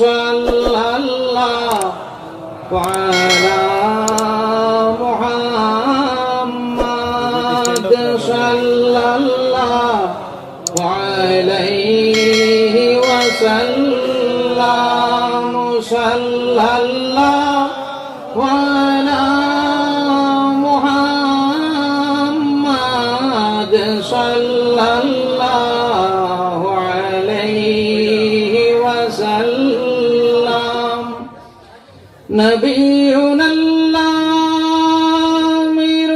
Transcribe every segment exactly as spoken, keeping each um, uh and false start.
صلى الله على محمد، صلى الله عليه وسلم، صلى الله على محمد، صلى الله عليه وسلم. نبينا الآمر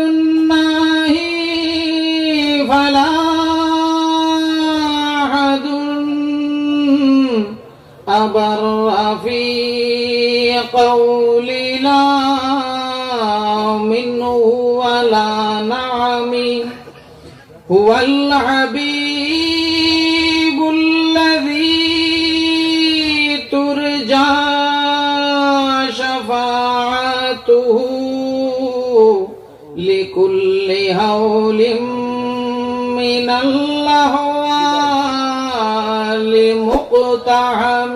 الناهي فلا أحد أبر في قول لا منه ولا نعم. هو الحبيب الذي ترجى شفاعته لكل هول من الأهوال مقتحم.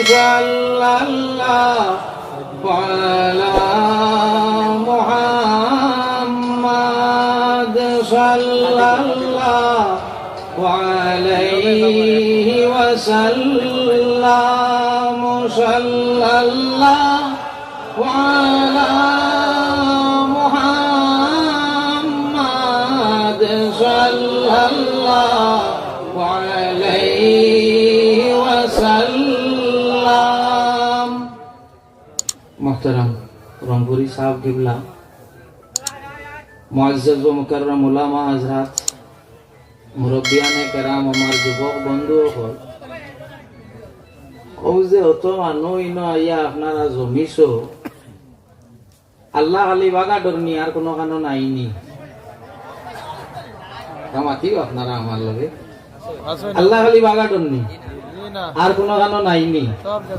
صلى الله على محمد، صلى الله عليه وسلم، صلى الله وعلى محمد صلى الله عليه وسلم. মোহতারাম রংপুরি সাহেব কিবলা, মুআজ্জাজ ও মুকাররম উলামা হযরত, মুরব্বিয়ানে কেরাম, আমার যুবক বন্ধু অকল, অউ যে অত মানুষ ইনো আইয়া আপনারা জমিছো, আল্লাহ খালি বাগা ডরনি, আর কুনু খানো নাইনি। তা মাতিও আপনারা আমার লগে। আল্লাহ খালি বাগা ডরনি, আর কুনু খানো নাইনি।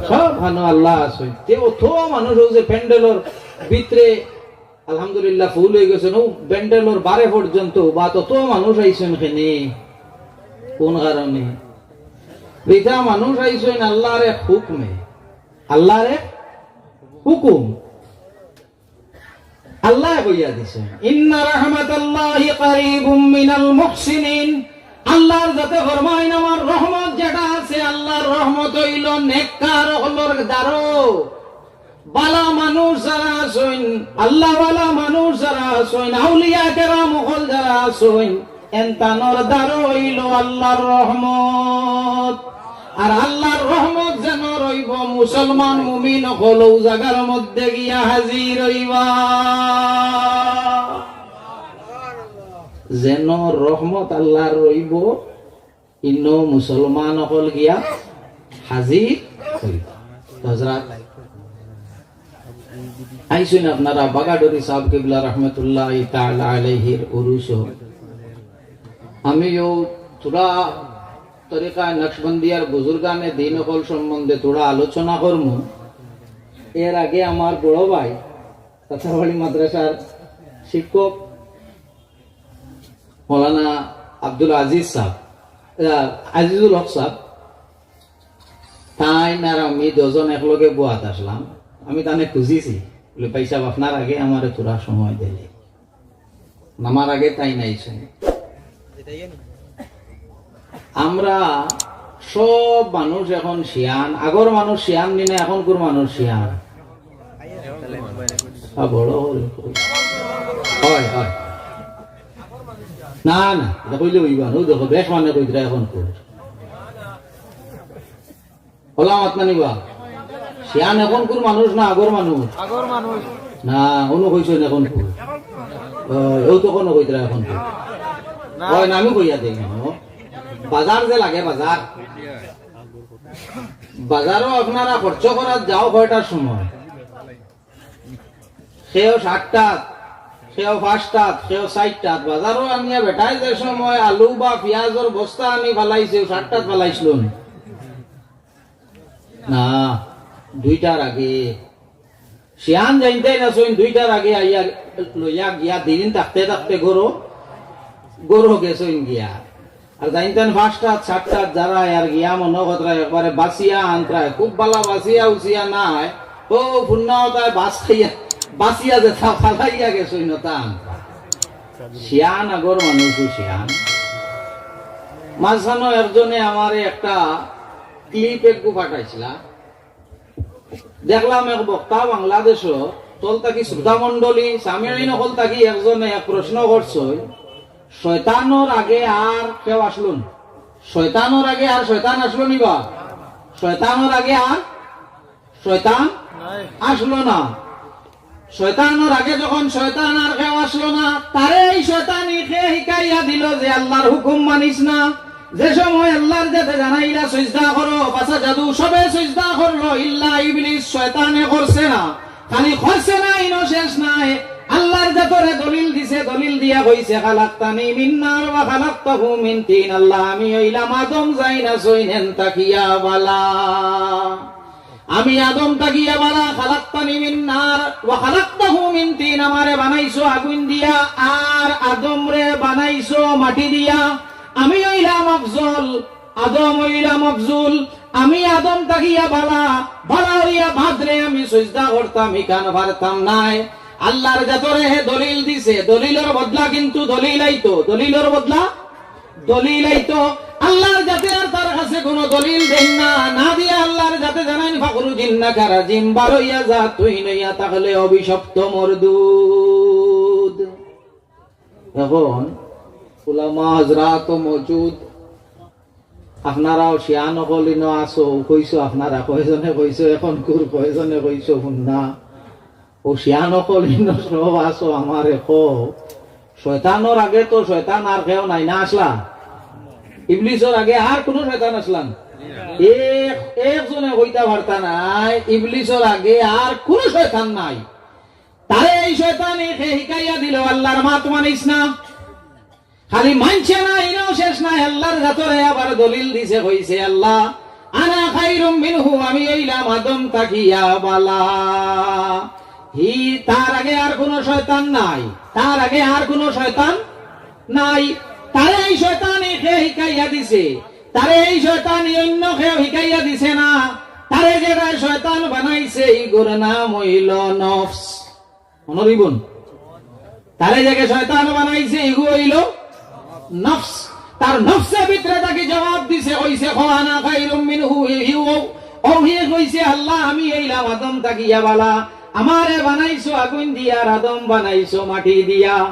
সব খানো আল্লাহ আছে। তে অত মানুষ অউ যে প্যান্ডেলর ভিতরে আলহামদুলিল্লাহ, ফুল অই গেছে। অউ প্যান্ডেলর বারে পর্যন্ত বা তত মানুষ আইছইন কেনে, কুন কারণে? ইতা মানুষ আইছইন আল্লাহর এক হুকুমে, আল্লাহর এক হুকুম। আল্লায় কইয়া দিছইন, "ইন্না রাহমাতাল্লাহি কারীবুম মিনাল মুহসিনিন।" আল্লাহর যাতে ফরমাইন, আমার রহমত যেটা আছে, আল্লাহর রহমত অইলো নেককার অকলর দ্বারো। বালা মানুষ যারা আছইন, আল্লাহওয়ালা মানুষ যারা আছইন, আউলিয়া কেরাম অকল যারা আছইন, এনতানর দ্বারো অইলো আল্লাহর রহমত। আর আল্লাহর রহমত যেন রইবো, মুসলমান মুমিন অকল অউ জাগার মধ্যে গিয়া হাজির অইবা। যেন রহমত আল্লাহর রইবো, ইনো মুসলমান অকল গিয়া হাজির অইবা। হযরত আইছইন আপনারা বাগাডুরি সাহেব কিবলা রহমতুল্লাহি তাআলা আলাইহির উরুসো। আমি অউ থুড়া তরিকা নকশবন্দিয়ার বুজুর্গানে দ্বীন অকল সম্বন্ধে থুড়া আলোচনা করমু। এর আগে আমার বড় ভাই তাতাবাড়ি মাদ্রাসার শিক্ষক মৌলানা আব্দুল আজিজ সাহেব, আহ, আজিজুল হক সাহেব, তাইন আর আমি দুইজন একলগে বওয়াত আছলাম। আমি তানে খুজিছি, বলে, "ভাই সাহেব, আপনার আগে আমারে থুড়া সময় দিলে।" আমার আগে তাইন আইছইন। আমরা সব মানুষ এখন শিয়ান, আগর মানুষ শিয়ান নি না, এখনকুর মানুষ শিয়ান? আ, বড় হল। হয়, হয়। না, না, ইটা কইলে অইবা না। অউ দেখো, বেশ মানে কইতরা এখনকুর। ওলা মাত মানিবা। শিয়ান এখনকুর মানুষ না আগর মানুষ? আগর মানুষ। না, অনো কইছইন এখনকুর। অউ, অউ তো কুনু কইতরা এখনকুর। না। অয় না, আমি কইয়া দেই না। বাজার যে লাগে, বাজার। বাজারো আপনারা খরচ করাত যাও কয়টার সময়? কেউ সাতটাত, কেউ পাঁচটাত, কেউ চাইরটাত। বাজারো আনিয়া বেটায় যে সময় আলু বা পিয়াজর বস্তা আনি ফালাইছে, অউ সাতটাত ফালাইছলো নি? না, দুইটার আগে। শিয়ান যাইনতাইন আছইন, দুইটার আগে আইয়া লইয়া গিয়া দিন থাকতে থাকতে ঘরো, ঘরো গেছইন গিয়া। আর জানতেন পাঁচটা, চারটা যারা আর গিয়া মনো কথায় একবারে বাঁচিয়া আনতায়, খুব বালা বাঁচিয়া উচিয়া নাই, ও পুণ্যাওতায় বাস খাইয়া, বাঁচিয়া যেতা ফালাইয়া গেছইন অতা আনতায়। শিয়ান আগর মানুষ শিয়ান। মাঝখানো একজনে আমারে একটা clip একগু পাঠাইছিলা। দেখলাম এক বক্তা বাংলাদেশো, তল থাকি শ্রোতা মণ্ডলী, সামিঈন অকল থাকি একজনে এক প্রশ্ন করছইন, শয়তানর আগে আর কেউ আসলো না? শয়তানর আগে আর শয়তান আসলো নি বা? শয়তানর আগে আর শয়তান আসলো না। শয়তানর আগে যখন শয়তান আর কেউ আসলো না, তারে এই শয়তানি কে হিকাইয়া দিল যে আল্লাহর হুকুম মানিস না? যে সময় আল্লাহর জাতে জানাইলা সইজদা করো, ফাসাজাদু, সবে সইজদা করলো, ইল্লা ইবলিস, শয়তানে করছে না। খালি করছে না, ইনো শেষ নাই, আল্লাহর জাতরে দলিল দিছে, দলিল দিয়া কইছে, "খালাকতানি মিন নার ওয়া খালাকতাহু মিন তিন।" আল্লাহ, আমি অইলাম আদম, যাইন আছইন এন থাকিয়া বালা। আমি আদম থাকিয়া বালা, খালাকতানি মিন নার ওয়া খালাকতাহু মিন তিন, আমারে বানাইছো আগুন দিয়া, আর আদমরে বানাইছো মাটি দিয়া। আমি অইলাম আফজল, আদম অইলাম আফজুল। আমি আদম থাকিয়া বালা, বালা অইয়া বাদরে আমি সইজদা করতাম, ইখান পারতাম নায়। আল্লাহর জাতরে হে দলিল দিছে, দলিলর বদলা কিন্তু দলিল আইতো, দলিলর বদলা দলিল আইতো। আল্লাহর জাতে আর তার কাছে কোনো দলিল দেইন না, না দিয়া আল্লাহর জাতে জানাইন, "ফাখরুজ ইন্নাকা রাজিম, বারইয়া যা, তুই নইয়া থাকলে অভিশপ্ত মরদুদ।" এখন উলামা হজরাত মওজুদ, আপনারাও শিয়ান অকল ইনো আছো, কইছো আপনারা, কয়জনে কইছো এখন কুর, কয়জনে কইছো হুন্না। ও শিয়ান অকল ইনো সব আছো, আমারে কও, শয়তানর আগে তো শয়তান আর কেউ নাই না আসলা? ইবলিসর আগে আর কোনো শয়তান আসলা না? এক, একজনে কইতা পারতা নায়, ইবলিসর আগে আর কোনো শয়তান নাই। তারে এই শয়তানে কে হিকাইয়া দিল, আল্লাহর মাত মানিস না। খালি মানছে না, ইনো শেষ নাই, আল্লাহর জাতরে আবার দলিল দিছে, কইছে, "আল্লাহ, আনা খাইরুম মিনহু, আমি অইলাম আদম থাকিয়া বালা।" হি, তার আগে আর কোনো শয়তান নাই, তার আগে আর কোনো শয়তান নাই। তারে এই শয়তানে কে হিকাইয়া দিছে? তারে এই শয়তানে অন্য কেউ হিকাইয়া দিছে না। তারে যেরা শয়তান বানাইছে, ইগুর নাম অইলো নফস। মনো রইবো নি? তারে যেগু শয়তান বানাইছে, ইগু অইলো নফস। তার নফসে ভিতরে থাকি জবাব দিছে, কইছে, "কও আনা খাইরুম মিনহু", হি, হি, ও, ও, হি কইছে, "আল্লাহ, আমি অইলাম আদম থাকিয়া বালা, আমারে বানাইছো আগুন দিয়া, আর আদম বানাইছো মাটি দিয়া।"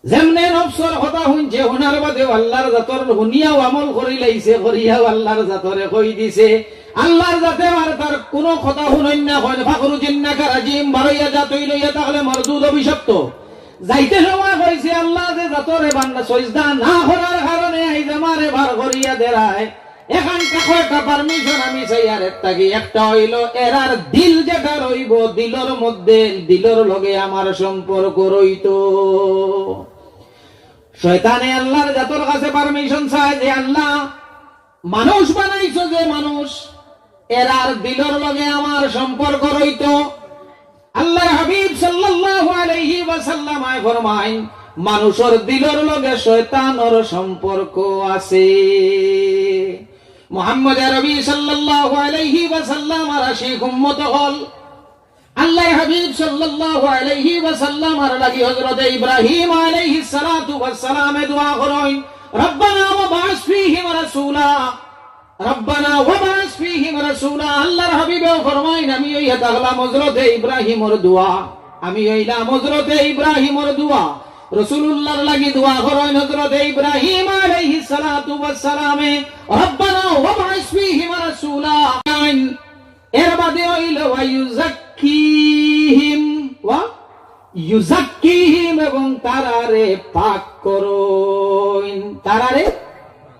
যেমনে নফসর কথা হুনছে, হুনার বাদেও আল্লাহর জাতর হুনিয়াও আমল করি লাইছে, করিয়াও আল্লাহর জাতরে কই দিছে। আল্লাহর জাতে আর তার কোনো কথা হুনইন না, কইন, "ফাখরুজ ইন্নাকা রাজিম, বারইয়া যা, তুই নইয়া থাকলে মরদুদ, অভিশপ্ত।" যাইতে সময় কইছে, "আল্লাহ, যে জাতরে বান্দা সইজদা না করার কারণে আইজ আমারে বার করিয়া দেরায়, এখান থাকো, একটা permission আমি চাইয়ার এর থাকি। একটা অইলো, এরার দিল যেটা রইবো, দিলর মধ্যে, দিলর লগে আমার সম্পর্ক রইতো।" শয়তানে আল্লাহর জাতর কাছে permission চায় যে, "আল্লাহ, মানুষ বানাইছো যে মানুষ, এরার দিলর লগে আমার সম্পর্ক রইতো।" আল্লাহর হাবিব সাল্লাল্লাহু আলাইহি ওয়াসাল্লাম আয় ফরমাইন, "মানুষর দিলর লগে শয়তানর সম্পর্ক আছে।" মুহাম্মদ আরবি সাল্লাল্লাহু আলাইহি ওয়াসাল্লাম আর আশিক উম্মত অকল, আল্লাহর হাবিব সাল্লাল্লাহু আলাইহি ওয়াসাল্লাম আর লাগি হযরতে ইব্রাহিম আলাইহিস সালাতু ওয়াস সালামে দোয়া করইন, "রব্বানা ওয়াবআস ফীহিম রাসূলা, রব্বানা ওয়াবআস ফীহিম রাসূলা।" আল্লাহর হাবিবেও ফরমাইন, "আমি অইয়া থাকলাম হযরতে ইব্রাহিমর দোয়া, আমি অইলাম হযরতে ইব্রাহিমর দোয়া।" রাসূলুল্লাহর লাগি দোয়া করইন হযরতে ইব্রাহিম আলাইহিস সালাতু ওয়াস সালামে, "রব্বানা ওয়াবআস ফীহিম রাসূলা।" এর বাদে অইলো, "ওয়া ইউযাক্কিহিম, ওয়া ইউযাক্কিহিম", এবং তারারে পাক করইন, তারারে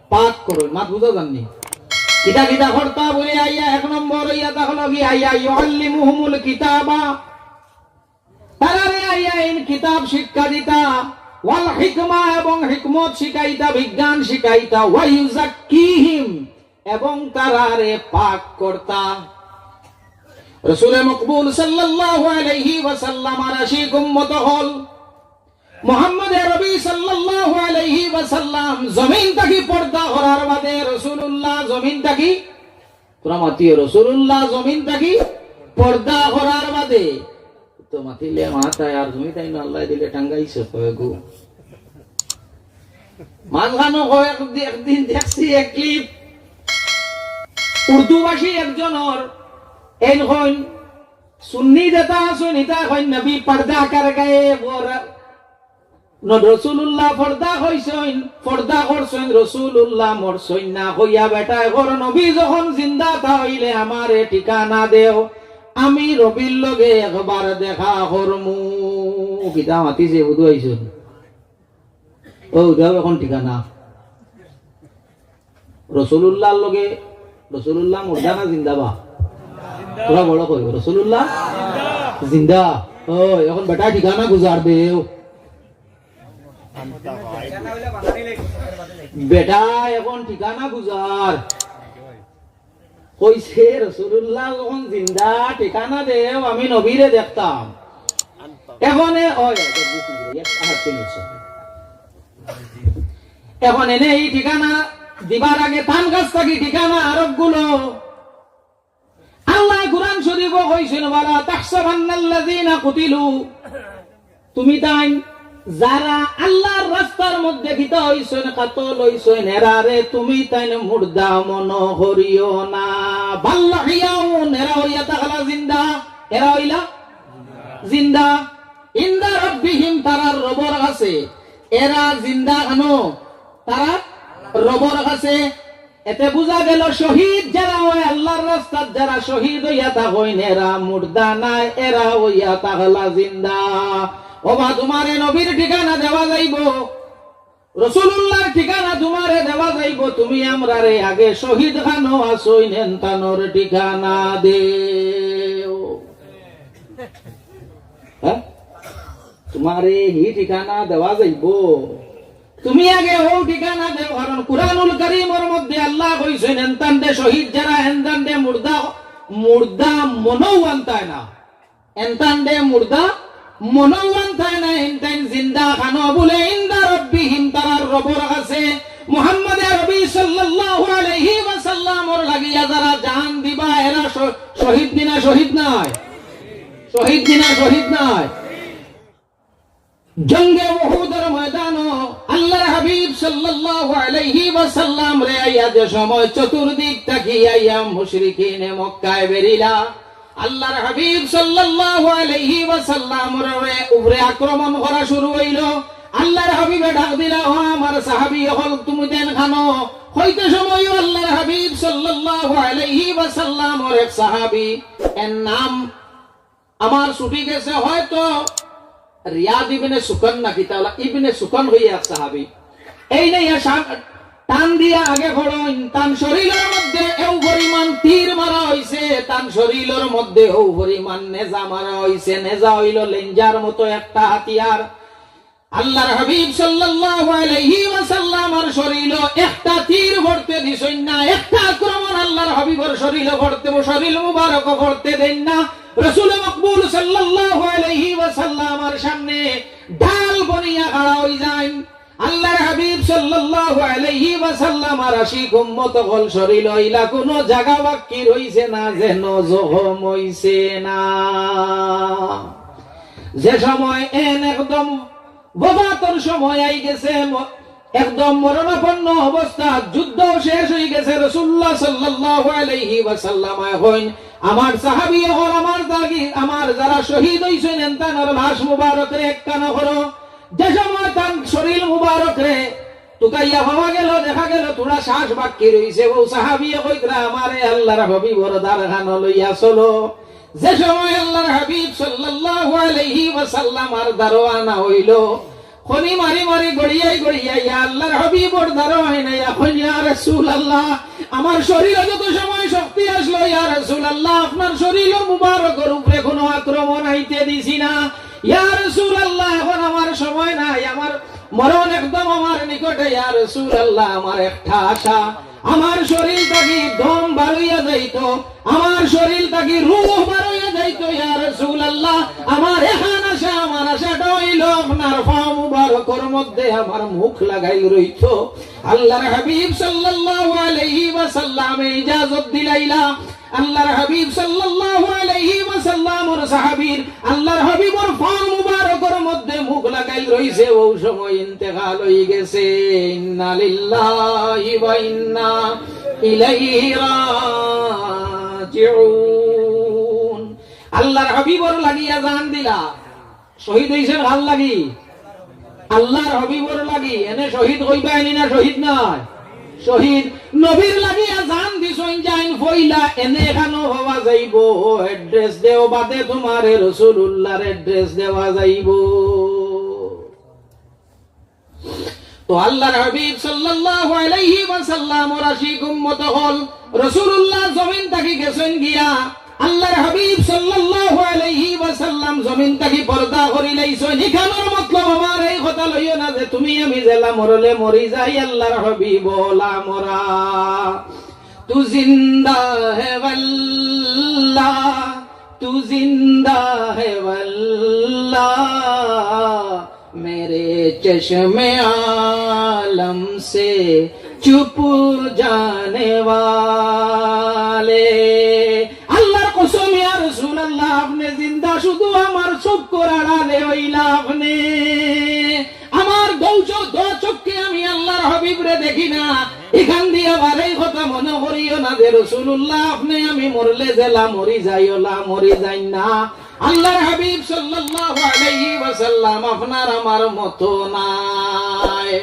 পাক করইন। মাত বুঝা যার নি? কিতা কিতা করতা বলে আইয়া এক নম্বর অইয়া থাকলো কি আইয়া, "ইউআল্লিমুহুমুল কিতাবা", তারারে আইয়া ইন কিতাব শিক্ষা দিতা, "ওয়াল হিকমা", এবং হিকমত শিখাইতা, বিজ্ঞান শিখাইতা, "ওয়া ইউযাক্কিহিম", এবং তারারে পাক করতা। রসুলে মকবুল সাল্লাল্লাহু আলাইহি ওয়াসাল্লাম আর আশিক উম্মত অকল, মুহাম্মদ আরবি সাল্লাল্লাহু আলাইহি ওয়াসাল্লাম জমিন থাকি পর্দা করার বাদে, রাসূলুল্লাহ জমিন থাকি, তোরা মাতিও, রাসূলুল্লাহ জমিন থাকি পর্দা করার বাদে, তো মাতিলে মাতায় আর তুমি তাইন আল্লায় দিলে টাঙ্গাইছে কয়গু। মাঝখানো কয়েক দি-, একদিন দেখছি এক clip, উর্দুভাষী একজনর, এইন কইন, সুন্নি যেতা আছইন, ইতা কইন, "নবী পর্দা কর গয়ে, ও র-, ন-, রাসূলুল্লাহ পর্দা কইছইন, পর্দা করছইন, রাসূলুল্লাহ মরছইন না।" কইয়া বেটায় কর, "নবী যখন জিন্দা তা অইলে আমারে ঠিকানা দেও, আমি রবির লগে একবার দেখা করমু।" কিতা মাতিছে, বুধু আইছইন। ও, দেও এখন ঠিকানা। রসুলুল্লাহর লগে, রসুলুল্লাহ মুর্দা না জিন্দা বা? তোরা বড় কইও, রসুলুল্লাহ জিন্দা। ও, এখন বেটা ঠিকানা গুজার দেও। বেটা এখন ঠিকানা গুজার। কইছে, "রসুলুল্লাহ যখন জিন্দা, ঠিকানা দেও, আমি নবীরে দেখতাম।" এখন এ-, ওই, ওই, ওই, ওই, ওই, আর তিন বছর। এখন এনে এই ঠিকানা দিবার আগে তান কাছ থাকি ঠিকানা আরোপগুলো আল্লাহ কুরআন শরীফও কইছইন, "ওয়ালা তাহসাবান্নাল্লাযীনা কুতিলু।" তুমি তাইন যারা আল্লাহর রাস্তার মধ্যে কিতা অইছইন, কাতল অইছইন, এরারে তুমি তাইন মুর্দা মনো করিও না। বাল আহইয়াউন, এরা অইয়া থাকলা জিন্দা, এরা অইলা জিন্দা। ইনদা রাব্বিহিম, তারার রবর কাছে। এরা জিন্দা কেন? তারার রবর কাছে। এতে বুঝা গেল, শহীদ যারা অয়, আল্লাহর রাস্তাত যারা শহীদ অইয়া থাকইন, এরা মুর্দা নায়, এরা অইয়া থাকলা জিন্দা। ওবা, তুমারে নবীর ঠিকানা দেওয়া যাইবো, রসুলুল্লাহর ঠিকানা তুমারে দেওয়া যাইবো, তুমি আমরারে আগে শহীদ খানো আছইন, এনতানর ঠিকানা দেও। হ্যাঁ? তুমারে হি ঠিকানা দেওয়া যাইবো। তুমি আগে অউ ঠিকানা দেও, কারণ কুরআনুল কারীমর মধ্যে আল্লাহ কইছইন, "এনতানরে শহীদ যারা, এনতানরে মুর্দা, মুর্দা মনো আনতায় না। এনতানরে মুর্দা মনো আনতায় না, এনতাইন জিন্দা খানো বুলে, ইনদা রাব্বিহিম, তারার রবর কাছে।" মুহাম্মদ আরবি সাল্লাল্লাহু আলাইহি ওয়াসাল্লামর লাগিয়া যারা জান দিবা, এরা শ-, শহীদ নি না শহীদ নায়? শহীদ নি না শহীদ নায়? জঙ্গে উহুদর ময়দানো আল্লাহর হাবিব সাল্লাল্লাহু আলাইহি ওয়াসাল্লামরে আইয়া যে সময় চতুর্দিক থাকি আইয়া মুশরিকিনে মক্কায় বেরিলা, আল্লাহর হাবিব সাল্লাল্লাহু আলাইহি ওয়াসাল্লামর উপরে আক্রমণ করা শুরু অইলো। আল্লাহর হাবিবে ডাক দিলা, "ও আমার সাহাবী অকল, তুমি তাইন খানো?" কইতে সময়ও আল্লাহর হাবিব সাল্লাল্লাহু আলাইহি ওয়াসাল্লামর এক সাহাবী, এর নাম আমার ছুটি গেছে, হয়তো রিয়াদ ইবনে সুকান না কিতা অলা, ইবনে সুকান অইয়া এক সাহাবী। এইন আইয়া টান দিয়া আগে পড়ইন, তান শরীলর মধ্যে এউ পরিমাণ তীর মারা অইছে, তান শরীলর মধ্যে অউ পরিমাণ নেজা মারা অইছে। নেজা অইলো লেঞ্জার মতো একটা হাতিয়ার। আল্লাহর হাবিব সাল্লাল্লাহু আলাইহি ওয়াসাল্লামর শরীলো একটা তীর পড়তে দিছইন না, একটা আক্রমণ আল্লাহর হাবিবর শরীলো পড়তে, শরীল মুবারকো পড়তে দেইন না। রাসূলে মকবুল সাল্লাল্লাহু আলাইহি ওয়াসাল্লামর সামনে ঢাল বনিয়া খাড়া অইযাইন। আল্লাহর হাবিব সাল্লাল্লাহু আলাইহি ওয়াসাল্লামর আশিক উম্মত অকল শরীলো ইলা কুনু জাগা বাক্কি রইছে না, যেন জখম অইছে না। যে সময় এন একদম ওফাতর সময় আইগেছে, ম-, একদম মরণাপন্ন অবস্থা, যুদ্ধ শেষ অইগেছে। রাসূলুল্লাহ সাল্লাল্লাহু আলাইহি ওয়াসাল্লাম কইন, "আমার সাহাবী অকল, আমার দাগি, আমার যারা শহীদ অইছইন, এনতানর লাশ মুবারকরে একখানো করো।" যে সময় তান শরীল মুবারকরে তুকাইয়া পাওয়া গেলো, দেখা গেলো থুড়া শ্বাস বাক্কি রইছে, অউ সাহাবীয়ে কইতরা, "আমারে আল্লাহর হাবিবর দারখানো লইয়া চলো।" যে সময় আল্লাহর হাবিব সাল্লাল্লাহু আলাইহি ওয়াসাল্লামর দারো আনা অইলো, খনি মারি মারি গড়িয়াই গড়িয়াই ইয়া আল্লাহর হাবিবর দারো আইন আইয়া কইন, "ইয়া রাসূলুল্লাহ, আমার শরীলো যত সময় শক্তি আছলো, ইয়া রাসূলুল্লাহ, আপনার শরীলো মুবারকর উপরে কুনু আক্রমণ আইতে দিছি না। ইয়া রাসূলুল্লাহ, এখন আমার সময় নাই, আমার মরণ একদম আমার নিকটে, ইয়া রাসূলুল্লাহ, আমার একটা আশা, আমার শরীল থাকি দম বারইয়া যাইতো, আমার শরীল থাকি রূহ বারইয়া তো ইয়া রাসূলুল্লাহ, আমার এখান আশা, আমার আশাটা অইলো আপনার পাও মুবারকর মধ্যে আমার মুখ লাগাইল রইতো। আল্লাহর হাবিব সাল্লাল্লাহু আলাইহি ওয়াসাল্লামে ইজাজত দিলাইলা। আল্লাহর হাবিব সাল্লাল্লাহু আলাইহি ওয়াসাল্লামর সাহাবীর আল্লাহর হাবিবর পাও মুবারকর মধ্যে মুখ লাগাইল রইছে, অউ সময় ইন্তেকাল অই গেছে। ইন্না লিল্লাহি ওয়া ইন্না ইলাইহি রাজিউন। আল্লাহর হাবিবর লাগিয়া জান দিলা। শহীদ অইছইন কার লাগি? আল্লাহর হাবিবর লাগি। এনে শহীদ কইবা এনি না শহীদ নায়? শহীদ। নবীর লাগিয়া জান দিছইন যাইন পয়লা, এনে এখানো পাওয়া যাইবো। Address দেও বাদে তুমারে রাসূলুল্লাহর address দেওয়া যাইবো। তো আল্লাহর হাবিব সাল্লাল্লাহু আলাইহি ওয়াসাল্লামর আশিক উম্মত অকল, রাসূলুল্লাহ জমিন থাকি গেছইন গিয়া, আল্লাহর হাবিব সাল্লাল্লাহু আলাইহি ওয়াসাল্লাম জমিন থাকি পর্দা করিলাইছইন। ইখানর মতলব আমার এই কথা লইও না যে তুমি আমি যেলা মরলে মরি যাই, আল্লাহর হাবিব অলা মরা। তু জিন্দা হে ওয়াল্লাহ, তু জিন্দা হে ওয়াল্লাহ, মেরে চশমে আলম সে চুপ জানে ওয়ালে। আল্লাহর কসম, ইয়া রাসূলুল্লাহ, আপনে জিন্দা, শুধু আমার চক্ষুর আড়ালে অইলা আপনে। আমার দু চো-, দু চক্ষে আমি আল্লাহর হাবিবরে দেখি না। ইখান দিয়া বারই কথা মনো করিও না যে রাসূলুল্লাহ, আপনে আমি মরলে যেলা মরি যাই, অলা মরি যাইন না। আল্লাহর হাবিব সাল্লাল্লাহু আলাইহি ওয়াসাল্লাম আপনার আমার মতো নায়।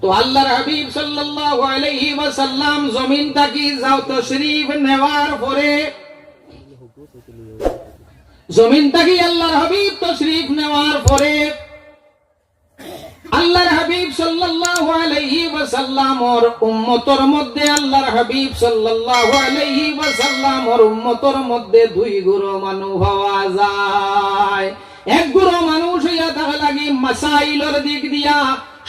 তো আল্লাহর হাবিব সাল্লাল্লাহু আলাইহি ওয়াসাল্লাম জমিন থাকি যাও তশরিফ নেওয়ার পরে, জমিন থাকি আল্লাহর হাবিব তশরিফ নেওয়ার পরে আল্লাহর হাবিব সাল্লাল্লাহু আলাইহি ওয়াসাল্লামর উম্মতর মধ্যে, আল্লাহর হাবিব সাল্লাল্লাহু আলাইহি ওয়াসাল্লামর উম্মতর মধ্যে দুই গুরু মানুষ পাওয়া যায়। এক গুরু মানুষ অইয়া থাকা লাগি মাসাইলর দিক দিয়া,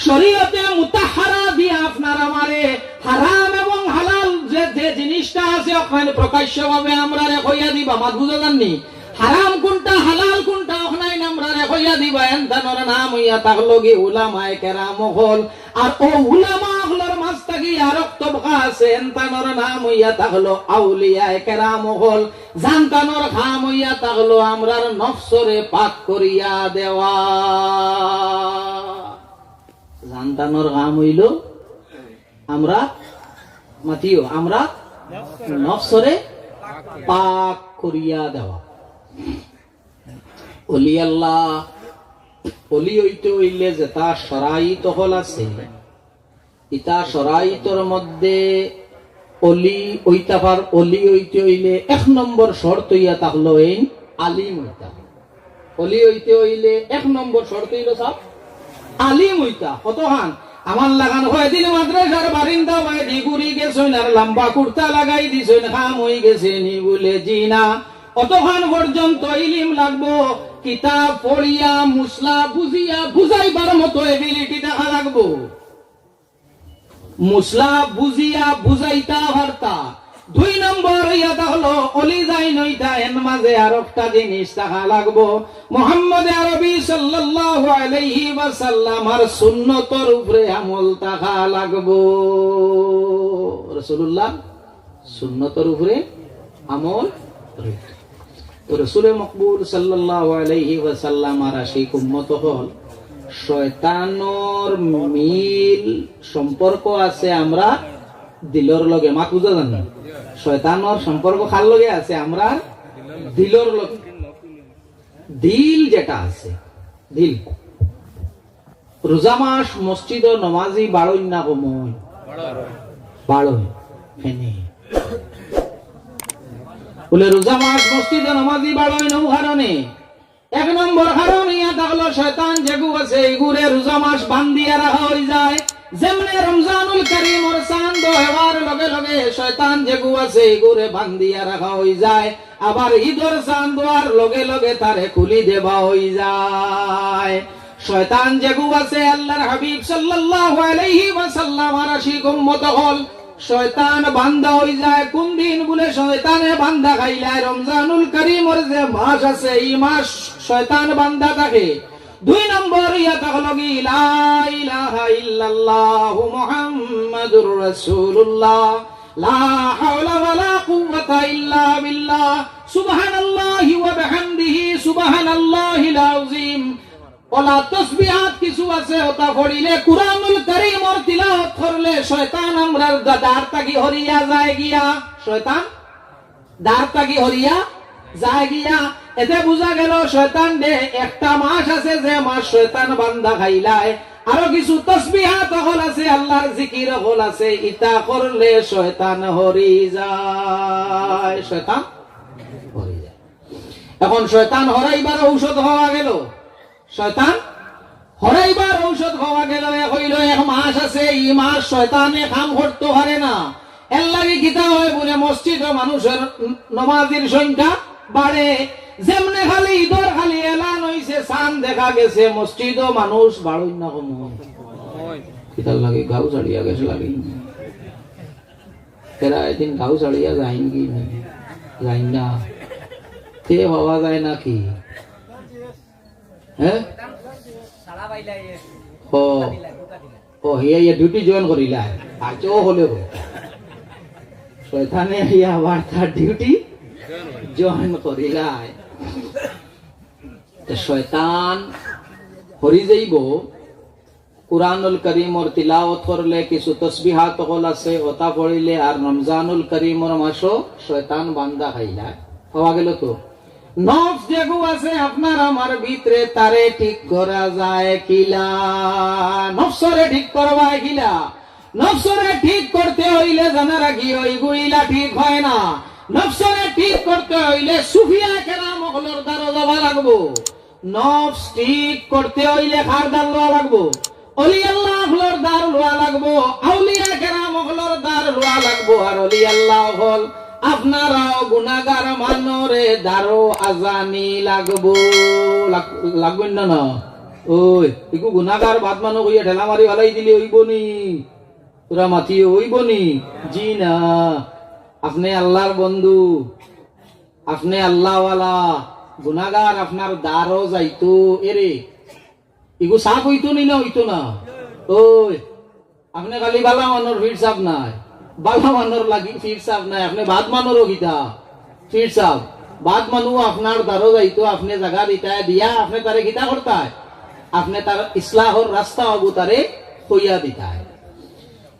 শরীয়তে মুতাহহারা দিয়া আপনার আমারে হারাম এবং হালাল যে, যে জিনিসটা আছে, ওখানে প্রকাশ্যভাবে আমরারে কইয়া দিবা, মাত বুঝা যার নি? হারাম কুনটা, হালাল কুনটা, অখনাইন আমরারে কইয়া দিবা। এনতানর নাম অইয়া থাকলো গি উলামায়ে কেরাম অকল। আর অউ উলামা অকলর মাঝ থাকি আরক তবকা আছে, এনতানর নাম অইয়া থাকলো আউলিয়ায়ে কেরাম অকল। যানতানর কাম অইয়া থাকলো আমরার নফসরে পাক করিয়া দেওয়া। যানতানর কাম অইলো আমরা মাতিও, আমরা নফসরে পাক করিয়া দেওয়া। অলি আল্লাহ, অলি অইতে অইলে যেতা শরাইত অকল আছে, ইতা শরাইতর মধ্যে অলি অইতা পার-, অলি অইতে অইলে এক নম্বর শর্ত অইয়া থাকলো এইন আলিম অইতা। অলি অইতে অইলে এক নম্বর শর্ত অইলো সাব আলিম অইতা। কতখান আমার লাখান কয়দিন মাদ্রাসার বারিন্দা বায়দি ঘুরি গেছইন আর লম্বা কুর্তা লাগাই দিছইন, কাম অই গেছে নি? বুলে, জি না। অতখান পর্যন্ত ইলিম লাগবো, কিতাব পড়িয়া, মুসলা বুঝিয়া, বুঝাইবার মতো ability থাকা লাগবো। মুসলা বুঝিয়া বুঝাইতা পারতা। দুই নম্বর অইয়া থাকলো, অলি যাইন অইতা, এন মাঝে আরকটা জিনিস থাকা লাগবো। মুহাম্মদ আরবি সাল্লাল্লাহু আলাইহি ওয়াসাল্লামর সুন্নতর উপরে আমল থাকা লাগবো। রাসূলুল্লাহ সুন্নতর উপরে আমল রইতো। তো রসুলে মকবুল সাল্লাল্লাহু আলাইহি ওয়াসাল্লামর আশিক উম্মত অকল, শয়তানর মিল সম্পর্ক আছে আমরা দিলর লগে, মাত বুঝা যার নি? শয়তানর সম্পর্ক কার লগে আছে? আমরা দিলর লগে। দিল যেটা আছে, দিল। রোজা মাস মসজিদো নমাজি বাড়ইন না কমইন? বাড়ইন। কেনে? বুলে রোজা মাস মসজিদো নমাজি বাড়ইন অউ কারণে। এক নম্বর কারণ অইয়া থাকলো শয়তান যেগু আছে, ইগুরে রোজা মাস বান্ধিয়া রাখা অইযায়। যেমনে রমজানুল করিমর চান্দ অওয়ার লগে লগে শয়তান যেগু আছে, ইগুরে বান্ধিয়া রাখা অইযায়। আবার ইদর চান্দ অওয়ার লগে লগে তারে খুলি দেওয়া অইযায়। শয়তান যেগু আছে, আল্লাহর হাবিব সাল্লাল্লাহু আলাইহি ওয়াসাল্লামর আশিক উম্মত অকল, শয়তান বান্দা অইযায়। কুন দিন বুলে শয়তানে বান্দা খাইলায়? রমজানুল করিমর যে মাস আছে, ই মাস শয়তান বান্দা থাকে। দুই নম্বর ইয়া থাকলো কি, লা ইলাহা ইল্লাল্লাহু মুহাম্মাদুর রাসূলুল্লাহ, লা হাওলা ওয়ালা কুওয়াতা ইল্লা বিল্লাহ, সুবহানাল্লাহি ওয়া বিহামদিহি, সুবহানাল্লাহিল আযীম। অলা তসবিহাত কিছু আছে, অতা পড়িলে, কুরআনুল করিমর তিলাওয়াত করলে শয়তান আমরার দা-, দ্বার থাকি হরিয়া যায় গিয়া। শয়তান দ্বার থাকি হরিয়া যায় গিয়া। এতে বুঝা গেল শয়তানরে একটা মাস আছে যে মাস শয়তান বান্দা খাইলায়। আরো কিছু তসবিহাত অকল আছে, আল্লাহর জিকির অকল আছে, ইতা করলে শয়তান হরি যায়, শয়তান হরি যায়। এখন শয়তান হরাইবার ঔষধ পাওয়া গেল, শয়তান হরাইবার ঔষধ পাওয়া গেল। এক অইল, এক মাস আছে, ই মাস শয়তানে কাম করতো পারে না। এর লাগি কিতা হয় বুলে, মসজিদো মানুষর নমাজির সংখ্যা বাড়ে। যেমনে খালি ইদর খালি এলান অইছে, চান দেখা গেছে, মসজিদো মানুষ বাড়ইন না কমইন? কিতার লাগি? গাউ ছাড়িয়া গেছে লাগি। এরা এদিন গাউ ছাড়িয়া যাইন কি? যাইন না। তে পাওয়া যায় না কি? হ্যাঁ? ও, ও, হিয়া, হিয়া duty join করিলা। আচ্ছা, ও হলে হলে। শয়তানে হিয়া আবার তার duty join করিলা। তো শয়তান হরি যাইব। কুরআনুল করিমর তিলাওয়াত করলে, কিছু তসবিহাত অকল আছে, অতা পড়িলে, আর রমজানুল করিমর মাসো শয়তান বান্দা খাইলা। পাওয়া গেল তো? নফস যেগু আছে আপনার আমার ভিতরে, তারে ঠিক করা যায় কিলা? নফসরে ঠিক করবা কিলা? নফসরে ঠিক করতে অইলে জানা রাখি, ওইগুইলা ঠিক হয় না। নফসরে ঠিক করতে অইলে সুফিয়া কেরাম অকলর দ্বারো যাওয়া লাগবো। নফস ঠিক করতে অইলে কার দ্বার লওয়া লাগবো? অলি আল্লাহ অকলর দ্বার লওয়া লাগবো, আউলিয়া কেরাম অকলর দ্বার লওয়া লাগবো। আর অলি আল্লাহ অকল, আপনারাও গুনাগার মানরে দ্বারো আজানি লাগবো। লাগ-, লাগবো না, না? ওই, ইগু গুনাগার বাদ মানু কইয়া ঠেলা মারি ফালাই দিলে অইবো নি? তোরা মাতিও অইবো নি? জি না। আপনে আল্লাহর বন্ধু, আপনে আল্লাহওয়ালা, গুনাগার আপনার দ্বারো যাইতো, এরে, ইগু সাফ অইতো নি না অইতো না? ওই, আপনে খালি বালা মানর ফির সাফ নাই, বালা মানর লাগি ফির সাফ নাই, আপনে বাদ মানরও কিতা ফির সাফ? বাদ মানু আপনার দ্বারো যাইতো, আপনে জাগা দিতায় দিয়া, আপনে তারে কিতা করতায়? আপনে তার ইসলাহর রাস্তা অগু তারে কইয়া দিতায়।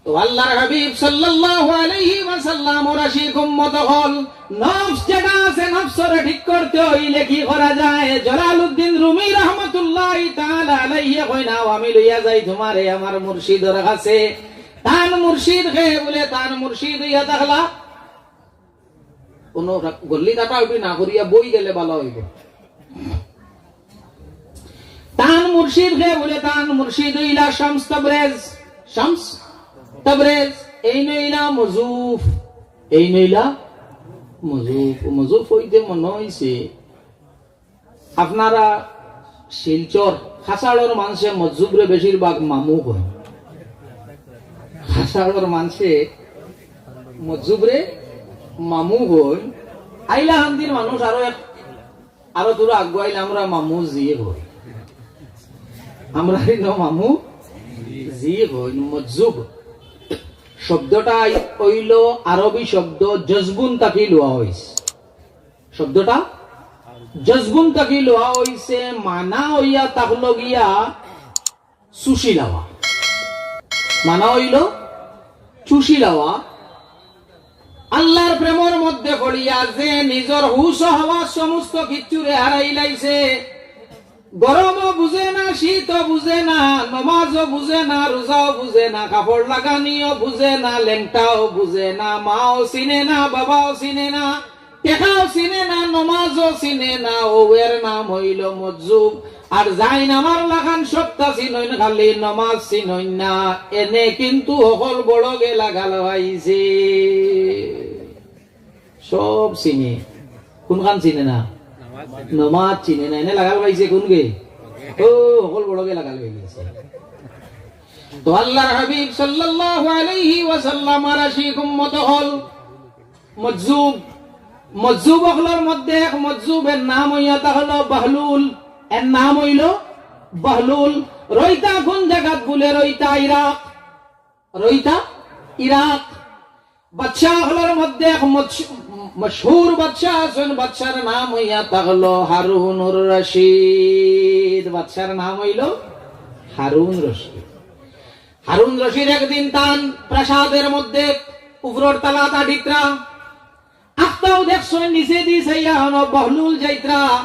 তো আল্লাহর হাবিব সাল্লাল্লাহু আলাইহি ওয়াসাল্লামর আশিক উম্মত অকল, নফস যেটা আছে, নফসরে ঠিক করতে অইলে কি করা যায়? জালালউদ্দিন রুমি রহমতুল্লাহি তাআলা আলাইহি কইন, "আও, আমি লইয়া যাই তুমারে আমার মুর্শিদর কাছে।" তান মুর্শিদ কে বুলে, তান মুর্শিদ অইয়া থাকলা। কুনু গল্লি কাটাকাটি না করিয়া বই গেলে বালা অইবো। তান মুর্শিদ কে বুলে, তান মুর্শিদ অইলা শামস তাবরেজ। শামস তাবরেজ, এইন অইলা মজুফ, এইন অইলা মজুফ। মজুফ অইতে মনো অইছে, আপনারা শিলচর, খাসাড়র মানষে মজুবরে বেশিরভাগ মামু কইন। খাসাড়র মানষে মজুবরে মামু কইন। আইলাকান্দির মানুষ আরো এক, আরো থুড়া আগুয়াইলে আমরা মামু জি কই। আমরা ইনো মামু জি কই, মজুব। শব্দটা অইলো আরবি শব্দ জজবুন থাকি লওয়া অইছে। শব্দটা জজবুন থাকি লওয়া অইছে, মানা অইয়া থাকলো গিয়া চুষি লাওয়া। মানা অইলো চুষি লাওয়া। আল্লাহর প্রেমর মধ্যে পড়িয়া যে নিজর হুশ ও হাওয়াস সমস্ত কিচ্ছুরে হারাইলাইছে, গরমও বুঝে না, শীতও বুঝে না, নমাজও বুঝে না, রোজাও বুঝে না, কাপড় লাগানিও বুঝে না, লেংটাও বুঝে না, মাও চিনে না, বাবাও চিনে না, টেকাও চিনে না, নমাজও চিনে না, অউ এর নাম অইলো মজুব। আর যাইন আমার লাখান সবতা চিনইন, খালি নমাজ চিনইন না, এনে কিন্তু হকল বড়গে লাগাল পাইছে। সব চিনে, কুনখান চিনে না? নমাজ চিনে না, এনে লাগাল পাইছে কুনগে? ও, হকল বড়গে লাগাল পাইছে। তো আল্লাহর হাবিব সাল্লাল্লাহু আলাইহি ওয়াসাল্লামর আশিক উম্মত অকল মজজুব, মজজুব অকলর মধ্যে এক মজজুব, এর নাম অইয়া থাকলো বহলুল, এর নাম অইলো বহলুল। রইতা কুন জাগাত বুলে? রইতা ইরাক, রইতা ইরাক। বাদশা অকলর মধ্যে এক মশ-, মশহুর বাদশা আছইন, বাদশার নাম অইয়া থাকলো হারুনুর রশিদ। বাদশার নাম অইলো হারুন রশিদ। হারুন রশিদ একদিন তান প্রাসাদর মধ্যে উপরর তালাত আটিত্রা, আখতাউ দেখছইন নিচেদি চাইয়া অনো বহলুল যাইত্রা।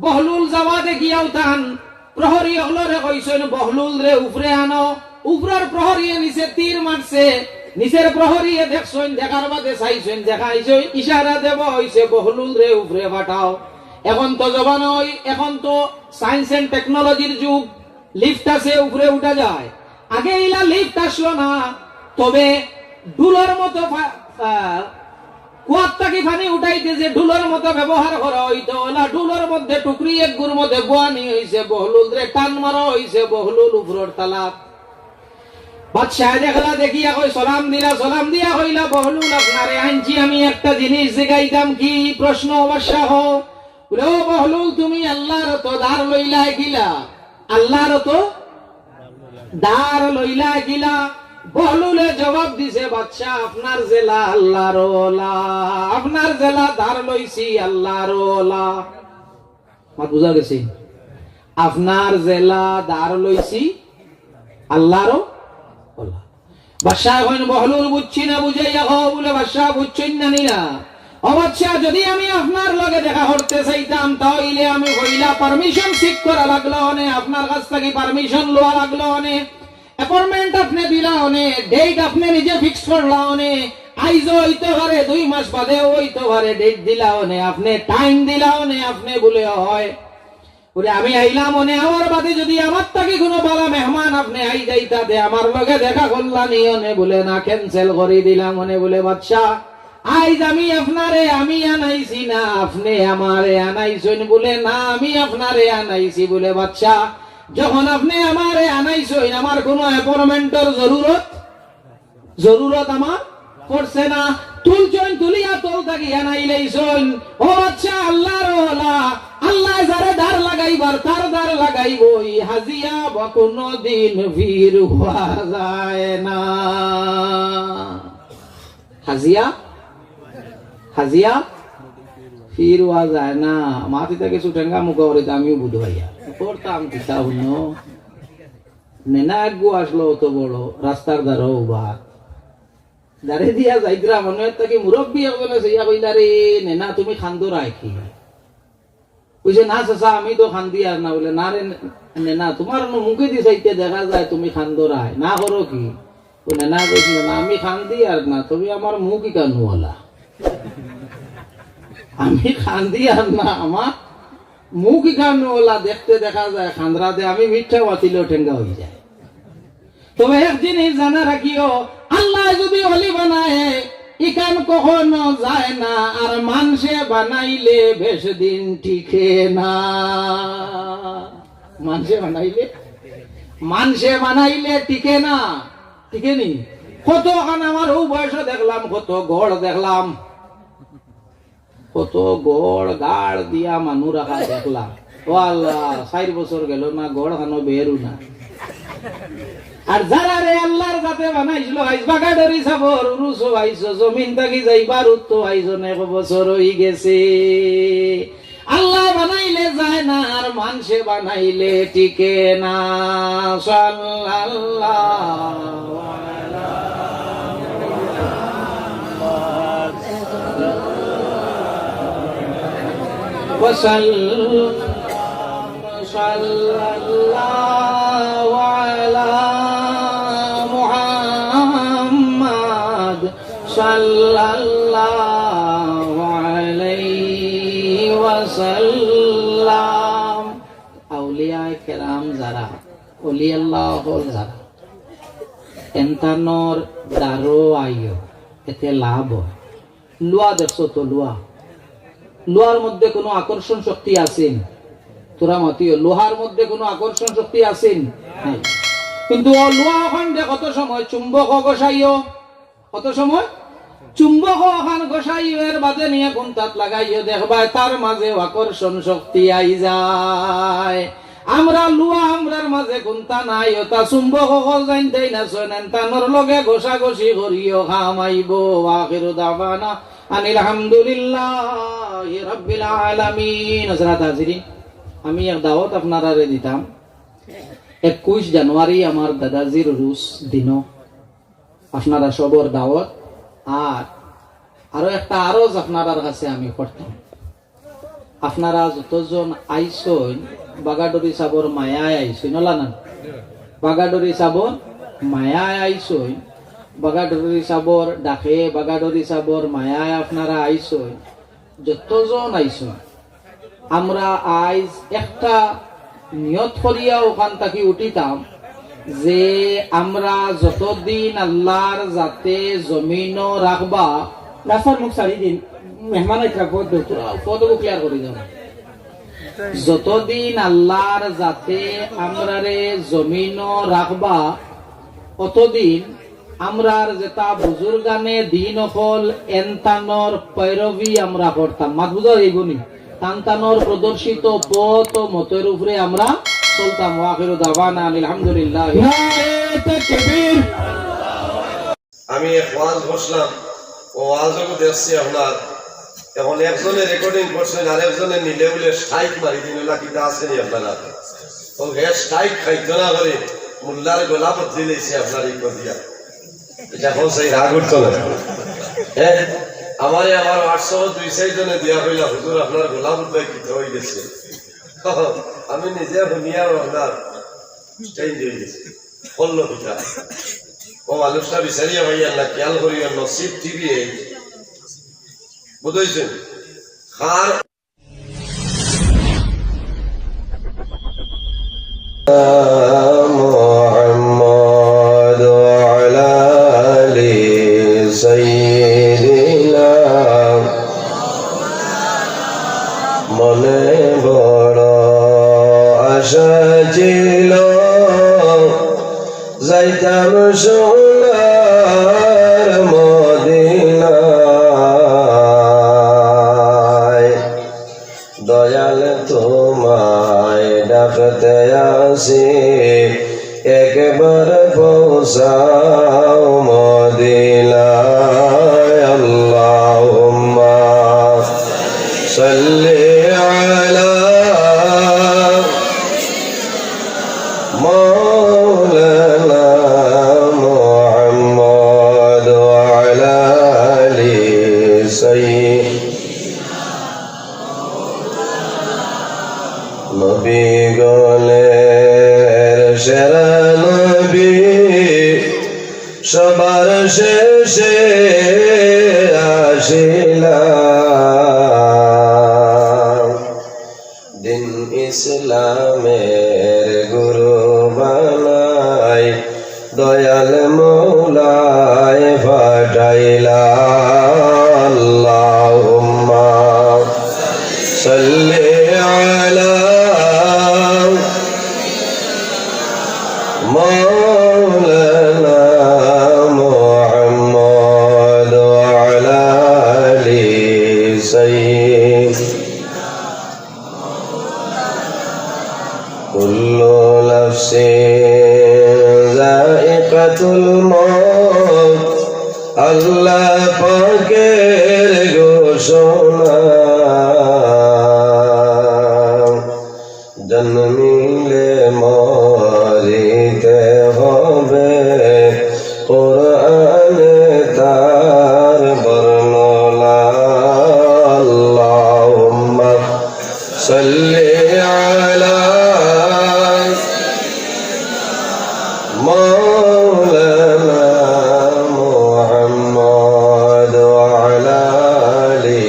বহলুল যাওয়া দেখিয়াউ তান প্রহরী অকলরে কইছইন, "বহলুলরে উপরে আনো।" উপরর প্রহরীয়ে নিচে তীর মারছে, নিচের প্রহরীয়ে দেখছইন, দেখার বাদে চাইছইন, দেখাইছইন, ইশারা দেওয়া অইছে, "বহলুলরে উপরে পাঠাও।" এখন তো জমানা অই, এখন তো science and technology-র যুগ, lift আছে, উপরে উঠা যায়। আগে ইলা lift আছলো না, তবে ডুলর মতো ফা-, আহ, কুয়ার থাকি পানি উঠাইতে যে ডুলর মতো ব্যবহার করা অইতো, অলা ডুলর মধ্যে টুকরি একগুর মধ্যে বওয়ানি অইছে, বহলুলরে টান মারা অইছে, বহলুল উপরর তালাত। বাদশায় দেখলা, দেখিয়া কই, সালাম দিলা, সালাম দিয়া কইলা, "বহলুল, আপনারে আনছি আমি একটা জিনিস জিগাইতাম।" "কি প্রশ্ন বাদশা?" "ও বহলুল, তুমি আল্লাহর তো ধার লইলায় কিলা?" আল্লাহর তো ধার লইলায় কিলা? বহলুলে জবাব দিছে, "বাদশা, আপনার যেলা আল্লাহর অলা, আপনার যেলা ধার লইছি আল্লাহর অলা।" মাত বুঝা গেছে? "আপনার যেলা ধার লইছি আল্লাহর অলা।" বাদশা কইন, "বহলুল, বুঝছি না, বুঝাইয়া কও।" বুলে, "বাদশা, বুঝছইন না নি না? ও বাদশা, যদি আমি আপনার লগে দেখা করতে চাইতাম, তা অইলে আমি পয়লা permission seek করা লাগলো অনে, আপনার কাছ থাকি permission লওয়া লাগলো অনে, appointment আপনে দিলা অনে, date আপনে নিজে fix করলা অনে, আইজও অইতো পারে, দুই মাস বাদেও অইতো পারে, date দিলা অনে, আপনে time দিলা অনে, আপনে বুলে অয়।" বুলে, "আমি আইলাম অনে, আমার বাদে যদি আমার থাকি কুনু বালা মেহমান আপনে আই যাইতা তে আমার লগে দেখা করলা নি অনে?" বুলে, "না, cancel করি দিলাম অনে।" বুলে, "বাদশা, আইজ আমি আপনারে আমি আনাইছি না, আপনে আমারে আনাইছইন।" বুলে, "না, আমি আপনারে আনাইছি।" বুলে, "বাদশা, যখন আপনে আমারে আনাইছইন, আমার কুনু appointment-র জরুরত জরুরত আমার পড়ছে না।" তুলছইন, তুলিয়া তল থাকি আনাইলাইছইন। ও বাদশা, আল্লাহর অলা, আল্লায় যারে ধার লাগাইবার, তার ধার লাগাইবই। হাজিয়া বা কুনুদিন ফির অওয়া যায় না। হাজিয়া, হাজিয়া ফির অওয়া যায় না। মাতিতা কিছু টেঙ্গা মুখা করিতা আমিও বুঝ পাইয়া। করতাম কিতা হুনো? নেনা একগু আছলো অত বড়, রাস্তার ধারো উবা। যারে দিয়া যাইতরা, মনো একটা কি মুরব্বি একজনে চাইয়া কইলা, "রে নেনা, তুমি কান্দরায় কি?" কইছে, "না চাচা, আমি তো কান্দিয়ার না।" বুলে, "না রে নেনা, তুমার অনো মুখেদি চাইতে দেখা যায় তুমি কান্দরায়, না করো কি?" কই, "নেনা কইছিল না, আমি কান্দিয়ার না, তবে আমার মুখ ইখান অলা।" আমি কান্দিয়ার না, আমার মুখ ইখান অলা, দেখতে দেখা যায় কান্দরা দে, আমি মিঠা মাতিলেও টেঙ্গা অই যায়। তবে এক জিনিস জানা রাখিও, আল্লায় যদি অলি বানায়, ইখান কখনো যায় না, আর মানষে বানাইলে বেশ দিন টিকে না। মানষে বানাইলে, মানষে বানাইলে টিকে না, টিকে নি? কতখান আমার অউ বয়সো দেখলাম, কত ঘর দেখলাম, কত ঘর গাড় দিয়া মানু রাখা দেখলাম। ও আল্লাহ, চাইর বছর গেল না, ঘর খানো বেরু না। আর যারারে আল্লার যাতে বানাইছিল, আইজ বাগাডরি সাবর উরুসো আইছো, জমিন থাকি যাইবার উত্তো আইজ অনেক বছর অই গেছে। আল্লায় বানাইলে যায় না, আর মানষে বানাইলে টিকে না। সাল্লাল্লাহু আলা মুহাম্মাদ। ওয়া সাল্লাম। সাল্লাল্লাহু আলা মুহাম্মাদ। সাল্লাল্লাহু আলাইহি ওয়াসাল্লাম। আউলিয়ায়ে কেরাম যারা, অলি আল্লাহ অকল যারা, এনতানর দ্বারো আইও, এতে লাভ অয়। লুহা দেখছো তো, লুহা, লুহার মধ্যে কুনু আকর্ষণ শক্তি আছে নি? তোরা মাতিও, লুহার মধ্যে কুনু আকর্ষণ শক্তি আছে নি? নাই। কিন্তু অউ লুহা অখানরে কত সময় চুম্বকো ঘষাইও, কত সময় চুম্বকো অখান ঘষাইও, এর বাদে নিয়া কুন্তাত লাগাইও, দেখবায় তার মাজে আকর্ষণ শক্তি আইযায়। আমরা লুহা আমরার মাজে কুন্তা নাই, অতা চুম্বক অকল যাইন দেইন আছইন, এন তানর লগে ঘষাঘষি করিও, কাম আইবো। ওয়া আখিরু দাওয়ানা আনিল হামদুলিল্লাহি রাব্বিল আলামিন। হযরত হাজিরিন, আমি এক দাওয়াত আপনারারে দিতাম। একুইশ জানুয়ারি আমার দাদাজির রুশ দিনো আপনারা সবর দাওয়াত। আর আরো একটা আরজ আপনারার কাছে আমি করতাম, আপনারা যতজন আইছইন, বাগাডুরি সাবর মায়ায় আইছইন, অলা না? বাগাডুরি সাবর মায়ায় আইছইন, বাগাডুরি সাবর ডাকে, বাগাডুরি সাবর মায়ায় আপনারা আইছইন, যতজন আইছইন, আমরা আইজ একটা নিয়ত করিয়া অখান থাকি উঠিতাম যে আমরা যতদিন আল্লাহর জাতে জমিনো রাখবা, রাস্তার মুখ ছাড়ি দিন, মেহমান আইতরা, পথ ধরতে। পথ clear করি দেও। যতদিন আল্লাহর জাতে আমরারে জমিনো রাখবা, অতদিন আমরার যেতা বুজুর্গানে দিন অকল এন তানর পয়রবি আমরা করতাম। মাত বুঝা যাইবো নি? তান তানর প্রদর্শিত পথ ও মতর উপরে আমরা চলতাম। ওয়া আখিরু দাওয়ানা আনিল হামদুলিল্লাহ। নারায়ে তাকবীর। আমি এক ওয়াজ বসলাম, ও ওয়াজও দেখছি আপনার। এখন একজনে recording করছেন, আরেকজনে নিলে বলে strike মারি দিন, না কিতা আছে নি আপনারা? ও হে strike খাইতো না করে মোল্লার গলা বদলি লইছে আপনার এই কদিয়া। ইটা এখন সেই রাগ উঠতো না। হ্যাঁ, আমারে আমার WhatsApp-ও দুই চাইর জনে দিয়া কইলা, "হুজুর, আপনার গলা বদলাই কিতা অই গেছে?" আমি নিজে হুনিয়া আপনার change অই গেছে। করলো কিতা? ও মানুষটা বিচারিয়া পাইয়ার না, খেয়াল করিও, নসিব টিভি এই। বুঝাইছেন? খার محمد وعلى آل سيدنا। মনে বড় আশা ছিল যাইতাম সোনার মদিনায়। দয়াল তোমায় ডাকতে আসি, একবার পৌঁছাও মদিনায়। আল্লাহুম্মা সাল্লি আলা মাওলানা মুহাম্মদ ওয়া আলা আলি সাইয়্যিদিনা। নবী গণের সেরা নবী, সবার শেষে আসিলা। দিন ইসলামের গুরু বানাই দয়াল মৌলায় পাঠাইলা। আল্লাহুম্মা সাল্লি আলা মাওলানা মুহাম্মদ ওয়া আলা আলি সাইয়্যিদিনা। কুল্লু নাফসিন যায়িকাতুল মাউত, আল্লাহ পাকের ঘোষণা। জন্মিলে মরিতে হবে, কোরআনে তার বর্ণনা। আল্লাহুম্মা সাল্লি আলা মাওলানা মুহাম্মদ ওয়া আলা আলি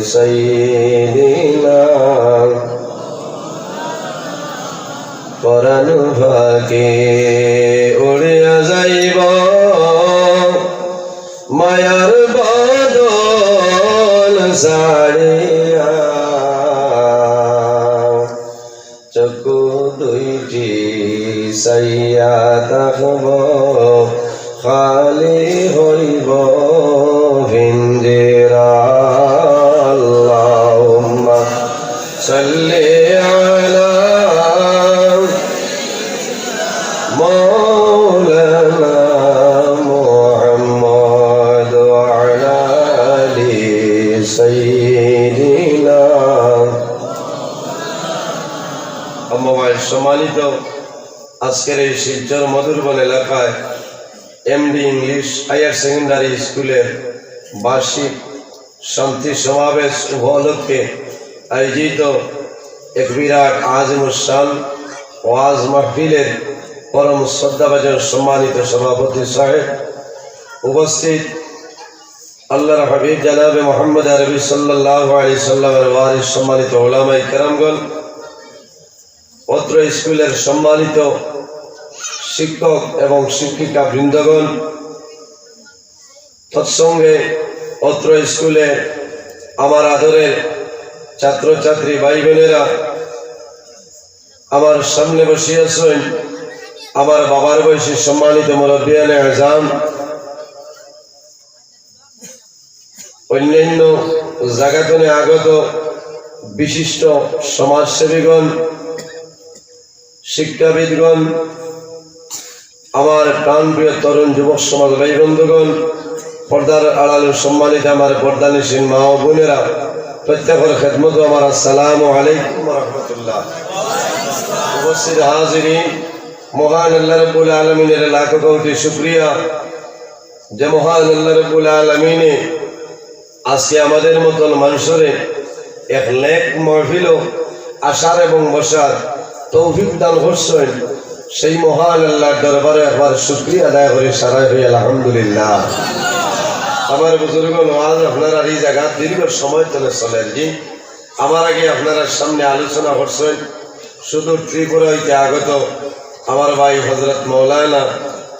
সাইয়্যিদিনা। পরান পাখি উড়িয়া যাইব মায়ার বাদল ছাড়িয়া। চক্ষু দুইটি চাইয়া থাকবো, খালি হইব পিঞ্জিরা। আল্লাহুম্মা সাল্লি আলা মাওলানা মুহাম্মদ ওয়া আলা আলি সাইয়্যিদিনা। আম্মা বাদ, সম্মানিত আজকের এই শিলচর মধুরবন এলাকায় এমডি ইংলিশ হায়ার সেকেন্ডারি স্কুলের বার্ষিক শান্তি সমাবেশ উপলক্ষে আয়োজিত এক বিরাট আজিমুস শান ওয়াজ মাহফিলের পরম শ্রদ্ধাভাজন সম্মানিত সভাপতি সাহেব, উপস্থিত আল্লাহর হাবিব জনাবে মোহাম্মদ আরবি সাল্লাল্লাহু আলাইহি সাল্লামের ওয়ারিস সম্মানিত উলামায়ে কেরামগণ, অত্র স্কুলের সম্মানিত শিক্ষক এবং শিক্ষিকা বৃন্দগণ, তৎসঙ্গে অত্র স্কুলে আমার আদরের ছাত্রছাত্রী ভাই বোনেরা, আমার সামনে বসিয়া আছেন আমার বাবার বয়সী সম্মানিত মুরব্বিয়ানে আজাম, অন্যান্য জাগা তনে আগত বিশিষ্ট সমাজসেবীগণ, শিক্ষাবিদগণ, আমার প্রাণপ্রিয় তরুণ যুবক সমাজ ভাই বন্ধুগণ, পর্দার আড়ালে সম্মানিত আমার পর্দানিশীন মা ও বোনেরা, প্রত্যেকের খেদমতো আমার আসসালামু আলাইকুম ওয়া রাহমাতুল্লাহ। উপস্থিত হাজিরিন, মহান আল্লাহ রাব্বুল আলামিনের লাখো কোটি শুকরিয়া যে মহান আল্লাহ রাব্বুল আলামিনে আজকে আমাদের মতন মানুষরে এক নেক মাহফিলো আসার এবং বসার তৌফিক দান করছেন, সেই মহান আল্লাহর দরবারে একবার শুকরিয়া আদায় করি, সারাই হই আলহামদুলিল্লাহ। আমার বুজুর্গ নওয়াজ, আপনারা এই জাগা দীর্ঘ সময় তনে চলের, জি, আমার আগে আপনারার সামনে আলোচনা করছেন সুদূর ত্রিপুরা হইতে আগত আমার ভাই হযরত মাওলানা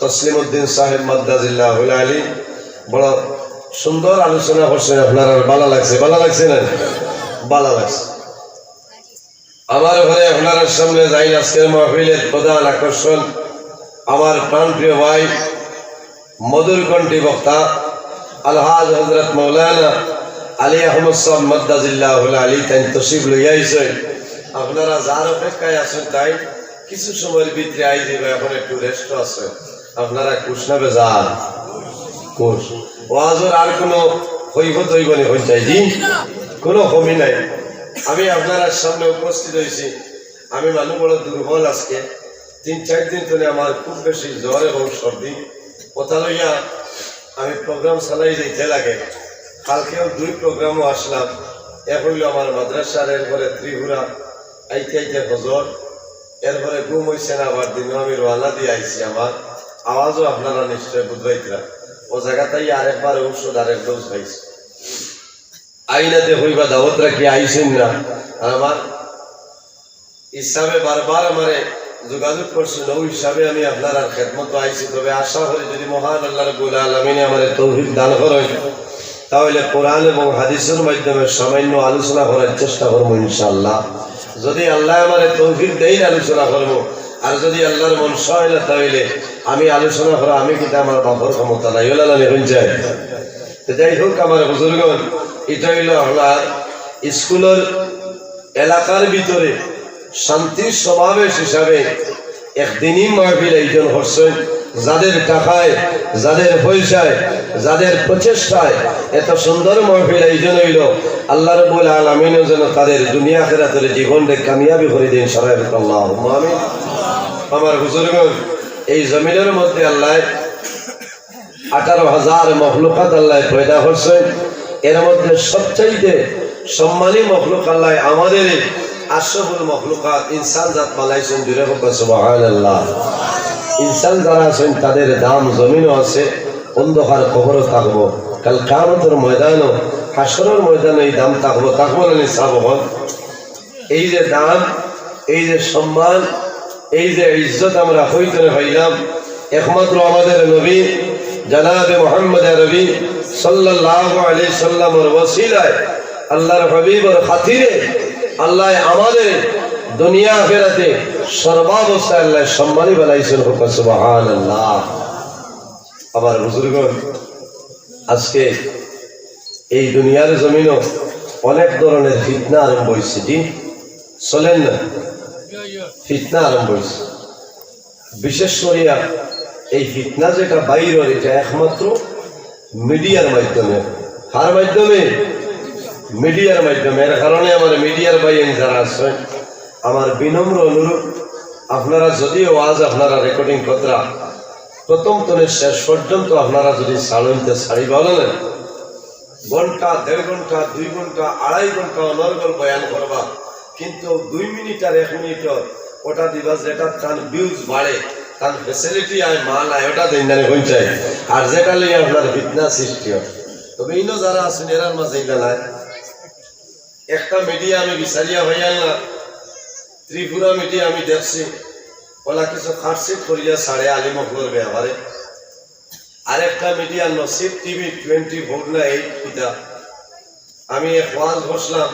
তসলিমউদ্দিন সাহেব মাদ্দাজিল্লাহুল আলী। বড় সুন্দর আলোচনা করছেন, আপনারার ভালা লাগছে, ভালা লাগছে না? ভালা লাগছে। আমার ঘরে আপনারার সামনে যাই আজকের মাহফিলের প্রধান আকর্ষণ আমার প্রাণপ্রিয় ভাই মধুর কণ্ঠী বক্তা আলহাজ হযরত মাওলানা আলী আহমদ সাহেব মাদ্দাজিল্লাহুল আলী তাইন তশরিফ লইয়া আইছেন। আপনারা যার অপেক্ষায় আছেন তাই কিছু সময়ের ভিতরে আই যাইবা, এখন একটু রেস্ট আছে। আপনারা খুশ না বেজার? খুশ। ওয়াজর আর কোনো কৈফত হইব নি, হইন চাই জি? কোনো কমি নাই। আমি আপনারার সামনে উপস্থিত হইছি, আমি মানুষ বড় দুর্বল আজকে, তিন চার দিন ধরে আমার খুব বেশি জ্বর এবং সর্দি। কথা লইয়া আমি প্রোগ্রাম চালাই যাইতে লাগে। কালকেও দুই প্রোগ্রামও আসলাম, এক হইল আমার মাদ্রাসার, এরপরে ত্রিপুরা, আইতে আইতে ফজর, এরপরে ঘুম হইছে না, আবার দিনও আমি রওয়ানা দিয়ে আইছি। আমার আওয়াজও আপনারা নিশ্চয় বুঝবাইতরা, ও জায়গাতেই আরেকবার ঔষধ আরেক ডোজ খাইছি। আইনাতে কইবা দাওয়াত রাখি আইছেন না। আর আমার হিসাবে বারবার আমারে যোগাযোগ করছেন, ওই হিসাবে আমি আপনারার খেদমতো আইছি। তবে আশা করি যদি মহান আল্লাহ রাব্বুল আলামিনে আমারে তৌফিক দান করেন, তাহলে কোরআন এবং হাদিসের মাধ্যমে সামান্য আলোচনা করার চেষ্টা করবো ইনশাআল্লাহ। যদি আল্লাহ আমারে তৌফিক দেইন আলোচনা করবো, আর যদি আল্লাহর মনসা হয় না, তাহলে আমি আলোচনা করা, আমি কিন্তু আমার বাপর ক্ষমতা নাই, ওলা আমি হইন চাই। তো যাই হোক, আমার বুজুর্গণ, এটা হইল আপনার স্কুলের এলাকার ভিতরে শান্তির সমাবেশ হিসাবে এক দিনই মাহফিল আয়োজন করছেন। যাদের টাকায়, যাদের পয়সায়, যাদের প্রচেষ্টায় এত সুন্দর মাহফিল আয়োজন হইল, আল্লাহ রাব্বুল আলামিনও যেন তাদের দুনিয়া আখেরাতের জীবনকে কামিয়াবি করে দিন। সারাই আল্লাহুম্মা আমিন। আমার বুজুর্গণ, এই জমিনের মধ্যে আল্লাহ আঠারো হাজার মখলুকাত আল্লাহ পয়দা করছেন। এর মধ্যে সবচাইতে সম্মানী মখলুক আল্লাহ আমাদের আশরাফুল মখলুকাত ইনসান জাত বানাইছেন। জুড়ে হোক সুবহানাল্লাহ। ইনসান যারা আছেন তাদের দাম জমিনও আছে, অন্ধকার কবরও থাকবো, কাল কিয়ামতের ময়দানও, হাশরের ময়দানে এই দাম থাকবো, থাকবো না নি সাব হন? এই যে দাম, এই যে সম্মান, এই যে ইজ্জত আমরা হইতে পাইলাম, একমাত্র আমাদের নবী জনাবে মুহাম্মদ আরবি সাল্লাল্লাহু আলাইহি সাল্লামের ওসিলায়, আল্লাহর হাবিবের খাতিরে আল্লাহ আমাদের দুনিয়া আখেরাতে সর্বাবস্থায় আল্লাহ সম্মানী বানাইছইন। কউক্কা সুবহানাল্লাহ। আমার বুজুর্গণ, আজকে এই দুনিয়ার জমিনো অনেক ধরনের ফিতনা আরম্ভ অইছে, জি, চলেন না, ফিতনা আরম্ভ অইছে। বিশেষ করিয়া এই ফিতনা যেটা বাইর অর, এটা একমাত্র মিডিয়ার মাধ্যমে। কার মাধ্যমে? মিডিয়ার মাধ্যমে। এর কারণে আমার মিডিয়ার ভাইয়াইন যারা আছইন, আমার বিনম্র অনুরোধ, আপনারা যদিও ওয়াজ আপনারা রেকর্ডিং কররা, প্রথম তনে শেষ পর্যন্ত আপনারা যদি ছাড়ইন তে ছাড়িবা, অলা না? ঘন্টা, দেড় ঘন্টা, দুই ঘন্টা, আড়াই ঘন্টা অনর্গল বয়ান করবা, কিন্তু দুই মিনিট আর এক মিনিটর ওটা দিবা, যেটা তান ভিউজ বাড়ে, তান ফেসিলিটি আয়, মাল আয়, ওটা দেইন না নি, কইন চাই। আর যেটা লইয়া আপনার ফিতনা সৃষ্টি অর। তবে ইনো যারা আছইন, এরার মাঝে ইলা নাই। একটা মিডিয়া আমি বিচারিয়া পাইয়ার না, ত্রিপুরা মিডিয়া আমি দেখছি, ওলা কিছু কাটছিট করিয়া ছাড়ে আলিম অকলর ব্যাপারে। আরেকটা মিডিয়া নসিব টিভি টোয়েন্টি ফোর না এইট কিতা, আমি এক ওয়াজ বসলাম,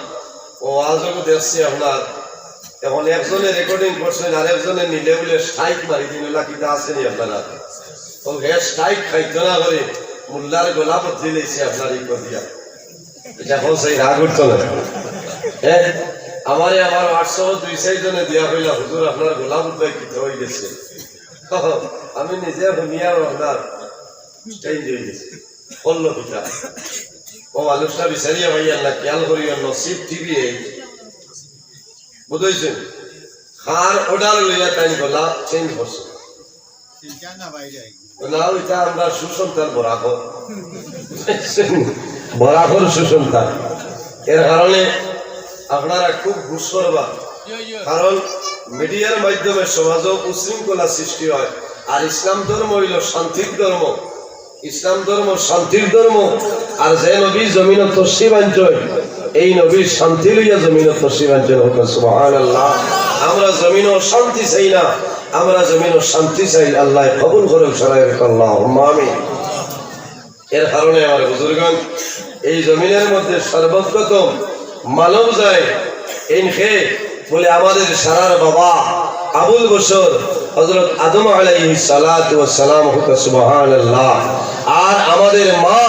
ও ওয়াজও দেখছি আপনার। এখন একজনে রেকর্ডিং করছইন, আরেকজনে নিলে বুলে স্ট্রাইক মারি দিন, ওলা কিতা আছে নি আপনারা? ও হে স্ট্রাইক খাইতো না করে মোল্লার গলা বদলি লইছে আপনার ই করিয়া। এটা এখন সেই রাগ উঠতো না। হ্যাঁ, আমারে আমার হোয়াটসঅ্যাপে দুই চাইর জনে দিয়া কইলা, "হুজুর, আপনার গলা বুঝবাই কিতা অই গেছে।" আমি নিজে শুনিয়া আপনার চেঞ্জ অই গেছে। করলো কিতা? ও মানুষটা বিচারিয়া পাইয়ার না, খেয়াল করিও, নসিব টিভি এইট। বুঝাইছেন? কার অর্ডার লইয়া তাইন গলা চেঞ্জ করছে। না, ওইটা আমরা সুসন্তান বরাকর। বরাকর সুসন্তান। এর কারণে আপনারা খুব গুস করবা। কারণ মিডিয়ার মাধ্যমে সমাজও উশৃঙ্খলা সৃষ্টি হয়। আর ইসলাম ধর্ম অইলো শান্তির ধর্ম। ইসলাম ধর্ম শান্তির ধর্ম। আর যে নবী জমিনো তশরিফ আনছইন, এই নবী শান্তি লইয়া জমিনো তশরিফ আনছইন। কউক্কা সুবহানাল্লাহ। আমরা জমিনো অশান্তি চাই না, আমরা জমিনো শান্তি চাই। আল্লায় কবুল করউক, সরাই রাখউক, আল্লাহুম্মা আমিন। এর কারণে আমার বুজুর্গণ, এই জমিনের মধ্যে সর্বপ্রথম মানব যায়, এইন কে বুলে আমাদের সারার বাবা আবুল বশর হযরত আদম আলাইহিস সালাতু ওয়াস সালাম, কউক্কা সুবহানাল্লাহ। আর আমাদের মা,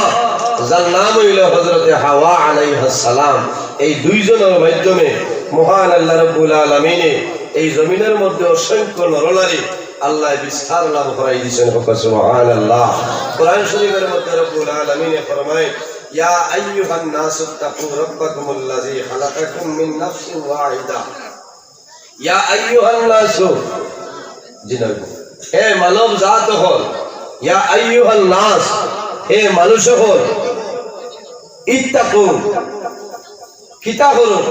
যার নাম অইলো হযরতে হাওয়া আলাইহাস সালাম, এই দুইজনর মাধ্যমে মহান আল্লাহ রাব্বুল আলামিনে এই জমিনের মধ্যে অসংখ্য নরনারী আল্লায় বিস্তার লাভ করাই দিছইন। কউক্কা সুবহানাল্লাহ। কোরআন শরীফের মধ্যে রাব্বুল আলামিনে ফরমায়, "ইয়া আইয়ুহান নাসু ইত্তাকু রাব্বাকুমুল্লাযী খালাকাকুম মিন নাফসিন ওয়াহিদা।" ইয়া আইয়ুহান নাসু, জি না, হে মানব জাত অকল, ইয়া আইয়ুহান নাস, হে মানুষ অকল, ইত্তাকু, কিতা করো?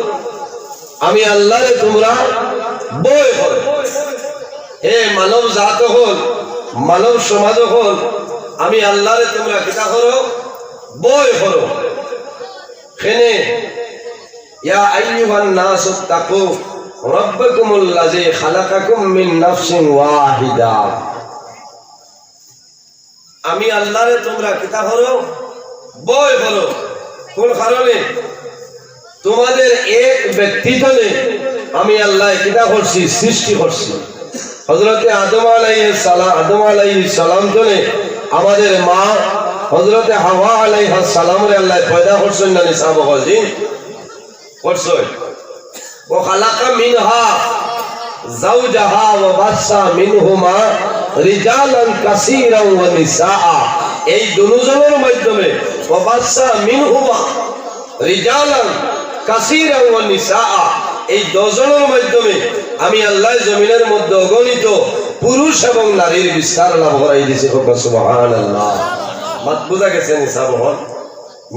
আমি আল্লাহরে তুমরা ভয় করো। হে মানব জাত অকল, মানব সমাজ অকল, আমি আল্লাহরে তুমরা কিতা করো? ভয় করো। কেনে, ইয়া আইয়ুহান নাসু ইত্তাকু রাব্বাকুমুল্লাযী খালাকাকুম মিন নাফসিন ওয়াহিদা। আমি আল্লাহরে তুমরা কিতা করো? ভয় করো। কোন কারণে? তোমাদের এক ব্যক্তি তনে আমি আল্লায় কিতা করছি? সৃষ্টি করছি। হযরতে আদম আলাইহিস সালাম, আদম আলাইহিস সালাম তনে আমাদের মা হযরতে হাওয়া আলাইহাস সালামরে আল্লায় পয়দা করছইন না নি সাব অকল? জি, করছইন। ওয়া খালাকা মিনহা যাওজাহা ওয়া বাসসা মিনহুমা রিজালান কাসীরান ওয়া নিসাআ। এই দুজনর মাধ্যমে, ওয়া বাসসা মিনহুমা রিজালান কাসীরান ওয়া নিসাআ, এই দশজনর মাধ্যমে আমি আল্লায় জমিনের মধ্যে অগণিত পুরুষ এবং নারীর বিস্তার লাভ করাই দিছি। কউক্কা সুবহানাল্লাহ। মাত বুঝা গেছে নি সাব অকল?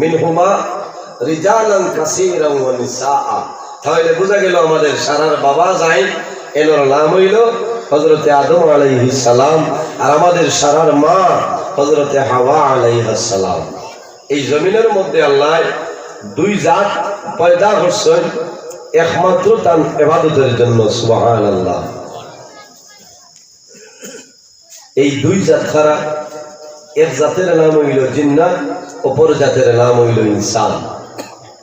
মিনহুমা রিজালান কাসীরান ওয়া নিসাআ। তাইলে বুঝা গেল আমাদের সারার বাবা যাইন, এনর নাম অইলো হযরতে আদম আলাইহিস সালাম, আর আমাদের সারার মা হযরতে হাওয়া আলাইহাস সালাম। এই জমিনের মধ্যে আল্লায় দুই জাত পয়দা করছইন একমাত্র তান ইবাদতের জন্য। সুবহানাল্লাহ। এই দুই জাত কারা? এক জাতের নাম অইলো জিন্নাত, অপর জাতের নাম অইলো ইনসান।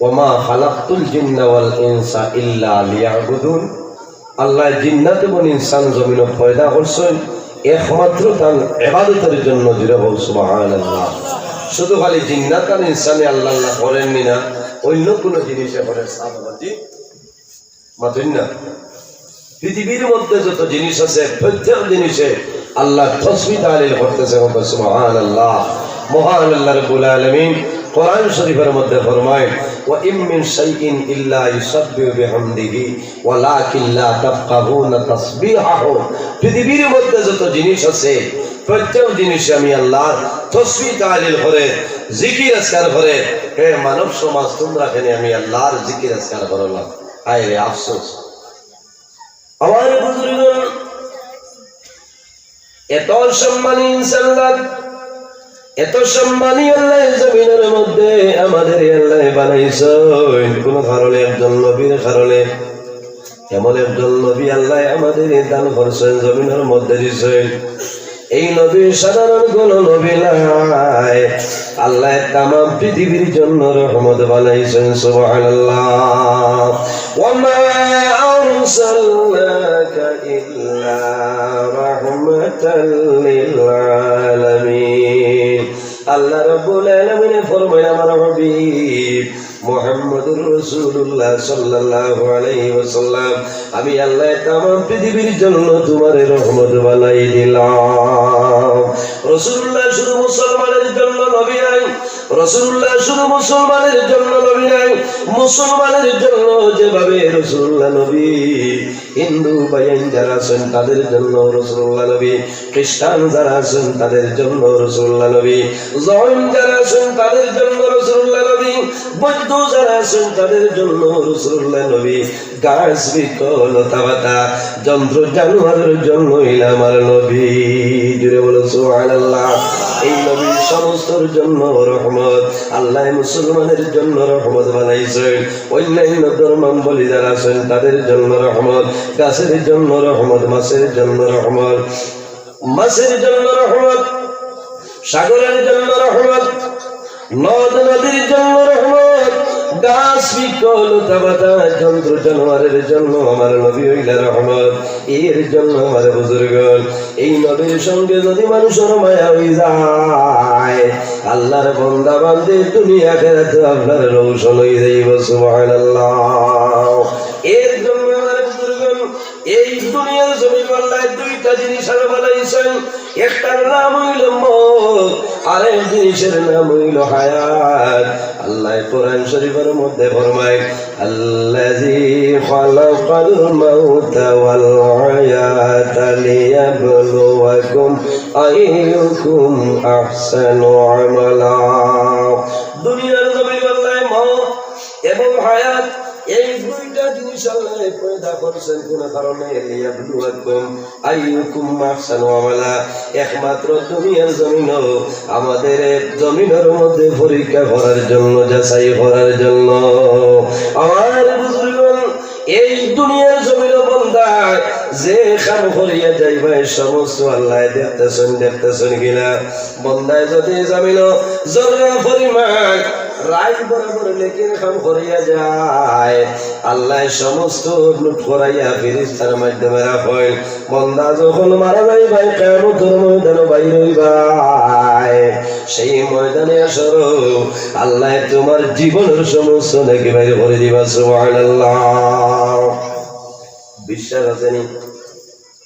ওয়া মা খালাকতুল জিন্না ওয়াল ইনসা ইল্লা লিয়াবুদুন। আল্লায় জিন্নাত এবং ইনসান জমিনো পয়দা করছইন একমাত্র তান ইবাদতর জন্য। জুরে বল সুবহানাল্লাহ। শুধু খালি জিন্নাত আর ইনসানে আল্লাহ আল্লাহ করের নি না, অইন্য কুনু জিনিসে করের সাথ মাতইন না। পৃথিবীর মধ্যে যত জিনিস আছে, প্রত্যেক জিনিসে আল্লাহর তসবিহ তাহলিল করতেছে, বলতে সুবহানাল্লাহ। মহান আল্লাহ রাব্বুল আলামিন কোরআন শরীফের মধ্যে ফরমায়, "ওয়া ইম মিন শাইইন ইল্লা ইউসাব্বিহু বিহামদিহি ওয়ালাকিন লা তাফকাহুনা তাসবিহাহুম।" পৃথিবীর মধ্যে যত জিনিস আছে, প্রত্যেক জিনিসে আমি আল্লাহর তসবিহ তাহলিল করে, জিকির আজকার করে। হে মানব সমাজ, তোমরা কেনে আমি আল্লাহর জিকির আজকার করো না? হায় রে আফসোস। আমার বুজুর্গ, এত সম্মানী ইনসান আল্লাহ, এত সম্মানী আল্লাহ জমিনের মধ্যে আমাদের আল্লাহ বানাইছইন। কোন কারণে? একজন নবীর কারণে। এমন একজন নবী আল্লাহ আমাদের দান করছইন, জমিনের মধ্যে দিছইন। এই নবী সাধারণ কোন নবী নায়, আল্লাহ তামাম পৃথিবীর জন্য রহমত বানাইছইন। সুবহানাল্লাহ। ওয়া মা আরসালনাকা ইল্লা রাহমাতাল লিল আলামিন। আল্লাহ রাব্বুল আলামিনে ফরমায়, আমার হাবিব মুহাম্মদুর রাসূলুল্লাহ সাল্লাল্লাহু আলাইহি ওয়াসাল্লাম, আমি আল্লাহ তামাম পৃথিবীর জন্য তোমারে রহমত বানাই দিলাম। রাসূলুল্লাহ শুধু মুসলমানের জন্য নবী নায়, রাসূলুল্লাহ শুধু মুসলমানের জন্য নবী নায়, মুসলমানের জন্য যেভাবে রাসূলুল্লাহ নবী, হিন্দু ভাইয়াইন যারা আছইন তাদের জন্য রাসূলুল্লাহ নবী, খ্রিস্টান যারা আছইন তাদের জন্য রাসূলুল্লাহ নবী, জৈন যারা আছইন তাদের জন্য রাসূলুল্লাহ নবী, বৌদ্ধ যারা আছইন তাদের জন্য রাসূলুল্লাহ নবী, গাছ বৃক্ষ লতা পাতা যন্ত্র জানোয়ারের জন্য অইলা আমার নবী। জুরে বলো সুবহানাল্লাহ। এই নবী সমস্তর জন্য রহমত। আল্লাহ মুসলমানের জন্য রহমত বানাইছইন। অন্যান্য ধর্মাবলম্বী যারা আছইন তাদের জন্য রহমত, গাছের জন্য রহমত, মাছের জন্য রহমত, মাছের জন্য রহমত, সাগরের জন্য রহমত, নদ নদীর জন্য রহমত, গাছ বৃক্ষ লতা পাতা যন্ত্র জানোয়ারের জন্য আমার নবী অইলা রহমত। এর জন্য আমার বুজুর্গ, এই নবীর সঙ্গে যদি মানুষের মায়া অই যায়, আল্লাহর বান্দা বান্দি দুনিয়া আখেরাতে আপনার রোশন অই যাইব। সুবহানাল্লাহ। এর জন্য আমার বুজুর্গ, এই দুনিয়ার জমিন আল্লাহ দুইটা জিনিস আরো বানাইছইন। একটার নাম অইল মউত, আরেক জিনিসের নাম অইল হায়াত। আল্লাহ কোরআন শরীফের মধ্যে ফরমায়, আল্লাযী খালাকাল মাউতা ওয়াল হায়াতা লিয়াবলুয়াকুম আইয়ুকুম আহসানু আমালা। দুনিয়ার জমিন আল্লাহ মউত এবং হায়াত, এই দুইটা জিনিস আল্লাহ পয়দা করছইন কোন কারণে? লিয়াবলুয়াকুম আইয়ুকুম আহসানু আমালা। একমাত্র দুনিয়ার জমিনো আমাদের জমিনের মধ্যে পরীক্ষা করার জন্য, যাচাই করার জন্য। আমার বুজুর্গ, এই দুনিয়ার জমিনো বন্দায় যে কাম করিয়া যাইবায়, সমস্ত আল্লাহ দেখতেছইন, দেখতেছইন কিনা? বন্দায় যদি জমিনো জর্রা পরিমাণ রাইত বরাবর নেকির কাম করিয়া যায়, আল্লাহ সমস্ত নোট করাইয়া ফিরিস্তার মাধ্যমে রাখইন। বন্দা যখন মারা যাইবায়, কিয়ামতর ময়দানো বাইর অইবায়, সেই ময়দানে হাশরো আল্লাহ তোমার জীবনের সমস্ত নেকি বাইর করি দিবা। সুবহানাল্লাহ। বিশ্বাস আছে নি?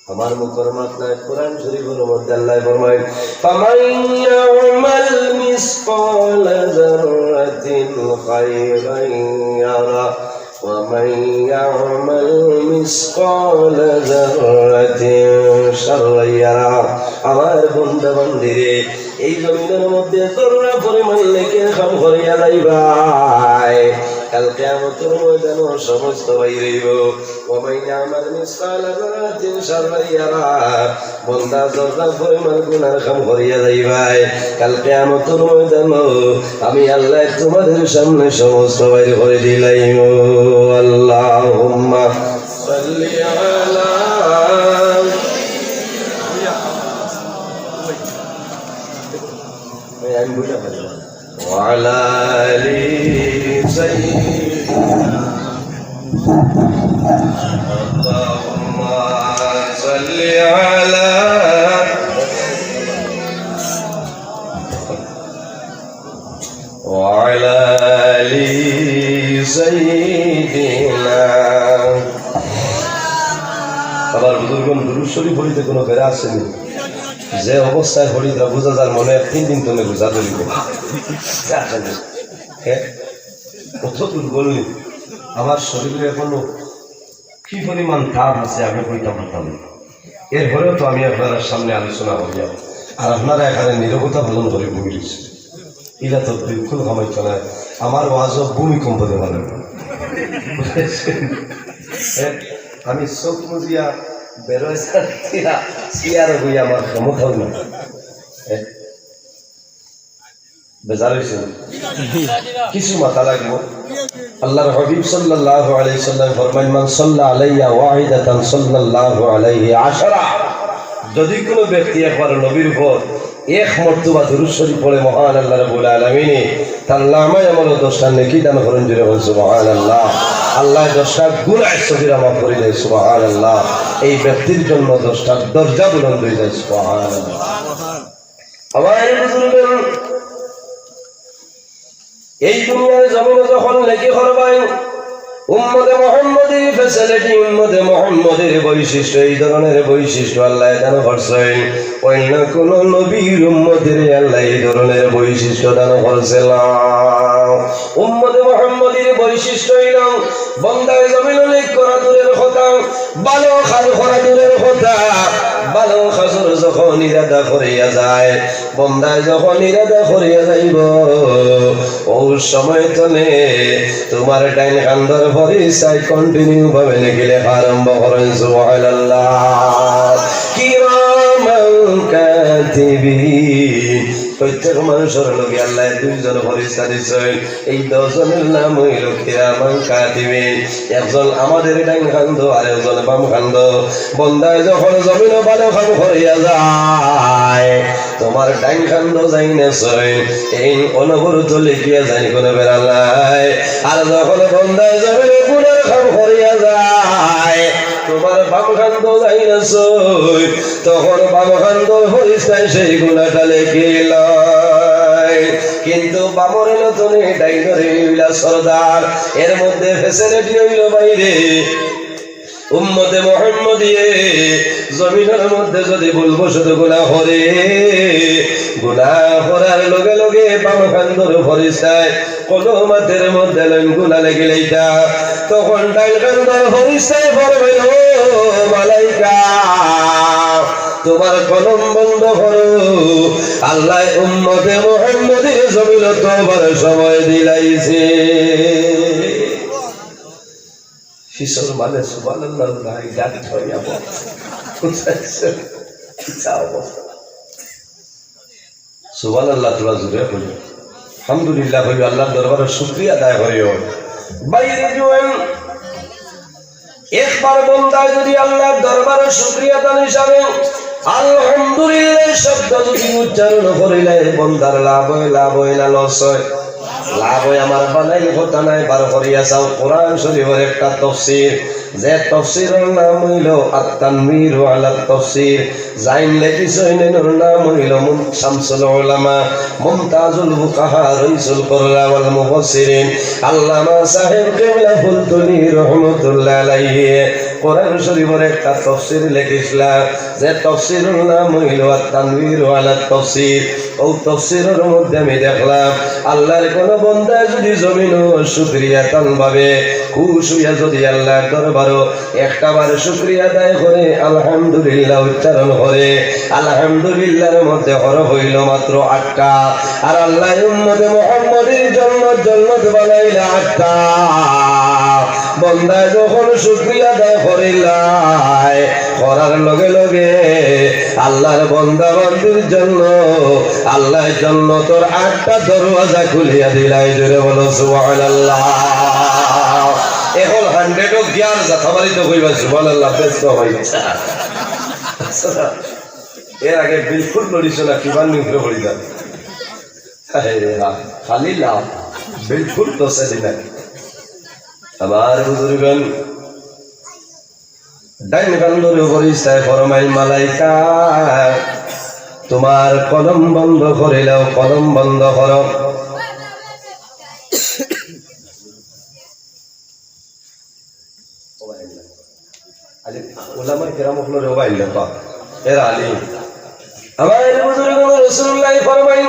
আমার মুখর মাত নায়, কোরআন শরীফের মধ্যে আল্লাহ ফরমায়, "ফামান ইয়া'মাল মিসকালা যাররাতিন খায়রান ইয়ারা, ওয়া মান ইয়া'মাল মিসকালা যাররাতিন শাররান ইয়ারা।" আমার বন্দা বান্দিরে, এই জমিনের মধ্যে জর্রা পরিমাণ নেকির কাম করিয়া যাইবায়, কাল কিয়ামতর ময়দানো সমস্ত বাইর অইবো। ওয়া মান ইয়া'মাল মিসকালা যাররাতিন শাররান ইয়ারা। বন্দা জর্রা পরিমাণ গুনার কাম করিয়া যাইবায়, কাল কিয়ামতর ময়দানো আমি আল্লাহ তোমাদের সামনে সমস্ত বাইর করি দিলাইমু। আল্লাহুম্মা সাল্লি আলা وعلى آل سيدنا. اللهم صل على وعلى آل سيدنا। আমার বুজুর্গণ, দুরূদ শরীফ পড়িতে কোনো বেড়া আছে নি? যে অবস্থায় পড়ি, তা বুঝা যার মনে এক তিন দিন তলে বুঝা ধরিব। হ্যাঁ, কত দুর্বল নি। আমার শরীরে এখনো কি পরিমাণ তাপ আছে, আমি কইতাম পারতাম না। এরপরেও তো আমি আপনারার সামনে আলোচনা করিয়া, আর আপনারা এখানে নীরবতা পালন করি বই রইছেন। ইলা তো বিলকুল সময় চলে। আমার ওয়াজও ভূমিকম্প দেওয়া লাগবে। বুঝেছেন? হ্যাঁ, আমি চোখ মুজিয়া বেরোয় দিয়া চেয়ারে বই আমার ক্ষমতাও না। হ্যাঁ, বেজার হইছে? কিছু মাতা লাগবো। আল্লাহর হাবিব সাল্লাল্লাহু আলাইহি সাল্লাম ফরমাইন, "মান সাল্লা আলাইয়া ওয়াহিদাতান সাল্লাল্লাহু আলাইহি আশারা।" যদি কোনো ব্যক্তি একবার নবীর উপর এক মর্তবা দুরূদ শরীফ পড়ে, মহান আল্লাহ রাব্বুল আলামিনে তার নামায় আমল দশটা নেকি দান করেন। জোরে বল সুবহানাল্লাহ। আল্লাহ দশটা গুনাহ সগীরা মাফ করে দেয়। সুবহানাল্লাহ। এই ব্যক্তির জন্য দশটা দরজা বুলন্দ হয়ে যায়। সুবহানাল্লাহ। আমার বুজুর্গ, এই দুনিয়ার জমিনে যখন নেকি করবায়, উম্মতে মুহাম্মদীর facility, উম্মতে মুহাম্মদীর বৈশিষ্ট্য, এই ধরনের বৈশিষ্ট্য আল্লাহ দান করছেন। অন্য কোন নবীর উম্মতরে আল্লাহ এই ধরনের বৈশিষ্ট্য দান করছে না। উম্মতে মুহাম্মদীর বৈশিষ্ট্য হইল, বন্দায় জমিন নেক করা দূরের কথা, ভালো কাজ করা দূরের কথা, ভালো কাজর যখন ইরাদা করিয়া যায়, বন্দায় যখন ইরাদা করিয়া যাইব, ওই সময় তনে তোমার ডাইন কান্দর ফরিস্তায় continue ভাবে নেকি লেখা আরম্ভ করেন। সুবহানাল্লাহ। কিরামান কাতিবিন। প্রত্যেক মানুষের লগে আল্লাহ দুইজন ফরিস্তা দিছেন। এই দুইজনের নাম হইল কিরামান কাতিবিন। একজন আমাদের ডাইন কান্দো আর একজন বাম কান্দো। বন্দায় যখন জমিনো ভালো কাম করিয়া যায়, তোমার ডাইন কান্দো যাইন সইন, এইন অনবরত লেখিয়া যাইন, কোনো বেড়া নাই। আর যখন বন্দায় জমিনো গুনার কাম করিয়া যায়, তোমার বাম কান্দো যাইন সইন, তখন বাম কান্দর ফরিস্তায় সেই গুনাটা লেখিলায়। কিন্তু বামর এলো তনে, ডাইনর ইলা সর্দার, এর মধ্যে facility হইল বাইরে। উম্মতে মুহাম্মদীয়ে জমিনের মধ্যে যদি ভুলবশত গুনাহ করে, গুনাহ করার লগে লগে বাম কান্দর ফরিস্তায় কলমাতের মধ্যে লইন গুনাহ লেখিলাইতা, তখন ডাইন কান্দর ফরিস্তায় ফরমাইল, "ও মালাইকা, তোমার কলম বন্ধ করো, আল্লাহ উম্মতে মুহাম্মদীর জমিনো তওবার সময় দিলাইছে।" কিসর মানে সুবহানাল্লাহ নাই, গাড়ি ছড়িয়া বল। বুঝাইছে? কিতা অবস্থা? সুবহানাল্লাহ, তোরা জোরে কইও। আলহামদুলিল্লাহ কইও, আল্লাহর দরবারে শুকরিয়া আদায় করিও। বাইরে জুয়েন, একবার বন্দায় যদি আল্লাহর দরবারে শুকরিয়া আদায় হিসাবে আলহামদুলিল্লাহ শব্দ যদি উচ্চারণ করিলে বন্দার লাভ হয়, লাভ হয় না loss হয়? লাভ হয়। আমার বানাইল কথা নাই, বার করিয়া চাও। কোরআন শরীফের একটা তফসির, যে তফসিরের নাম হইল আত-তানবীর আলা তাফসীর, যাইন লেখিছইন এনর নাম হইল মুন-, শামসুল উলামা মুমতাজুল ফুকাহা রইসুল কুররা ওয়াল মুফাসসিরিন আল্লামা সাহেব কিবলা ফুলতলি রহমতুল্লাহ আলাইহি। কোরআন শরীফের একটা তফসির লেখিছলা, যে তফসিরের নাম হইল আত-তানবীর আলা তাফসীর। ও তফসিরের মধ্যে আমি দেখলাম, আল্লাহর কোন বন্দায় যদি জমিনো শুকরিয়া তান ভাবে খুশ হইয়া যদি আল্লাহর দরবারো একটা বার শুকরিয়া আদায় করে, আলহামদুলিল্লাহ উচ্চারণ করে, আলহামদুলিল্লাহর মধ্যে হরফ হইল মাত্র আটটা, আর আল্লাহ উম্মতে মুহাম্মদীর জন্নত, জন্নত বানাইলা আটটা। বন্দায় যখন শুকরিয়া আদায় করিলায়, করার লগে লগে আল্লাহর বন্দা বান্দির জন্য আল্লাহ জন্নতর আটটা দরওয়াজা খুলিয়া দিলায়। জোরে বলো সুবহানাল্লাহ। এখন hundred ও গিয়ার যাতা বাড়িতে কইবা সুবহানাল্লাহ, ব্যস্ত হইছে। এর আগে বিলকুল লড়িছ না, কিমান নিউট্রে পড়ি যাবে। আরে রে হা, খালি লাভ, বিলকুল তো সেদিন আগে। আমার বুজুর্গান, ডাইন কান্দর ফিরিস্তায় ফরমাইল, "মালাইকা, তুমার কলম বন্ধ করিলাও, কলম বন্ধ করো।" আলিম, উলামায়ে কেরাম অকলরে ওবা আইলা তো, এরা আলিম। আমার বুজুর্গ রাসূলুল্লাহ ফরমাইন,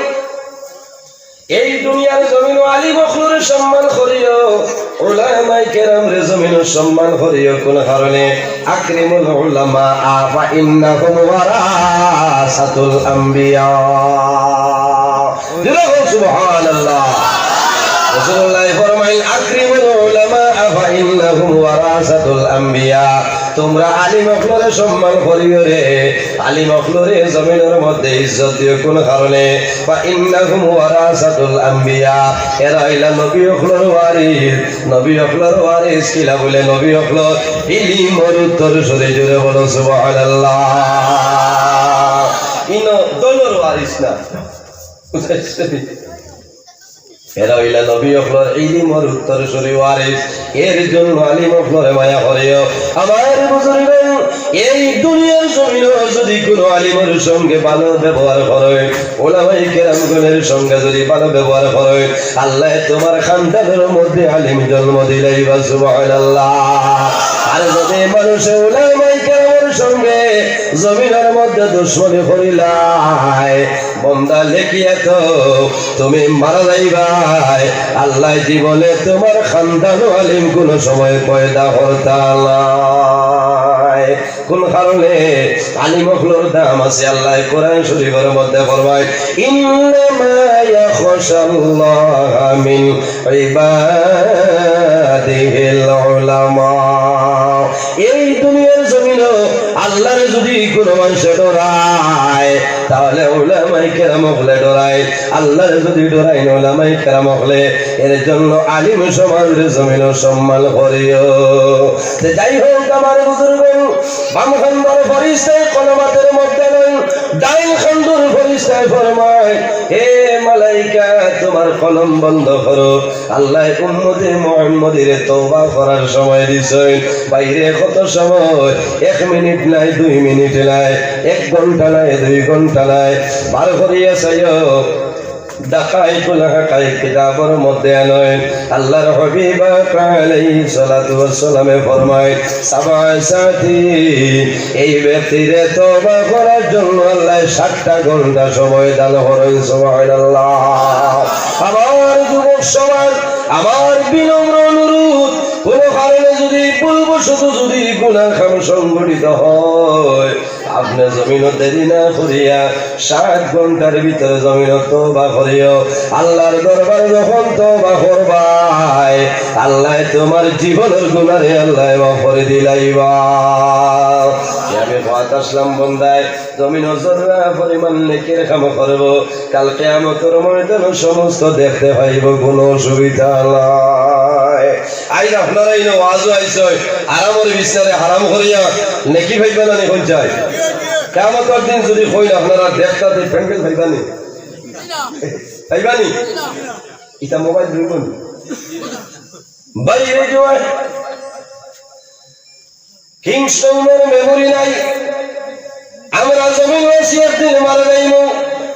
এই দুনিয়ার জমিনো আলিম অকলরে সম্মান করিও, উলামায়ে কেরামরে জমিনো সম্মান করিও। কোন কারণে? আকরিমুল উলামা ফা ইন্নাহুম ওয়ারাসাতুল আম্বিয়া। জোরে বল, সুবহানাল্লাহ। রাসূলুল্লাহ ফরমাইন, "আকরিমুল উলামা ফা ইন্নাহুম ওয়ারাসাতুল আম্বিয়া।" তুমরা আলিম অকলরে সম্মান করিও রে, আলিম অকলরে জমিনর মধ্যে ইজ্জত দিও। কোন কারণে? "ফা ইন্নাহুম ওয়ারাসাতুল আম্বিয়া।" এরা অইলা নবী অকলর ওয়ারিস। নবী অকলর ওয়ারিস কিলা বুলে? নবী অকলর ইলিমর উত্তরসূরি। জোরে বলো, সুবহানাল্লাহ। ইনো দলর ওয়ারিস না। এরা অইলা নবী অকলর ইলিমর উত্তরসূরি ওয়ারিস। এর জন্য আলিম অকলরে মায়া করিও। আমার বুজুর্গ, এই দুনিয়ার জমিনো যদি কুনু আলিমর সঙ্গে ভালো ব্যবহার করো, উলামায়ে কেরামগণের সঙ্গে যদি ভালো ব্যবহার করো, আল্লায় তুমার খানদানর মধ্যে আলিম জন্ম দিলাইবা, সুবহানাল্লাহ। আর যদি মানুষে উলামায়ে কেরামর সঙ্গে জমিনর মধ্যে দুশমনি করিলায়, বন্দা লেখিয়া থও, তুমি মারা যাইবায়, আল্লায় জীবনে তুমার খানদানো আলিম কুনু সময় পয়দা করতা নায়। কোন কারণে? আলিম অকলর দাম আছে। আল্লায় কোরআন শরীফর মধ্যে ফরমায়, "ইন্নামা ইয়াখশাল্লাহা মিন ইবাদিহিল উলামা।" এই দুনিয়ার জমিনো আল্লারে যদি কুনু মানষে ডরায়, তাহলে উলামায়ে কেরাম অকলে ডরায়। আল্লারে যদি ডরাইন উলামায়ে কেরাম অকলে, এর জন্য আলিম সমাজরে জমিনো সম্মান করিও। তে যাই হোক, আমার বুজুর্গ, বাম খান্দর ফিরিস্তায় কলম আতর মধ্যে লইন, ডাইন খান্দর ফিরিস্তায় ফরমায়, "হে মালাইকা, তুমার কলম বন্ধ করো।" আল্লায় উম্মতে মুহাম্মদীরে তওবা করার সময় দিছইন। বাইরে কত সময়, এক মিনিট নাই, দুই মিনিট নাই, এক ঘন্টা নাই, দুই ঘন্টা নাই, বার করিয়া চাইও। দাকাইকুল হাকাইক কিতাবর মধ্যে আনইন, আল্লাহর হাবিব পাক আলাইহিস সালাতু ওয়াস সালামে ফরমায়, "সাবা সাতি, এই ব্যক্তিরে তওবা করার জন্য আল্লায় সাতটা ঘন্টা সময় দান করইন।" সুবহানাল্লাহ। আমার যুবক সমাজ, আমার বিনম্র অনুরোধ, কোনো কারণে যদি ভুলবশত যদি গুনাহ কাম সংঘটিত হয়, আপনে জমিনো দেরি না করিয়া সাত ঘন্টার ভিতরে জমিনো তওবা করিও। আল্লাহর দরবারে যখন তওবা করবায়, আল্লায় তুমার জীবনর গুনারে আল্লায় মাফ করি দিলাইবা। আমি কওয়াত আসলাম বন্দায়, জমিনো জর্রা পরিমাণ নেকির কাম করবো, কাল কিয়ামতর ময়দানো সমস্ত দেখতে পাইবো, কোনো অসুবিধা নাই। আইজ আপনারা ইনো ওয়াজো আইছইন, আরামর বিছনারে হারাম করিয়া নেকি পাইবা না নি? কোন চাই? কিয়ামতর দিন যদি কইন আপনারা দেখতা, তে প্যান্ডেল পাইবা নি? পাইবা নি? ইটা মোবাইল ধরবো নি? বাইরে যাওয়া কিংস্টনের মেমোরি নাই। আমরা জমিনো আছি, একদিন মারা যাইমু।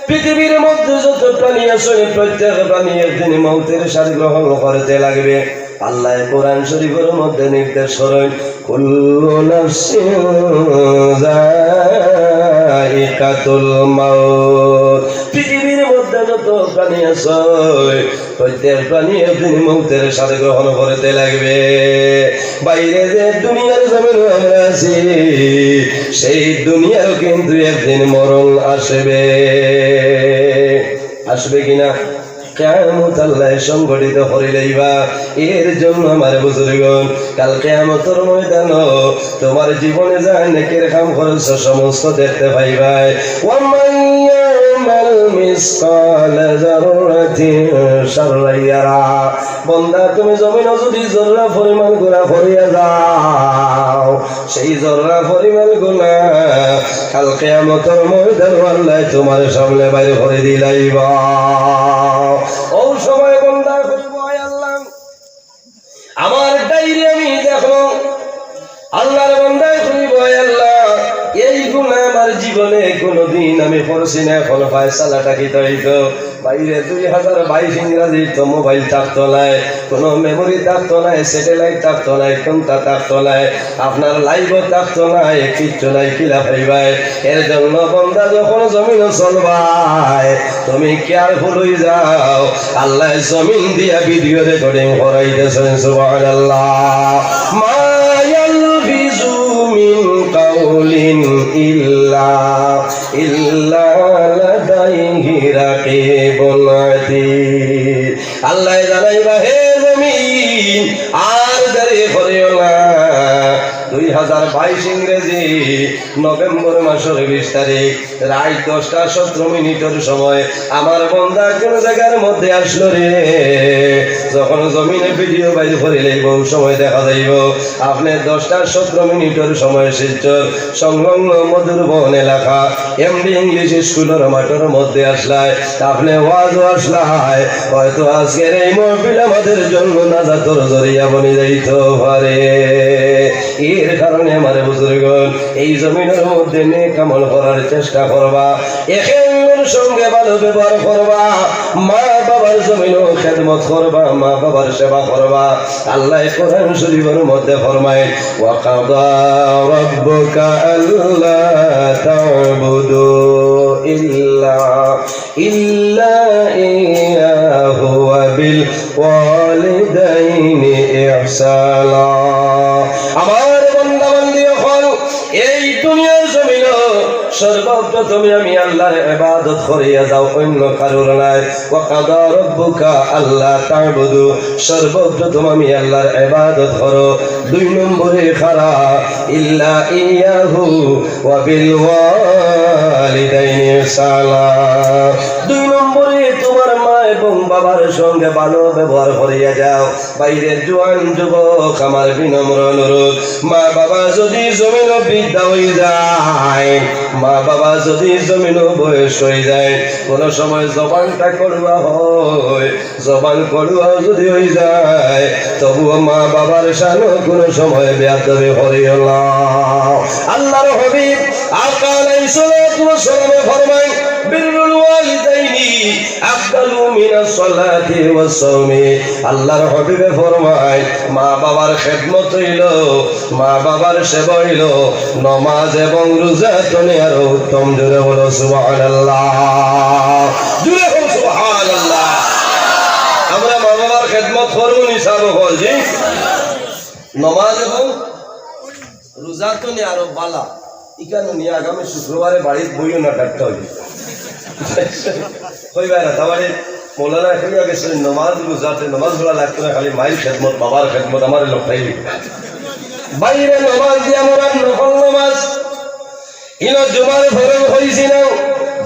পৃথিবীর মধ্যে যত প্রাণী আছে, প্রত্যেক প্রাণী একদিন মৌতের স্বাদ গ্রহণ করতে লাগবে। আল্লায় কোরআন শরীফর মধ্যে নির্দেশ করেন, "কুল্লু নাফসিন যায়িকাতুল মাউত।" পৃথিবীর মধ্যে যত প্রাণী আছে, প্রত্যেক প্রাণী একদিন মৌতের স্বাদ গ্রহণ করতে লাগবে। বাইরে যে দুনিয়ার জমিনো আমরা আছি, সেই দুনিয়ারও কিন্তু একদিন মরণ আসবে। আসবে কিনা? কিয়ামত আল্লায় সংঘটিত করি লইবা। এর জন্য আমার বুজুর্গন, কাল কিয়ামতর ময়দানো তোমার জীবনে যা নেকির কাম করছো সমস্ত দেখতে পাইবায়। ওয়া মান ইয়ামাল মিসকালা যাররাতিন শাররান ইয়ারা। বন্দা, তুমি জমিনো যদি জর্রা পরিমাণ গুনাহ করিয়া যাও, সেই জর্রা পরিমাণ গুনাহ কাল কিয়ামতর ময়দানো আল্লায় তোমার সামনে বাইর করি দিলাইবা। ও সময় বন্দা কইবো, "আয় আল্লাহ, আমার ডায়েরি আমি দেখমু।" আল্লাহর বন্দায় কইব, আমি করছি না, এখন ফয়সালাটা কিতা অইতো? বাইরে দুই হাজার বাইশ ইংরাজি তো মোবাইল থাকতো নায়, কোনো মেমোরি থাকতো নায়, স্যাটেলাইট থাকতো নায়, কোনটা থাকতো নায়, আপনার লাইভও থাকতো নায়, কিচ্ছু নাই, কিলা পাইবায়? এর জন্য বন্দা যখন জমিনো চলবায়, তুমি কেয়ারফুল অই যাও, আল্লায় জমিন দিয়া ভিডিও রেকর্ডিং করাইতেছেন। সুবহানাল্লাহ। মা ইয়ালফিজু মিন কাউলিন ইল্লা, ইল্লা লাদাইহি রাকিবুন আতীদ। আল্লায় জানাইবা, হে জমিন, আর দেরি করিও না। দুই হাজার বাইশ ইংরেজি নভেম্বর মাসর বিশ তারিখ রাইত দশটা সতেরো মিনিটর সময় আমার বন্দা কোন জাগার মধ্যে আসলো রে। যখন জমিনে ভিডিও বাইর করিলাইবো, অউ সময় দেখা যাইবো আপনে দশটা সতেরো মিনিটর সময় শিলচর সংলগ্ন মধুরবন এলাকা এমডি ইংলিশ স্কুলর মাঠর মধ্যে আসলায়, আপনে ওয়াজও আসলায়, হয়তো আজকের এই মাহফিল আমাদের জন্য নাজাতর জরিয়া বনি যাইতো পারে। এর কারণে আমার বুজুর্গন, এই জমিনর মধ্যে নেক আমল করার চেষ্টা করবা, একে অন্যর সঙ্গে ভালো ব্যবহার করবা, মা বাবার জমিনো খেদমত করবা, মা বাবার সেবা করবা। আল্লায় কোরআন শরীফর মধ্যে ফরমায়, "ওয়া কাদা রাব্বুকা আল্লা তা'বুদু ইল্লা, ইল্লা ইয়াহু ওয়া বিল ওয়ালিদাইনি ইহসানা।" আমার বান্দা বান্দি অকল, এই দুনিয়ার জমিনো সর্বপ্রথমে আমি আল্লাহর ইবাদত করিয়া যাও, অন্য কারোর নায়। ওয়া কাদা রাব্বুকা আল্লা তা'বুদু, সর্বপ্রথম আমি আল্লাহর ইবাদত করো। দুই নম্বরে কারা, ইল্লা ইয়াহু ওয়া বিল ওয়ালিদাইনি ইহসানা। দুই নম্বরে তোমার মা এবং বাবার সঙ্গে ভালো ব্যবহার করিয়া যাও। বাইরে জোয়ান যুবক, আমার বিনম্র অনুরোধ, মা বাবা যদি জমিনো বৃদ্ধা অই যায়, মা বাবা যদি জমিনো বয়স অই যায়, কোনো সময় জবানটা কড়ুয়া হয়, জবান কড়ুয়াও যদি অই যায়, তবুও মা বাবার শানো কোনো সময় বেয়াদবি করিও না। আল্লাহর হাবিব আকা আলাইহিস সালাতু ওয়াস সালামে ফরমায়, "বিররুল ওয়ালিদাইনি আফদালু মিনাস সালাতি ওয়াস সাওমি।" আল্লাহর হাবিবে ফরমায়, মা বাবার খেদমত অইলো, মা বাবার সেবা অইলো নমাজ এবং রোজা তনে আরো উত্তম। জোরে বলো সুবহানাল্লাহ, জোরে বলো সুবহানাল্লাহ। আমরা মা বাবার খেদমত করমু নি সাব অকল, জি? নমাজ এবং রোজা তনে আরো বালা। ইখান নিয়া আগামী শুক্রবারে বাড়িত বইও না, ডাক্তার অইবো। কইবা না, তার মানে মৌলানা কইয়া গেছে, নমাজ রোজাতে নমাজ পড়া লাগতো না, খালি মায়ের খেদমত, বাবার খেদমত, আমারে লটাই দিবে। বাইরে নমাজ দিয়া আমরা নফল নমাজ, ইনো জুমার ফরজ অইছে না,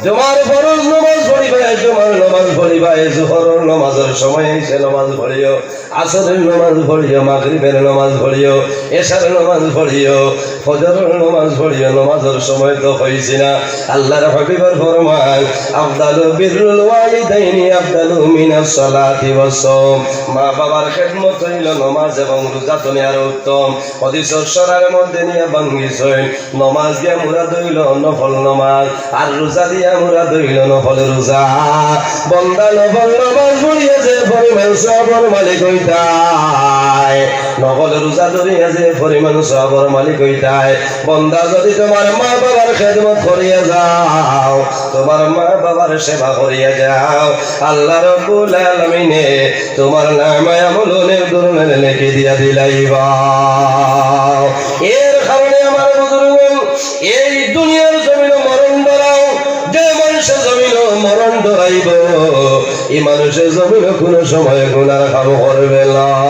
জুমার ফরজ নমাজ পড়িবায়, জুমার নমাজ পড়িবায়, জোহরর নমাজর সময় অইছে, নমাজ পড়িও, আসরের নমাজ পড়িও, মাগরিবের নমাজ পড়িও, এশার নমাজ পড়িও, ফজরর নমাজ পড়িও, নমাজর সময় তো অইছে না। আল্লাহর হাবিবর ফরমান, "আফদালু বিররুল ওয়ালিদাইনি আফদালু মিনাস সালাতি ওয়াস সাওম।" মা বাবার খেদমত অইলো নমাজ এবং রোজা তনে আরো উত্তম। হাদিসর সরার মধ্যে নিয়া ভাঙ্গিছইন, নমাজ দিয়া মুরাদ অইলো নফল নমাজ, আর রোজা দিয়া মুরাদ অইলো নফল রোজা। বন্দা নফল নমাজ পড়িয়া যে পরিমাণ সওয়াবর মালিক অইতায়, নফল রোজা ধরিয়া যে পরিমাণ সওয়াবর মালিক অইতায়, বন্দা যদি তোমার মা বাবার খেদমত করিয়া যাও, তোমার মা বাবার সেবা করিয়া যাও, আল্লাহ রাব্বুল আলামিনে তোমার নামায় আমল অনেক ধরনের নেকি দিয়া দিলাইবা। এর কারণে আমার বুজুর্গ, এই দুনিয়ার জমিনো মরণ ডরাও, যে মানুষে জমিনো মরণ ডরাইবো, ই মানুষে জমিনো কোনো সময় গুনার কাম করবে না।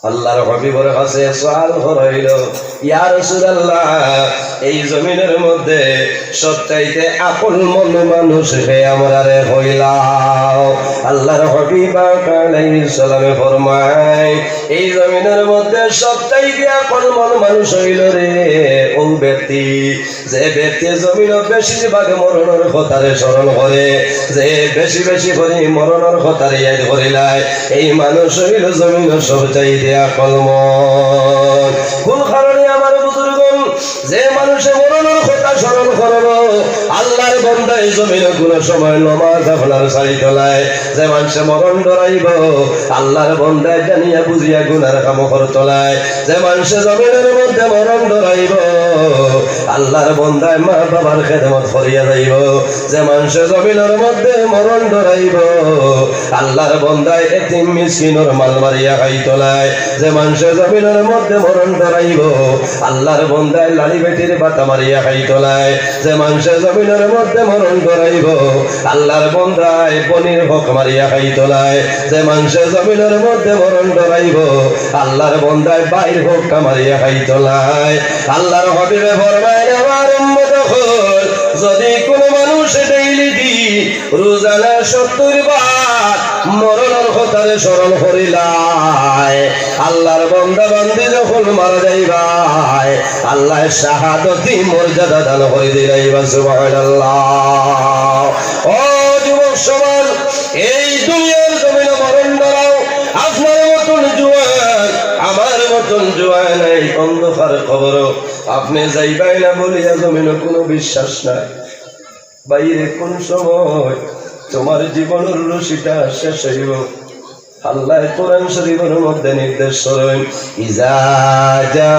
আল্লাহর হাবিবর কাছে সওয়াল করা অইলো, "ইয়া রাসূলুল্লাহ, এই জমিনর মধ্যে সবচাইতে আকলমন্দ মানুষ কে, আমরারে কইলাও।" আল্লাহর হাবিব পাক আলাইহিস সালামে ফরমায়, এই জমিনর মধ্যে সবচাইতে আকলমন্দ মানুষ অইলো রে অউ ব্যক্তি, যে ব্যক্তি জমিনো বেশিরভাগ মরণর কথারে স্মরণ করে, যে বেশি বেশি করি মরণর কথারে ইয়াদ করিলায়, এই মানুষ অইলো জমিনো সবচাইতে আকলমন্দ। কোন কারণে আমার বুজুর্গ, যে মানষে মরণর কথা স্মরণ করবো, আল্লার বন্দায় জমিনো কুনু সময় নমাজ আপনার ছাড়িতো নায়। যে মানষে মরণ ডরাইবো, আল্লার বন্দায় জানিয়া বুঝিয়া গুনার কাম করতো নায়। যে মানষে জমিনর মধ্যে মরণ ডরাইবো, আল্লার বন্দায় মা-বাবার খেদমত করিয়া যাইবো। যে মানষে জমিনর মধ্যে মরণ ডরাইবো, আল্লার বন্দায় এতিম মিসকিনর মাল মারিয়া খাইতো নায়। যে মানষে জমিনর মধ্যে মরণ ডরাইবো, আল্লার বন্দায় লাড়ি বেটির বাতা মারিয়া খাইতো নায়। যে মানষে জমিনর মধ্যে মরণ ডরাইবো, আল্লার বন্দায় বইনর হক মারিয়া খাইতো নায়। যে মানষে জমিনর মধ্যে মরণ ডরাইবো, আল্লার বন্দায় ভাইর হক মারিয়া খাইতো নায়। আল্লার হাবিবে ফরমাইন, আমার উম্মত অকল, যদি কুনু মানুষ ডেইলি দি রোজানা সত্তর বার মরণর কথারে স্মরণ করিলায়, আল্লার বন্দা বান্দি যখন মারা যাইবায়, আল্লায় শাহাদতি মর্যাদা দান করি দিলাইবা। সুবহানাল্লাহ। ও যুবক সমাজ, এই দুনিয়ার জমিনো মরণ ডরাও। আপনার মতন জুয়ান, আমার মতন জুয়ান, এই অন্ধকার কবরো আপনে যাইবায় না বলিয়া জমিনো কুনু বিশ্বাস নাই। ভাইরে, কুন সময় তুমার জীবনর রশিটা শেষ অইবো? আল্লায় কোরআন শরীফর মধ্যে নির্দেশ করইন, "ইজা জা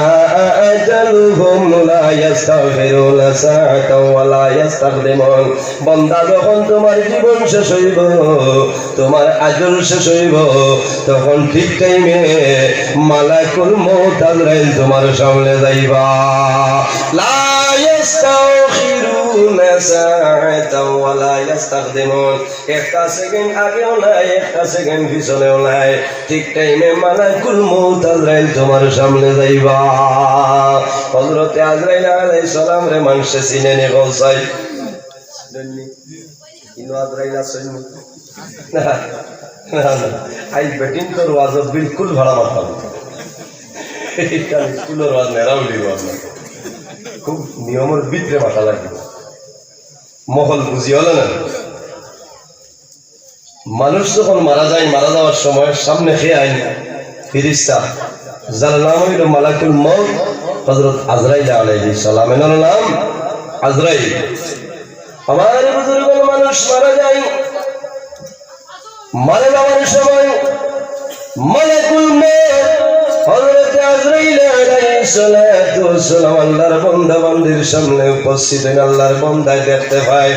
আজালুহুম লা ইয়াস্তাখিরুনা সাআতাও ওয়া লা ইয়াস্তাকদিমুন।" বন্দা, যখন তুমার জীবন শেষ অইবো, তুমার আজল শেষ অইবো, তখন ঠিক টাইমে মালাকুল মউত আজরাইল তুমার সামনে যাইবা। লা ইয়াস্তাখিরুনা সাআতাও ওয়া লা ইয়াস্তাকদিমুন। একটা সেকেন্ড আগেও নাই, একটা সেকেন্ড পিছনেও নাই। ঠিক টাইমে মালাকুল মউত আজরাইল তুমার সামনে যাইবা। হযরতে আজরাইল আলাইহিস সালামরে মানষে চিনে নি, বলছাই? ইনো আজরাইল আছইন নি? না, না, না। আইজ বেটিন্তর ওয়াজো বিলকুল ভাড়া মারতাম না। ইটা স্কুলর ওয়াজ, নেরাউলির ওয়াজ না। খুব নিয়মর ভিতরে মাতা লাগে। মহল বুঝি অইলো না? মানুষ যখন মারা যায়, মারা যাওয়ার সময় সামনে কে আইন? ফিরিস্তা, যার নাম অইলো মালাকুল মউত, হযরত আজরাইল আলাইহিস সালাম। এনার নাম আজরাইল। আমার বুজুর্গ, মানুষ মারা যায়, মারা যাওয়ার সময় মালাকুল মউত হযরত আজরাইল আলাইহিস সালাতু ওয়াস সালাম আল্লাহর বান্দা বান্দির সামনে উপস্থিত অইন। আল্লাহর বান্দায় দেখতে পায়,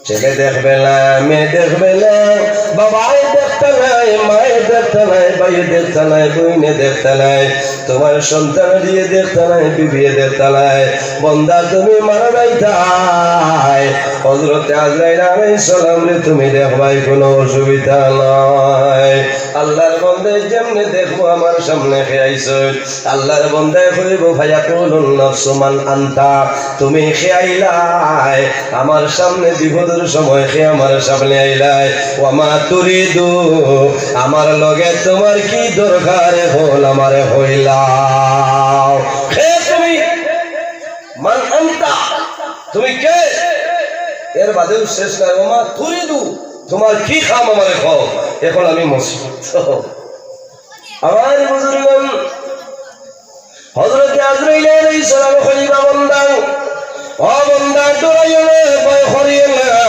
ছেলে দেখবে না, মেয়ে দেখবে না, বাবায় দেখতা নায়, মায়ে দেখতা নায়, ভাইয়ে দেখতা নায়, বইনে দেখতা নায়, তুমার সন্তান দিয়ে দেখতা নায়, বিবিয়ে দেখতা নায়। বন্দা, তুমি মারা যাইতায়, হযরতে আজরাইল আলাইহিস সালামরে তুমি দেখবায়, কুনু অসুবিধা নাই। আল্লাহর বন্দায় যেমনে দেখবো আমার সামনে কে আইছইন, আল্লাহর বন্দায় কইবো, "ফায়াকুলুন নাফসু মান আনতা?" তুমি কে আইলায়? আমার সামনে বিপদর সময় কে আমার সামনে আইলায়? "ওয়া মা তুরিদু?" আমার লগে তুমার কি দরকার, অখন আমারে কইলাও। কে তুমি? মান আনতা? তুমি কে? এর বাদেও শেষ নাই। "ওয়া মা তুরিদু?" তুমার কি কাম আমারে কও? অখন আমি মসজিদ। আমার বুজুর্গ, হযরতে আজরাইল আলাইহিস সালাম কইবা, "বন্দা, ও বন্দা, ডরাইও না, ভয় করিও না।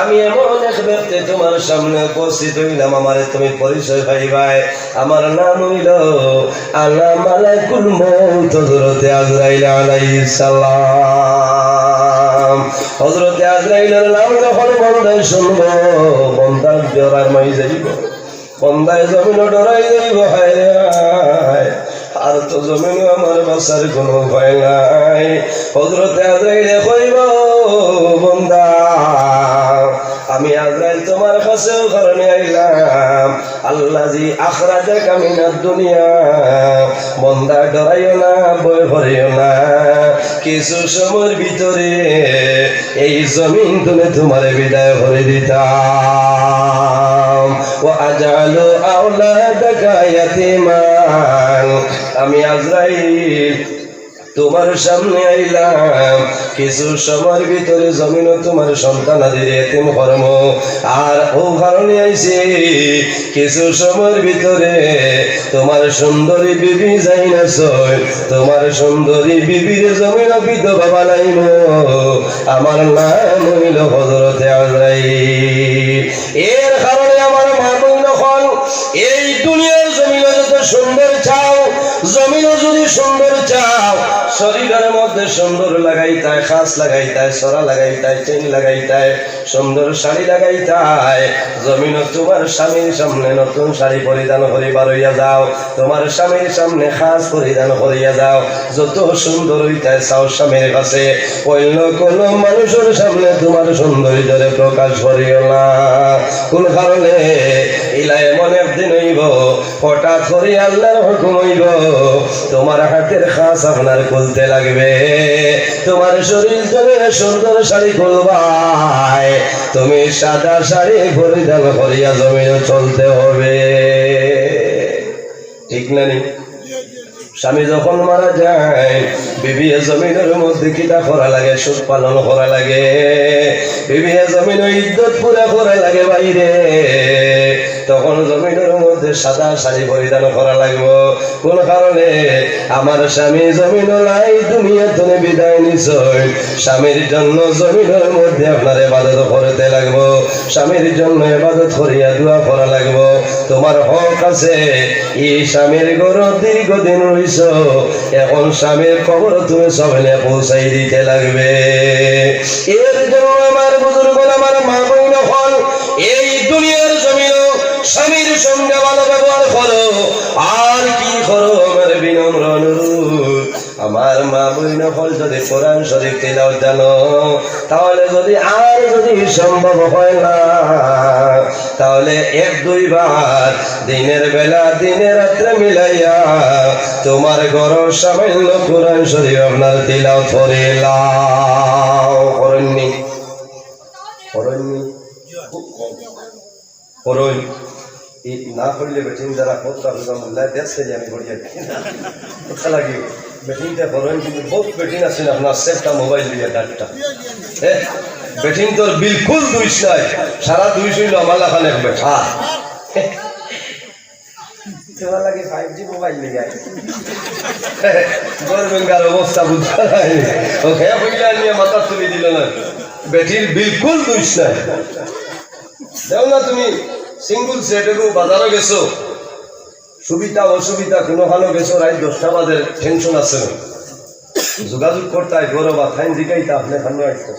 আমি এমন এক ব্যক্তি তুমার সামনে উপস্থিত অইলাম, আমারে তুমি পরিচয় পাইবায়। আমার নাম অইলো আনা মালাকুল মউত, হযরতে আজরাইল আলাইহিস সালাম।" হযরতে আজরাইলর নাম যখন বন্দায় শুনবো, বন্দা ডরার মাই যাইবো। বন্দায় জমিনো ডরাই যাইবো, হায় রে হায়, আর তো জমিনো আমার বাঁচার কুনু উপায় নাই। হযরতে আজরাইলে কইবো, বন্দা, আমি আজরাইল তুমার কাছে অউ কারণে আইলাম, আল্লাযী আখরাজাকা মিনাদ দুনিয়া। বন্দা, ডরাইও না, ভয় করিও না, কিছু সময়র ভিতরে এই জমিন তুনে তুমারে বিদায় করি দিতাম। ওয়া আজআলু আওলাদাকা ইয়াতীমান। আমি আজরাইল তুমার সামনে আইলাম, কিছু সময়র ভিতরে জমিনো তুমার সন্তানাদিরে এতিম করমু। আর অউ কারণে আইছি, কিছু সময়র ভিতরে তোমার সুন্দরী বিবি যাইন আছইন, তোমার সুন্দরী বিবিরে জমিনো বিধবা বানাইমু। আমার নাম অইলো হযরতে আজরাইল। এর কারণে আমার মা বইন অকল, এই দুনিয়ার জমিনো যত সুন্দর চাও, জমিনো যদি সুন্দর চাও, শরীরের মধ্যে সুন্দর লাগাইতায়, খাস লাগাইতায়, ছড়া লাগাইতায়, চেইন লাগাইতায়, সুন্দর শাড়ি লাগাইতায়, জমিনো তোমার স্বামীর সামনে নতুন শাড়ি পরিধান করি বারইয়া যাও, তোমার স্বামীর সামনে খাস পরিধান করিয়া যাও। যত সুন্দর অইতায় চাও স্বামীর কাছে, অইন্য কুনু মানুষর সামনে তোমার সৌন্দর্যরে প্রকাশ করিও না। কুন কারণে? ইলা এমন একদিন অইবো, হঠাৎ করি আল্লার হুকুম অইবো, তোমার হাতের খাস আপনার খুলতে লাগবে। তোমার শরীর তনে সুন্দর শাড়ি খুলবায়, তুমি সাদা শাড়ি পরিধান করিয়া জমিনো চলতে হবে। ঠিক না নি? স্বামী যখন মারা যায়, বিবিয়ে জমিনর মধ্যে কিতা করা লাগে? সুখ পালন করা লাগে। বিবিয়ে জমিনো ইদ্দত পুরা করা লাগে ভাইরে। তখন জমিনর মধ্যে সাদা শাড়ি পরিধান করা লাগবো। কুন কারণে? আমার স্বামী জমিনো নাই, দুনিয়া তনে বিদায় নিছইন। স্বামীর জন্য জমিনর মধ্যে আপনার ইবাদত করতে লাগবো, স্বামীর জন্য ইবাদত করিয়া দোয়া করা লাগবো। তোমার হক আছে, ই স্বামীর ঘরো দীর্ঘদিন রইছো, এখন স্বামীর কবরো তুমি সওয়াব নিয়া পৌঁছাই দিতে লাগবে। এর জন্য আমার বুজুর্গ, আমার মা বইন অকল, এই দুনিয়ার জমিনো স্বামীর সঙ্গে ভালো ব্যবহার করো। আর কি করো, আমার বিনম্র অনুরোধ, আমার মা বইন অকল যদি কোরআন শরীফ তিলাওয়াত জানো, তাহলে যদি আর যদি সম্ভব হয় না, তাহলে এক দুইবার দিনের বেলা, দিনে রাত্রে মিলাইয়া তোমার ঘরর সামান্য কোরআন শরীফ আপনার তিলাওয়াত করিলাও। করইননি? করইননি? করইন। ই না করলে বেটিন দ্বারা কত কথা মোল্লায় দেখছে যে আমি করি আর কি। কথা লাগি বেটিনতে করইন, কিন্তু বহুত বেটিন আছে আপনার সেটটা মোবাইল দিয়া ডাকটা। হ্যাঁ, বেটিন তোর বিলকুল দুষ নাই, সারা দুষ অইলো আমার লাখান এক বেটা। তোমার লাগি ফাইভ জি মোবাইল নিয়ে আয়। গরু বেঙ্গার অবস্থা বুঝা যায়। ও হে কইলা নিয়ে মাথা তুলি দিল না। বেটির বিলকুল দুষ নাই। দেখো না তুমি, সিঙ্গেল সেট এগু বাজারো গেছো, সুবিধা অসুবিধা কুনুখানো গেছো, রাইত দশটা বাজে, টেনশন আছে না? যোগাযোগ করতায়, ঘরো বা তাইন জিগাইতা আপনে খানো আইতো।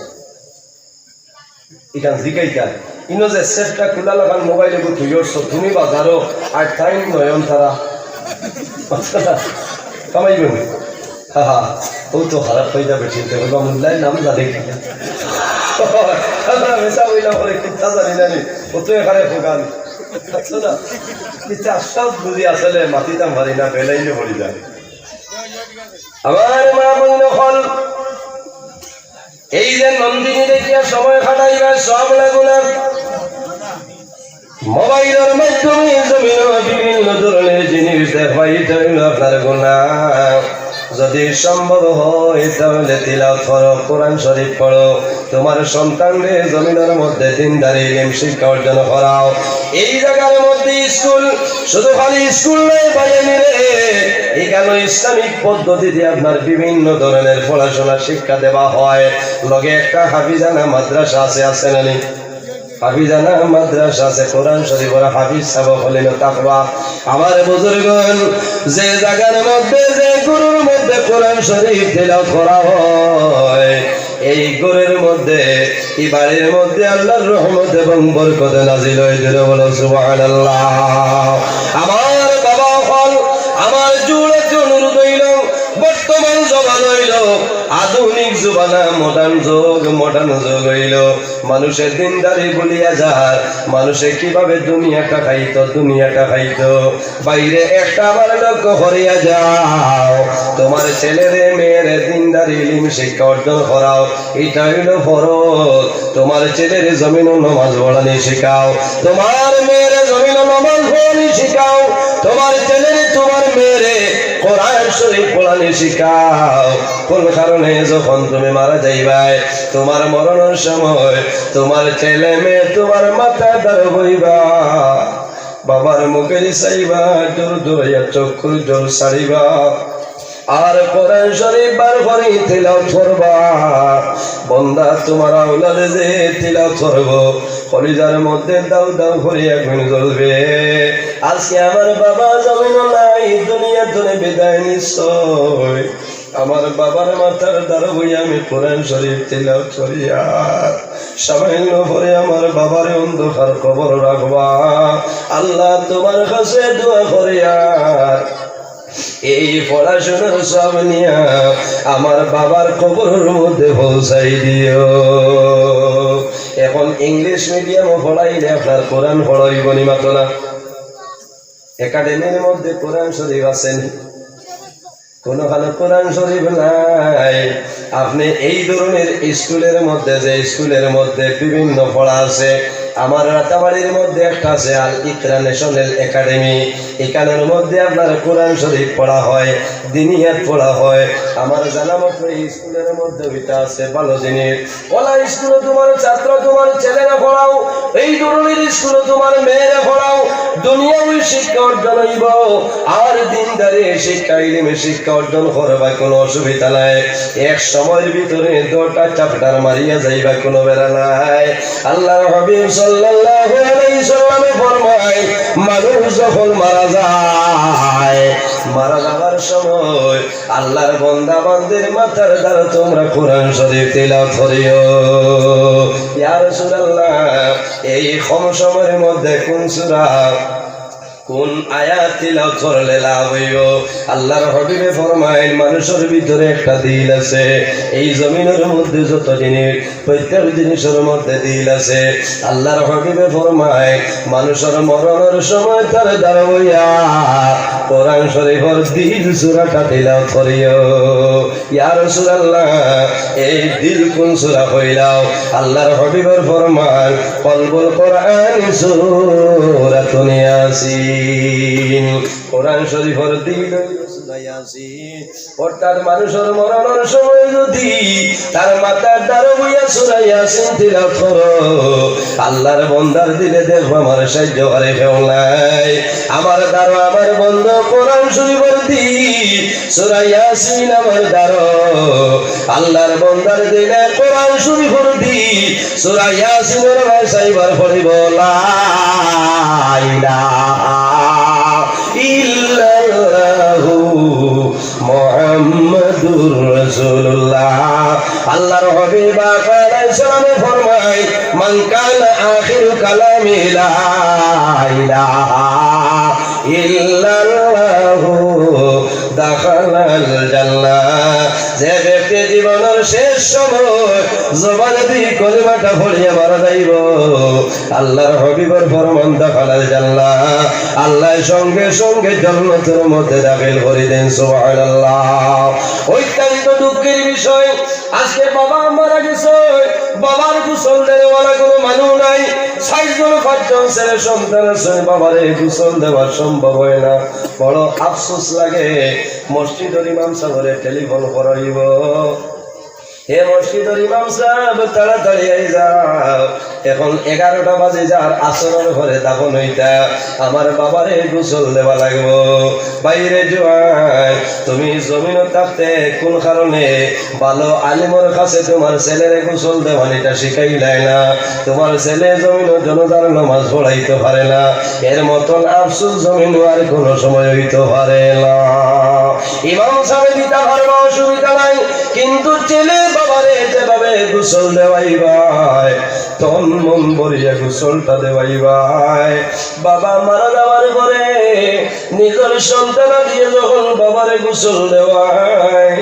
ইখান জিগাইতা। ইনো যে সেটটা খুলা লাখান মোবাইল এগু তুই উঠছো, তুমি বাজারো আর তাইন নয়ন তারা। কামাইবো নি? হা হা, ও তো খারাপ অই যাবে, চিন্তা করবা, মোল্লায় নাম জানে কি? আমরা মেশা অইলাম, পরে কিতা জানি না নি, ও তো এখানে ফোকান। বুঝছো না? ইচ্ছা সব বুঝি আসলে মাতিতাম পারি না, বেলাইলে পড়ি যায়। আমার মা বইন অকল, এই যে নন্দিনী দেখিয়া সময় কাটাইবার সওয়াব লাগবো না। মোবাইলর মাধ্যমে জমিনো বিভিন্ন ধরনের জিনিস দেখবা, ইটা অইলো আপনার গুনাহ। যদি সম্ভব হয় তাহলে তিলাওয়াত করো, কোরআন শরীফ পড়ো, তোমার সন্তানরে জমিনর মধ্যে দিনদারি ইলম শিক্ষা অর্জন করাও। এই জাগার মধ্যে স্কুল, শুধু খালি স্কুল নয় ভাইয়াইন রে, ইখানো ইসলামিক পদ্ধতিতে আপনার বিভিন্ন ধরনের পড়াশোনা শিক্ষা দেওয়া হয়। লগে একটা হাফিজানা মাদ্রাসা আছে, আছে না নি? হাফিজানা মাদ্রাসা আছে, কোরআন শরীফর হাফিজ সাব অকল ইনো থাকবা। আমার বুজুর্গন, যে জাগার মধ্যে, যে ঘরর মধ্যে কোরআন শরীফ তিলাওয়াত করা হয়, এই ঘরর মধ্যে, এই বাড়ির মধ্যে আল্লাহর রহমত এবং বরকত নাজিল অয়। জোরে বলো সুবহানাল্লাহ। আমার বাবা অকল, আমার জোরে জোরে অনুরোধ অইলো, বর্তমান জমানা অইলো আধুনিক জমানা, মডার্ন যুগ, মডার্ন যুগ অইলো। মানুষে দিনদারি ভুলিয়া যার, মানুষে কিভাবে দুনিয়াটা খাইতো, দুনিয়াটা খাইতো। ভাইরে একটা বার লক্ষ্য করিয়া যাও, তোমার ছেলেরে মেয়েরে দিনদারি ইলিম শিক্ষা অর্জন করাও, ইটা অইলো ফরজ। তোমার ছেলেরে জমিনো নমাজ পড়ানি শিখাও, তোমার মেয়েরে জমিনো নমাজ পড়ানি শিখাও, তোমার ছেলেরে তোমার মেয়েরে কোরআন শরীফ পড়ানি শিখাও। কোন কারণে যখন তুমি মারা যাইবায়, তোমার মরণর সময় তোমার ছেলে মেয়ে তোমার মাথার দারো বইবা। বাবার মুখে চাইবা, জোর জোরাইয়া চক্ষুর জল ছাড়িবা, আর কোরআন শরীফ বার করি তিলাওয়াত করবা। বন্দা, তুমার আওলাদে যে তিলাওয়াত করবো, কলিজার মধ্যে দাউ দাউ করি আগুন জ্বলবে। আজকে আমার বাবা জমিনো নাই, দুনিয়া থনে বিদায় নিছইন। আমার বাবার মাথার দাড়ো বইয়া আমি কোরআন শরীফ তিলাওয়াত করিয়ার সামান্য পরে আমার বাবারে অন্ধকার কবর রাখবা। আল্লাহ, তুমার কাছে দোয়া করিয়ার এই পড়াশোনার সওয়াব নিয়া আমার বাবার কবরর মধ্যে পৌঁছাই দিও। এখন ইংলিশ মিডিয়ামো পড়াইলে আপনার কোরআন পড়া অইবো নি, মাতো না? একাডেমির মধ্যে কোরআন শরীফ আছে নি? কুনুখানো কোরআন শরীফ নাই। আপনে এই ধরনের স্কুলের মধ্যে, যে স্কুলের মধ্যে বিভিন্ন পড়া আছে, আমার রাতাবাড়ির মধ্যে একটা আছে আল ইকরা ন্যাশনাল একাডেমি, ইখানর মধ্যে আপনার কোরআন শরীফ পড়া হয়, দিনিয়াত পড়া হয়। আমার জানা মতো এই স্কুলের মধ্যে ওইটা আছে, ভালো জিনিস। অলা স্কুলো তুমার ছাত্র, তুমার ছেলেরে পড়াও, এই ধরনের স্কুলো তুমার মেয়েরে পড়াও, দুনিয়াবি শিক্ষা অর্জন অইবো। আর দিনদারি শিক্ষা, ইলমি শিক্ষা অর্জন করবা, কুনু অসুবিধা নাই। এক সময়র ভিতরে দশটা চ্যাপ্টার মারিয়া যাইবা, কুনু বেড়া নাই। আল্লাহর হাবিব সাল্লাল্লাহু আলাইহি সাল্লামে ফরমায়, মানুষ যখন মারা যায়, মারা যাওয়ার সময় আল্লাহর বন্দা বান্দির মাথার দাড়ো তুমরা কোরআন শরীফ তিলাওয়াত করিও। ইয়া রাসূলুল্লাহ, এই কম সময়র মধ্যে কুন সূরা, কুন আয়াত তিলাওয়াত করলে লাভ অইবো? আল্লাহর হাবিবে ফরমাইন, মানুষর ভিতরে একটা দিল আছে। এই জমিনর মধ্যে যত জিনিস, প্রত্যেক জিনিসর মধ্যে দিল আছে। আল্লাহর হাবিবে ফরমায়, মানুষর মরণর সময় তার দাড়ো বইয়া কোরআন শরীফর দিল সূরাটা তিলাওয়াত করিও। ইয়া রাসূলুল্লাহ, এই দিল কুন সূরা কইলাও? আল্লাহর হাবিবর ফরমান, কলবুল কোরআন সূরাতুন ইয়াসিন। কোরআন শরীফর দিল অইলো সূরা ইয়াসিন। অর্থাৎ মানুষর মরণর সময় যদি তার মাথার দাড়ো বইয়া সূরা ইয়াসিন তিলাওয়াত করো, আল্লাহর বন্দার দিলে দেখবা আমার সাহায্য করে কেউ নাই। আমার দাড়ো, আমার বন্দা কোরআন শরীফর দিল, সূরা ইয়াসিন আমার দাড়ো। আল্লাহর বন্দার দিলে কোরআন শরীফর দিল, সূরা ইয়াসিনর ভাষায় বার পড়িব, লা ইলাহা ইল্লাল্লাহু মুহাম্মাদুর রাসূলুল্লাহ। আল্লাহর হাবিব আকা আলাইহিস সালামে ফরমায়, মান কানা আখিরু কালামিহি লা ইলাহা ইল্লাল্লাহু দাখালাল জান্নাহ। যে ব্যক্তি জীবনর শেষ সময় জবান দি কলিমাটা পড়িয়া মারা যাইব, আল্লাহর হাবিবর ফরমান, দাখালাল জান্নাহ, আল্লাহ সঙ্গে সঙ্গে জান্নাতর মধ্যে দাখিল করি দেন। সুবহানাল্লাহ। অত্যন্ত দুঃখের বিষয়, আজকে বাবা মারা গেছে, বাবার গোসল দেওয়ালা কোনো মানুষ নাই। চাইরজন পাঁচজন ছেলে সন্তান আছে, বাবারে গোসল দেওয়া সম্ভব হয় না। বড় আফসোস লাগে। মসজিদর ইমাম সাবরে টেলিফোন করা অইব, হে মসজিদর ইমাম সাব, তাড়াতাড়ি আই যাও, এখন এগারোটা বাজি যার, আসরর পরে দাফন অইতা, আমার বাবারে গোসল দেওয়া লাগবো। বাইরে জোয়ান, তুমি জমিনো থাকতে কোন কারণে ভালো আলিমর কাছে তোমার ছেলেরে গোসল দেওয়ানিটা শিখাইলায় না? তোমার ছেলে জমিনো জানাজার নামাজ পড়াইতে পারে না, এর মতন আফসোস জমিনো আর কোনো সময় অইতে পারে না। ইমাম সাবে দিতা পারবা, অসুবিধা নাই, কিন্তু ছেলে বাবারে যেভাবে গোসল দেওয়াইবায়, তন মন ভরিয়া গোসলটা দেওয়াইবায়। বাবা মারা যাওয়ার পরে নিজর সন্তানাদিয়ে যখন বাবারে গোসল দেওয়ায়,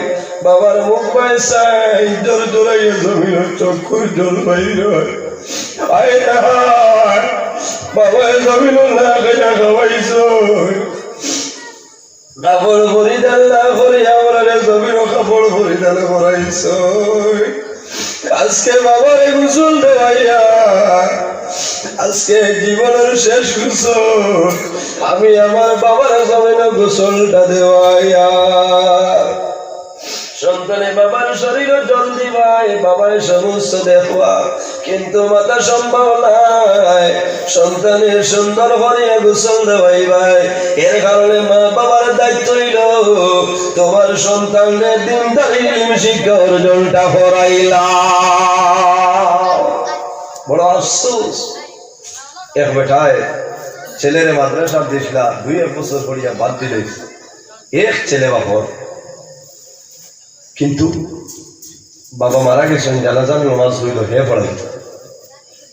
বাবার মুখ বায় চাই, জোর জোরাইয়া জমিনো চক্ষুর জল বাইর অয়। আয় হায়, বাবায় জমিনো না খাইয়া খাওয়াইছো। কাপড় পরিধান না করিয়া আমরারে জমিনো কাপড় পরিধান করাইছো। আজকে বাবারে গোসল দেওয়াইয়া, আজকে জীবনর শেষ গোসল, আমি আমার বাবার জমিনো গোসলটা দেওয়াইয়া। সন্তানে বাবার শরীরো জল দিবায়, বাবায় সমস্ত দেখবা, কিন্তু মাতা সম্ভব নায়। সন্তানের সুন্দর করিয়া গোসল দেওয়াইবায়। এর কারণে মা বাবার দায়িত্ব অইলো তোমার সন্তানরে দিনদারি ইলম শিক্ষা অর্জনটা করাইলা। বড় আফসোস, এক বেটায় ছেলেরে মাদ্রাসাত দিছলা, দুই এক বছর পড়িয়া বাদ দিলে, এক ছেলে বাপর। কিন্তু বাবা মারা গেছইন, জানাজার নমাজ অইলো, হে পড়াইতো।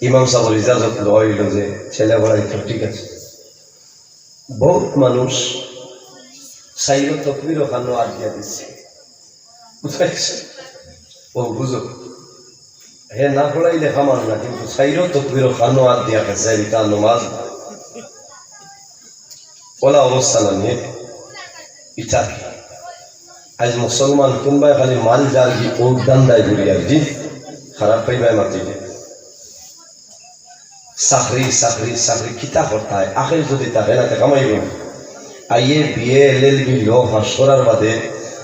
ইমাম সাবর ইজাজত লওয়া অইলো যে ছেলে পড়াইতো, ঠিক আছে। বউত মানুষ চাইরো তকবিরো কানো আত দিয়া দিছে, বুঝাইছে? ও বুঝো, হে না পড়াইলে কামার না, কিন্তু চাইরো তকবিরো কানো আত দিয়া গেছে, ইটা নমাজ না। ওলা অবস্থা না নিয়ে ইটা। আইজ মুসলমান কুনবায় খালি মাল যার কি ও ধান্দায় ঘুরি আর জি, খারাপ পাইবায় মাতিলে। চাকরি, চাকরি, চাকরি কিতা করতায়? আখের যদি থাকে না, তে কামাইব। আইয়ে বিএ, এলএলবি, ল পাস করার বাদে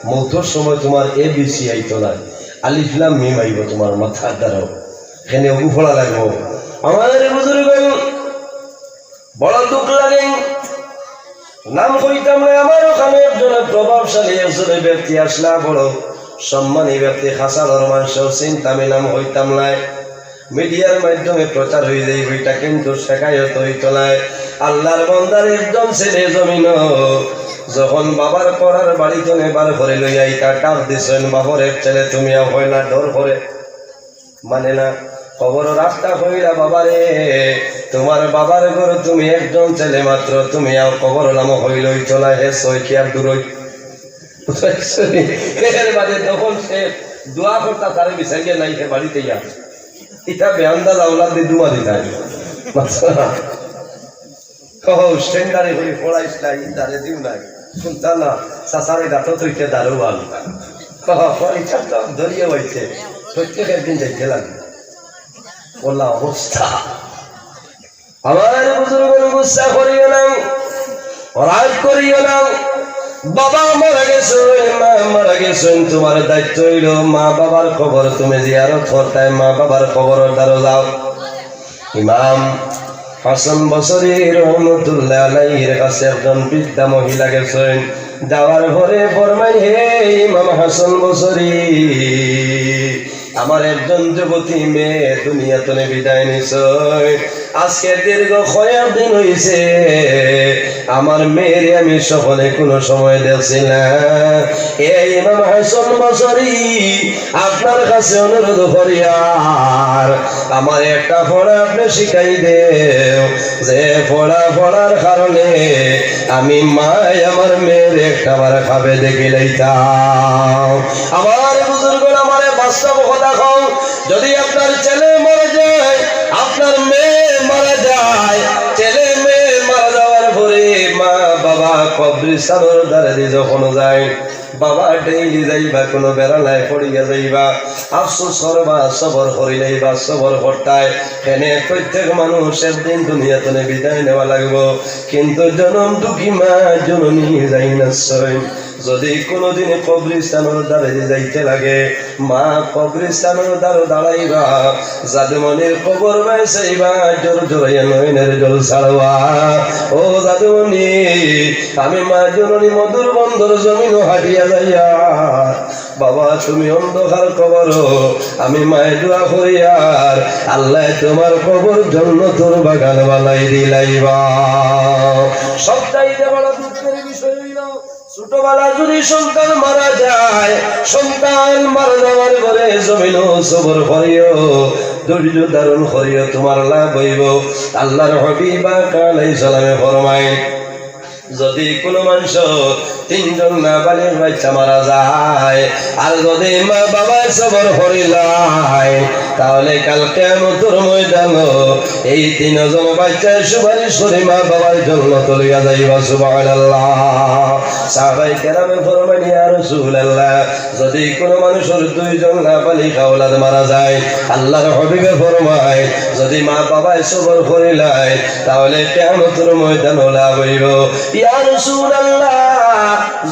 মৌতর সময় তোমার এবিসি আইতো না, আলিফ লাম মিম আইব তোমার মাথার দ্বারাও। এখানে অগু পড়া লাগবো। আমার বুজুর্গ, বড় দুঃখ লাগে। নাম কইতাম না, আমার ওখানে একজন প্রভাবশালী একজন ব্যক্তি আসলা, বড় সম্মানী ব্যক্তি, খাসা ধর্মাংশ চিন্তা, আমি নাম কইতাম না। মিডিয়ার মাধ্যমে প্রচার হয়ে যাইব এটা, কিন্তু শেখায়ত হইতো নায়। আল্লাহর বান্দার একজন ছেলে জমিন যখন বাবার পড়ার বাড়িত নেবার পরে লইয়া ইটা ডাক দিছেন, বাবার এক ছেলে, তুমি আর হয় না, ডর করে মানে না। কবর রাস্তা হইলা, বাবারে, তোমার বাবার ঘর, তুমি একজন ছেলে মাত্র, তুমি আর কবর নামো হইল হইতো না, হে ছয় কি আর দূরই। এর বাদে তখন সে দোয়া করতা, তারে বিচারিয়া নাই, সে বাড়িতে ইয়া। ইটা বেআন্দাজ আওলাদ দি দুয়া দিতা। ও, স্ট্যান্ডারে করি পড়াইস না, ইন্দারে দিও নাই। শুনতা না, চাচারে গাতো তুইতে দারোয়ান। ও, পরীক্ষা তো ধরিয়ে হইছে। প্রত্যেক একদিন যাইতে লাগে। ওলা অবস্থা। আমার বুজুর্গ, গুসা করিও না, রাগ করিও না। বাবা মারা গেছইন, মা মারা গেছইন, তোমার দায়িত্ব হইল মা বাবার কবর তুমি জিয়ারত করতায়, মা বাবার কবরর দ্বারো যাও। ইমাম হাসান বসরি রহমতুল্লাহ আলাইহির কাছে একজন বৃদ্ধা মহিলা গেছইন। যাওয়ার পরে ফরমাইন, হে ইমাম হাসান বসরি, আমার একজন যুবতী মেয়ে দুনিয়া তনে বিদায় নিছইন। আজকে দীর্ঘ কয়েক দিন হইছে, আমার মেয়েরে আমি স্বপনে কোনো সময় দেখছি না। এ ইমাম হাসান বসরি, আপনার কাছে অনুরোধ করিয়ার, আমার একটা পড়া আপনি শিখাই দেও, যে পড়া পড়ার কারণে আমি মায় আমার মেয়ের একটা বার খাবে দেখি লইতাম। আমার বুজুর্গ, আমারে বাস্তব কথা কও, যদি আপনার ছেলে মারা যায়, আপনার মেয়ে মারা যায়, ছেলে মেয়ে মারা যাওয়ার পরে মা বাবা কবরস্থানর দ্বারে দি যখন যায়, বাবা ডেইলি যাইবা, কোনো বেড়ালায় পড়িয়া যাইবা, আফসোস করবা, সবর করিলাইবা, সবর করতায়। এনে প্রত্যেক মানুষ একদিন দুনিয়া তনে বিদায় নেওয়া লাগবো, কিন্তু জনম দুঃখী মা জননী যাই না ছয়। যদি কোনোদিন কবরস্থানর দ্বারে যাইতে লাগে, মা কবরস্থানর দ্বারে দাঁড়াইবা, জাদুমণির কবর বায় চাইবা, জোর জোরাইয়া নয়নের জল ছাড়বা। ও জাদুমণি, আমি মা জননী মধুর বন্দর জমিনও হাঁটিয়া যাইয়া, বাবা তুমি অন্ধকার কবর, আমি মায় দোয়া করিয়ার, আল্লায় তোমার কবর জন্নতর বাগান বানাই দিলাইবা। সবচাইতে বড় দুঃখের বিষয় হইল, ছোটবেলা যদি সন্তান মারা যায়, সন্তান মারা যাওয়ার পরে জমিনও সবর করিও, ধৈর্য ধারণ করিও, তোমার লাভ হইব। আল্লাহর হাবিব পাক আলাইহিস সালামে ফরমায়, যদি কোনো মানুষ তিনজন নাবালিগ বাচ্চা মারা যায়, আর যদি মা বাবায় সবর করিলায়, তাহলে কাল কিয়ামতর ময়দানো এই তিনজন বাচ্চায় সুপারিশ করি মা বাবার জন্নতো লইয়া যাইবা। সুবহানাল্লাহ। সাহাবায়ে কেরামে ফরমাইন, ইয়া রাসূলুল্লাহ, যদি কোনো মানুষর দুইজন নাবালিগ আওলাদ মারা যায়, আল্লাহর হাবিবে ফরমায়, যদি মা বাবায় সবর করিলায়, তাহলে কিয়ামতর ময়দানো লাভ হইব। ইয়া রাসূলুল্লাহ,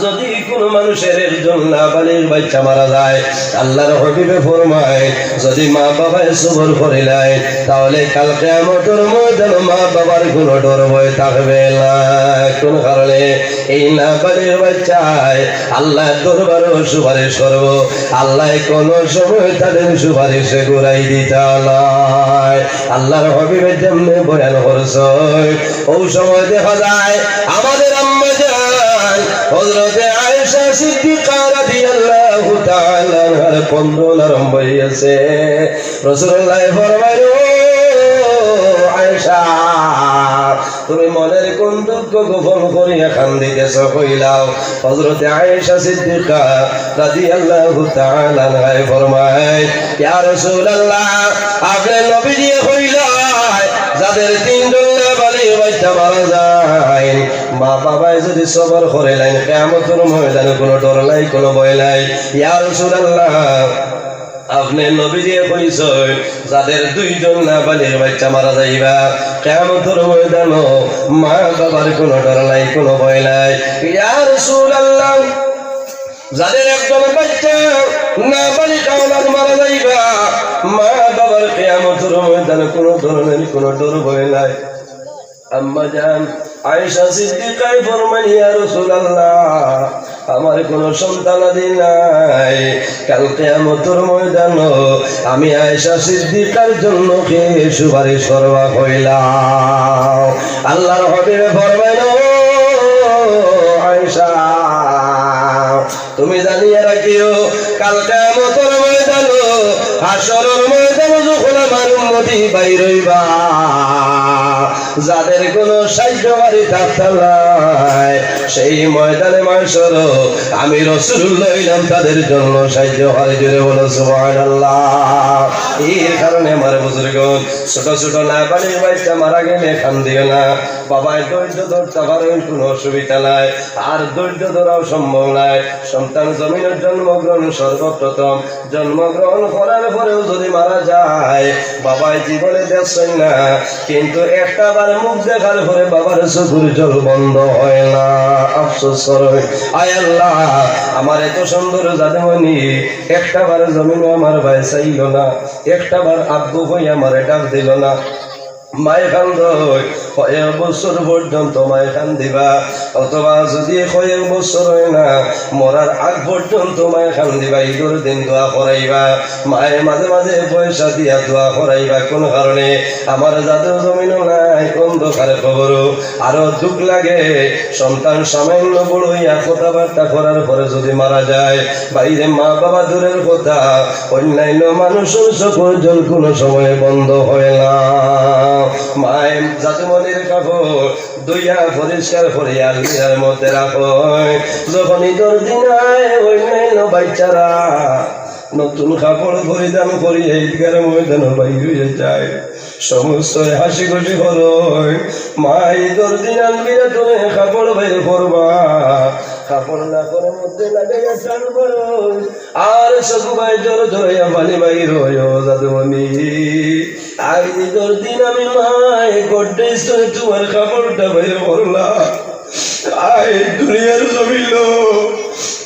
যদি কোনো মানুষের একজন নাবালিগ বাচ্চা মারা যায়, আল্লাহর হাবিবে ফরমায়, যদি মা বাবায় সবর করিলায়, তাহলে কাল কিয়ামতর ময়দানো মা বাবার কোনো ডর ভয় থাকবে না। কোন কারণে? এই নাবালিগ বাচ্চায় আল্লাহর দরবারো সুপারিশ করবো, আল্লায় কোনো সময় তাদের সুপারিশে ঘুরাই দিতা নায়। আল্লাহর হাবিবে যেমনে বয়ান করছইন, অউ সময় দেখা যায় আমাদের আম্মা জান হযরতে আয়েশা সিদ্দিকা রাদিয়াল্লাহু তাআলা আনহার কন্দন আরম্ভ অইগেছে। রাসূলুল্লাহ ফরমাইন, "ও আয়েশা, তুমি মনের কোন দুঃখ গোপন করিয়া কান্দিতেছ, কইলাও।" হযরতে আয়েশা সিদ্দিকা রাদিয়াল্লাহু তাআলা আনহায় ফরমাইন, "ইয়া রাসূলুল্লাহ, আপনে নবীজিয়ে কইলায়, যাদের তিনজন নাবালিগ বাচ্চা মারা যায়, মা বাবায় যদি সবর করিলাইন, কিয়ামতর ময়দানো কোনো ডর নাই, কোনো ভয় নাই।" ইয়া রাসূলুল্লাহ, আপনে নবীজিয়ে কইছইন, যাদের দুইজন নাবালিগ বাচ্চা মারা যাইবা, কিয়ামতর ময়দানো মা বাবার কোনো ডর নাই, কোনো ভয় নাই। ইয়া রাসূলুল্লাহ, যাদের একজন বাচ্চা নাবালিগ আওলাদ মারা যাইবা, মা বাবার কিয়ামতর ময়দানো কোনো ধরনের কোনো ডর ভয় নাই। আম্মা জান আয়েশা সিদ্দিকায় ফরমাইন, "ইয়া রাসূলুল্লাহ, আমার কোনো সন্তানাদি নাই, কাল কিয়ামতর ময়দানো আমি আয়েশা সিদ্দিকার জন্য কে সুপারিশ করবা, কইলাও।" আল্লাহর হাবিবে ফরমাইন, "ও আয়েশা, তুমি জানিয়া রাখিও, কাল কিয়ামতর ময়দানো, হাশরর ময়দানো যখন আমার উম্মতি বাইর অইবা, যাদের কোনো সাহায্যকারী থাকতা নায়, সেই ময়দানে মাহশরো আমি রাসূলুল্লাহ অইলাম তাদের জন্য সাহায্যকারী।" জোরে বলো সুবহানাল্লাহ। এর কারণে আমার বুজুর্গন, ছোট ছোট নাবালিগ বাচ্চা মারা গেলে কান্দিও না। বাবায় ধৈর্য ধরতা পারইন, কোনো অসুবিধা নাই। আর ধৈর্য ধরাও সম্ভব নায়। সন্তান জমিনো জন্মগ্রহণ সর্বপ্রথম, জন্মগ্রহণ করার পরেও যদি মারা যায়, বাবায় জীবনে দেখছইন না, কিন্তু একটা বার মুখ দেখার পরে বাবার চকুর জল বন্ধ হয় না। আফসোস করইন, আয় আল্লাহ, আমার এত সুন্দর জাদুমণি, একটা বার জমিনো আমার বায় চাইল না, একটা বার আব্বু কই আমারে ডাক দিল না। মায় কান্দইন, কয়েক বছর পর্যন্ত মায় কান্দিবা, অথবা যদি কয়েক বছর হয় না, মরার আগ পর্যন্ত মায় কান্দিবা, ঈদর দিন দোয়া করাইবা, মায় মাঝে মাঝে পয়সা দিয়া দোয়া করাইবা। কোন কারণে? আমার জাদু জমিনো নাই, অন্ধকার কবরো। আরো দুঃখ লাগে, সন্তান সামান্য বড় হইয়া কথাবার্তা করার পরে যদি মারা যায়, বাইরে মা বাবা দূরের কথা, অন্যান্য মানুষের চকুর জল কোনো সময় বন্ধ হয় না। মায় জাদুমণির কাপড় ধুইয়া পরিষ্কার করিয়া আলমিরার মধ্যে রাখইন। যখন ঈদর দিন আয়, অন্যান্য বাচ্চারা নতুন কাপড় পরিধান করিয়া ঈদগার ময়দানো বাইর হইয়া যায়। সমস্ত হাসি খুশি করইন। মায় ঈদর দিন আলমিরা থনে কাপড় বাইর করবা, কাপড় নাকর মধ্যে লাগাইয়া টান মারইন। আর চকু বায় জোর জোরে পানি বাইর অয়, ও জাদুমণি। আর ঈদর দিন আমি মায় গডরেজ থনে তুমার কাপড়টা বাইর করলাম। আয় দুনিয়ার জমিনো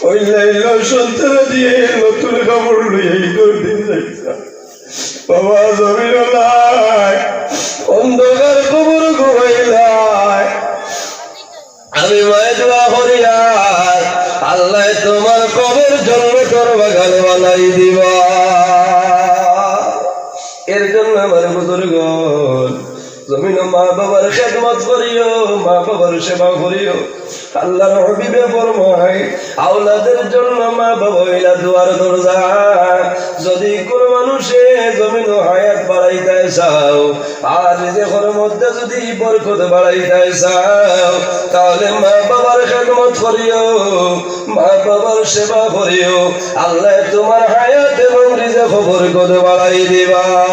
অন্যান্য সন্তানাদিয়ে নতুন কাপড় লইয়া ঈদর দিন যাইতা। বাবা জমিনো নাই, অন্ধকার কবর ঘুমাইলায়। আমি মায় দোয়া করিয়ার, আল্লায় তুমার কবর জন্নতর বাগান বানাই দিবা। এর জন্য আমার বুজুর্গন, জমিনো মা বাবার খেদমত করিও, মা বাবার সেবা করিও। আল্লাহর হাবিবে ফরমায়, আওলাদের জন্য মা বাবা অইলা দুয়ার দরজা। যদি কোনো মানুষে জমিনো হায়াত বাড়াইতায় চাও, আর রিজিকর মধ্যে যদি বরকত বাড়াইতায় চাও, তাহলে মা বাবার খেদমত করিও, মা বাবার সেবা করিও। আল্লায় তুমার হায়াত এবং রিজিকো বরকত বাড়াই দিবা।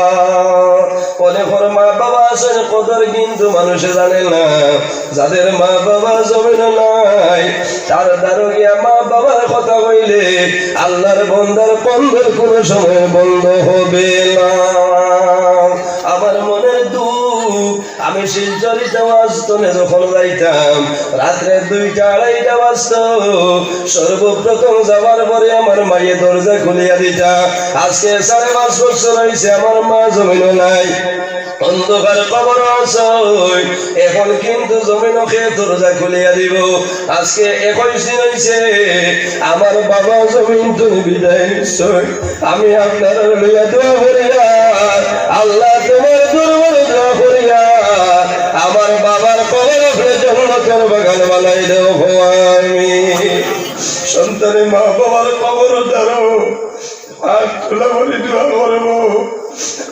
অনেকর মা বাবা আছইন কদর কিন্তু মানুষে জানে না। যাদের মা বাবা জমিনো নাই, তার দ্বারো গিয়া মা বাবার কথা কইলে আল্লাহর বন্দার কন্দর কোনো সময় বন্ধ হবে না। আমার মনের দুঃখ আমি শিলচরিত ওয়াজ তনে যখন যাইতাম, রাত্রে দুইটা আড়াইটা বাজতো, সর্বপ্রথম যাওয়ার পরে আমার মায়ে দরজা খুলিয়া দিতা। আজকে সাড়ে পাঁচ বছর অইছে, আমার মা জমিনো নাই, অন্ধকার কবর আছে। এখন কিন্তু জমিনো কে দরজা খুলিয়া দিবো? আজকে একুশ দিন অইছে, আমার বাবা জমিন তনে বিদায় নিছইন। আমি আপনারারে লইয়া দোয়া করিয়ার, আল্লাহ তুমার দরবারে দোয়া করিয়ার, আমার বাবার কবর আপনে জন্নতর বাগান বানাই দেও, কও আমিন। সন্তানে মা বাবার কবর দ্বারো হাত তুলা করি দোয়া করবো।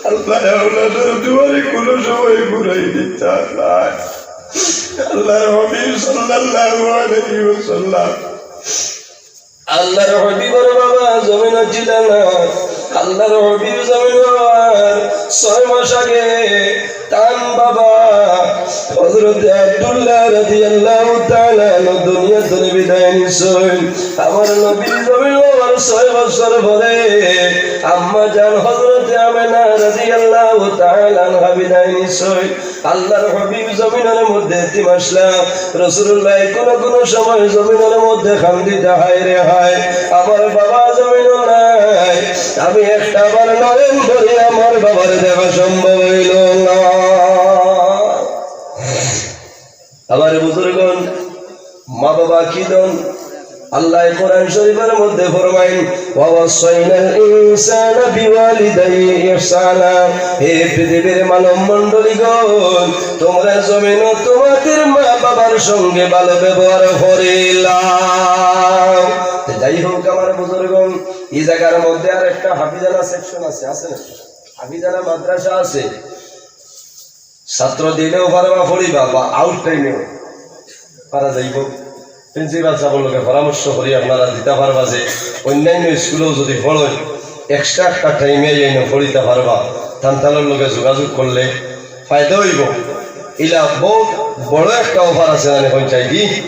আল্লাহ আওলাদর দুয়ারে কুনু সময় ঘুরাই দিতা নায়। আল্লাহর হাবিব সাল্লাল্লাহু আলাইহি ওয়াসাল্লাম, আল্লাহর হাবিবর বাবা জমিনো ছিলা না। আল্লাহর হাবিব জমিনো আওয়ার ছয় মাস আগে তান বাবা হযরতে আব্দুল্লাহ রাদিয়াল্লাহু তাআলা আনহু দুনিয়া তনে বিদায় নিছইন। আমার নবী জমিনো আওয়ার ছয় বছর পরে আম্মা জান হযরতে আমেনা রাদিয়াল্লাহু তাআলা আনহা বিদায় নিছইন। আল্লাহর হাবিব জমিনর মধ্যে এতিম আছলা। রাসূলুল্লাহ কুনু কুনু সময় জমিনর মধ্যে কান্দিতা, হায় রে হায়, আমার বাবা জমিনো নাই। আমি একটা বার নয়ন ভরি আমার বাবার দেখা সম্ভব অইলো না। আমার বুজুর্গণ, মা বাবা কি ধন? আল্লাহ কোরআন শরীফর মধ্যে ফরমাইন, "ওয়া ওয়াসাইনাল ইনসানা বিওয়ালিদাইহি ইহসানা।" হে পৃথিবীর মানব মণ্ডলীগণ, তুমরা জমিনো তুমাদের মা বাবার সঙ্গে ভালো ব্যবহার করিলাও। তো যাই হোক, আমার বুজুর্গণ, ই জাগার মধ্যে আর একটা হাফিজানা সেকশন আছে, আছে না? হাফিজানা মাদ্রাসা আছে। ছাত্র দিলেও পারবা পড়িবা বা আউট টাইমেও পারা যাইবো। প্রিন্সিপাল সাবর লগে পরামর্শ করি আপনারা দিতা পারবা যে অন্যান্য স্কুলেও যদি পড়ইন, এক্সট্রা একটা টাইমে যাইন পড়িতা পারবা। তান তানর লগে যোগাযোগ করলে ফায়দা অইবো। ইলা বউত বড় একটা অফার আছে, জানি পঞ্চায়েতি।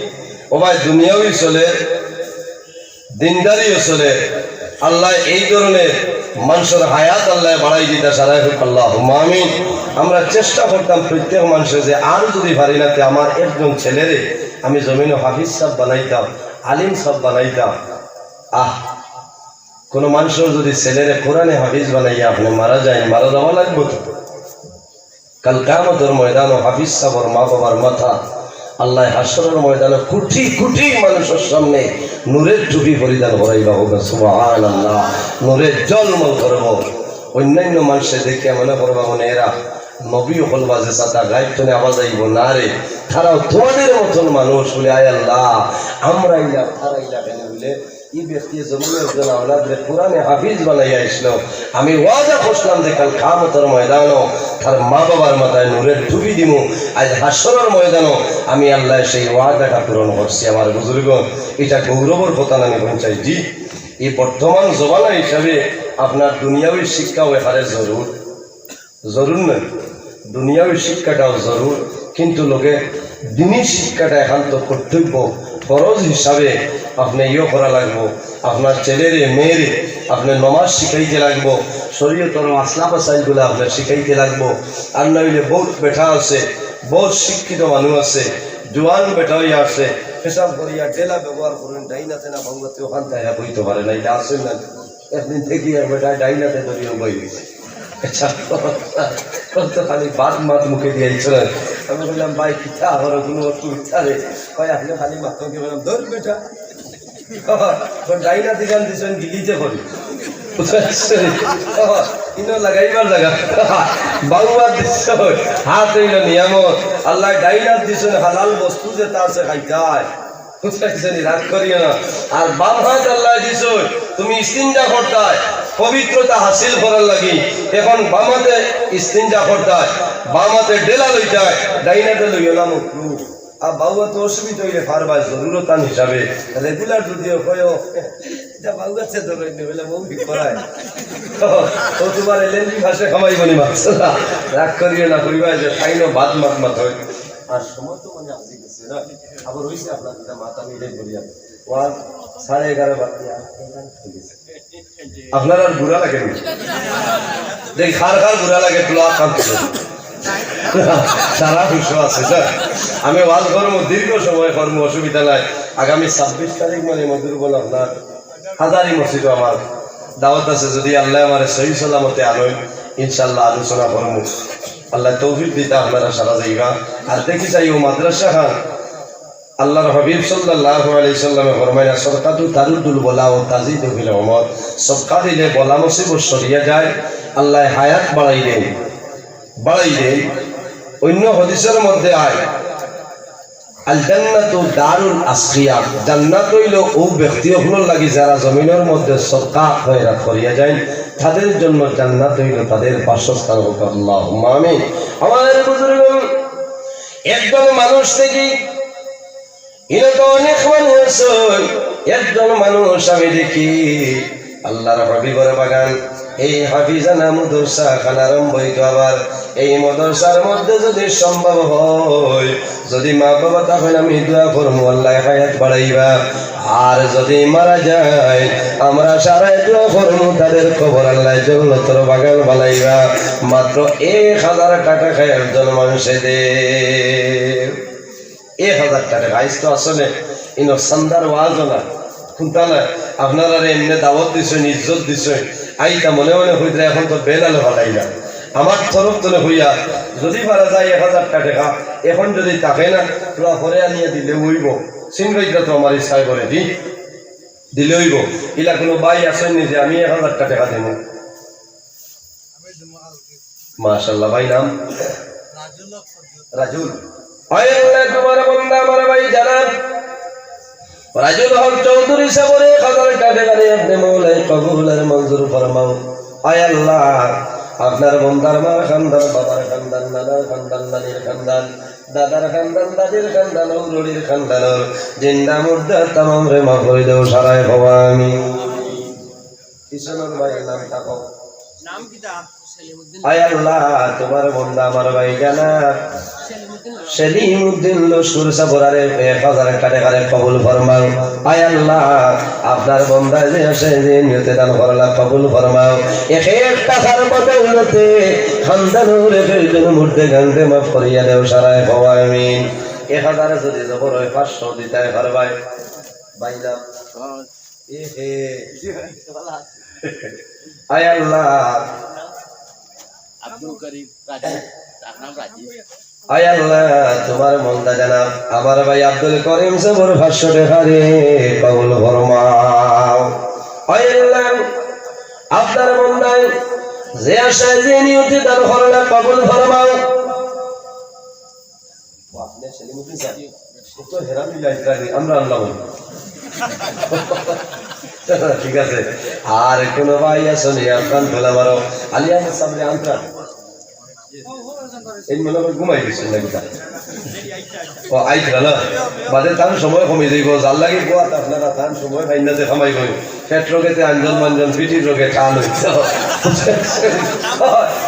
ও ভাই, দুনিয়াও চলে, দিনদারিও চলে। আল্লাহ এই ধরনের মানষর হায়াত আল্লাহ বাড়াই দিতা সারাই হোক, আল্লাহুম্মা আমিন। আমরা চেষ্টা করতাম প্রত্যেক মানষে যে আর যদি পারি না, তে আমার একজন ছেলেরে আমি জমিনো হাফিজ সাব বানাইতাম, আলিম সাব বানাইতাম। আহ, কোনো মানষর যদি ছেলেরে কোরআনে হাফিজ বানাইয়া আপনে মারা যাইন, মারা যাওয়া লাগবো তো। কাল কিয়ামতর ময়দানো হাফিজ সাবর মা বাবার মাথা আল্লাহ হাশরর ময়দানো কোটি কোটি মানষর সামনে নূরের টুপি পরিধান করাইবা, কইবা সুবহানাল্লাহ, নূরে ঝলমল করবো। অন্যান্য মানষে দেখিয়া মনে করবা, মানে এরা নবী অকল বা যে সাদা গাইব তনে আওয়াজ আইবো না রে, তারাও তোমাদের মতন মানুষ বলে, আয় আল্লাহ, আমরা ইলা, তারা ইলা কেনে বলে, ই ব্যক্তি জমিনো একজন আওলাদরে কোরআনে হাফিজ বানাইয়া আইছলো। আমি ওয়াদা করছলাম যে কাল কিয়ামতর ময়দানো তার মা বাবার মাথায় নূরের টুপি দিমু। আইজ হাশরর ময়দানো আমি আল্লায় সেই ওয়াদাটা পূরণ করছি। আমার বুজুর্গণ, ইটা গৌরবর কথা নানি পঞ্চায়েত জি। ই বর্তমান জমানা হিসাবে আপনার দুনিয়াবি শিক্ষাও এখানে জরুর। জরুর নায়, দুনিয়াবি শিক্ষাটাও জরুর, কিন্তু লগে দিনি শিক্ষাটা একান্ত কর্তব্য, ফরজ হিসাবে আপনে ইয়ে করা লাগবো। আপনার ছেলেরে, মেয়েরে আপনে নমাজ শিখাইতে লাগবো, শরীয়তর মাসলা মাসাইলগুলা আপনে শিখাইতে লাগবো। আর না অইলে বউত বেটা আছে, বউত শিক্ষিত মানুষ আছে, জোয়ান বেটা অইয়া আছে, পেশাব করিয়া ডেলা ব্যবহার করইন, ডাইন আতে না বাম আতে, ওখান থাকি কইতো পারে না, ইটা আছে না। একদিন দেখি এক বেটায় ডাইন আতে ধরিয়া বই গেছে। আচ্ছা, ও তো খালি বাদ মাত মুখে দিয়া ইচ্ছে না। আমি কইলাম, "ভাই, কিতা আমার কোনো অসুবিধা নেই।" কয়, "আপনে খালি মাত মুখে।" বললাম, "ধর বেটা।" তো ডাইন আতে গান দিছইন গিলিতে করি। বুঝতে পারছইন? ও, ইনো লাগাইবার জাগা। বাম আত দিছইন, হাত অইলো নিয়ামত। আল্লায় ডাইন আত দিছইন, হালাল বস্তু যেটা আছে খাইতায়। বুঝতে পারছইন নি? রাগ করিও না। আর বাম হাত আল্লায় দিছইন, তুমি ইস্তিঞ্জা করতায়, পবিত্রতা হাসিল করার লাগি। এখন বাম আতে ইস্তিঞ্জা করতায়, বাম আতে ডেলা লইতায়, ডাইন আতে লইও না মকরু। আর বাউ আতে অসুবিধা অইলে পারবায় জরুরতান হিসাবে। রেগুলার যুদি অয়, ইটা বাউ আতে ধরইন নি, অইলে বউ ঠিক করায়। ও তুমার এলএনজি ভাষা কামাইবো নি মাসলা। রাগ করিও না, কইবায় যে তাইনও বাদ মাত মাত অয়। আর সময় তো মানে আজি গেছে না, আবার অইছে আপনার দুইটা মাথা মিলে বলিয়া। ওয়াজ সাড়ে এগারো বাজে, আর কয়টা হয়ে গেছে? আপনার আর বুড়া লাগে নি? দেখি, কার কার বুড়া লাগে, একটু আত তুলইন। সারা হুশ আছে, স্যার। আমি ওয়াজ করমু, দীর্ঘ সময় করমু, অসুবিধা নাই। আগামী ছাব্বিশ তারিখ মানে মধুর বল আপনার হাজারি মসজিদও আমার দাওয়াত আছে, যদি আল্লায় আমারে সহি সালামতে আনইন, ইনশাআল্লাহ আলোচনা করমু। আল্লায় তৌফিক দিতা আপনারা সারা যাইবা। আর দেখি চাই ও মাদ্রাসা খান, আল্লাহর হাবিব সাল্লাল্লাহু আলাইহি সাল্লামে ফরমাইলা, "সদকাতু তারুদ্দুল বালা ওয়া তাজিদু ফিল উমর।" সদকা দিলে বালা মুসিবত সরিয়া যায়, আল্লায় হায়াত বাড়াই দেইন, বাড়াই দেইন। অন্য হাদিসর মধ্যে আয়, "আল জান্নাতু দারুল আসকিয়া।" জান্নাত অইলো অউ ব্যক্তি অকলর লাগি যারা জমিনর মধ্যে সদকা খয়রাত করিয়া যাইন, তাদের জন্য জান্নাত অইলো তাদের বাসস্থান। হোক আল্লাহুম্মা আমিন। আমার বুজুর্গ, একজন মানুষ দেখি, ইনো তো অনেক মানুষ আছে, একজন মানুষ আমি দেখি, আল্লাহর হাবিবর বাগান, এই হাফিজানা মাদ্রাসা খান আরম্ভ অইতো আবার এই মাদ্রাসার মধ্যে যদি সম্ভব হয়, যদি মা বাবা তখন আমি দোয়া করমু, আল্লায় হায়াত বাড়াইবা। আর যদি মারা যায়, আমরা সারায় দোয়া করমু, তাদের কবর আল্লায় জন্নতর বাগান বানাইবা। মাত্র এক হাজার টাকা খায় একজন মানুষে দে। এক হাজার টাকা। আইজ তো আসলে ইনো চান্দার ওয়াজও না, হুনতা না, আপনারারে এমনে দাওয়াত দিছইন, ইজ্জত দিছইন, আইতা মনে মনে কইতরা, এখন তো বেলালে ফালাই না। আমার তরফ তনে কইয়া, যদি পারা যায় এক হাজার টাকা, এখন যদি থাকে না, তোরা পরে আনিয়া দিলে অইবো। সিনবাইজরা তো আমার ইচ্ছায় করে দি, দিলে অইবো। ইলা কুনু ভাই আছইন নি যে আমি এক হাজার টাকা দিমু? মাশাআল্লাহ, ভাই নাম? রাজুল। আয় আল্লাহ, তোমার বন্দা আমার ভাই জানাব রাজুল হক চৌধুরী সাবরে এক হাজার টাকা করে আপনে মৌলায় কবুল আর মঞ্জুর ফরমাও। আয় আল্লাহ, আপনার বন্দার মার খান্দান, বাবার খান্দান, নানার খান্দান, নানির খান্দান, দাদার খান্দান, দাদির খান্দান, ঔরড়ির খান্দান, জিন্দা মুর্দা তামামরে মাফ করি দেও, সারায় কও আমিন। কিশোরর ভাইর নামটা কও। নাম কিতা? সেলিমউদ্দিন। আয় আল্লাহ, তোমার বন্দা আমার ভাই জানাব সেলিমউদ্দিন লস্কর সাবরারে এক হাজার টাকা করে কবুল ফরমাও। আয় আল্লাহ, আপনার বন্দা যে আছে, যে নিয়তে দান করলা, কবুল ফরমাও। এক এক টাকার বদৌলতে খান্দানর এক একজন মুর্দেগানরে মাফ করিয়া দেও, সারায় কও আমিন। এক হাজার যদি জবর অয়, পাঁচশো দিতায় পারবায়। ভাই নাম? এ হে। আয় আল্লাহ। আব্দুল করিম রাজীব, তার নাম রাজীব। আয় আল্লাহ, তোমার বন্দা জানাব আমার ভাই আব্দুল করিম সাবর পাঁচশো টাকারে কবুল ফরমাও। আয় আল্লাহ, আপনার বন্দায় যে আশায় যে নিয়তে দান করলা কবুল ফরমাও। ও, আপনে সেলিমউদ্দিন সাব? ও তো হেরামি লাইব্রেরি, আমরা আনলাম। ঠিক আছে। আর কোনো ভাই আছো নি? আপনার ধুলা মারো। আলী আহমদ সাবরে আনতাম। এই মনে হয় ঘুমাই গেছেন নাকি তা? ও, আইতরা না? বাদে তান সময় কমি যাইব। যার লাগি গোয়াত আপনারা তান সময় পাইন না যে কামাই করি। পেট রোগেতে আঞ্জন মাঞ্জন, পিঠির রোগে খান হইত।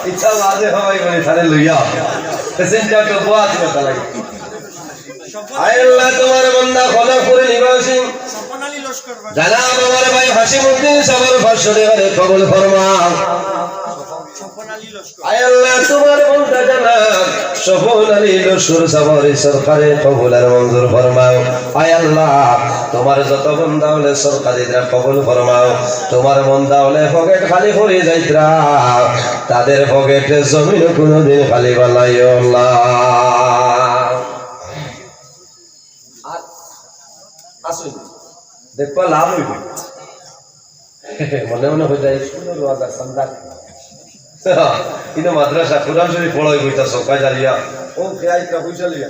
ইচ্ছা বাদে কামাই করি, তারে লইয়া। প্যাসেঞ্জার তো গোয়াত কথা লাগে। আয় আল্লাহ, তোমার বন্দা খলকপুর নিবাসী জানাব আমার ভাই হাসিমউদ্দিন সাবর পাঁচশো টাকারে কবুল ফরমাও। আয় আল্লাহ, তোমার বন্দা জানাব স্বপন আলী লস্কর সাবর এই সদকারে কবুল আর মঞ্জুর ফরমাও। আয় আল্লাহ, তোমার যত বন্দা অকলে সদকা দিতরা কবুল ফরমাও। তোমার বন্দা অকলে পকেট খালি করি যাইতরা, তাদের পকেটে জমিনো কোনোদিন খালি বানাইও না। আর আসুন, দেখবা লাভ অইব। মনে মনে কইতা স্কুলর ওয়াজ আর চান্দা। কিন্তু মাদ্রাসা কোরআন শরীফ পড়াই বইতা সকাল জালিয়া। ও কে আইতা পয়সা লইয়া।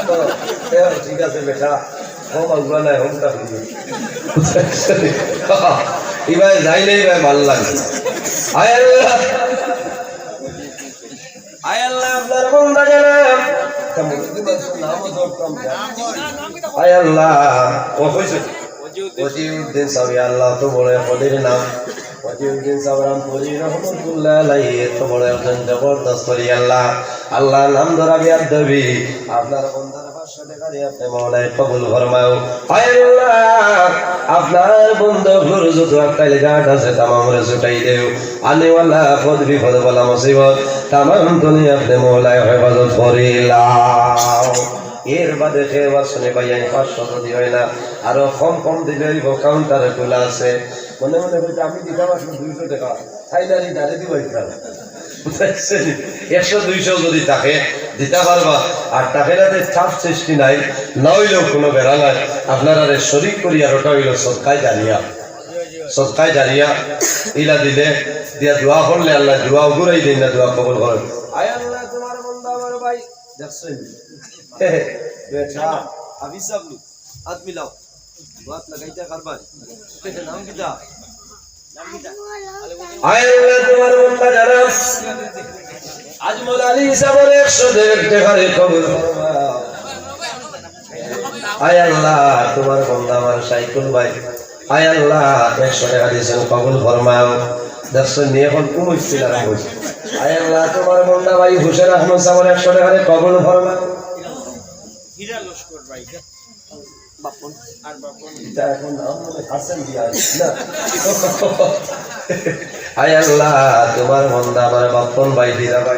তো, এ, ঠিক আছে বেটা। ও বাবা নাই, হোমটা হইবে। ইবায় যাই নাই, ইবায় ভালো লাগে। আয় আল্লাহ। আয় আল্লাহ, আপনার বন্দা জানাব। আয় আল্লাহ, ও কইছে। ওজিউদ্দিন সাব, ইয়া আল্লাহ, অত বড় এক অলির নাম। ওজিউদ্দিন সাব রামপুরি রহমতুল্লাহ আলাইহি, এত বড় একজন জবরদস্ত অলি আল্লাহ। আল্লাহ নাম ধরা বেয়াদবি। আপনার বন্দার পাঁচশো টাকারে আপনে মৌলায় কবুল ফরমাও। আয় আল্লাহ, আপনার বন্দা অকলর যত আক্কাইল ঘাট আছে, তামামরে ছুটাই দেও। আনেওয়ালা, পদ বিপদ, বালা মুসিবত, তামাম দুনিয়া আপনে মওলায় হেফাজত করিলাও। এর বাদে কেউ আর শুনে ভাই, আমি পাঁচশো যদি হয় না, আরো কম কম দিলে অইবো, কাউন্টারে খোলা আছে। মনে মনে কইতে, "আমি দিতাম আসলে দুইশো টেকা।" তাই না, আমি দাঁড়ে দিবা ইতাম। বুঝছেন? একশো দুইশো যদি থাকে, দিতা পারবা। আর থাকে না, তে চাপ সৃষ্টি নাই, না অইলেও কুনু বেড়া নাই। আপনারারে শরিক করি, আর ওটা অইলো সদকায়ে জারিয়া। সদকায়ে জারিয়া ইলা দিলে, দিয়া দোয়া করলে আল্লায় দোয়া উগুরাই দেইন না, দোয়া কবুল করেন। আয় আল্লাহ, তোমার বন্দা আমার ভাই, দেখছেন? বেটা, হাফিজ সাহেব নি, হাত মিলাও। দোয়াত লাগাইতা কারবার। নাম কিতা? আয় আল্লাহ, তোমার বন্দা যারা আজমল আলী সাহেবর একশো টেকারে কবুল ফরমাও। আয় আল্লাহ, তোমার বন্দা আমার সাইকুল ভাই, আয় আল্লাহ, একশো টেকা দিয়েছেন, কবুল ফরমাও। দেখছেন নি, এখন কুমুর ছিল না, বুঝ। আয় আল্লাহ, তোমার বন্দা ভাই হুসেন আহমদ সাহেবর একশো টেকারে কবুল ফরমাও। হীরা লস্কর ভাই। বাপন। আর বাপন। এটা এখন নাম মনে হাসান দিয়া আছে, না? আয় আল্লাহ, তোমার বন্দা আমার বাপন ভাই, হীরা ভাই।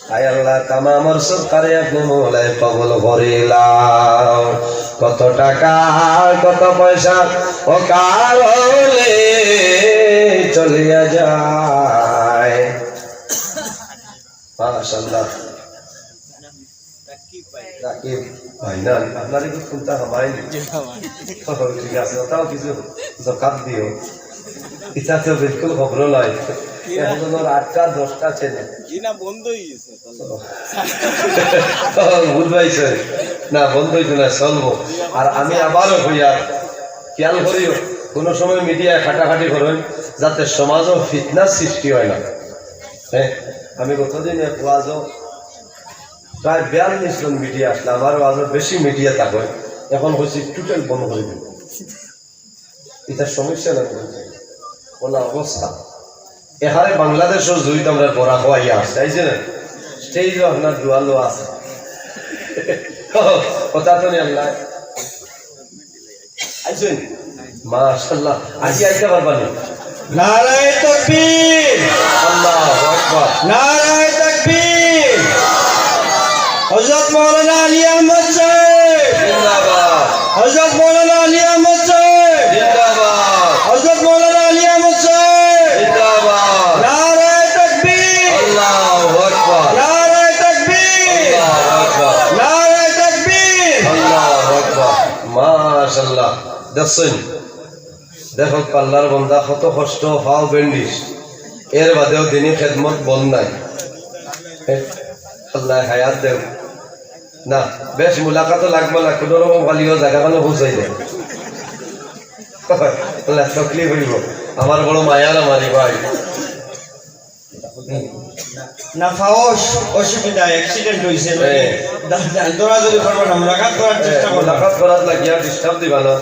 আয় আল্লাহ, তামামর সদকারে আপনে মওলায় কবুল করিলাও। কত টাকা, কত পয়সা অকারণে চলিয়া যায়। মাশাআল্লাহ। রাকিব ভাই, না, আপনার একটু চিন্তা হবাই নি। ঠিক আছে, ওটাও কিছু জকাত দিও। এটা তো বিলকুল খবর নাই। এখন ওর আটটা দশটা চেনে। জি না, বন্ধ হয়ে গেছে। বুঝবাইছে? না, বন্ধ হইতো না, চলবো। আর আমি আবারও কই, আর খেয়াল করিও, কোনো সময় মিডিয়ায় কাটাকাটি করেন, যাতে সমাজও ফিতনা সৃষ্টি হয় না। হ্যাঁ, আমি গতদিন এক ওয়াজও প্রায় বিয়াল্লিশ জন মিডিয়া আসলে, আমার ওয়াজও বেশি মিডিয়া থাকে, এখন কইছি টোটাল বন্ধ করে দিব। এটা সমস্যা না, বলছে। ওলা অবস্থা। এখানে বাংলাদেশও জুইত আমরা বড়া খোয়াইয়া আসছে, আইছে না? স্টেজও আপনার দুয়ালো আছে। কথা তো নেই আল্লাহ। আইছেন? মাশাআল্লাহ। আজি আইতে পারবা নি? নারায়ে তাকবীর! আল্লাহু আকবার। নারায়ে তাকবীর! হযরত মাওলানা আলী আহমদ সাহেব! জিন্দাবাদ। হযরত মাওলানা আলী আহমদ সাহেব! জিন্দাবাদ। হযরত মাওলানা আলী আহমদ সাহেব! জিন্দাবাদ। নারায়ে তাকবীর! আল্লাহু আকবার। নারায়ে তাকবীর! আল্লাহু আকবার। নারায়ে তাকবীর! আল্লাহু আকবার। মাশাআল্লাহ। দেখছেন? দেখো, আল্লাহর বন্দা কত কষ্ট, পাও ব্যান্ডেজ, এর বাদেও দিনই খেদমত বন্ধ নাই। আল্লাহ হায়াত দেও। না, বেশ মুলাকাতও লাগবো না, কোনো রকম খালিও জায়গা খানো পৌঁছাই দেয়। আল্লাহ তকলিফ হইব। আমার বড় মায়ার আমারই ভাই। না, পাওস অসুবিধা, অ্যাক্সিডেন্ট হইছে। হ্যাঁ। দা-, দা-, দৌড়াদৌড়ি করবা না, মুলাকাত করার চেষ্টা করবা। মুলাকাত করার লাগিয়া ডিস্টার্ব দিবা না,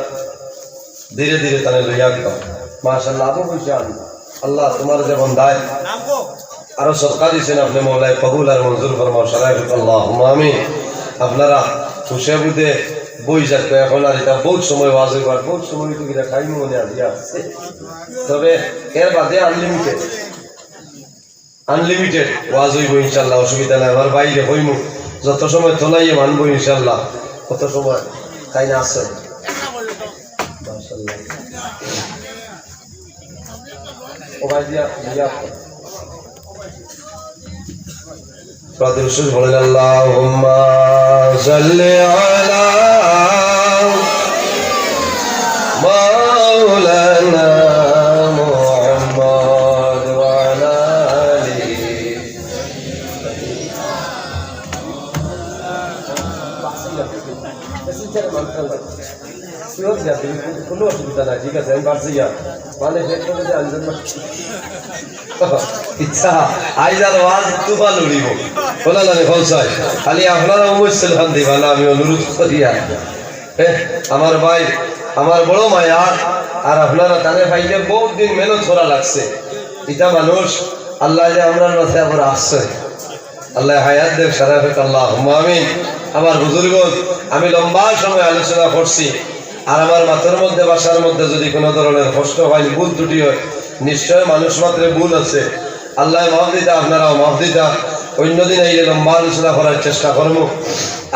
ধীরে ধীরে তারে লইয়া আনবা। মাশাআল্লাহ, আবু বলছে আমি, আল্লাহ তোমার যে বন্দায় আরো সদকা দিছেন আপনি, মওলায় কবুল আর মঞ্জুর ফরমাও, সারায় আল্লাহুম্মা আমিন। আপনারা খুশি বুঝে বই যাচ্ছে এখন, আর এটা বহুত সময় ওয়াজ হইবার, বহুত সময় তো কিনা টাইম মনে আজি আসছে, তবে এর বাদে আনলিমিটেড। আনলিমিটেড ওয়াজ হইব ইনশাআল্লাহ, অসুবিধা নাই। আমার বাইরে হইমু, যত সময় তোলাইয়ে মানবো ইনশাআল্লাহ, কত সময় তাই না আছে। মাশাআল্লাহ। ও ভাই দিয়া, দিয়া। ব্রাদার হুজুর বলেন, আল্লাহুম্মা সাল্লি আলা মাওলানা মুহাম্মদ ওয়া আলা আলিহি। কোনো অসুবিধা নাই, ঠিক আছে, আমি পারছি গিয়া। মানে, পেট করে যে আনবেন না। ইচ্ছা, আইজ আর ওয়াজ তুফান উড়িব। বলা লাগে, বলছাই। খালি আপনারা অবশ্যই দিবা না, আমি অনুরোধ করি আর। এহ, আমার ভাই, আমার বড় মায়া, আর আপনারা তারে পাইলে বহুত দিন মেহনত করা লাগছে। ইটা মানুষ, আল্লাহ যে আমরার মাঝে আবার আসছে। আল্লাহ হায়াত দেখ, সারা ফেক, আল্লাহুম্মা আমিন। আমার বুজুর্গ, আমি লম্বা সময় আলোচনা করছি, আর আমার মাতর মধ্যে, ভাষার মধ্যে যদি কোনো ধরনের কষ্ট হয়, ভুল ত্রুটি হয়, নিশ্চয় মানুষ মাত্রে ভুল আছে। আল্লায় মাফ দিতা, আপনারাও মাফ দিতা। অইন্য দিন আইলে লম্বা আলোচনা করার চেষ্টা করমু।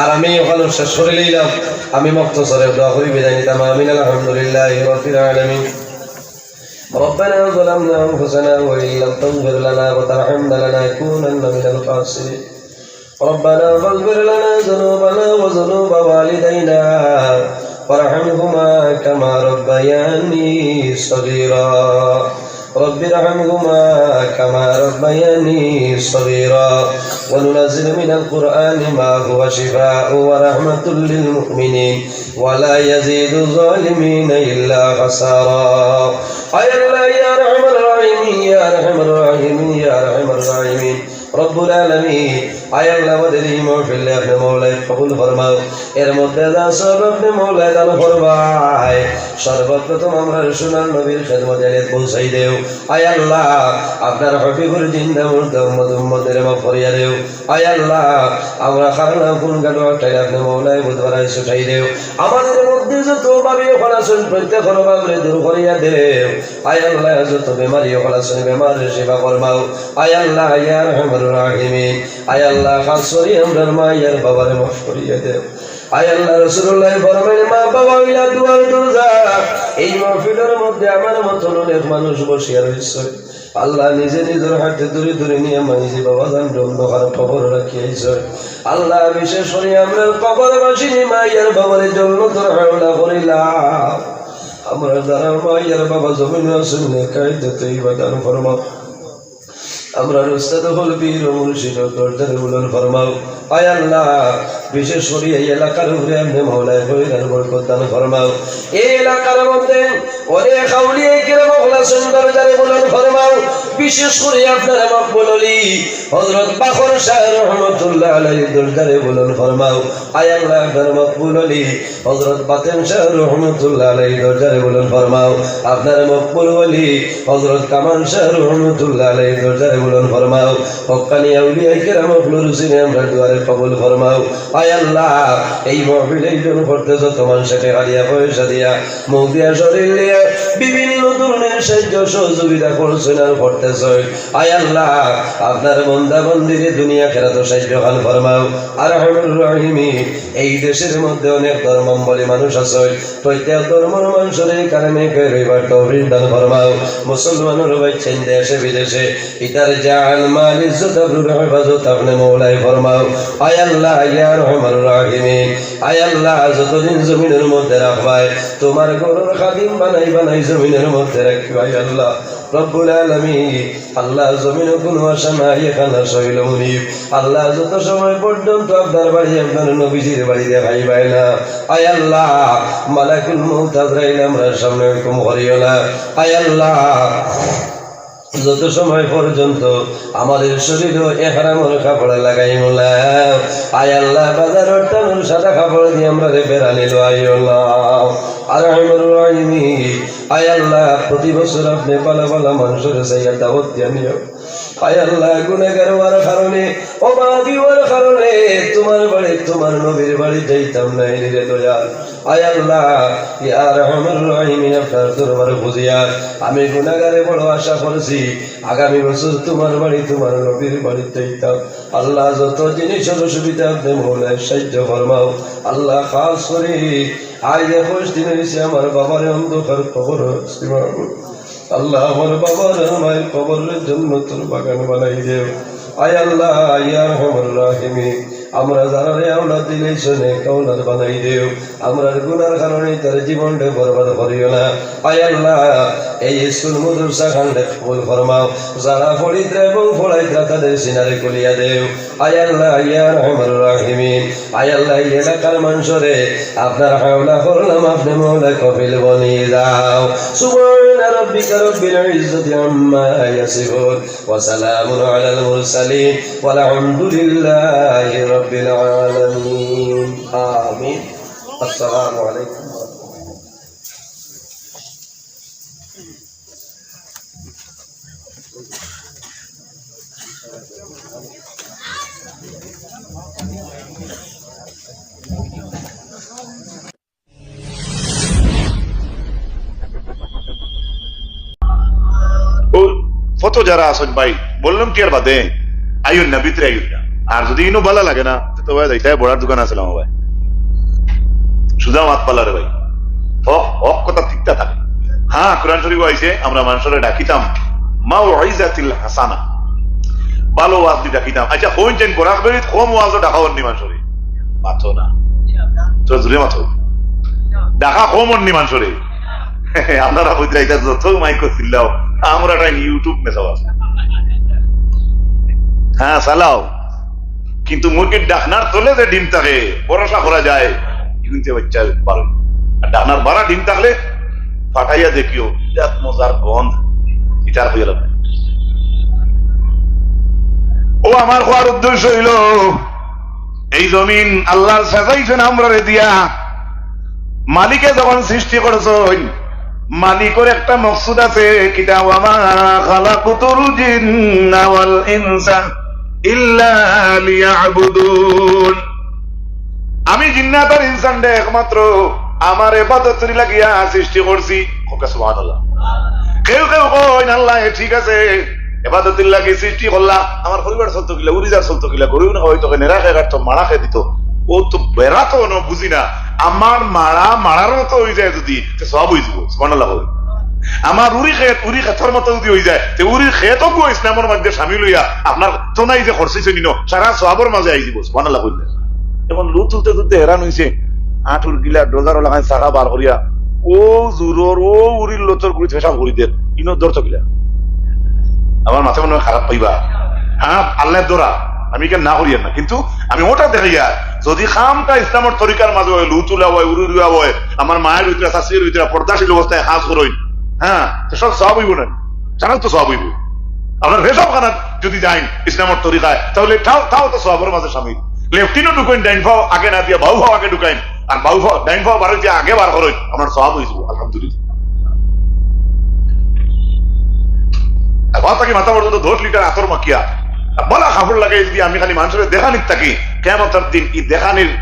আর আমি অখানো শেষ করিলাইলাম। আমি মুখতসরে দোয়া করি বিদায় নিতাম। আমিন। আলহামদুলিল্লাহি রাব্বিল আলামিন। ربنا ظلمنا أنفسنا وإن لم تغفر لنا وترحمنا لنكونن من الخاسرين. ربنا فاغفر لنا ذنوبنا وذنوب والدينا وارحمهما كما ربياني صغيرا. رب ارحمهما كما ربياني صغيرا. وننزل من القرآن ما هو شفاء ورحمة للمؤمنين ولا يزيد الظالمين إلا خسارا. আয় আল্লাহ, ইয়া আরহামার রাহিমিন, ইয়া আরহামার রাহিমিন, ইয়া আরহামার রাহিমিন। রব্বুল আলামিন, আয় আল্লাহ, আমাদের এই মাহফিল আপনে মওলায় কবুল ফরমাও। এর মধ্যে যা সওয়াব আপনে মওলায় দান ফরমায়, সর্বপ্রথম আমরার সোনার নবীর খেদমতে এনে পৌঁছাই দেও। আয় আল্লাহ, আপনার হাবিবর জিন্দা মুর্দা উম্মত উম্মতরে মাফ করিয়া দেও। আয় আল্লাহ, আমরা খারাপ কোন গাডো আটাই আপনে মওলায় বুধবারায় ছুটাই দেও। আমাদের মধ্যে যত অভাবী অকল আছইন, প্রত্যেকর অভাবরে দূর করিয়া দেও। আয় আল্লাহ, যত বেমারি অকল আছইন, বেমাররে শিফা ফরমাও। আয় আল্লাহ, ইয়া আরহামার রাহিমিন, আয় আল্লাহ, খাস করি আমরার মা ইয়ার বাবারে মাফ করিয়া দেও। আয় আল্লাহ, রাসূলুল্লাহ ফরমাইন, মা বাবা অইলা দুয়ার দরজা। এই মাহফিলর মধ্যে আমার মতন অনেক মানুষ বসিয়া রইছে। আল্লাহ নিজে নিজর হাতে ধরি ধরি নিয়া মাইজি বাবাজানরে অন্ধকার কবর রাখিয়া আইছে। আল্লাহ বিশেষ করি আমরার কবরবাসিনী মা ইয়ার বাবারে জন্নতর হাওলা করিলাও। আমরার যারা মা ইয়ার বাবা জমিনো আছইন, নেক হায়াতে তৈবা দান ফরমাও। আমরার উস্তাদ অকল পীর ও মুর্শিদর দরজারে বুলন্দ ফরমাও। আয় আল্লাহ, বিশেষ করি এই এলাকার উপরে আপনে মওলায় খৈর আর বরকত দান ফরমাও। এই এলাকার মধ্যে অনেক আউলিয়ায়ে কেরাম অকল আছইন, দরজারে বুলন্দ ফরমাও। বিশেষ করি আপনার মকবুল ওলি হযরত বাখর শাহ রহমতুল্লাহ আলাইহির দরজারে বুলন্দ ফরমাও। আয় আল্লাহ, আপনার মকবুল ওলি হযরত বাতেন শাহ রহমতুল্লাহ আলাইহির দরজারে বুলন্দ ফরমাও। আপনার মকবুল ওলি হযরত কামাল শাহ রহমতুল্লাহ আলাইহির দরজারে বুলন্দ ফরমাও। হক্কানি আউলিয়ায়ে কেরাম অকলর উসিলায় আমরার দুয়ারে কবুল ফরমাও। আয় আল্লাহ, এই মাহফিল আয়োজন করতে যত মানষে টেকা দিয়া, পয়সা দিয়া, মুখ দিয়া, শরীর দিয়া, বিভিন্ন ধরনের সাহায্য সহযোগিতা করছইন আর করতেছইন, আয় আল্লাহ, আপনার বন্দা বন্দিরে দুনিয়া আখেরাতো সাহায্য খান ফরমাও। আরহামুর রাহিমিন, এই দেশের মধ্যে অনেক ধর্মাবলম্বী মানুষ আছইন, প্রত্যেক ধর্মর মানুষরে কালেমা কইয়া রইবার তৌফিক দান ফরমাও। মুসলমানর বাইচ্চাইন দেশে বিদেশে, ইতার জান, মাল, ইজ্জত, আবরুর হেফাজত আপনে মওলায় ফরমাও। আয় আল্লাহ, ইয়া আরহামার রাহিমিন, আয় আল্লাহ, যতদিন জমিনর মধ্যে রাখবায়, তুমার ঘরর খাদিম বানাই বানাই জমিনর মধ্যে রাখিও, আয় আল্লাহ। রব্বুল আলামিন, আল্লাহ, জমিনো কুনু আশা নাই, এখান আশা অইলো মুনিব। আল্লাহ, যত সময় পর্যন্ত আপনার বাড়ি, আপনার নবীজির বাড়ি দেখাইবায় না, আয় আল্লাহ, মালাকুল মউত আজরাইল আমরার সামনে হুকুম করিও না, আয় আল্লাহ। যত সময় পর্যন্ত আমাদের শরীরো এহরামর কাপড় লাগাইমু না, আয় আল্লাহ, বাজারর টানর সাদা কাপড় দিয়া আমরারে বেড়ানি লওয়াইও না। আরহামুর রাহিমিন, আয় আল্লাহ, প্রতি বছর আপনে ভালা ভালা মানষরে চাইয়া দাওয়াত দিয়া নিও। আয় আল্লাহ, গুনাহগার অওয়ার কারণে, অভাবী অওয়ার কারণে তুমার বাড়ি, তুমার নবীর বাড়ি যাইতাম নায় রে দয়াল। আয় আল্লাহ, ইয়া আরহামুর রাহিমিন, আপনার দরবার বুঝিয়া আমি গুনাহগারে বড় আশা করছি, আগামী বছর তুমার বাড়ি, তুমার নবীর বাড়িত যাইতাম। আল্লাহ, যত জিনিসর অসুবিধা আপনে মওলায় সাহায্য ফরমাও। আল্লাহ, খাস করি আইজ একুশ দিন অইছে আমার বাবারে অন্ধকার কবরো রাখছি মাবুদ। আল্লাহ, আমার বাবার আর মায়ের কবররে জন্নতর বাগান বানাই দেও। আয় আল্লাহ, ইয়া আরহামার রাহিমিন, আমরা যারারে আওলাদ দিলাইছো, নেক আওলাদ বানাই দেও। আমরার গুনার কারণে তার জীবনরে বরবাদ করিও না। আয় আল্লাহ, এই স্কুল মাদ্রাসা খানরে কবুল ফরমাও। যারা পড়িত্রা এবং পড়াইত্রা তাদের সিনারে খুলিয়া দেও। আয় আল্লাহ, ইয়া আরহামার রাহিমিন, আয় আল্লাহ, এই এলাকার মানষরে আপনার হাওলা করলাম, আপনে মওলা কফিল বনি যাও। سبحان ربك رب العزة عما يصفون وسلام على المرسلين والحمد لله رب العالمين. آمين. السلام عليكم ورحمة الله. কত যারা আছইন ভাই, বললাম কি আর বাদে, আইও না, ভিতরে আইও না। আর যদি ইনো ভালা লাগে না, তো ভাই যাইতে হয়, বড়ার দোকান আছে আমার ভাই, সুজা মাত পালা রে ভাই। হক, হক কথা ঠিকটা থাকে। হ্যাঁ, কোরআন শরীফ আইছে, আমরা মানুষরে ডাকিতাম মাউইজাতিল হাসানা, ভালো ওয়াজ দি ডাকিতাম। আচ্ছা, হইন চেন বরাক বেরিত কম ওয়াজও ডাকা অন্নি মানুষরে, মাতো না, তো জুড়ে মাতো, ডাকা কম অন্নি মানুষরে। আপনারা বুঝলে এটা যত মাইক চিল্লাও, আমরা তাই YouTube মেসাও আছে। হ্যাঁ, চালাও, কিন্তু মুরগির ডাকনার তলে যে ডিম থাকে, ভরসা করা যায়, কিন্তু বাচ্চা পারে। আর ডাকনার বারা ডিম থাকলে ফাটাইয়া দেখিও, বিরাট মজার গন্ধ। ইটার হইয়া লাগবে। ও আমার কওয়ার উদ্দেশ্য হইল, এই জমিন আল্লাহ সাজাইছেন আমরারে দিয়া। মালিকে যখন সৃষ্টি করছইন, মালিকর একটা মকসুদ আছে, কিতা? "ওয়া মা খালাকুতুল জিন্না ওয়াল ইনসা ইল্লা লিয়াবুদুন।" আমি জিন্নাত আর ইনসানরে একমাত্র আমার ইবাদতর লাগিয়া সৃষ্টি করছি। কউক্কা সুবহানাল্লাহ। কেউ কেউ কইন, "আল্লাহ, এ ঠিক আছে, ইবাদতর লাগি সৃষ্টি করলা, আমার পরিবার চলতো কিলা, উরিজার চলতো কিলা, গরু না হয়তো কেন রাখে কাটতো, মারা খেয়ে দিত, ও তো বেড়াতো না, বুঝি না, আমার মারা মারার মতো হয়ে যায় যদি, তো সব হয়ে যাবো।" সুবহানাল্লাহ বলে। আমার উরি খেত উরি খেতর মতো যদি হয়ে যায়, তো উরির খেতও গো ইসলামের মধ্যে সামিল হইয়া আপনার তো নাই যে খরচ হইছে নিন, সারা সওয়াবর মাঝে আই দিব। সুবহানাল্লাহ বললে। এখন লু তুলতে তুলতে হেরান হইছে, আঁটুর গিলা ডোজার লাগাই চাকা বার করিয়া, ও জুরর, ও উরির লতর গুড়ি পেশাব করি দের, ইনো ধরতো কিলা? আমার মাথা মনে হয় খারাপ পাইবা। হ্যাঁ, আল্লাহ ধরা, আমি কেন না করিয়ার না, কিন্তু আমি ওটা দেখাইয়া, যদি খামটা ইসলামের তরিকার মাঝে হয়, লু তুলা হয়, উরু রুয়া হয়, আমার মায়ের ভিতরে, শাশুড়ির ভিতরে পর্দাশীল অবস্থায় কাজ করইন, হ্যাঁ, তো সব সওয়াব হইব না, জানাও তো সওয়াব হইব। আপনার পেশাবখানাত যদি যাইন ইসলামের তরিকায়, তাহলে তাও, তাও তো সওয়াবর মাঝে সামিল। লেফটিনও ঢুকাইন, ডাইন পাও আগে না দিয়া বাউ পাও আগে ঢুকাইন, আর বাউ পাও, ডাইন পাও বারোইতে আগে বার করইন, আপনার সওয়াব হইব, আলহামদুলিল্লাহ। আর বাদ থাকি মাথা পর্যন্ত দশ লিটার আতর মাখিয়া, আর বালা কাপড় লাগাই যদি আমি খালি মানুষের দেখানিত থাকি, কিয়ামতের দিন এই দেখানির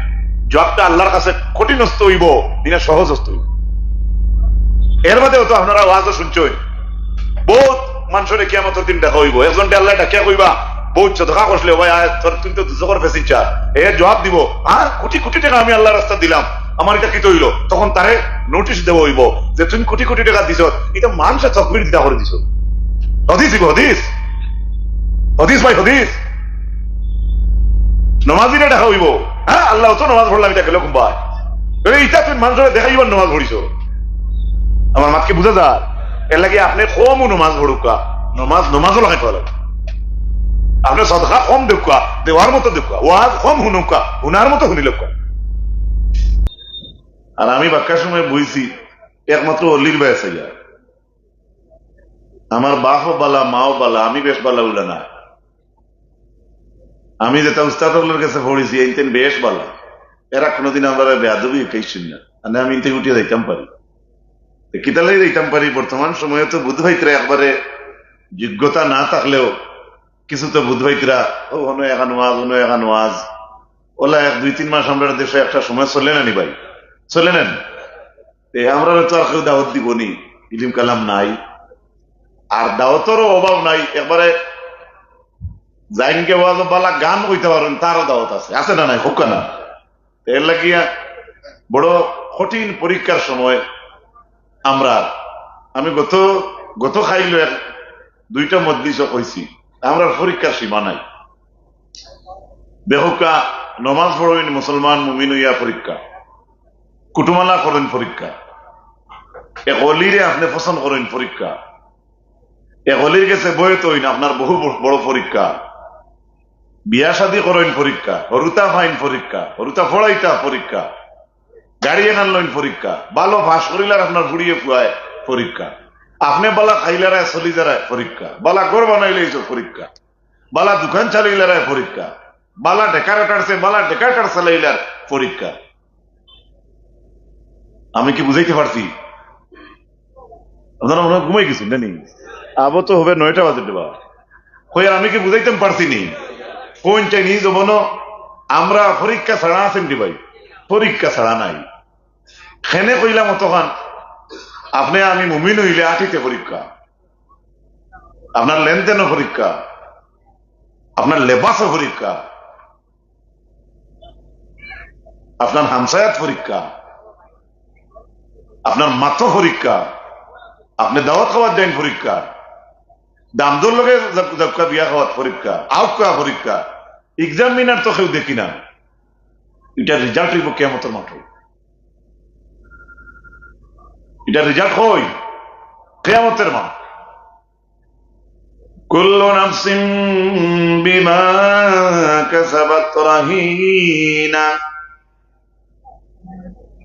জবাবটা আল্লাহর কাছে কঠিনস্ত হইব, দিনা সহজস্ত হইব। এর বাদেও তো আপনারা ওয়াজও শুনছেন, বহুত মানুষরে কিয়ামতের দিন দেখা হইব। একজনরে আল্লাহ ডাকিয়া কইবা, "বহুত সদকা করছিলে, ও ভাই, আয়, তোর, তুই তো দুজখর প্যাসেঞ্জার।" এ জবাব দিব, "হ্যাঁ, কোটি কোটি টাকা আমি আল্লাহর রাস্তা দিলাম, আমার এটা কিতা হইল?" তখন তারে নোটিশ দেওয়া হইব যে, "তুই কোটি কোটি টাকা দিছ, এটা মানুষের তকবির দিতা করে দিছ।" হাদিস দিব, হাদিস, হাদিস ভাই, হাদিস। নমাজিরে দেখা হইব, "হ্যাঁ, আল্লাহ তো নমাজ পড়লাম, এটা গেল কুম্বায়?" এই ইটা তুই মানুষরে দেখাইবার নমাজ পড়িছ। আমার মাতকে বুঝা যায়? এর লাগি আপনি কমও নমাজ পড়ুক্কা, নমাজ, নমাজও লাগাই পাওয়া লাগে। আপনি সদকা কম দেউক্কা, দেওয়ার মতো দেউক্কা, ওয়াজ কম হুনুক্কা, হুনার মতো হুনিলউক্কা। আর আমি বাক্কা সময় বইছি একমাত্র অলির বায় চাইয়া। আমার বাপও বালা, মাও বালা, আমি বেশ বালা উলা না। আমি যেটা উস্তাদ অকলর কাছে পড়ছি, এইতেন বেশ বালা। এরা কোনোদিন আমরারে বেয়াদবি হিকাইছইন না। মানে আমি ইনতে উঠিয়া যাইতাম পারি। তো কিতালাই যাইতাম পারি, বর্তমান সময়ে তো বুধ ভাইতরা একবারে যোগ্যতা না থাকলেও কিছু তো বুধ ভাইতরা, ও, হনো এখান ওয়াজ, হনো এখান ওয়াজ। ওলা এক দুই তিন মাস আমরার দেশে একটা সময় চলে না নি ভাই? চলে না নি? তে আমরারে তো আর কেউ দাওয়াত দিব নি, ইলিম কালাম নাই, আর দাওয়াতরও অভাব নাই। একবারে যাইনকে ওয়াজ বালা গান কইতা পারইন, তারও দাওয়াত আছে, আছে না নাই? কউক্কা না। এর লাগিয়া বড় কঠিন পরীক্ষার সময় আমরা, আমি গত, গত খাইল এক দুইটা মজলিসও কইছি, আমরার পরীক্ষার সীমা নাই। দেখউক্কা, নমাজ পড়ইন মুসলমান মুমিন হইয়া পরীক্ষা, কুটুমালা করইন পরীক্ষা, এক অলিরে আপনে পছন্দ করইন পরীক্ষা, এক অলির গেছে বয়ত হইন আপনার বহু ব-, বড় পরীক্ষা, বিয়া শাদি করইন পরীক্ষা, হরুতা ফাইন পরীক্ষা, হরুতা ফড়াইতা পরীক্ষা, গাড়ি এখান লইন পরীক্ষা, ভালো পাস করিলার আপনার ফুড়িয়ে ফুয়ায় পরীক্ষা, আপনে বালা খাইলারায় চলি যারায় পরীক্ষা, বালা ঘর বানাইলে এই পরীক্ষা, বালা দোকান চালাইলারায় পরীক্ষা, বালা ডেকারেটার সে বালা ডেকারেটার চালাইলার পরীক্ষা। আমি কি বুঝাইতে পারছি? আপনারা মনে হয় ঘুমাই গেছেন, জানি। আবো তো হবে নয়টা বাজে দেবা। কই আর আমি কি বুঝাইতাম পারছি নি? কোন চাইনি জমানো আমরা পরীক্ষা ছাড়া আছেন রে ভাই? পরীক্ষা ছাড়া নাই। খেনে কইলাম অতখান, আপনে আমি মুমিন হইলে আটিতে পরীক্ষা। আপনার লেনদেনও পরীক্ষা, আপনার লেবাসও পরীক্ষা, আপনার হামসায়াত পরীক্ষা, আপনার মাতো পরীক্ষা, আপনে দাওয়াত খাওয়াত যাইন পরীক্ষা, দামদর লগে জব-, জবকা বিয়া খাওয়াত পরীক্ষা, আউকা পরীক্ষা, এক্সামিনার তো কেউ দেখি না। ইটার রেজাল্ট অইবো কিয়ামতর মাঠো। ইটার রেজাল্ট কই? কিয়ামতর মাঠ। কুল্লু নাফসিন বিমা কাসাবাত রাহিনা।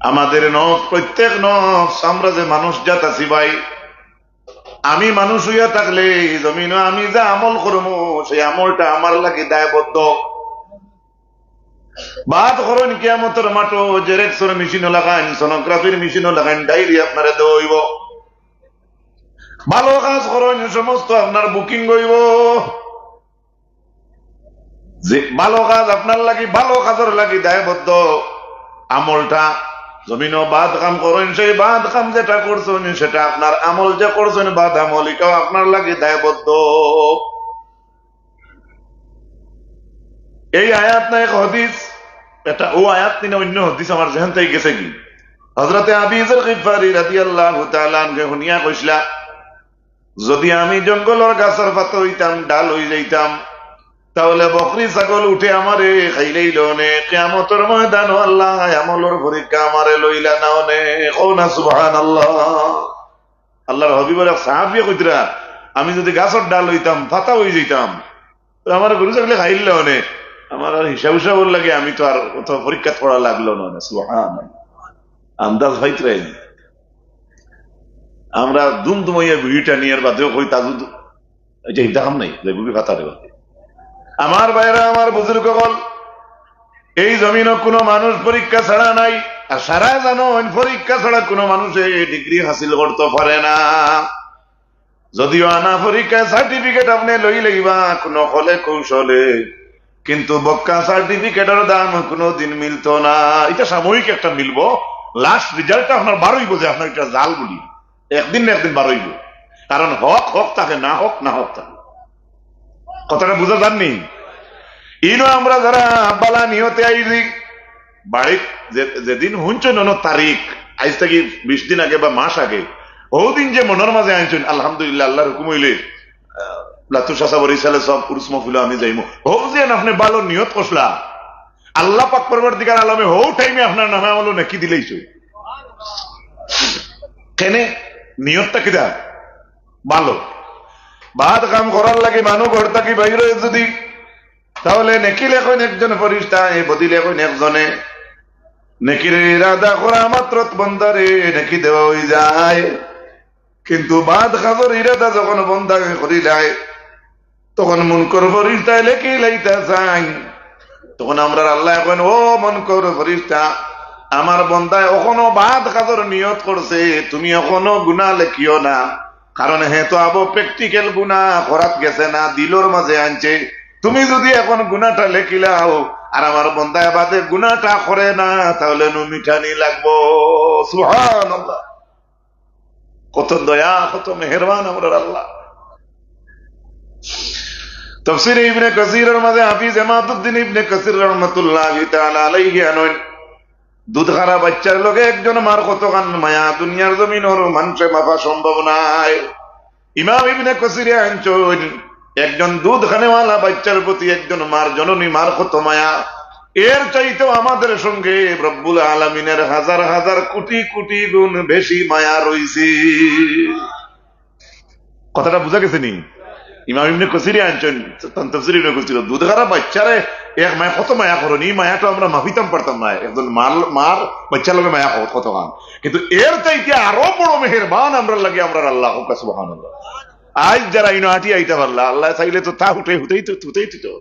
আমাদের নফস, প্রত্যেক নফস, আমরা যে মানুষ জাত আছি ভাই, আমি মানুষ অইয়া থাকলে এই জমিনো আমি যে আমল করমু, সেই আমলটা আমার লাগি দায়বদ্ধ। বাদ করইন কিয়ামতর মাঠো, জেরেক্সর মেশিনও লাগাইন, সোনোগ্রাফির মেশিনও লাগাইন, ডায়েরি আপনারে দেওয়া অইবো। ভালো কাজ করইন, সমস্ত আপনার বুকিং অইবো। যে ভালো কাজ আপনার লাগি, ভালো কাজর লাগি দায়বদ্ধ আমলটা। জমিনো বাদ কাম করইন, সেই বাদ কাম যেটা করছইন, সেটা আপনার আমল যে করছইন, বাদ আমল, ইটাও আপনার লাগি দায়বদ্ধ। এই আয়াত না এক হাদিস, এটা অউ আয়াত নি না অইন্য হাদিস আমার জেহেন থাকি গেছেগি। হযরতে আবি যর গিফারি রাদিয়াল্লাহু তাআলা আনহু হুনিয়া কইছলা, যদি আমি জঙ্গলর গাছর পাতা অইতাম, ডাল অই যাইতাম, তাহলে বকরি ছাগল উঠে আমারে খাইলাইলো অনে, কিয়ামতর ময়দানো আল্লায় আমলর পরীক্ষা আমারে লইলা না অনে। কও না সুবহানাল্লাহ। আল্লার হাবিবর এক সাহাবিয়ে কইতরা, আমি যদি গাছর ডাল অইতাম, পাতা অই যাইতাম, তো আমার গরু ছাগলে খাইলাইলো অনে, আমার আর হিসাব হিসাবর লাগি আমি তো আর অত পরীক্ষাত পড়া লাগলো না অনে। সুবহানাল্লাহ। আন্দাজ পাইতরায় নি? আমরা দুম দুমাইয়া বিড়ি টানিয়ার বাদেও কই তাজুদ, এই যে হিদা কাম নাই, যে বুবি ফাতা দেবা। আমার ভাইরা, আমার বুজুর্গ অকল, এই জমিনো কোনো মানুষ পরীক্ষা ছাড়া নাই। আর সারা জানইন, পরীক্ষা ছাড়া কোনো মানুষে ডিগ্রি হাসিল করতো পারে না। যদিও আনা পরীক্ষায় সার্টিফিকেট আপনে লইলাইবা কোনো কলে কৌশলে, কিন্তু বক্কা সার্টিফিকেটর দাম কোনোদিন মিলতো না। ইটা সাময়িক একটা মিলবো, লাস্ট রেজাল্টটা আপনার বারইবো যে আপনার ইটা জাল বুলি, একদিন না একদিন বারইবো। কারণ হক হক থাকে, না হক না হক থাকে। কথাটা বুঝা যার নি? ইনো আমরা যারা বালা নিয়তে আইছি, বাড়িত যে-, যেদিন হুনছইন অনো তারিখ, আইজ থাকি বিশ দিন আগে বা মাস আগে, হউ দিন যে মনর মাঝে আনছইন, আলহামদুলিল্লাহ, আল্লার হুকুম অইলে, আহ, লাতু চাচা বরিশালে সব উরুস মহফিলো আমি যাইমু। হউ যে আপনে ভালো নিয়ত করছলা, আল্লাহ পাক পরওয়ারদিগার আলমে হউ টাইমে আপনার নামে আমলো নেকি দিলাইছইন। কেনে? নিয়তটা কিতা? ভালো। বাদ কাম করার লাগি মানুষ ঘর থাকি বাইর অয় যদি, তাহলে নেকি লেখইন একজন ফিরিস্তায়, বদি লেখইন একজনে। নেকির ইরাদা করা মাত্র বন্দারে নেকি দেওয়া অই যায়। কিন্তু বাদ কাজর ইরাদা যখন বন্দায় করিলায়, তখন মুনকর ফিরিস্তায় লেখিলাইতা চাইন। তখন আমরার আল্লায় কইন, "ও মুনকর ফিরিস্তা, আমার বন্দায় অখনো বাদ কাজর নিয়ত করছে, তুমি অখনো গুনা লেখিও না।" কারণ হে তো আবো প্র্যাকটিক্যাল গুনা করাত গেছে না, দিলর মাঝে আনছে। তুমি যদি অখন গুনাটা লেখিলাও, আর আমার বন্দায় বাদে গুনাটা করে না, তাহলে নু মিটানি লাগবো। সুবহানাল্লাহ। কত দয়া, কত মেহেরবান আমরার আল্লাহ। তাফসীরে ইবনে কাসীরর মাঝে হাফিজ ইমাদুদ্দিন ইবনে কাসীর রহমাতুল্লাহি তাআলা আলাইহি আনইন, দুধ খারা বাইচ্চার লগে একজন মার কতখান মায়া দুনিয়ার জমিনর মানষে মাপা সম্ভব নায়। ইমাম ইবনে কাসীরে আনছইন, একজন দুধ খানেওয়ালা বাইচ্চার প্রতি একজন মার, জননী মার কত মায়া, এর চাইতেও আমাদের সঙ্গে রব্বুল আলামিনের হাজার হাজার কোটি কোটি গুণ বেশি মায়া রইছে। কথাটা বুঝা গেছে নি? ইমাম ইবনে কাসীরে আনছইন, তান তাফসীরে ইবনে কাসীর, দুধ খারা বাইচ্চারে এক মায় কত মায়া করইন, ই মায়াটা আমরা মাপিতাম পারতাম না। একজন মার, মার বাইচ্চার লগে মায়া কত, কতখান। কিন্তু এর চাইতে আরো বড় মেহেরবান আমরার লাগি আমরার আল্লাহ, কউক্কা সুবহানাল্লাহ। আইজ যারা ইনো আটি আইতা পারলা, আল্লায় চাইলে তো তা হুটাই, হুটাই তো, হুটাই দিতো।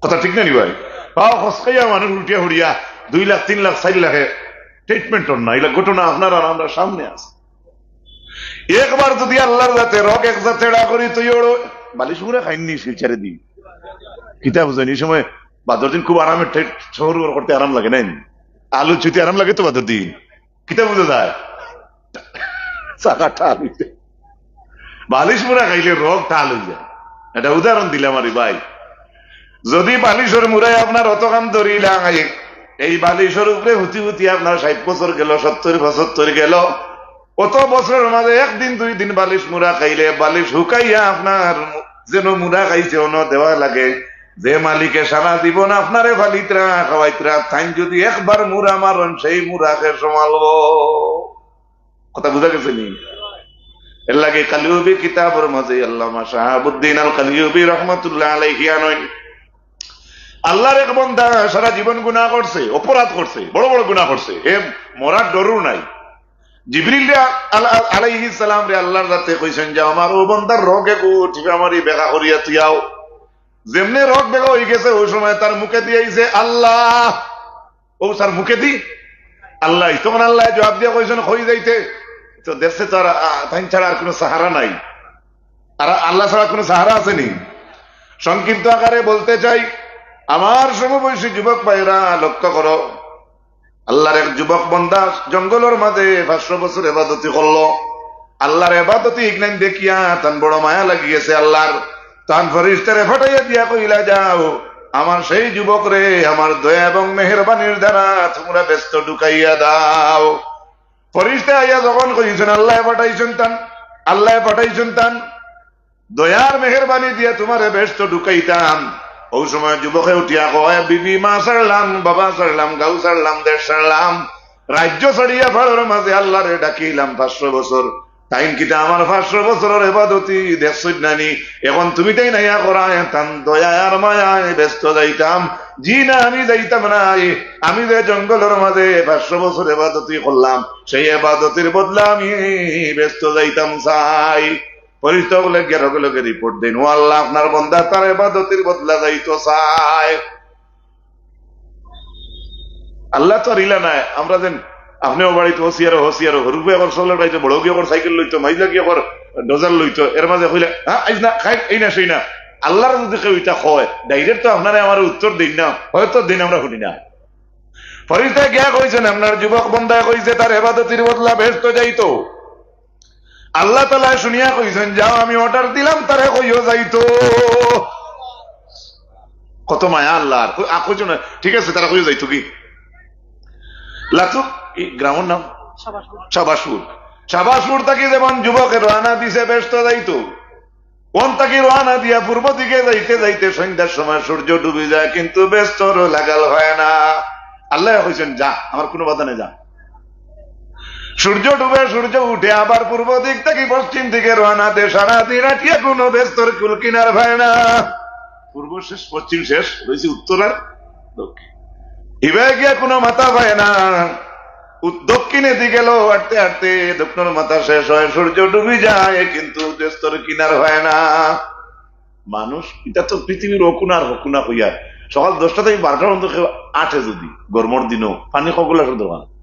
কথা ঠিক না নি ভাই? পাও খসকাইয়া মানুষ উঠিয়া হুড়িয়া দুই লাখ, তিন লাখ, চাইর লাখে ট্রিটমেন্ট অর না। ইলা ঘটনা আপনার আর আমরার সামনে আছে। একবার যদি আল্লার জাতে রগ এক জাত এড়া করি তুই ওড়ো, বালিশ মুড়া খাইননি শিলচরে দি। কিতা বুঝইন, ই সময় বাদর দিন খুব আরামে ঠেট শহর করতে আরাম লাগে, নায় নি? আলু ছুইতে আরাম লাগে তো বাদর দিন। কিতা বুঝা যায়? চাকাটা আলুতে। বালিশ মুড়া খাইলে রোগ টাল অই যায়। একটা উদাহরণ দিলাম আরে ভাই, যদি বালিশর মুড়ায় আপনার অতখান ধরিলায়, এই বালিশর উপরে হুতি হুতি আপনার ষাইট বছর গেল, সত্তর পঁচাত্তর গেল, অত বছরর মাঝে একদিন দুই দিন বালিশ মুড়া খাইলে বালিশ হুকাইয়া আপনার যেন মুড়া খাইছে অনো দেওয়া লাগে। যে মালিকে সারা জীবন আপনারে ফালিতরা, খাওয়াইতরা, তাইন যদি একবার মুড়া মারইন, সেই মুড়া কে সামালবো? কথা বুঝা গেছে নি? এর লাগি কালিউবি কিতাবর মাঝে আল্লামা শাহাবুদ্দিন আল কালিউবি রহমতুল্লাহ আলাইহি আনইন, আল্লাহর এক বন্দা সারা জীবন গুনাহ করছে, অপরাধ করছে, বড় বড় গুনাহ করছে। হে মরার ডরও নাই। জিবরিল রে আল-, আল-, আলাইহিস সালাম রে আল্লাহর জাতে কইছইন যে, "আমার অউ বন্দার রগ এগু টিপা মারি বেকা করিয়া তুই আও।" যেমনে রগ বেকা অই গেছে, অউ সময় তার মুখেদি আইছে, "আল্লাহ।" অউ তার মুখেদি, "আল্লাহ।" তখন আল্লায় জবাব দিয়া কইছইন, "কই যাইতে?" তো দেখছে তো আর, আ, তাইন ছাড়া আর কুনু সাহারা নাই। আর আল্লাহ ছাড়া কুনু সাহারা আছে নি? সংক্ষিপ্ত আকারে বলতে চাই, আমার সমবয়সী যুবক ভাইরা, লক্ষ্য করো, আল্লাহর এক যুবক বন্দা জঙ্গলর মাঝে পাঁচশো বছর ইবাদতি করলো। আল্লাহর ইবাদতি ইগনাইন দেখিয়া তান বড় মায়া লাগি গেছে আল্লাহর। তান ফিরিস্তারে পাঠাইয়া দিয়া কইলা, "যাও, আমার সেই যুবকরে আমার দয়া এবং মেহেরবানির দ্বারা তুমরা বেহেস্তো ঢুকাইয়া দাও।" ফিরিস্তা আইয়া যখন কইছইন, আল্লায় পাঠাইছইন তান, আল্লায় পাঠাইছইন তান দয়ার মেহেরবানি দিয়া তুমারে বেহেস্তো ঢুকাইতাম। অউ সময় যুবকে উঠিয়া কয়, "বিবি মা ছাড়লাম, বাবা ছাড়লাম, গাঁও ছাড়লাম, দেশ ছাড়লাম, রাজ্য ছাড়িয়া পাড়র মাঝে আল্লাহরে ডাকিলাম পাঁচশো বছর। তাইন কিতা আমার পাঁচশো বছরর ইবাদতি দেখছইন না নি? এখন তুমি তাইন আইয়া করায় তান দয়ায় আর মায়ায় বেহেস্তো যাইতাম। জি না, আমি যাইতাম নায়। আমি যে জঙ্গলর মাঝে পাঁচশো বছর ইবাদতি করলাম, সেই ইবাদতির বদলা আমি বেহেস্তো যাইতাম চাই।" ফিরিস্তা অকলে গিয়া লগে লগে রিপোর্ট দেইন, "ও আল্লাহ, আপনার বন্দা তার ইবাদতির বদলা যাইতো চায়।" আল্লাহ তো আর ইলা নায়, আমরা যেন আপনেও বাড়িত হসিয়ারো, হসিয়ারো, হুরুফে অকর চকলেট খাইতো, বড় গিয়ে অকর সাইকেল লইতো, মাইজা গিয়ে অকর ডোজার লইতো, এর মাঝে কইলে, "হ্যাঁ, আইজ না, খাই, এই না, সেই না।" আল্লাহর যদি কেউ ইতা কয়, direct তো আপনারে আমারে উত্তর দেইন না, হয়তো দিন আমরা শুনি না। ফিরিস্তায় গিয়া কইছইন, "আপনার যুবক বন্দায় কইছে তার ইবাদতির বদলা বেহেস্তো যাইতো।" আল্লাহ তাআলায় শুনিয়া কইছইন, "যাও, আমি order দিলাম, তারে কইও যাইতো।" কত মায়া আল্লাহর। কই-, আ, কইছো না? ঠিক আছে, তারে কইও যাইতো কি? লাতু, এই গ্রামর নাম? শাহবাজপুর। শাহবাজপুর। শাহবাজপুর থাকি যেমন যুবকে রওয়ানা দিছে, বেহেস্তো যাইতো। অন থাকি রওয়ানা দিয়া পূর্ব দিকে যাইতে যাইতে সন্ধ্যার সময় সূর্য ডুবি যায়, কিন্তু বেহেস্তর লাগাল হয় না। আল্লায় কইছইন, "যা, আমার কুনু বাধা নাই, যা।" সূর্য ডুবে, সূর্য উঠে, আবার পূর্ব দিক থাকি পশ্চিম দিকে রওয়ানা দে, সারা দিন আটিয়া কুনু বেহেস্তর কুল কিনার পায় না। পূর্ব শেষ, পশ্চিম শেষ, রইছে উত্তর আর দক্ষিণ। হিবায় গিয়া কুনু মাথা পায় না। উ-, দক্ষিণেদি গেল, আটতে আটতে দক্ষিণর মাথা শেষ হয়, সূর্য ডুবি যায়, কিন্তু বেহেস্তর কিনার হয় না। মানুষ, ইটা তো পৃথিবীর অকুনা আর হকুনা কইয়া, সকাল দশটা থাকি বারোটার মধ্যে কেউ আটে যদি, গরমর দিনও, পানি কগুলা শুধু দোকান।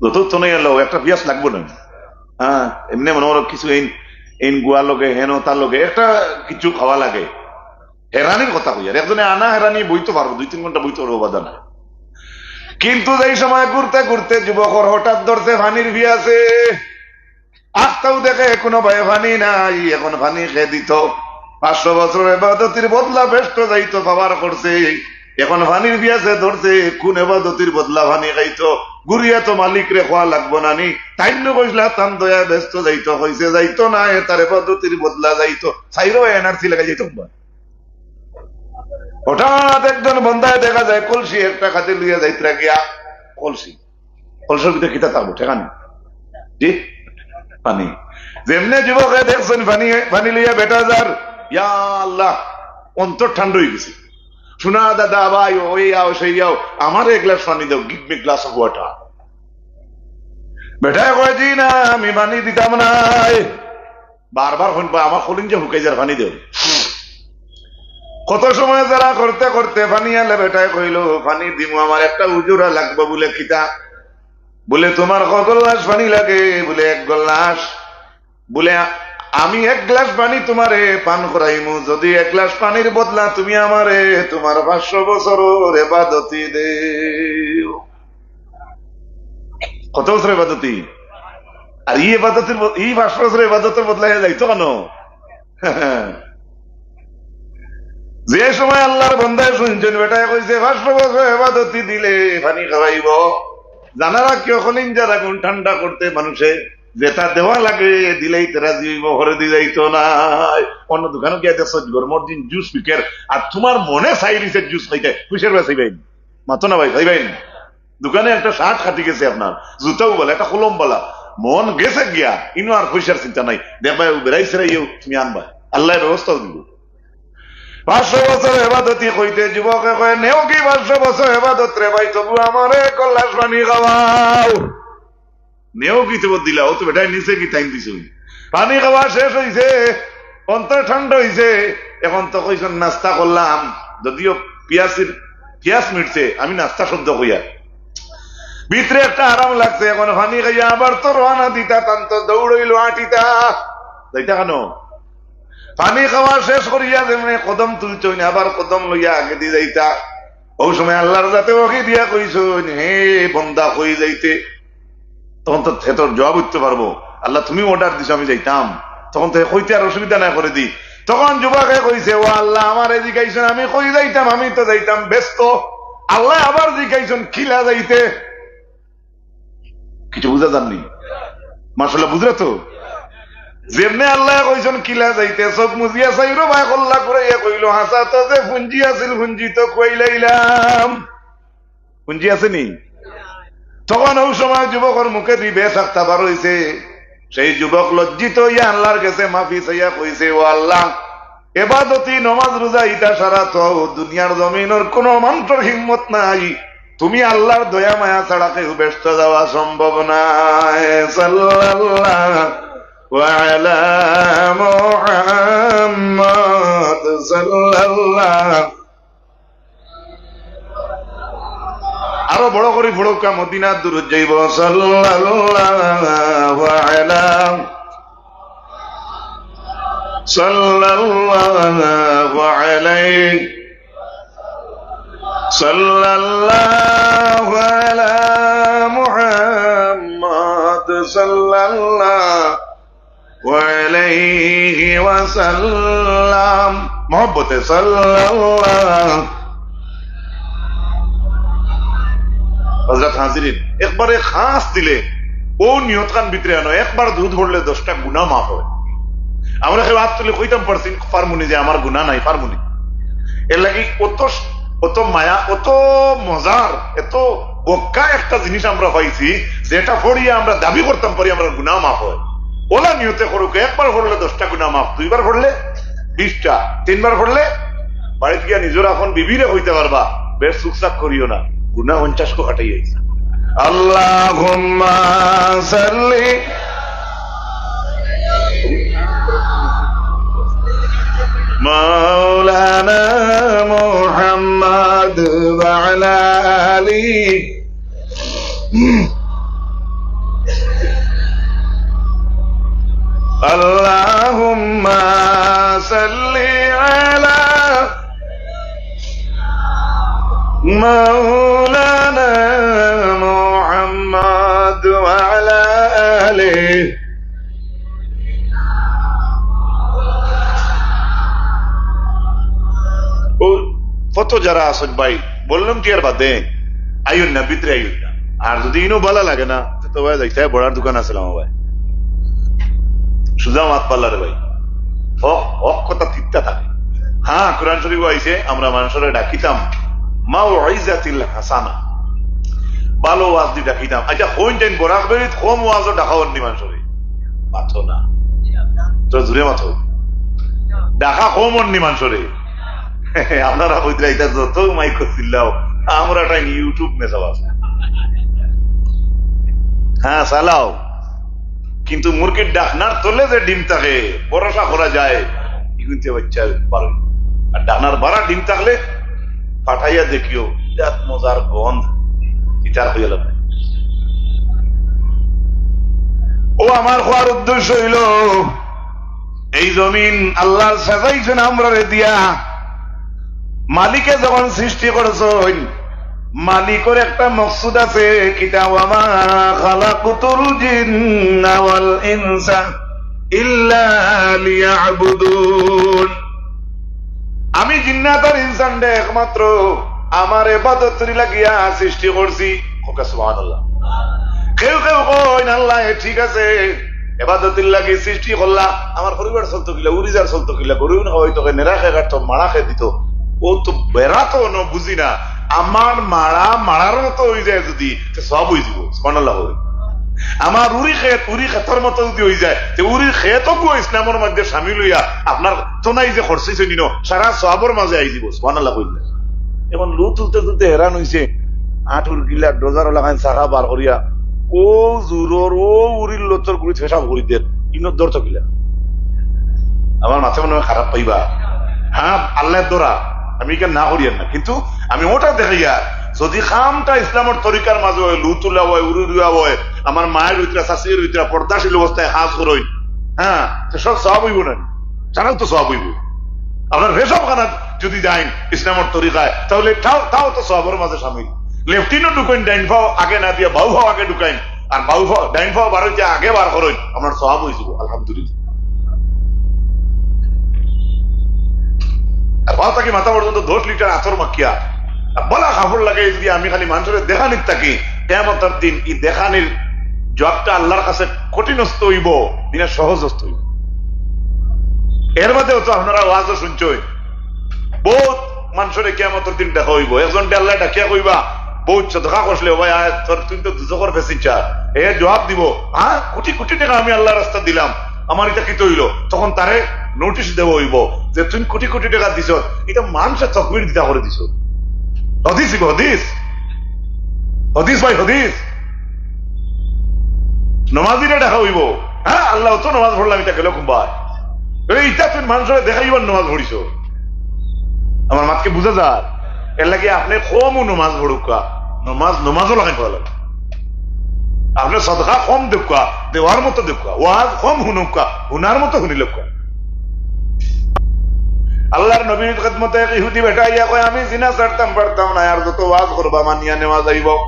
যত তো নেই এলো, একটা পিয়াস লাগবো না। হ্যাঁ, এমনে মনে করো কিছু এইন, এইন গুয়া লগে, হেন তার লগে, একটা কিছু খাওয়া লাগে। হেরানির কথা কইয়ার, একজনে আনা হেরানি বইতো পারবো, দুই তিন ঘন্টা বইতো পারবো, বাধা নাই। কিন্তু যেই সময় ঘুরতে ঘুরতে যুবকর হঠাৎ ধরছে পানির পিয়াসে, আখতাউ দেখে কুনু বায় পানি নাই, এখন পানি কে দিতো? পাঁচশো বছরর ইবাদতির বদলা বেহেস্তো যাইতো, পাওয়ার করছে, এখন পানির পিয়াসে ধরছে, কুন ইবাদতির বদলা পানি খাইতো? ঘুরিয়া তো মালিকরে কওয়া লাগবো না নি? তাইন নু কইছলা তান দয়ায় বেহেস্তো যাইতো, কইছে যাইতো না, এ তার ইবাদতির বদলা যাইতো, চাইরো এনআরসি লাগাই যাইতো। হঠাৎ একজন বন্দায় দেখা যায় কলসি একটা কাঁধে লইয়া যাইতরা গিয়া, কলসি, কলসির ভিতরে কিতা থাকবো, ঠেকানি? জি, পানি। যেমনে যুবকে দেখছইন পানি, পানি লইয়া বেটা যার, ইয়া আল্লাহ, অন্তর ঠান্ডা অই গেছে। "শোনা দাদা, ভাই, ওই আও, সেই আও, আমারে এক গ্লাস পানি দাও, give me glass of water।" বেটায় কয়, "জি না, আমি পানি দিতাম নায়।" বারবার কইন, "বা, আমার কলিঞ্জা হুকাই যার, পানি দেও।" কত সময় যারা করতে করতে পানি আনলে বেটায় কইলো, "পানি দিমু, আমার একটা উজুরা লাগবো।" বুলে, "কিতা?" বুলে, "তুমার ক গল্লাস পানি লাগে?" বুলে, "এক গল্লাস।" বুলে, "আমি এক গ্লাস পানি তুমারে পান করাইমু, যদি এক গ্লাস পানির বদলা তুমি আমারে তুমার পাঁচশো বছরর ইবাদতি দেও।" কত বছর ইবাদতি? আর ই ইবাদতের ব-, ই পাঁচশো বছর ইবাদতের বদলা হয়ে যাইতো কেন? যে সময় আল্লাহর বন্দায় শুনছেন, বেটায় কইছে, "পাঁচশো বছর ইবাদতি দিলে পানি খাওয়াইব।" জানা রাখিও, কলিঞ্জার আগুন ঠান্ডা করতে মানুষে যেটা দেওয়া লাগে, দিলেই তো রাজি হইব, হরে দি যাইতো না। অন্য দোকানো গিয়া দেখছো, গরমর দিন জুস বিকের, আর তোমার মনে চাই দিছে জুস খাইতে, কিসের বেশি ভাই? মাতো না ভাই, ভাই, ভাই। দোকানে একটা শার্ট কাটি গেছে আপনার, জুতাও বালা, একটা কলম বালা, মন গেছে গিয়া, ইনো আর পয়সার চিন্তা নাই। দেখবায়, ও বেড়াই সেরাইও তুমি আনবায়, আল্লায় ব্যবস্থাও দিব। পাঁচশো বছর এবাদতি কইতে যুবকে কয়, "নেও কি পাঁচশো বছর এবাদত রে ভাই, তবু আমারে এক গ্লাস পানি খাওয়াও।" নেও কি তবু দিলা, ও তো বেটায় নিছে কি টাইম দিছে। পানি খাওয়া শেষ হইছে, অন্তর ঠান্ডা হইছে। এখন তো কইছেন, "নাস্তা করলাম, যদিও পিয়াসির, পিয়াস মিটছে, আমি নাস্তা শব্দ কইয়া।" ভিতরে একটা আরাম লাগছে, এখন পানি খাইয়া আবার তো রওয়ানা দিতা, তান তো দৌড়ইল আটিতা। যাইতা কেন? পানি খাওয়া শেষ করিয়া যেমনে কদম তুলছইন, আবার কদম লইয়া আগে দি যাইতা। ওই সময় আল্লাহর জাতে ওহি দিয়া কইছইন, "হে বন্দা, কই যাইতে?" তখন তো হে তোর জবাব উঠতে পারবো, "আল্লাহ, তুমি অর্ডার দিছো, আমি যাইতাম।" তখন তো হে কইতে আর অসুবিধা নাই করে দি। তখন যুবকে কইছে, "ও আল্লাহ, আমারে জিগাইছইন, আমি কই যাইতাম, আমি তো যাইতাম ব্যস্ত।" আল্লাহ আবার জিগাইছইন, "কিলা যাইতে?" কিছু বুঝা যাননি? মাশাআল্লাহ, বুঝরা তো? যেমনে আল্লাহ কইছইন, "কিলা যাইতে?" চোখ মুজিয়া চাইরো বায় কল্লা ঘুরাইয়া কইল, "হাছা তো যে পুঞ্জি আছিল, পুঞ্জি তো খুয়াইলাইলাম।" পুঞ্জি আছে নি? তখন ওই সময় যুবকর মুখে দি বেশ আখতা বার হইছে। সেই যুবক লজ্জিত হইয়া আল্লাহর কাছে মাফি চাইয়া কইছে, "ও আল্লাহ, এবাদতি, নমাজ, রোজা, ইতা সারা তো দুনিয়ার জমিনর কোনো মানুষর হিম্মত নাই। তুমি আল্লাহর দয়া মায়া ছাড়া কেউ বেহেস্ত যাওয়া সম্ভব নায়।" সাল্লাল্লাহু আলা মুহাম্মদ সাল্লাল্লাহু। আরো বড় করি পড়ুক্কা, মদিনার দুরুদ যাইব। সাল্লাল্লাহু আলা, সাল্লাল্লাহু আলাইহি, সাল্লাল্লাহু আলা মুহাম্মদ সাল্লাল্লাহু ওয়ালাইহি ওয়াসাল্লাম। মহব্বতে সাল্লাল্লাহু। হযরত হাজিরিন, একবারে খাস দিলে ও নিয়ত খান ভিতরে আনো, একবার দুরুদ পড়লে দশটা গুনাহ মাফ হয়। আমরা কেউ হাত তুলে কইতাম পারছি, পারমুনি যে আমার গুনাহ নাই, পারমুনি। এর লাগি অত, অত মায়া, অত মজার, এত বক্কা একটা জিনিস আমরা পাইছি, যেটা পড়িয়া আমরা দাবি করতাম পারি আমরা গুনাহ মাফ হয়। ওলা নিয়তে করুক, একবার পড়লে দশটা গুনাহ মাফ, দুইবার পড়লে বিশটা, তিনবার পড়লে বাড়িত গিয়া নিজর আপন বিবিরে কইতে পারবা, "বেশ চুকচাক করিও না, গুনাহ পঞ্চাশ কো কাটাই আইছে।" আল্লাহুম্মা সাল্লি মাওলানা মুহাম্মদ ওয়া আলা আলি। اللهم صل على مولانا محمد وعلى آله। ও, কত যারা আছেন ভাই, বললাম কি আর বাদে, আইন না, ভিতরে আইন না। আর যদি ইনো ভালা লাগে না, তো ভাই যাইতে হয়, বড়ার দোকান আছে আমার ভাই। সুজা মাত পাল্লা রে ভাই। হক, হক কথা তিত্তা থাকে। হ্যাঁ, কোরআন শরীফ আইছে, আমরা মানুষরে ডাকিতাম মাউইজাতিল হাসানা। ভালো ওয়াজ দি ডাকিতাম। আচ্ছা, কোন টাইম বরাক বেরিত কম ওয়াজও ডাকা অন্যি মানুষরে? মাতো না। তো জুরে মাতো। ডাকা কম অন্যি মানুষরে। আপনারা কইতরা ইতা যত মাইক চিল্লাও, আমরা টাইম YouTube মেসাব আছে। হ্যাঁ, চালাও। কিন্তু মুরগির ডাকনার তলে যে ডিম থাকে, ভরসা করা যায়, ইগুনতে বাচ্চা পারে। আর ডাকনার বারা ডিম থাকলে ফাটাইয়া দেখিও, বিরাট মজার গন্ধ, ইতার হইয়া লাগে। ও আমার কওয়ার উদ্দেশ্য হইল, এই জমিন আল্লাহ সাজাইছেন আমরারে দিয়া। মালিকে যখন সৃষ্টি করছেন, মালিকর একটা মকসুদ আছে, কিতা? ওয়া মা খালাকতুল জিন্না ওয়া ইনসা ইল্লা লিয়াবুদুন। আমি জিন্নাত আর ইনসানরে একমাত্র আমার ইবাদতর লাগিয়া সৃষ্টি করছি। কউক্কা সুবহানাল্লাহ। কেউ কেউ কইন, "আল্লাহ, এ ঠিক আছে, ইবাদতর লাগি সৃষ্টি করলা, আমার পরিবার চলতো কিলা, উরিজার চলতো কিলা, গরু খাওয়াইতো কে, নেড়া কে কাটতো, মাড়া কে দিত, ও তো বেড়া তো ন বুঝি না, আমার মাড়া মাড়ার মতো অই যায় যদি, তে সওয়াব অই যিবো।" সুবহানাল্লাহ কইন। আমার উরি খেত উরি খেতর মতো যদি অই যায়, তে উরির খেতও ইসলামর মাঝে শামিল অইয়া আপনার তো নাই যে খরচ অইছে নিন, সারা সওয়াবর মাঝে আই যিবো। সুবহানাল্লাহ কইন না। এখন লুত তুলতে তুলতে হেরান অইছে, আটুর গিলা ডোজার লাগাইন চাকা বার করিয়া, ও জুরর, ও উরির লতর গুড়িত পেশাব করি দের, ইনো ধরতো কিলা? আমার মাথা মনে হয় খারাপ পাইবা। হ্যাঁ, আল্লাহ ধরা, আমি ইখান না করিয়ার না, কিন্তু আমি ওটা দেখাইয়ার, যদি কামটা ইসলামর তরিকার মাঝে অয়, লুত তুলা অয়, উরি রুয়া অয়, আমার মায়ের ভিতরে, শাশুড়ির ভিতরে পর্দাশীল অবস্থায় কাজ করইন, হ্যাঁ, তো সব সওয়াব অইবো না? জানাও তো সওয়াব অইবো। আপনার পেশাবখানাত যদি যাইন ইসলামর তরিকায়, তাহলে তাও, তাও তো সওয়াবর মাঝে শামিল। লেট্রিনো ঢুকইন, ডাইন পাও আগে না দিয়া বাউ পাও আগে ঢুকাইন, আর বাউ পাও, ডাইন পাও বার অইতে আগে বার করইন, আপনার সওয়াব অই যিবো, আলহামদুলিল্লাহ। আর পাও থাকি মাথা পর্যন্ত দশ লিটার আতর মাখিয়া, আর বালা কাপড় লাগাই যদি আমি খালি মানষরে দেখানিত থাকি, কিয়ামতর দিন ই দেখানির জবাবটা আল্লাহর কাছে কঠিনস্ত অইবো, ইনা সহজস্ত অইবো। এর বাদেও তো আপনারা ওয়াজও শুনছইন, বউত মানষরে কিয়ামতর দিন দেখা অইবো। একজনরে আল্লায় ডাকিয়া কইবা, "বউত সদকা করছলে, ও ভাই, আয়, তোর, তুই তো দুজখর passenger।" এ জবাব দিবো, "হ্যাঁ, কোটি কোটি টেকা আমি আল্লাহর রাস্তাত দিলাম, আমার ইটা কিতা অইলো?" তখন তারে নোটিশ দেওয়া অইবো যে, "তুই কোটি কোটি টেকা দিছস, ইটা মানষে তকবির দিতা করি দিছস।" হাদিস অইবো, হাদিস। হাদিস ভাই, হাদিস। নমাজিরে ডাকা অইবো, "হ্যাঁ, আল্লাহ, অত নমাজ পড়লাম, ইটা গেলো কুনবায়?" বলে, "ইটা তুই মানষরে দেখাইবার নমাজ পড়িছস।" আমার মাতকে বুঝা যার? এর লাগি আপনে কমউ নমাজ পড়উক্কা, নমাজ, নমাজও লাগাই পড়া লাগে। আপনে সদকা কম দেউক্কা, দেওয়ার মতো দেউক্কা, ওয়াজ কম হুনউক্কা, হুনার মতো হুনিলউক্কা। আল্লাহর নবীর খেদমতে এক ইহুদি বেটা আইয়া কয়, "আমি জিনা ছাড়তাম পারতাম না, আর যত ওয়াজ করবা মানিয়া নেওয়া যাইবো।"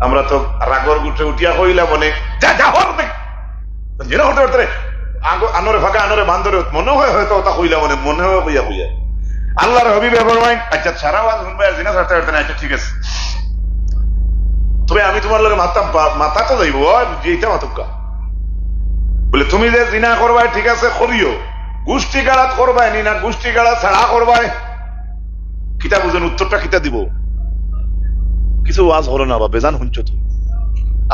আমরা তো রাগর গুটে উঠিয়া কইলা মনে, "যা, যা, হর দেখ।" জিনা করতে পারতে রে, আগো আনরে ফাঁকা, আনরে বান্দরে, মনে হয় হয়তো ওটা কইলা মনে, মনে হয় কইয়া কইয়া। আল্লাহর হাবিবে ফরমাইন, "আচ্ছা, সারা ওয়াজ হুনবায় আর জিনা ছাড়তে পারতে না, আচ্ছা ঠিক আছে।" তবে আমি তুমার লগে মাততাম, পা-, মাতা তো যাইবো, আর যেইটা মাতুক্কা। বলে, "তুমি যে জিনা করবায়, ঠিক আছে, করিও। গুষ্টি গাড়াত করবায় নি না, গুষ্টি গাড়া ছাড়া করবায়?" কিতা বুঝইন, উত্তরটা কিতা দিবো? কিছু ওয়াজ করো না বা বেজান হুনছো তো।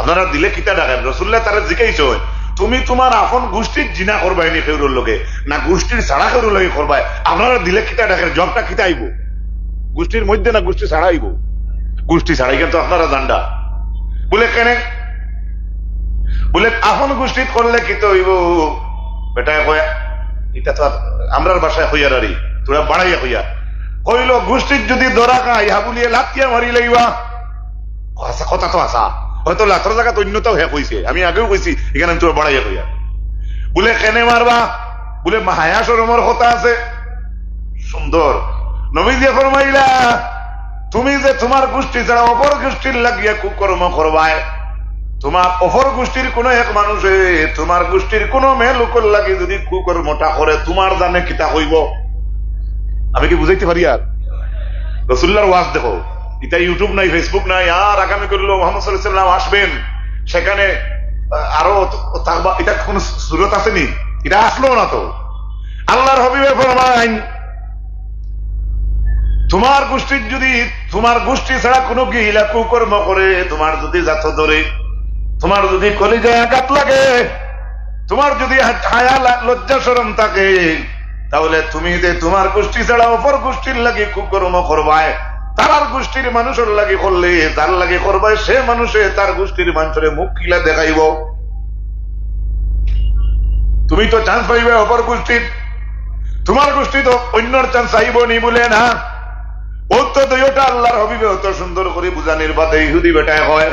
আপনারা দিলে কিতা ডাকের? রসুল্লাহ তারে জিকাইছইন, "তুমি তুমার আপন গুষ্টির জিনা করবায় নি কেউরর লগে, না গুষ্টির ছাড়া কেউরর লগে করবায়? আপনারা দিলে কিতা ডাকের? জবাবটা কিতা আইবো?" গুষ্টির মধ্যে না গুষ্টি ছাড়া আইবো? গুষ্টি ছাড়া, ইখান তো আপনারা জানরা। বলে, "কেনে?" বলে, "আপন গুষ্টিত করলে কিতা অইবো?" বেটায় কয়, ইটা তো আর আমরার ভাষায় কইয়ার আরি, থুড়া বাড়াইয়া কইয়ার। কইলো, "গুষ্টিত যদি ধরা খাই, হাবুলিয়ে লাথিয়া মারি লাইবা।" আচ্ছা, কথা তো হাছা। হয়তো লাথর জাগাত অন্যতাও হে কইছে, আমি আগেও কইছি, ইখান আমি থুড়া বাড়াইয়া কইয়ার। বলে, "কেনে মারবা?" বলে, "মা, হায়া শরমর কথা আছে।" সুন্দর। নবীজিয়ে ফরমাইলা, "তুমি যে তুমার গুষ্টি ছাড়া অপর গুষ্টির লাগিয়া কুকর্ম করবায়, তুমার অপর গুষ্টির কুনু এক মানুষে তুমার গুষ্টির কুনু মেয়ে লোকর লাগি যদি কুকর্মটা করে, তুমার জানে কিতা কইবো?" আমি কি বুঝাইতে পারি আর? রসুল্লাহর ওয়াজ দেখো, ইটা YouTube নাই, Facebook নাই, আর আগামী করলো মোহাম্মদ সাল্লাল্লাহু আলাইহি ওয়াসাল্লাম আসবেন, সেখানে, আহ, আরো থাকবা, ইটা কুনু সুরত আছে নি? ইটা আসলো না তো। আল্লাহর হাবিবে ফরমাইন, তুমার গুষ্টির যদি, তুমার গুষ্টি ছাড়া কুনু গিলা কুকর্ম করে, তুমার যদি জাত ধরে, তুমার যদি কলিজায় আঘাত লাগে, তুমার যদি হা-, হায়া লা-, লজ্জা শরম থাকে, তাহলে তুমি যে তুমার গুষ্টি ছাড়া অপর গুষ্টির লাগি কুকর্ম করবায়, তারার গুষ্টির মানুষর লাগি করলে, যার লাগি করবায়, সে মানুষে তার গুষ্টির মানুষরে মুখ কিলা দেখাইবো? তুমি তো chance পাইবায় অপর গুষ্টির, তুমার গুষ্টি তো অন্যর chance আইবো নি বলে না। ও তো দুইটা আল্লাহর হাবিবে অত সুন্দর করি বুঝানির বাদে ইহুদি বেটায় কয়,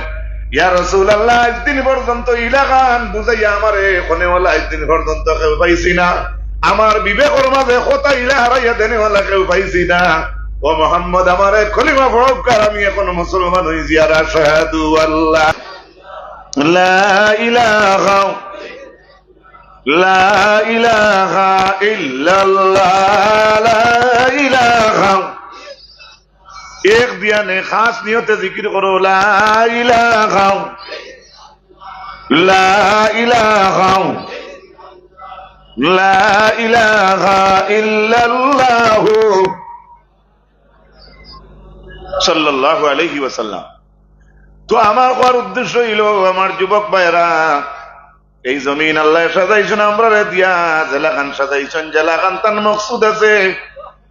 "ইয়া রাসূলুল্লাহ, আইজ দিন পর্যন্ত ইলাখান বুঝাইয়া আমারে কোনেওয়ালা আইজ দিন পর্যন্ত কেউ পাইছি না। আমার বিবেকর মাঝে কথা ইলা হারাইয়া দেনেওয়ালা কেউ পাইছি না। ও মোহাম্মদ, আমারে কলিমা পড়াউক্কা, আমি এখন মুসলমান অইছি, আর আশহাদু আল্লা লা ইলাহা লা ইলাহা ইল্লাল্লাহ, লা ইলাহা। এক ধ্যানে খাস নিয়তে জিকির করো, লা ইলাহা, লা ইলাহা, লা ইলাহা ইল্লাল্লাহু সাল্লাল্লাহু আলাইহি ওয়াসাল্লাম। তো আমার কওয়ার উদ্দেশ্য অইলো, আমার যুবক ভাইরা, এই জমিন আল্লায় সাজাইছইন আমরারে দিয়া, যেলাখান সাজাইছইন, যেলাখান তান মকসুদ আছে,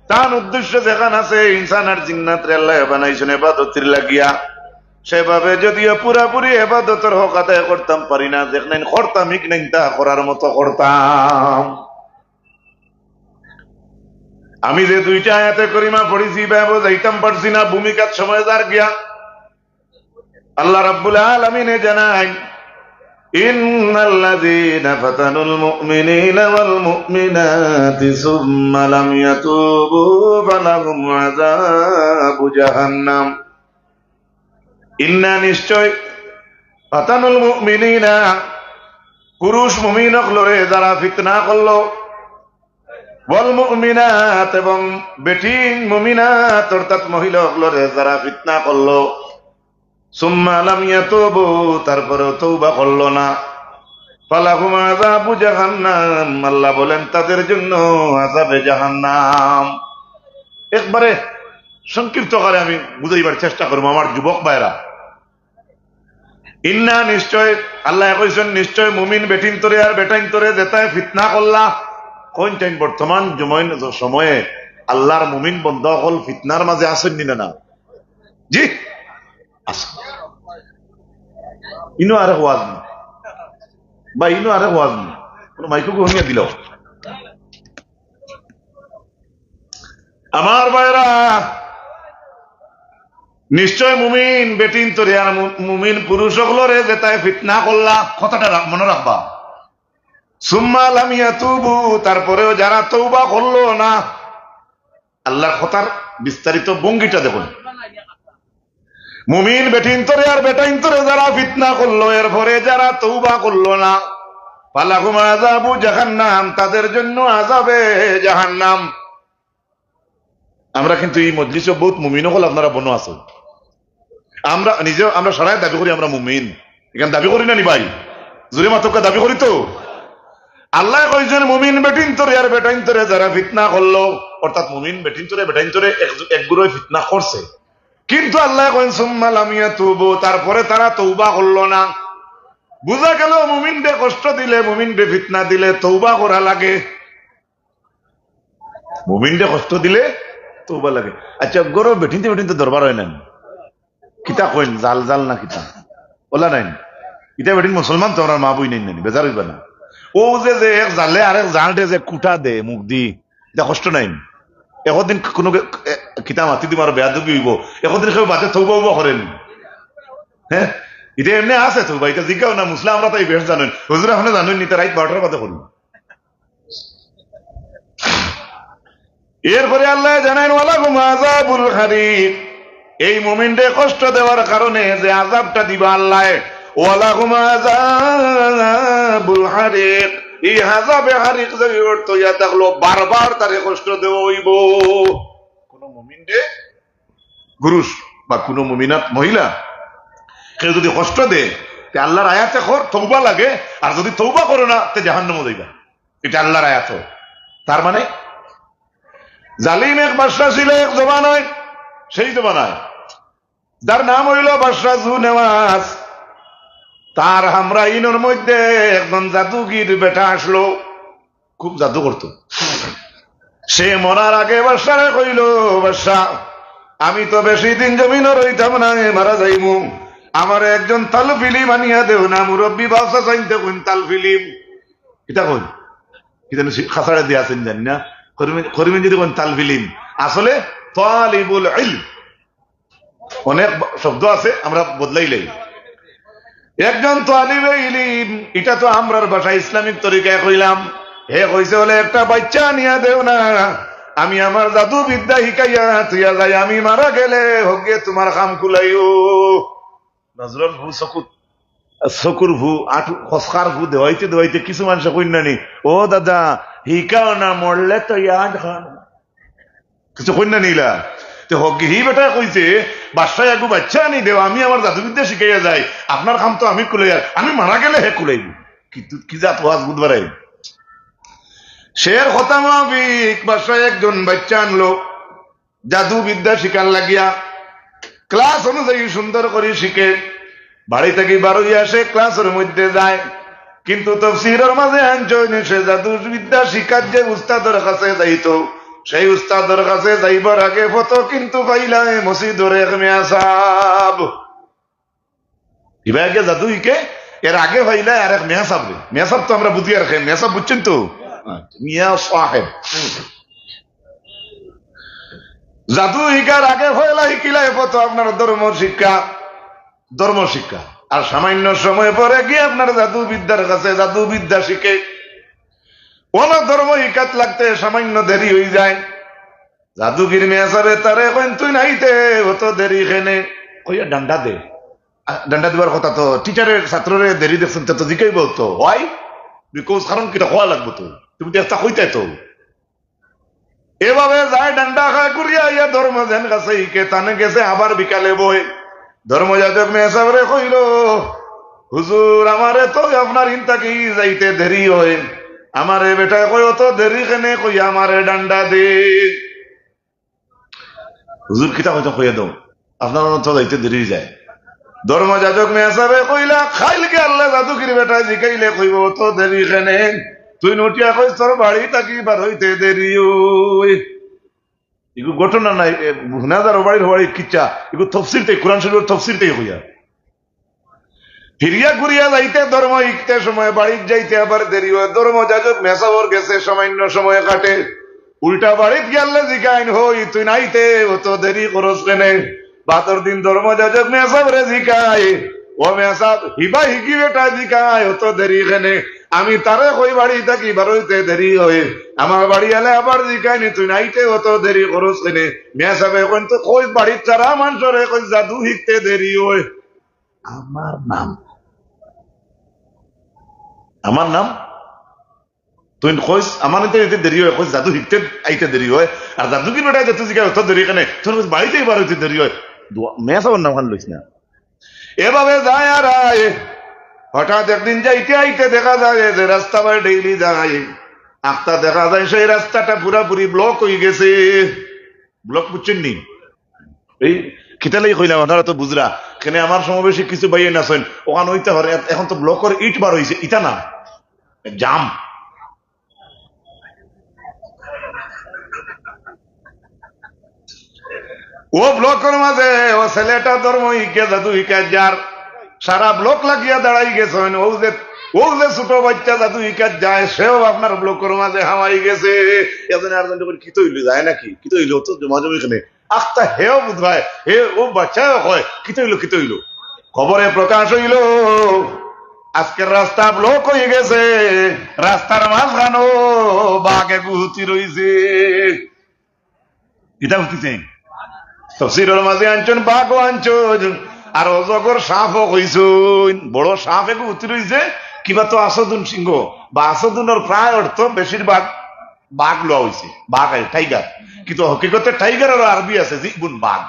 তান উদ্দেশ্য যেখান আছে, ইনসান আর জিন্নাতরে আল্লায় বানাইছইন ইবাদতর লাগিয়া। সেভাবে যদিও পুরাপুরি ইবাদতর হক আদায় করতাম পারি না, যেখান করতাম, হিখান তা করার মতো করতাম। আমি যে দুইটা আয়াতে করিমা পড়ছি, ইবায় বুঝাইতাম পারছি না, ভূমিকাত সময় যার গিয়া। আল্লাহ রাব্বুল আলামিনে জানাইন, "ইন্নাল্লাযীনা ফাতানুল মুমিনিনা ওয়াল মুমিনাতি সুম্মা লাম ইয়াতুবু ফালাহুম আযাবু জাহান্নাম।" ইন্না, নিশ্চয়, ফাতানুল মুমিনিনা, পুরুষ মুমিন অকলরে যারা ফিতনা করলো, ওয়াল মুমিনাত, এবং বেটিন মুমিনাত অর্থাৎ মহিলা অকলরে যারা ফিতনা করলো, সুম্মা লাম ইয়াতুবু, তারপরেও তওবা করলো না, ফালাহুম আযাবু জাহান্নাম, আল্লাহ বলেন তাদের জন্য আযাবে জাহান্নাম। একবারে সংক্ষিপ্ত আকারে আমি বুঝাইবার চেষ্টা করমু আমার যুবক ভাইরা। ইন্না, নিশ্চয়, আল্লায় কইছইন, নিশ্চয় মুমিন বেটিন্তরে আর বেটাইন্তরে যেতায় ফিতনা করলা। কোন টাইম? বর্তমান জময়-, সময়ে আল্লাহর মুমিন বন্দা অকল ফিতনার মাঝে আছইন নি না? না, জি, আছইন। ইনো আরেক ওয়াজ নি বা ইনো আরেক ওয়াজ নি, কোনো মাইকো ঘুমিয়ে দিল। আমার ভাইরা, নিশ্চয় মুমিন বেটিন্তরে আর মু-, মুমিন পুরুষ অকলরে যেতায় ফিতনা করলা, কথাটা রা-, মনো রাখবা। সুম্মা লাম ইয়াতুবু, তারপরেও যারা তওবা করলো না, আল্লাহর কথার বিস্তারিত ভঙ্গিটা দেখুন। মুমিন বেটিন্তরে আর বেটাইন্তরে যারা ফিতনা করলো, এরপরে যারা তওবা করলো না, ফালাহুম আযাবু জাহান্নাম, তাদের জন্য আযাবে জাহান্নাম। আমরা কিন্তু এই মজলিসো বহুত মুমিন অকল আপনারা বনো আছো। আমরা নিজে, আমরা সারায় দাবি করি আমরা মুমিন। ইখান দাবি করি না নি ভাই? জোরে মাতউক্কা, দাবি করি তো। আল্লায় কইছইন মুমিন বেটিন্তরে আর বেটাইন্তরে যারা ফিতনা করলো, অর্থাৎ মুমিন বেটিন্তরে বেটাইন্তরে এক, এক গুরুয়ে ফিতনা করছে, কিন্তু আল্লায় কইন সুম্মা লাম ইয়াতুবু, তারপরে তারা তওবা করলো না। বুঝা গেল মুমিনরে কষ্ট দিলে, মুমিনরে ফিতনা দিলে তওবা করা লাগে। মুমিনরে কষ্ট দিলে তওবা লাগে। আচ্ছা, ঘরো বেটিন্তে বেটিন্তে দরবার অয় না নি? কিতা কইন, জাল জাল না কিতা? অলা নায় নি? ইতা বেটিন মুসলমান তো, আমরার মা বইন নায় নি, বেজার অইবা না। অউ যে, যে এক জালে আরেক জালরে যে কুটা দে মুখ দি, ইতা কষ্ট নায় নি? একদিন কোনো কে-, এ, কিতা মাতি দিমু, আরো বেয়াদবি অইবো। একদিন কেউ বাদে তওবা উবা করে নি? হে? ইতা এমনে আছে তওবা, ইতা জিগাও না, মুসলা আমরা তাই বেশ জানইন। হুজুর আপনে জানইন নি, ইতা রাইত বারোটার বাদে করইন। এরপরে আল্লায় জানাইন, "ওয়ালাহুম আযাবুল হারিক।" এই মুমিনরে কষ্ট দেওয়ার কারণে যে আযাবটা দিবা আল্লায়, "ওয়ালাহুম আযাবুল হারিক।" এই আযাবে হারিক যে অর্থ ইয়া থাকলো, বারবার তারে কষ্ট দেওয়া অইবো। কোনো মুমিনরে পুরুষ বা কোনো মুমিনাত মহিলা কেউ যদি কষ্ট দেয়, তে আল্লাহর আয়াতে কর, তওবা লাগে, আর যদি তওবা করো না, তে জাহান্নামো যাইবা। ইটা আল্লাহর আয়াত। তার মানে জালিম এক বাদশা ছিল এক জমানায়, সেই জমানায় যার নাম অইলো বাদশা জু নেওয়াজ। তার হামরাইনর মধ্যে একজন জাদুগির বেটা আসলো, খুব জাদু করতো। সে মরার আগে বাদশারে কইলো, "বাদশা, আমি তো বেশি দিন জমিনো রইতাম না, মারা যাইমু। আমারে একজন তালফিলিম আনিয়া দেও না।" মুরব্বি বাদশা চাইনতে কইন, "তালফিলিম?" কিতা কইন? কিতা নি খাসাড়ে দিয়া আছেন জানি না। করিমে, করিমে যদি কইন তালফিলিম, আসলে তালিবুল ইলম। অনেক ব-, শব্দ আছে, আমরা বদলাইলাই। একজন তালিবে ইলিম, ইটা তো আমরার ভাষায় ইসলামিক তরিকায় কইলাম। হে কইছে, "বলে একটা বাইচ্চা আনিয়া দেও না, আমি আমার জাদু বিদ্যা হিকাইয়া থুইয়া যাই, আমি মারা গেলে হগে তুমার কাম কুলাইও।" নজরুল ফুল সকুত। চকুর ফু, আটু, খসকার ফু দেওয়াইতে দেওয়াইতে কিছু মানষে কইন না নি, "ও দাদা, হিকাও না, মরলে তো ইয়াদ খান।" কিছু কইন না নি ইলা? তে হক হি বেটায় কইছে, "বাদশায় আগু বাচ্চা আনি দেও, আমি আমার জাদুবিদ্যা শিখাইয়া যাই, আপনার কাম তো আমি কুলাইয়ার, আমি মারা গেলে হে কুলাইব।" কিন্তু কি জাত ওয়াজ বুধবারে? শের কথা মাফিক বাদশায় একজন বাচ্চা আনলো, জাদু বিদ্যা শিখার লাগিয়া ক্লাস অনুযায়ী সুন্দর করি শিখে, বাড়ি থাকি বারইয়া সে ক্লাসর মধ্যে যায়। কিন্তু তফসিরর মাঝে আনছইন, সে জাদু বিদ্যা শিখার যে উস্তাদর কাছে যাইতো, সেই উস্তাদর কাছে যাইবার আগে ফতো কিন্তু পাইলায় মসজিদর এক মেসাব। ইবায় গিয়া জাদু হিকে, এর আগে পাইলায় আরেক মেসাবরে। মেসাব তো আমরা বুঝি আর খে, মেসাব বুঝছইন তো? আচ্ছা, মিয়া সাহেব। জাদু হিকার আগে পয়লা হিকিলায় ফতো আপনার ধর্ম শিক্ষা, ধর্ম শিক্ষা। আর সামান্য সময় পরে গিয়া আপনার জাদু বিদ্যার কাছে জাদু বিদ্যা শিখে। অনো ধর্ম হিকাত লাগতে সামান্য দেরি অইযায়। জাদুগির মেসাবে তারে কইন, "তুই নাইতে অত দেরি কেনে?" কইয়া ডান্ডা দে। আ, ডান্ডা দিবার কথা তো, টিচারে ছাত্ররে দেরি দেখছইন তো জিকাইবো তো, "Why?" Because কারণ কিতা কওয়া লাগবো তো, তুমি তো একটা কইতায় তো। এভাবে যায় ডান্ডা খায় ঘুরিয়া আইয়া ধর্ম যেন কাছে হিকে, তানে গেছে আবার বিকালে বয়। ধর্মযাজক মেসাবরে কইল, "হুজুর, আমারে তো আপনার ইন থাকি যাইতে দেরি অয়, আমারে বেটায় কয় অত দেরি কেনে কইয়া আমারে ডান্ডা দে।" হুজুর কিতা কইতা কইয়া দেও, আপনার তো যাইতে দেরি যায়। ধর্মযাজক মেসাবে কইলা, "খাইল কে আল্লাহ জাদুগির বেটায় জিকাইলে কইব অত দেরি কেনে? তুই নটিয়া কইস তোর বাড়ি থাকি বার অইতে দেরি অয়।" ইগু ঘটনা নাই, এ, হুনা যার ও বাড়ির ও বাড়ির কিচ্ছা, ইগু তফসির তাই, কোরআন শরীফর তফসির তাই কইয়া। ফিরিয়া ঘুরিয়া যাইতে ধর্ম হিকতে সময় বাড়িত যাইতে আবার দেরি অয়। ধর্মযাজক মেসাবর গেছে সামান্য সময় কাটে। উল্টা বাড়িত গেলে জিকাইন, "হই, তুই নাইতে অত দেরি করস কেনে?" বাদর দিন ধর্মযাজক মেসাবরে জিকায়, "ও মেসাব, হিবা হিকি বেটায় জিকায়, অত দেরি কেনে?" আমি তারে কই বাড়ি থাকি বার অইতে দেরি অয়। আমার বাড়ি আলে আবার জিকাইনি, "তুই নাইতে অত দেরি করস কেনে?" মেসাবে কইন, "তো কই বাড়িত সারা মানষরে কই জাদু হিকতে দেরি অয়।" আমার নাম, আমার নাম, তুই কইস, আমার ইতে ইতে দেরি অয়, কইস জাদু হিকতে আইতে দেরি অয়, আর জাদুগির বেটায় যেতে জিকায় অত দেরি কেনে, তোর কইস বাড়িতেই বার অইতে দেরি অয়। দোয়া-, মেসাবর নাম খান লইস না। এভাবে যায় আর আয়। হঠাৎ একদিন যাইতে আইতে দেখা যায় যে রাস্তা বায় ডেইলি যায়, আখতা দেখা যায় সেই রাস্তাটা পুরাপুরি ব্লক অই গেছে। ব্লক বুঝছইন নি? এই কিতালাই কইলাম, আপনারা তো বুঝরা। কেনে আমার সমাবেশে কিছু ভাইয়ে না আছইন, ওখান অইতে পারে, এ-, এখন তো ব্লকর ইট বার অইছে, ইটা না, জাম। ও ব্লকর মাঝে ও ছেলেটা ধর্ম হিকে জাদু হিকাত যার, সারা ব্লক লাগিয়া দাঁড়াই গেছইন। ও যে, ও যে ছোট বাচ্চা জাদু হিকাত যায়, সেও আপনার ব্লকর মাঝে হামাই গেছে। এজন্য আর জন যখন কিতা অইল, যায় নাকি? কিতা অইল? তো জমাজমি কেনে। আখতা হেও বুঝবায়, হে ও বাচ্চাও কয়, "কিতা অইল, কিতা অইল?" খবরে প্রকাশ অইল, আজকের রাস্তা ব্লক অই গেছে, রাস্তার মাঝখানো বাঘ এগু হুতি রইছে। ইটা হুতি চাই। তফসিরর মাঝে আনছইন, বাঘও আনছইন, আর অজগর সাপও কইছইন। বড় সাপ এগু হুতি রইছে, কিবা তো আসদুন সিংহ, বা আসদুনর প্রায় অর্থ বেশিরভাগ বাঘ লওয়া অইছে, বাঘ আর টাইগার। কিন্তু হকিকতে টাইগার আর আরবি আছে, জিবুন বাঘ।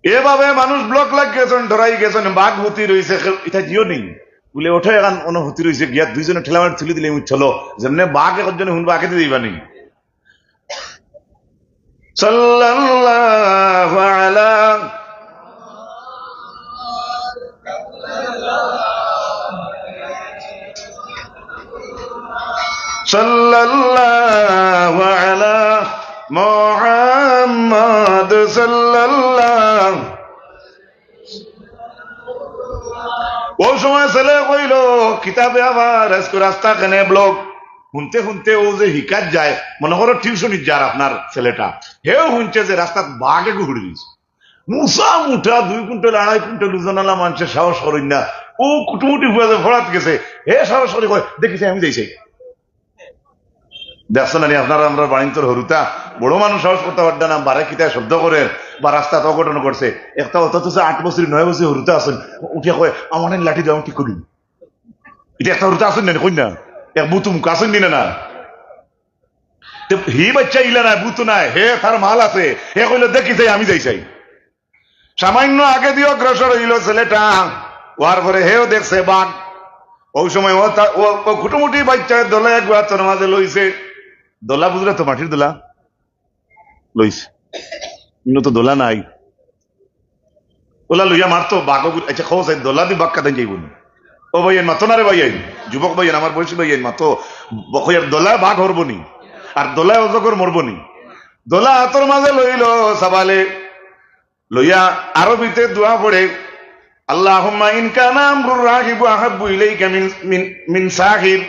এভাবে মানুষ ব্লক লাগ গেছইন, ডরাই গেছইন, বাঘ হুতি রইছে, কেউ ইটা জিও নেই। বুলে, "ওঠো, এখন অনো হুতি রইছে, গিয়া দুইজনে ঠেলা মারি তুলি দিলে, উঠলো।" যেমনে বাঘ একজনে হুনবা, আগে দিবা নেই। সাল্লাল্লাহু আলা, সাল্লাল্লাহু আলা মুহাম্মদ সাল্লাল্লাহু। ও সময় ছেলে কইল, "কিতাবে আবার আজকে রাস্তা কেনে ব্লক?" হুনতে হুনতে ও যে হিকাত যায়, মনে করো টিউশনিত যার আপনার ছেলেটা, হেও হুনছে যে রাস্তাত বাঘ এগু হুড়ি দিছে। মুসা মুঠা দুই কুইন্টাল, আড়াই কুইন্টাল ওজনআলা মানষে সাহস করইন না। ও কুটুমুটি ফুয়া যে ফড়াত গেছে, হে সাহস করি কয়, "দেখি চাই, আমি যাই চাই।" দেখছো না নি আপনারা, আমরার বাড়িন্তর হুরুতা, বড় মানুষ সাহস করতা পারতা না, বারে কিতা শব্দ করের বা রাস্তাত অঘটন করছে। একটা অত তো আট বছর, নয় বছর হুরুতা আছইন, উঠিয়া কয়, "আমার লাঠি দেও, আমি ঠিক করি।" ইটা একটা হুরুতা আছইন না নি, কইন না? এক বুতুম আছইন নি না, না? তে হি বাইচ্চা ইলা নায়, বুতু নায়, হে তার মাল আছে, হে কইলো, "দেখি চাই, আমি যাই চাই।" সামান্য আগেদি অগ্রসর অইলো ছেলেটা, অওয়ার পরে হেও দেখছে বাঘ। অউ সময় অউ তা-, অউ, অউ কুটুমুটি বাইচ্চায় দোলা এগু আতর মাঝে লইছে। দোলা বুঝরা তো, মাটির দোলা লইছে, ইনো তো দোলা নাই। অলা লইয়া মারতো বাঘ অগু-, আচ্ছা, কও চাই, দোলা দি বাঘ কাদাইন যাইবো নি? ও ভাইয়াইন, মাতো না রে ভাইয়াইন, যুবক ভাইয়াইন, আমার বয়সী ভাইয়াইন, মাতো। ব-, কইয়ার দোলায় বাঘ হরবো নি, আর দোলায় অজগর মরবো নি। দোলা আতর মাঝে লইলো সাবালে, লইয়া আরবিতে দোয়া পড়ে, "আল্লাহুম্মা ইন কানা আমরুর রাগিবু আহাব্বু ইলাইকা মিন, মিন, মিন সাগির।"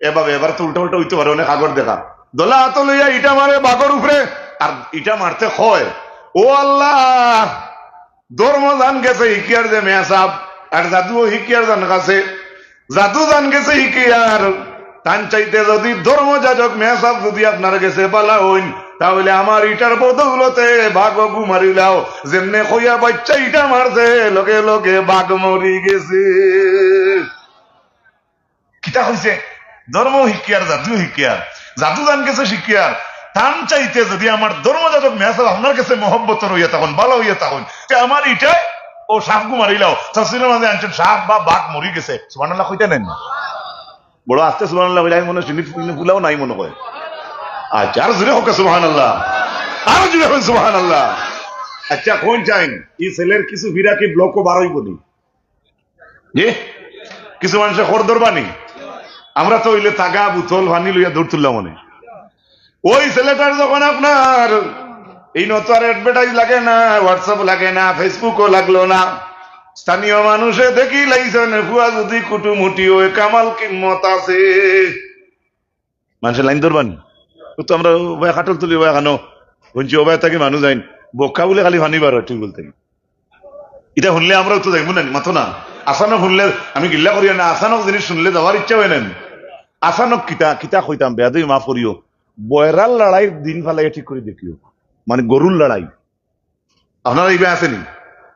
এভাবে এবার তো উল্টা উল্টা অইতে পারে, অনেক আগর দেখা। দোলা আতো লইয়া ইটা মারে বাঘর উপরে, আর ইটা মারতে কয়, "ও আল্লাহ, ধর্ম যান গেছে হিকিয়ার যে মেসাব, আর জাদুও হিকিয়ার যান গেছে, জাদু যান গেছে হিকিয়ার, তান চাইতে যুদি ধর্ম যাজক মেসাব যুদি আপনার গেছে বালা অইন, তা অইলে আমার ইটার বদৌলতে বাঘ অগু মারিলাও।" যেমনে কইয়া বাইচ্চা ইটা মারছে, লগে লগে বাঘ মরি গেছে। কিতা কইছে? ধর্ম হিকিয়ার, জাদু হিকিয়ার, জাদু যান গেছে হিকিয়ার, তান চাইতে যুদি আমার ধর্ম যাজক মেসাব আপনার গেছে মহব্বতর অইয়া থাকইন, বালা অইয়া থাকইন, তে আমার ইটায় অউ সাপগু মারিলাও। তফসিরর মাঝে আনছইন, সাপ বা বাঘ মরি গেছে। সুবহানাল্লাহ কইতা নায় নি? বড় আস্তে সুবহানাল্লাহ কইলে আমি মনে হয় চিনি ফুলাও নাই মনে হয়। আচ্ছা, আরো জোরে কউক্কা সুবহানাল্লাহ, আরো জোরে কউক্কা সুবহানাল্লাহ। আচ্ছা, কইন চাইন, ই ছেলের কিছু ফিরাকি ব্লকও বার অইবো নি? জি? কিছু মানষে খর ধরবা নি? আমরা তো অইলে তাগা বুতল পানি লইয়া দৌড় তুললাম মনে। ওই ছেলেটার যখন আপনার এই নতুন আর advertise লাগে না, WhatsApp লাগে না, Facebook-ও লাগলো না, স্থানীয় মানুষে দেখি লাইছেন, ফুয়া যুদি কুটুমুটি অয়, কামাল কিম্মত আছে। মানষে লাইন ধরবা নি? ও তো আমরা ওবায় কাঠল তুলি, ওবায় কানো, হুনছি ওবায় থাকি মানুষ আইন, বক্কা বুলে খালি পানি বার অয়, ঠিক বলতে। ইটা হুনলে আমরাও তো যাইমু না নি, মাতো না। আচানক হুনলে, আমি গিল্লা করিয়ার না, আচানক জিনিস হুনলে যাওয়ার ইচ্ছা অয় না নি। আচানক কিতা, কিতা কইতাম, বেয়াদবি মাফ করিও। বয়রার লড়াইর দিন ফালাইয়া ঠিক করি দেখিও, মানে গরুর লড়াই। আপনারা ইবা আছে নি?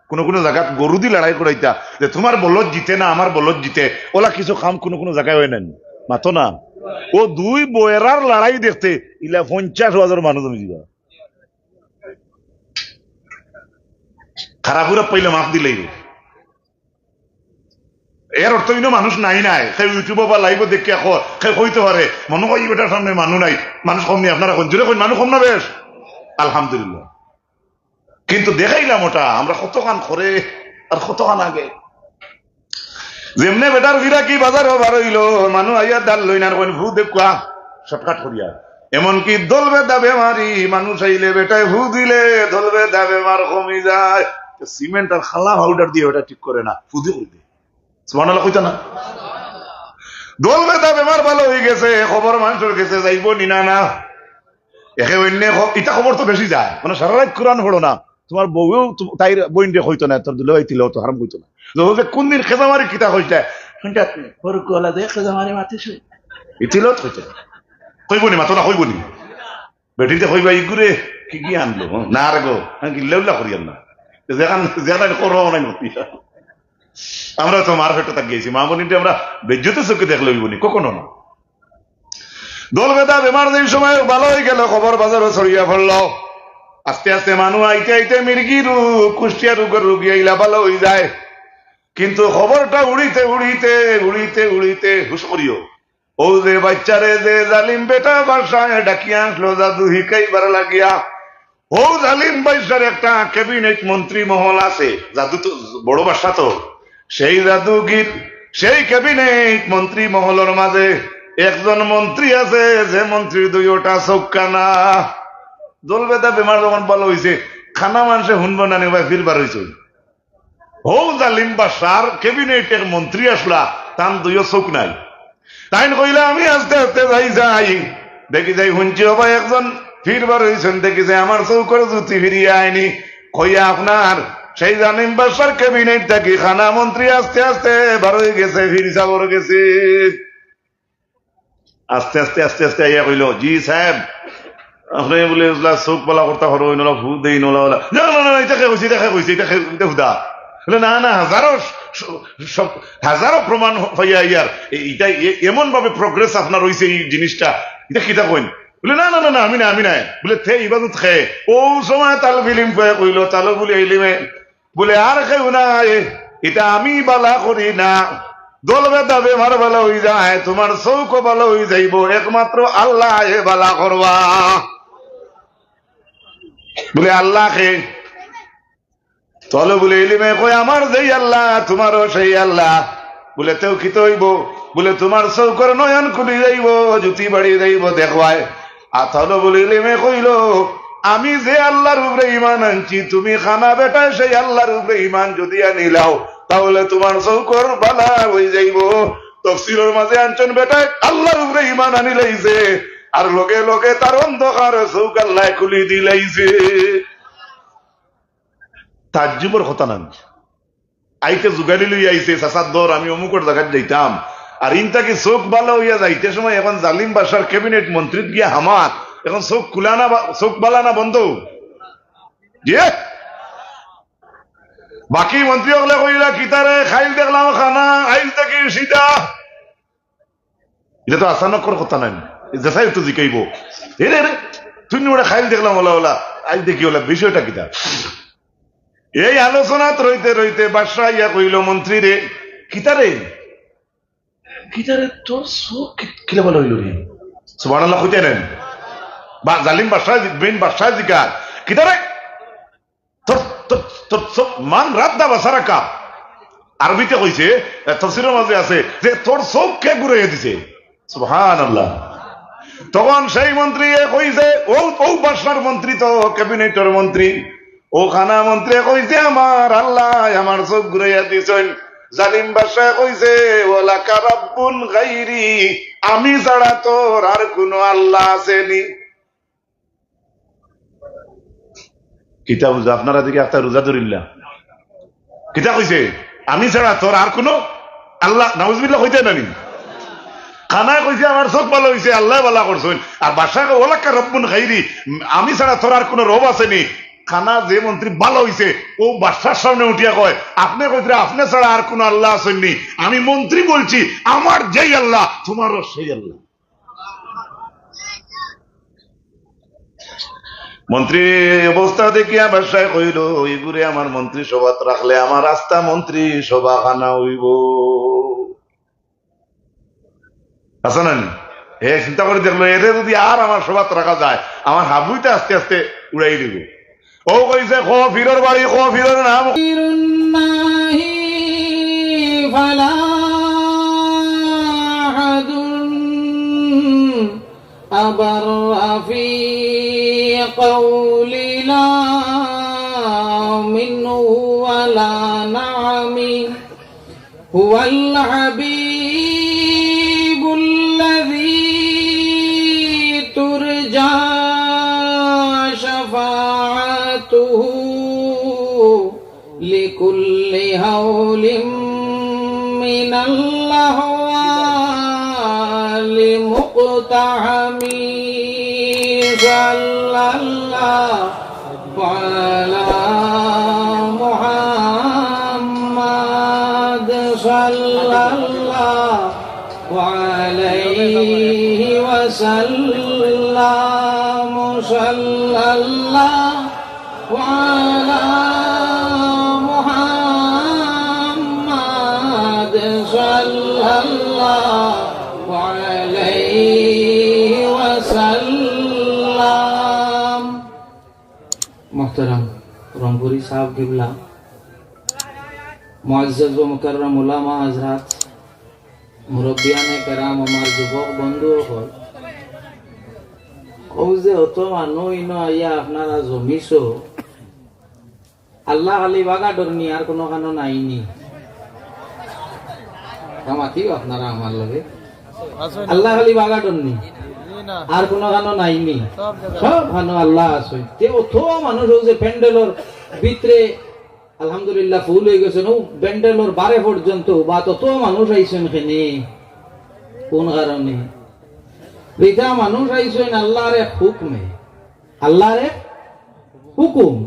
কুনু কুনু জাগাত গরু দি লড়াই করাইতা, যে তুমার বলদ জিতে না, আমার বলদ জিতে, অলা কিছু কাম কুনু কুনু জাগায় অয় না নি, মাতো না। ও দুই বয়রার লড়াই দেখতে ইলা পঞ্চাশ হাজার মানুষ জমি যিবা। খারাপ উরা পাইলে মাফ দিলাইবো। এর অর্থ ইনো মানুষ নাই নাই। হে YouTube-ও বা live-ও দেখিয়া ক-, হে কইতে পারে, মনো কয় ই বেটার সামনে মানুষ নাই, মানুষ কম নি, আপনারা কইন, জোরে কইন, মানুষ কম না বেশ? আলহামদুলিল্লাহ। কিন্তু দেখাইলাম ওটা, আমরা কতখান করে আর কতখান আগে। যেমনে বেটার ফিরাকি বাজারো বার অইলো, মানুষ আইয়া দাল লইন আর কইন, "ফু দেউক্কা", shortcut করিয়া। এমনকি দল বেদা বেমারি মানুষ আইলে বেটায় ফু দিলে দল বেদা বেমার কমি যায়। তো সিমেন্ট আর খালা পাউডার দিয়া ওটা ঠিক করে না, ফু দি করি দে। সুবহানাল্লাহ কইতা না? দল বেদা বেমার ভালা অই গেছে, খবর মানষর গেছে যাইবো নি না, না? একে অইন্যে খ-, ইতা খবর তো বেশি যায়। মানে সারা রাইত কোরআন পড়ো না, তুমার বউয়েও তু-, তাইর বইনরে কইতো না, তোর দুলাভাই তিলাওয়াত হারাম কইতো না। যে কোন দিন খেজামারি কিতা কইছলা? শুনতে আপনি, বড় গলা দিয়ে খেজামারি মাতিস। ই তিলাওয়াত কইতো না। কইবো নি, মাতো না, কইবো নি? বেটিন্তে কইবা, "ইগুরে কি কি আনলো?" না রে গো, আমি গিল্লা উল্লা করিয়ার না। যেখান, যেখান করো নাই মতি। আমরা তো মার পেটো তাক গেছি, মা বইনরে আমরা বেইজ্জতির চউখে দেখলে অইবো নি, কখনো না। দল বেদা বেমার যেই সময় ভালা অই গেলো, খবর বাজারো ছড়িয়া পড়লো। আস্তে আস্তে মানুষ আইতে আইতে মির্গি রোগ, কুষ্টিয়া রোগর রুগী আইলা ভালা অই যায়। কিন্তু খবরটা উড়িতে উড়িতে, উড়িতে উড়িতে, হুশ করিও, অউ যে বাইচ্চারে যে জালিম বেটা বাদশায় ডাকিয়া আনলো জাদু হিকাইবার লাগিয়া, অউ জালিম বাইচ্চার একটা cabinet মন্ত্রী মহল আছে, জাদু তো বড় বাদশা তো, সেই জাদুগির, সেই cabinet মন্ত্রী মহলর মাঝে একজন মন্ত্রী আছে, যে মন্ত্রীর দুইওটা চউখ কানা। দল বেদা বেমার যখন ভালা অইছে, কানা মানষে হুনবো না নি, ভাই, ফিরবার অইছে। হউ জালিম বাদশার cabinet-এর মন্ত্রী আছলা, তান দুইও চউখ নাই। তাইন কইলা, "আমি আস্তে আস্তে যাই যাই, দেখি যাই হুনছি ওবা একজন ফিরবার অইছইন, দেখি যাই আমার চউখর জুতি ফিরিয়া আইনি।" কইয়া আপনার সেই জালিম বাদশার cabinet থাকি কানা মন্ত্রী আস্তে আস্তে বার অই গেছে, ফির সাবর গেছে। আস্তে আস্তে, আস্তে আস্তে আইয়া কইলো, "জি সাব, আপনে বুলে ইলা চউখ বালা করতা পারইন, ইলা ফু দেইন, ইলা, ইলা।" "না, না, না, না, ইটা কে কইছে, ইটা কে কইছে, ইটা কে, ইটা হুদা।" বুলে, "না, না, হাজারো স-, স-, হাজারো প্রমাণ পাইয়া আইয়ার, এ-, ইটা এ-, এমন ভাবে progress আপনার অইছে ই জিনিসটা, ইটা কিতা কইন?" বুলে, "না, না, না, না, আমি নায়, আমি নায়।" বুলে, "তে ইবাদত কে?" অউ সময় তালব ইলিম কইয়া কইলো, তালবুল ইলিমে বুলে, "আর কেউ নায়, ইটা আমি বালা করি না। দল বেধা বেমার বালা অইযায়, তুমার চউখও বালা অইযাইবো, একমাত্র আল্লায় বালা করবা।" বুলে, "আল্লা কে?" তালবুল ইলিমে কয়, "আমার যেই আল্লা, তুমারও সেই আল্লা।" বুলে, "তেউ কিতা অইবো?" বুলে, "তুমার চউখর নয়ন খুলি যাইবো, জুতি বাড়ি যাইবো, দেখবায়।" আর তালবুল ইলিমে কইলো, "আমি যে আল্লার উপরে ইমান আনছি, তুমি কানা বেটায় সেই আল্লার উপরে ইমান যুদি আনিলাও, তাহলে তুমার চউখর বালা অইযাইবো।" তফসিরর মাঝে আনছইন, বেটায় আল্লার উপরে ইমান আনিলাইছে, আর লগে লগে তার অন্ধকার চউখ আল্লায় খুলি দিলাইছে। তাজ্জুবর কথা নানি? আইতে জুগাড়ি লইয়া আইছে, "চাচার দর, আমি অমুকর জাগাত যাইতাম।" আর ইন থাকি চউখ বালা অইয়া যাইতে সময় অখন জালিম বাদশার cabinet মন্ত্রীত গিয়া হামার, অখন চউখ খুলা না বা-, চউখ বালা না বন্ধ? জি? বাকি মন্ত্রী অকলে কইলা, "কিতারে, কাইল দেখলাম কানা, আইজ দেখি সিধা।" ইটা তো আচানকর কথা নায়, যেতায় তো জিকাইবো, "এরে, এরে, তুই নি ওটা কাইল দেখলাম ওলা ওলা, আইজ দেখি ওলা, বিষয়টা কিতা?" এই আলোচনাত রইতে রইতে বাদশা আইয়া কইলো, "মন্ত্রীরে, কিতারে, কিতারে তোর চউখ কি-, কিলা বালা অইলো রে?" সুবহানাল্লাহ কইতা নানি? বা জালিম বাদশা, বেইন বাদশা জিকার, "কিতারে?" তোর, তোর, তোর চউখ, "মান রাদ্দা বাসারাকা।" আরবিতে কইছে, এ, তফসিরর মাঝে আছে যে, "তোর চউখ কে ঘুরাইয়া দিছে?" সুবহানাল্লাহ। তখন সেই মন্ত্রীয়ে কইছে, অউ, অউ বাদশার মন্ত্রী তো, cabinetর মন্ত্রী, অউ কানা মন্ত্রীয়ে কইছে, "আমার আল্লায় আমার চউখ ঘুরাইয়া দিছইন।" জালিম বাদশায় কইছে, "ওয়ালাকা রাব্বুন গাইরি, আমি ছাড়া তোর আর কুনু আল্লা আছে নি?" কিতা বুঝা? আপনারা দেখি একটা রোজা ধরিল্লা। কিতা কইছে? "আমি ছাড়া তোর আর কুনু আল্লা।" নাউজুবিল্লাহ কইতা নানি? কানায় কইছে, "আমার চউখ বালা অইছে, আল্লায় বালা করছইন।" আর বাদশায় কয়, "ওয়ালাকা রাব্বুন গাইরি, আমি ছাড়া তোর আর কুনু রব আছে নি?" কানা যে মন্ত্রী বালা অইছে, অউ বাদশার সামনে উঠিয়া কয়, "আপনে কইতরা আপনে ছাড়া আর কুনু আল্লা আছইন নি, আমি মন্ত্রী বলছি, আমার যেই আল্লা, তুমারও সেই আল্লা।" মন্ত্রীর এই অবস্থা দেখিয়া বাদশায় কইলো, "ইগুরে আমার মন্ত্রী সভাত রাখলে আমার আস্তা মন্ত্রী সভা কানা অইবো।" আছে না নি? হে চিন্তা করি দেখলো, "এরে যুদি আর আমার সভাত রাখা যায়, আমার হাবুইতে আস্তে আস্তে উড়াই দিবো।" অউ কইছে, কফিরর বাড়ি, কফিরর নাম। فلا أحد أبر في قول لا منه ولا نعم. هو الحبيب الذي ترجى شفاعته لكل هول من الأهوال مقتحم. صلى الله على محمد، صلى الله عليه وسلم، صلى الله على محمد، صلى الله عليه وسلم. মোহতারাম রংপুরি সাহেব কিবলা, মুআজ্জাজ ও মুকাররম উলামা হযরত, মুরব্বিয়ানে কেরাম, আমার যুবক বন্ধু অকল, অউ যে অত মানুষ ইনো আইয়া আপনারা জমিছো, আল্লা খালি বাগা ডরনি, আর কুনু খানো নাইনি। তা মাতিও আপনারা আমার লগে। আল্লা খালি বাগা ডরনি, আর কুনু খানো নাইনি। সব খানো আল্লা আছে। তে অত মানুষ অউ যে প্যান্ডেলর ভিতরে আলহামদুলিল্লাহ, ফুল অইগেছে, অউ প্যান্ডেলর বারে পর্যন্ত বা তত মানুষ আইছইন কেনে, কুন কারণে? ইতা মানুষ আইছইন আল্লাহর এক হুকুমে, আল্লাহর এক হুকুম।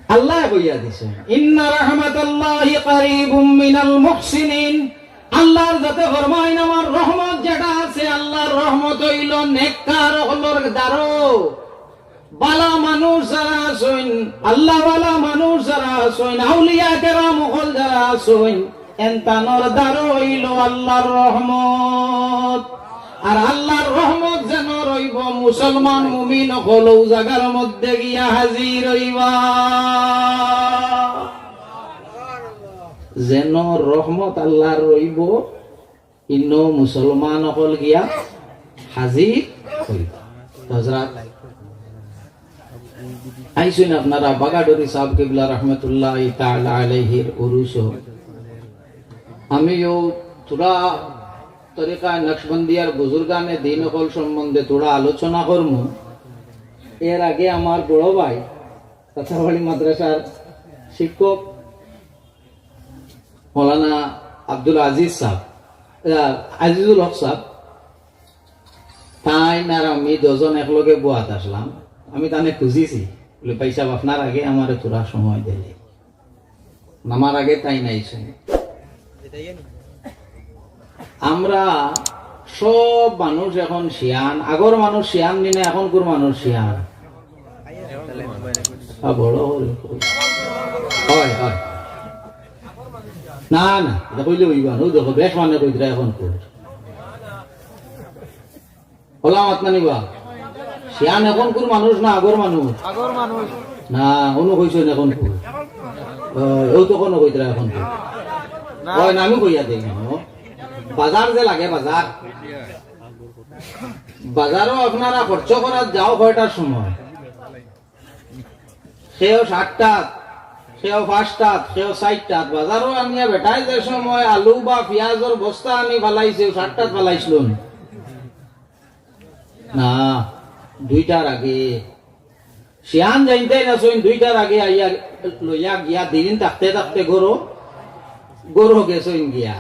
আল্লায় কইয়া দিছইন, "ইন্না রাহমাতাল্লাহি কারীবুম মিনাল মুহসিনিন।" আল্লাহর যাতে ফরমাইন, আমার রহমত যেটা আছে, আল্লাহর রহমত অইলো নেককার অকলর দ্বারো। বালা মানুষ যারা আছইন, আল্লাহওয়ালা মানুষ যারা আছইন, আউলিয়া কেরাম অকল যারা আছইন, এনতানর দ্বারো অইলো আল্লাহর রহমত। আর আল্লাহর রহমত যেন রইবো, মুসলমান মুমিন অকল অউ জাগার মধ্যে গিয়া হাজির অইবা। যেন রহমত আল্লাহর রইবো, ইনো মুসলমান অকল গিয়া হাজির অইবা। হযরত আইছইন আপনারা বাগাডুরি সাহেব কিবলা রহমতুল্লাহি তাআলা আলাইহির উরুসো। আমিও থুড়া তরিকা নকশবন্দিয়ার বুজুর্গানে দিন অকল সম্বন্ধে থুড়া আলোচনা করমু। এর আগে আমার বড় ভাই তাতাবাড়ি মাদ্রাসার শিক্ষক মৌলানা আব্দুল আজিজ সাহেব, আহ, আজিজুল হক সাহেব, তাইন আর আমি দুইজন একলগে বওয়াত আছলাম। আমি তানে খুঁজিছি, বলে, "ভাই সাহেব, আপনার আগে আমারে থুড়া সময় দিলে।" আমার আগে তাইন আইছইন। আমরা সব মানুষ এখন শিয়ান, আগর মানুষ শিয়ান নি না, এখনকুর মানুষ শিয়ান। আ, বড় হল। হয়, হয়। না, না, ইটা কইলে অইবা না। অউ দেখো, বেশ মানে কইতরা এখনকুর। ওলা মাত না নিবা। শিয়ান এখনকুর মানুষ না আগর মানুষ? আগর মানুষ। না, অনো কইছইন এখনকুর। অ, অউ তো কোনো কইতরা এখনকুর। না। অয় না, আমি কইয়া দেই না, অ। বাজার যে লাগে, বাজার। বাজারো আপনারা খরচ করাত যাও কয়টার সময়? কেউ সাতটাত, কেউ পাঁচটাত, কেউ চাইরটাত। বাজারো আনিয়া বেটায় যে সময় আলু বা পিয়াজর বস্তা আনি ফালাইছে, সাতটাত ফালাইছলো নি? না, দুইটার আগে। শিয়ান জানতায় না, সইন দুইটার আগে আইয়া লইয়া গিয়া দিন থাকতে থাকতে ঘরো, ঘরো গেছইন গিয়া।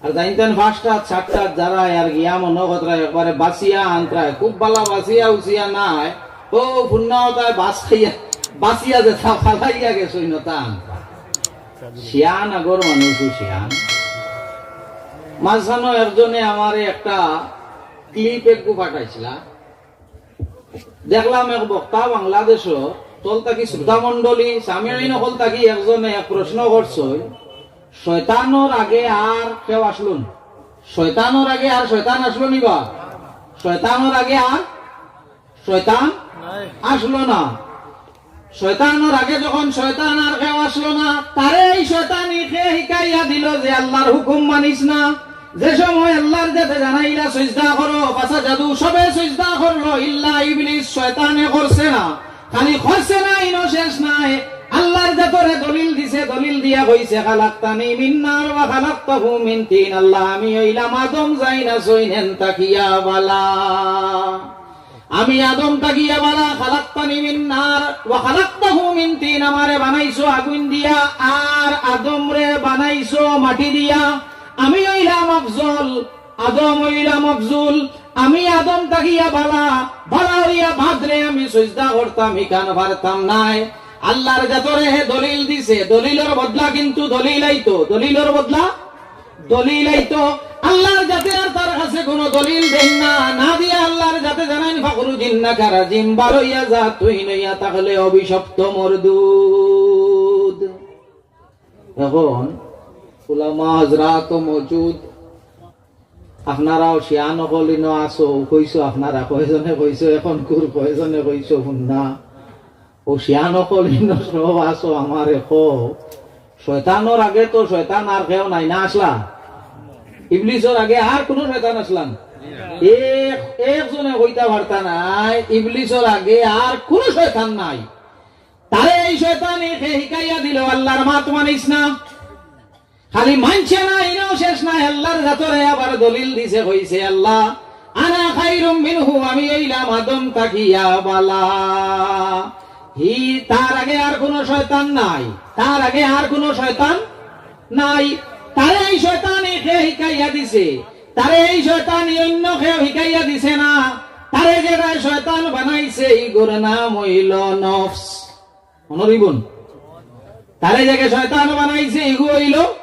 আর জানতাম পাঁচটাত, সাতটাত যারা আর গিয়া মনো করতরা একবারে বাসিয়া আনতরা, খুব বালা বাসিয়া উসিয়া নাই, অউ ফুন্না অতায় বাস খাইয়া, বাসিয়া যেতা ফালাইয়া গেছইন অতা আনতরা। শিয়ান আগর মানুষও শিয়ান। মাঝখানো একজনে আমারে একটা clip একগু পাঠাইছিলা। দেখলাম এক বক্তা বাংলাদেশো, তল থাকি শ্রোতা মণ্ডলী, সামিঈন অকল থাকি একজনে এক প্রশ্ন করছইন, শয়তানর আগে আর কেউ আছলো নি? শয়তানর আগে আর শয়তান আছলো নি বা? শয়তানর আগে আর শয়তান আছলো না। শয়তানর আগে যখন শয়তান আর কেউ আছলো না, তারে এই শয়তানি কে হিকাইয়া দিলো যে আল্লাহর হুকুম মানিস না? যে সময় আল্লাহর যাতে জানাইলা সইজদা করো, ফাসাজাদু, সবে সইজদা করলো, ইল্লা ইবলিস, শয়তানে করছে না। খালি করছে না, ইনো শেষ নায়, আল্লাহর যাতরে দলিল দিছে, দলিল দিয়া কইছে, "খালাকতানি মিন নার ওয়া খালাকতাহু মিন তিন।" আল্লাহ, আমি অইলাম আদম যাইন আছইন এন থাকিয়া বালা। আমি আদম থাকিয়া বালা, খালাকতানি মিন নার ওয়া খালাকতাহু মিন তিন, আমারে বানাইছো আগুইন দিয়া আর আদমরে বানাইছো মাটি দিয়া। আমি অইলাম আফজল, আদম অইলাম আফজুল। আমি আদম থাকিয়া বালা, বালা অইয়া বাদরে আমি সইজদা করতাম, ইখান পারতাম নায়। আল্লাহর যাতরে হে দলিল দিছে, দলিলর বদলা কিন্তু দলিল আইতো, দলিলর বদলা দলিল আইতো। আল্লাহর যাতে আর তার কাছে কোনো দলিল দেইন না, না দিয়া আল্লাহর যাতে জানাইন, "ফাখরুজ ইন্নাকা রাজিম, বারইয়া যা, তুই নইয়া থাকলে অভিশপ্ত মরদুদ।" এখন উলামা হযরাত মওজুদ, আপনারাও শিয়ান অকল ইনো আছো, কইছো আপনারা, কয়জনে কইছো, এখনকুর কয়জনে কইছো, হুন না। অউ শিয়ান অকল ইনো সব আছো, আমারে কও, শয়তানর আগে তো শয়তান আর কেউ নাই না আছলা? ইবলিসর আগে আর কুনু শয়তান আছলা নি? এক, একজনে কইতা পারতা নায়, ইবলিসর আগে আর কুনু শয়তান নাই। তারে এই শয়তানে কে হিকাইয়া দিলো, আল্লাহর মাত মানিস না। খালি মানছে না, ইনো শেষ নায়, আল্লাহর যাতরে আবার দলিল দিছে, কইছে, "আল্লাহ, আনা খাইরুম মিনহু, আমি অইলাম আদম থাকিয়া বালা।" হি, তার আগে আর কুনু শয়তান নাই, তার আগে আর কুনু শয়তান নাই। তারে এই শয়তানে কে হিকাইয়া দিছে? তারে এই শয়তানি অন্য কেউ হিকাইয়া দিছে না। তারে যেগু শয়তান বানাইছে, ইগুর নাম অইলো নফস। মনো রইবো নি? তারে যেগু শয়তান বানাইছে, ইগু অইলো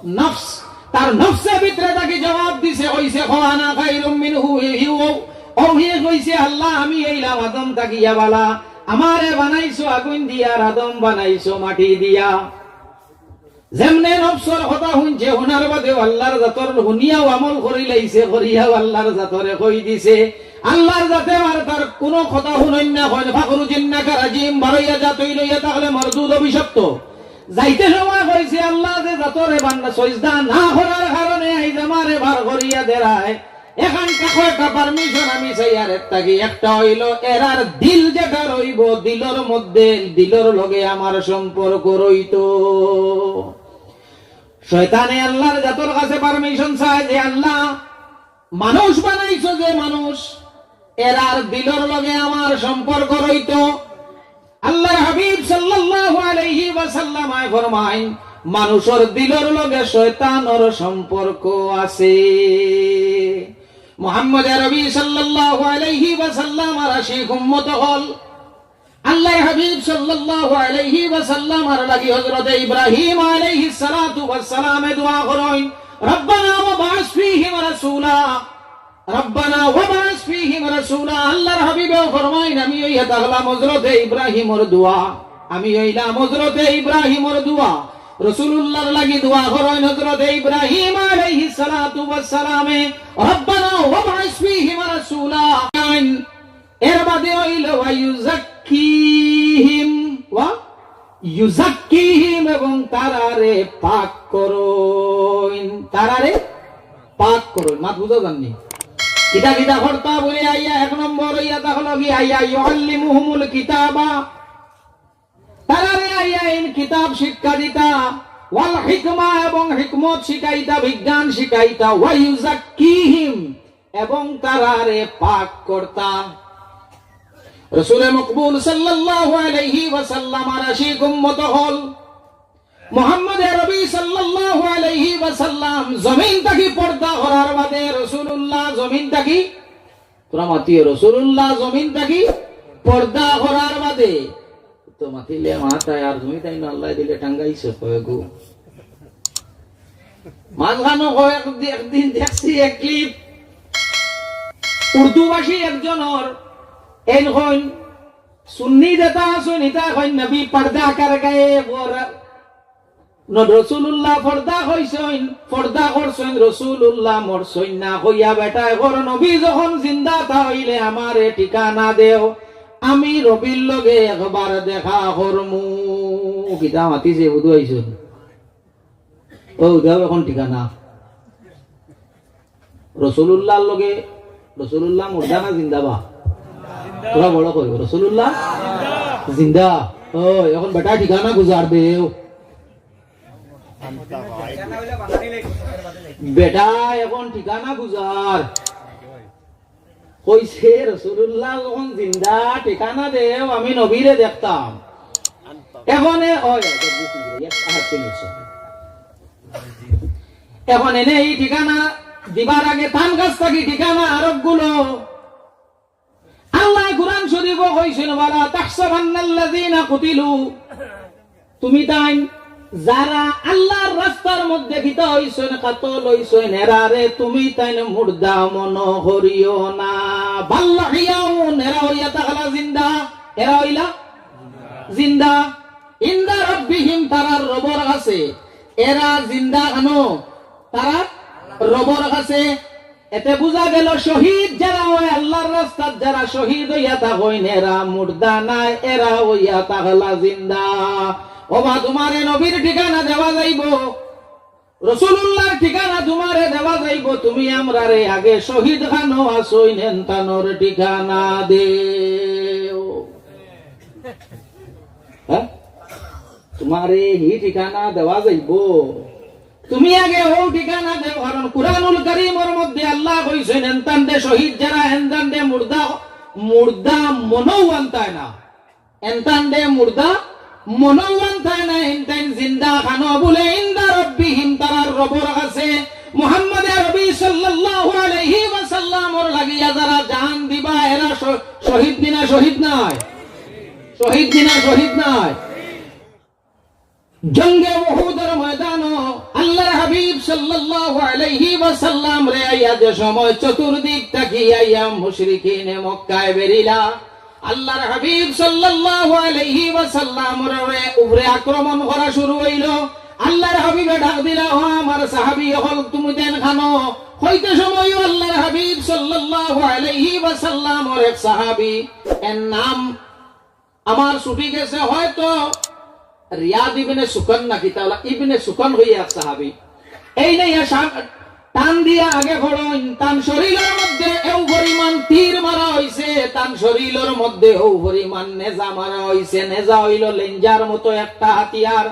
নফস। তার নফসে ভিতরে থাকি জবাব দিছে, কইছে, "কও আনা খাইরুম মিনহু", হি, হি, ও, ও হি কইছে, "আল্লাহ, আমি অইলাম আদম থাকিয়া বালা, আমারে বানাইছো আগুইন দিয়া, আর আদম বানাইছো মাটি দিয়া।" যেমনে নফসর কথা হুনছে, হুনার বাদেউ আল্লার জাতর হুনিয়াউ আমল করিলাইছে, করিয়াউ আল্লার জাতরে কই দিছে। আল্লার জাতে আর তার কুনু কথা হুনইন না, কইন, "ফাখরুজ ইন্নাকা রাজিম, বারইয়া যা, তুই লইয়া থাকলে মরদুদ অভিশপ্ত।" যাইতে সময় কইছে, "আল্লাহ যে জাতরে বান্দা সইজদা না করার কারণে আইজ আমারে বার করিয়া দেরায়, এখান থাকি একটা permission আমি চাইয়ার এর থাকি, একটা অইলো এরার দিল যেটা রইবো, দিলর মধ্যে, দিলর লগে আমার সম্পর্ক রইতো।" শয়তানে আল্লার জাতর কাছে permission চায় যে, "আল্লাহ, মানুষ বানাইছো যে মানুষ, এরার দিলর লগে আমার সম্পর্ক রইতো।" আল্লার হাবিব সাল্লাল্লাহু আলাইহি ওয়াসাল্লাম আয় ফরমাইন, মানুষর দিলর লগে শয়তানর সম্পর্ক আছে। মুহাম্মদ আরবি সাল্লাল্লাহু আলাইহি ওয়াসাল্লাম আর আশিক উম্মত অকল, আল্লার হাবিব সাল্লাল্লাহু আলাইহি ওয়াসাল্লাম আর লাগি হযরতে ইব্রাহিম আলাইহিস সালাতু ওয়াস সালামে দোয়া করইন, "রব্বানা ওয়াবআস ফীহিম রাসূলা, রব্বানা ওয়াবআস ফীহিম রাসূলা।" আল্লার হাবিবেও ফরমাইন, "আমি অইয়া থাকলাম হযরতে ইব্রাহিমর দোয়া, আমি অইলাম হযরতে ইব্রাহিমর দোয়া।" রাসূলুল্লাহর লাগি দোয়া করইন হযরতে ইব্রাহিম আলাইহিস সালাতু ওয়াস সালামে, "রব্বানা ওয়াবআস ফীহিম রাসূলা।" এর বাদে অইলো, "ওয়া ইউজাক্কিহিম, ওয়া ইউজাক্কিহিম", এবং তারারে পাক করইন, তারারে পাক করইন। মাত বুঝা যার নি? কিতা কিতা করতা বলে আইয়া এক নম্বর অইয়া থাকলো কি আইয়া, "ইউআল্লিমুহুমুল কিতাবা", তারারে আইয়া ইন কিতাব শিক্ষা দিতা, "ওয়াল হিকমা", এবং হিকমত শিখাইতা, বিজ্ঞান শিখাইতা, "ওয়া ইউজাক্কিহিম", এবং তারারে পাক করতা। রসুলে মকবুল সাল্লাল্লাহু আলাইহি ওয়াসাল্লাম আর আশিক উম্মত অকল, মুহাম্মদ আরবি সাল্লাল্লাহু আলাইহি ওয়াসাল্লাম জমিন থাকি পর্দা করার বাদে রাসূলুল্লাহ জমিন থাকি, তোরা মাতিও, রাসূলুল্লাহ জমিন থাকি পর্দা করার বাদে তো মাতিলে মাথায় আর তুমি তাই না আল্লাহ দিলে টাঙ্গাইছে কয়েকগু। মাঝখানো কয়েক দি-, একদিন দেখছি এক clip, উর্দুভাষী একজনর এইন কইন, সুন্নি যেটা আছইন, ইটা কইন, "নবী পর্দা কর গয়ে, ও র-, ন-, রসুলুল্লাহ পর্দা কইছইন, পর্দা করছইন, রসুলুল্লাহ মরছইন না, কইয়া বেটায় কর, নবী যখন জিন্দা তা অইলে আমারে ঠিকানা দেও, আমি রবির লগে একবার দেখা করমু।" কিতা মাতিছে, বুধু আইছইন। ও, দেও এখন ঠিকানা। রসুলুল্লাহর লগে, রসুলুল্লাহ মুর্দা না জিন্দা বা? তোরা বড় কইও, রসুলুল্লাহ জিন্দা। ও, এখন বেটা ঠিকানা গুজার দেও। বেটা এখন ঠিকানা গুজার। কইছে, "রসুলুল্লাহ যখন জিন্দা, ঠিকানা দেও, আমি নবীরে দেখতাম।" এখন এ-, ওই, ওই, এক হাত তিন ইঞ্চি। এখন এনে এই ঠিকানা দিবার আগে তান কাছ থাকি ঠিকানা আরোপগুলো আল্লাহ কুরআন শরীফও কইছইন, "ওয়ালা তাহসাবান্নাল্লাযীনা কুতিলু।" তুমি তাইন যারা আল্লাহর রাস্তার মধ্যে কিতা অইছইন, কাতল অইছইন, এরারে তুমি তাইন মুর্দা মনো করিও না। বাল আহইয়াউন, এরা অইয়া থাকলা জিন্দা, এরা অইলা জিন্দা। ইনদা রাব্বিহিম, তারার রবর কাছে। এরা জিন্দা কেন? তারার রবর কাছে। এতে বুঝা গেল, শহীদ যারা অয়, আল্লাহর রাস্তাত যারা শহীদ অইয়া থাকইন, এরা মুর্দা নায়, এরা অইয়া থাকলা জিন্দা। ওবা, তুমারে নবীর ঠিকানা দেওয়া যাইবো, রসুলুল্লাহর ঠিকানা তুমারে দেওয়া যাইবো, তুমি আমরারে আগে শহীদ খানো আছইন, এনতানর ঠিকানা দেও। হ্যাঁ? তুমারে হি ঠিকানা দেওয়া যাইবো। তুমি আগে অউ ঠিকানা দেও, কারণ কুরআনুল করিমর মধ্যে আল্লাহ কইছইন, "এনতানরে শহীদ যারা, এনতানরে মুর্দা, মুর্দা মনো আনতায় না।" এনতানরে মুর্দা মনো আনতায় না, এনতাইন জিন্দা খানো বুলে, ইনদা রাব্বিহিম, তারার রবর কাছে। মুহাম্মদ আরবি সাল্লাল্লাহু আলাইহি ওয়াসাল্লামর লাগিয়া যারা জান দিবা, এরা শ-, শহীদ নি না শহীদ নায়? শহীদ নি না শহীদ নায়? জঙ্গে উহুদর ময়দানো আল্লাহর হাবিব সাল্লাল্লাহু আলাইহি ওয়াসাল্লামরে আইয়া যে সময় চতুর্দিক থাকি আইয়া মুশরিকিনে মক্কায় বেরিলা, আল্লাহর হাবিব সাল্লাল্লাহু আলাইহি ওয়াসাল্লামর উপরে আক্রমণ করা শুরু অইলো। আল্লাহর হাবিবে ডাক দিলা, "ও আমার সাহাবী অকল, তুমি দেন খানো?" কইতে সময়ও আল্লাহর হাবিব সাল্লাল্লাহু আলাইহি ওয়াসাল্লামর এক সাহাবী, এর নাম আমার ছুটি গেছে, হয়তো রিয়াদ ইবনে সুকান নাকি, তাহলে ইবনে সুকান অইয়া এক সাহাবী। এই নেইয়া সা-, টান দিয়া আগে খড়ইন, তান শরীলর মধ্যে এও পরিমাণ তীর মারা অইছে, তান শরীলর মধ্যে এও পরিমাণ নেজা মারা অইছে। নেজা অইলো লেঞ্জার মতো একটা হাতিয়ার।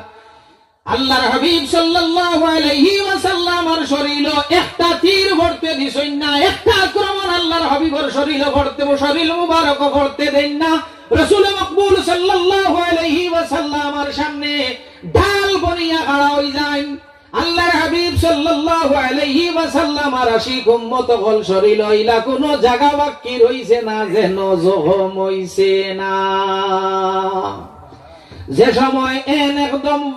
আল্লাহর হাবিব সাল্লাল্লাহু আলাইহি ওয়াসাল্লামর শরীলো একটা তীর পড়তে দিছইন না, একটা আক্রমণ আল্লাহর হাবিবর শরীলো পড়তে, শরীল মুবারকো পড়তে দেইন না। রসুল মকবুল সাল্লাল্লাহু আলাইহি ওয়াসাল্লামর সামনে ঢাল বনিয়া খাড়া অইযাইন। আল্লাহর হাবিব সাল্লাল্লাহু আলাইহি ওয়াসাল্লামর আশিক উম্মত অকল, শরীলো ইলা কুনু জাগা বাক্কি রইছে না যেন জখম অইছে না। যে সময় এন একদম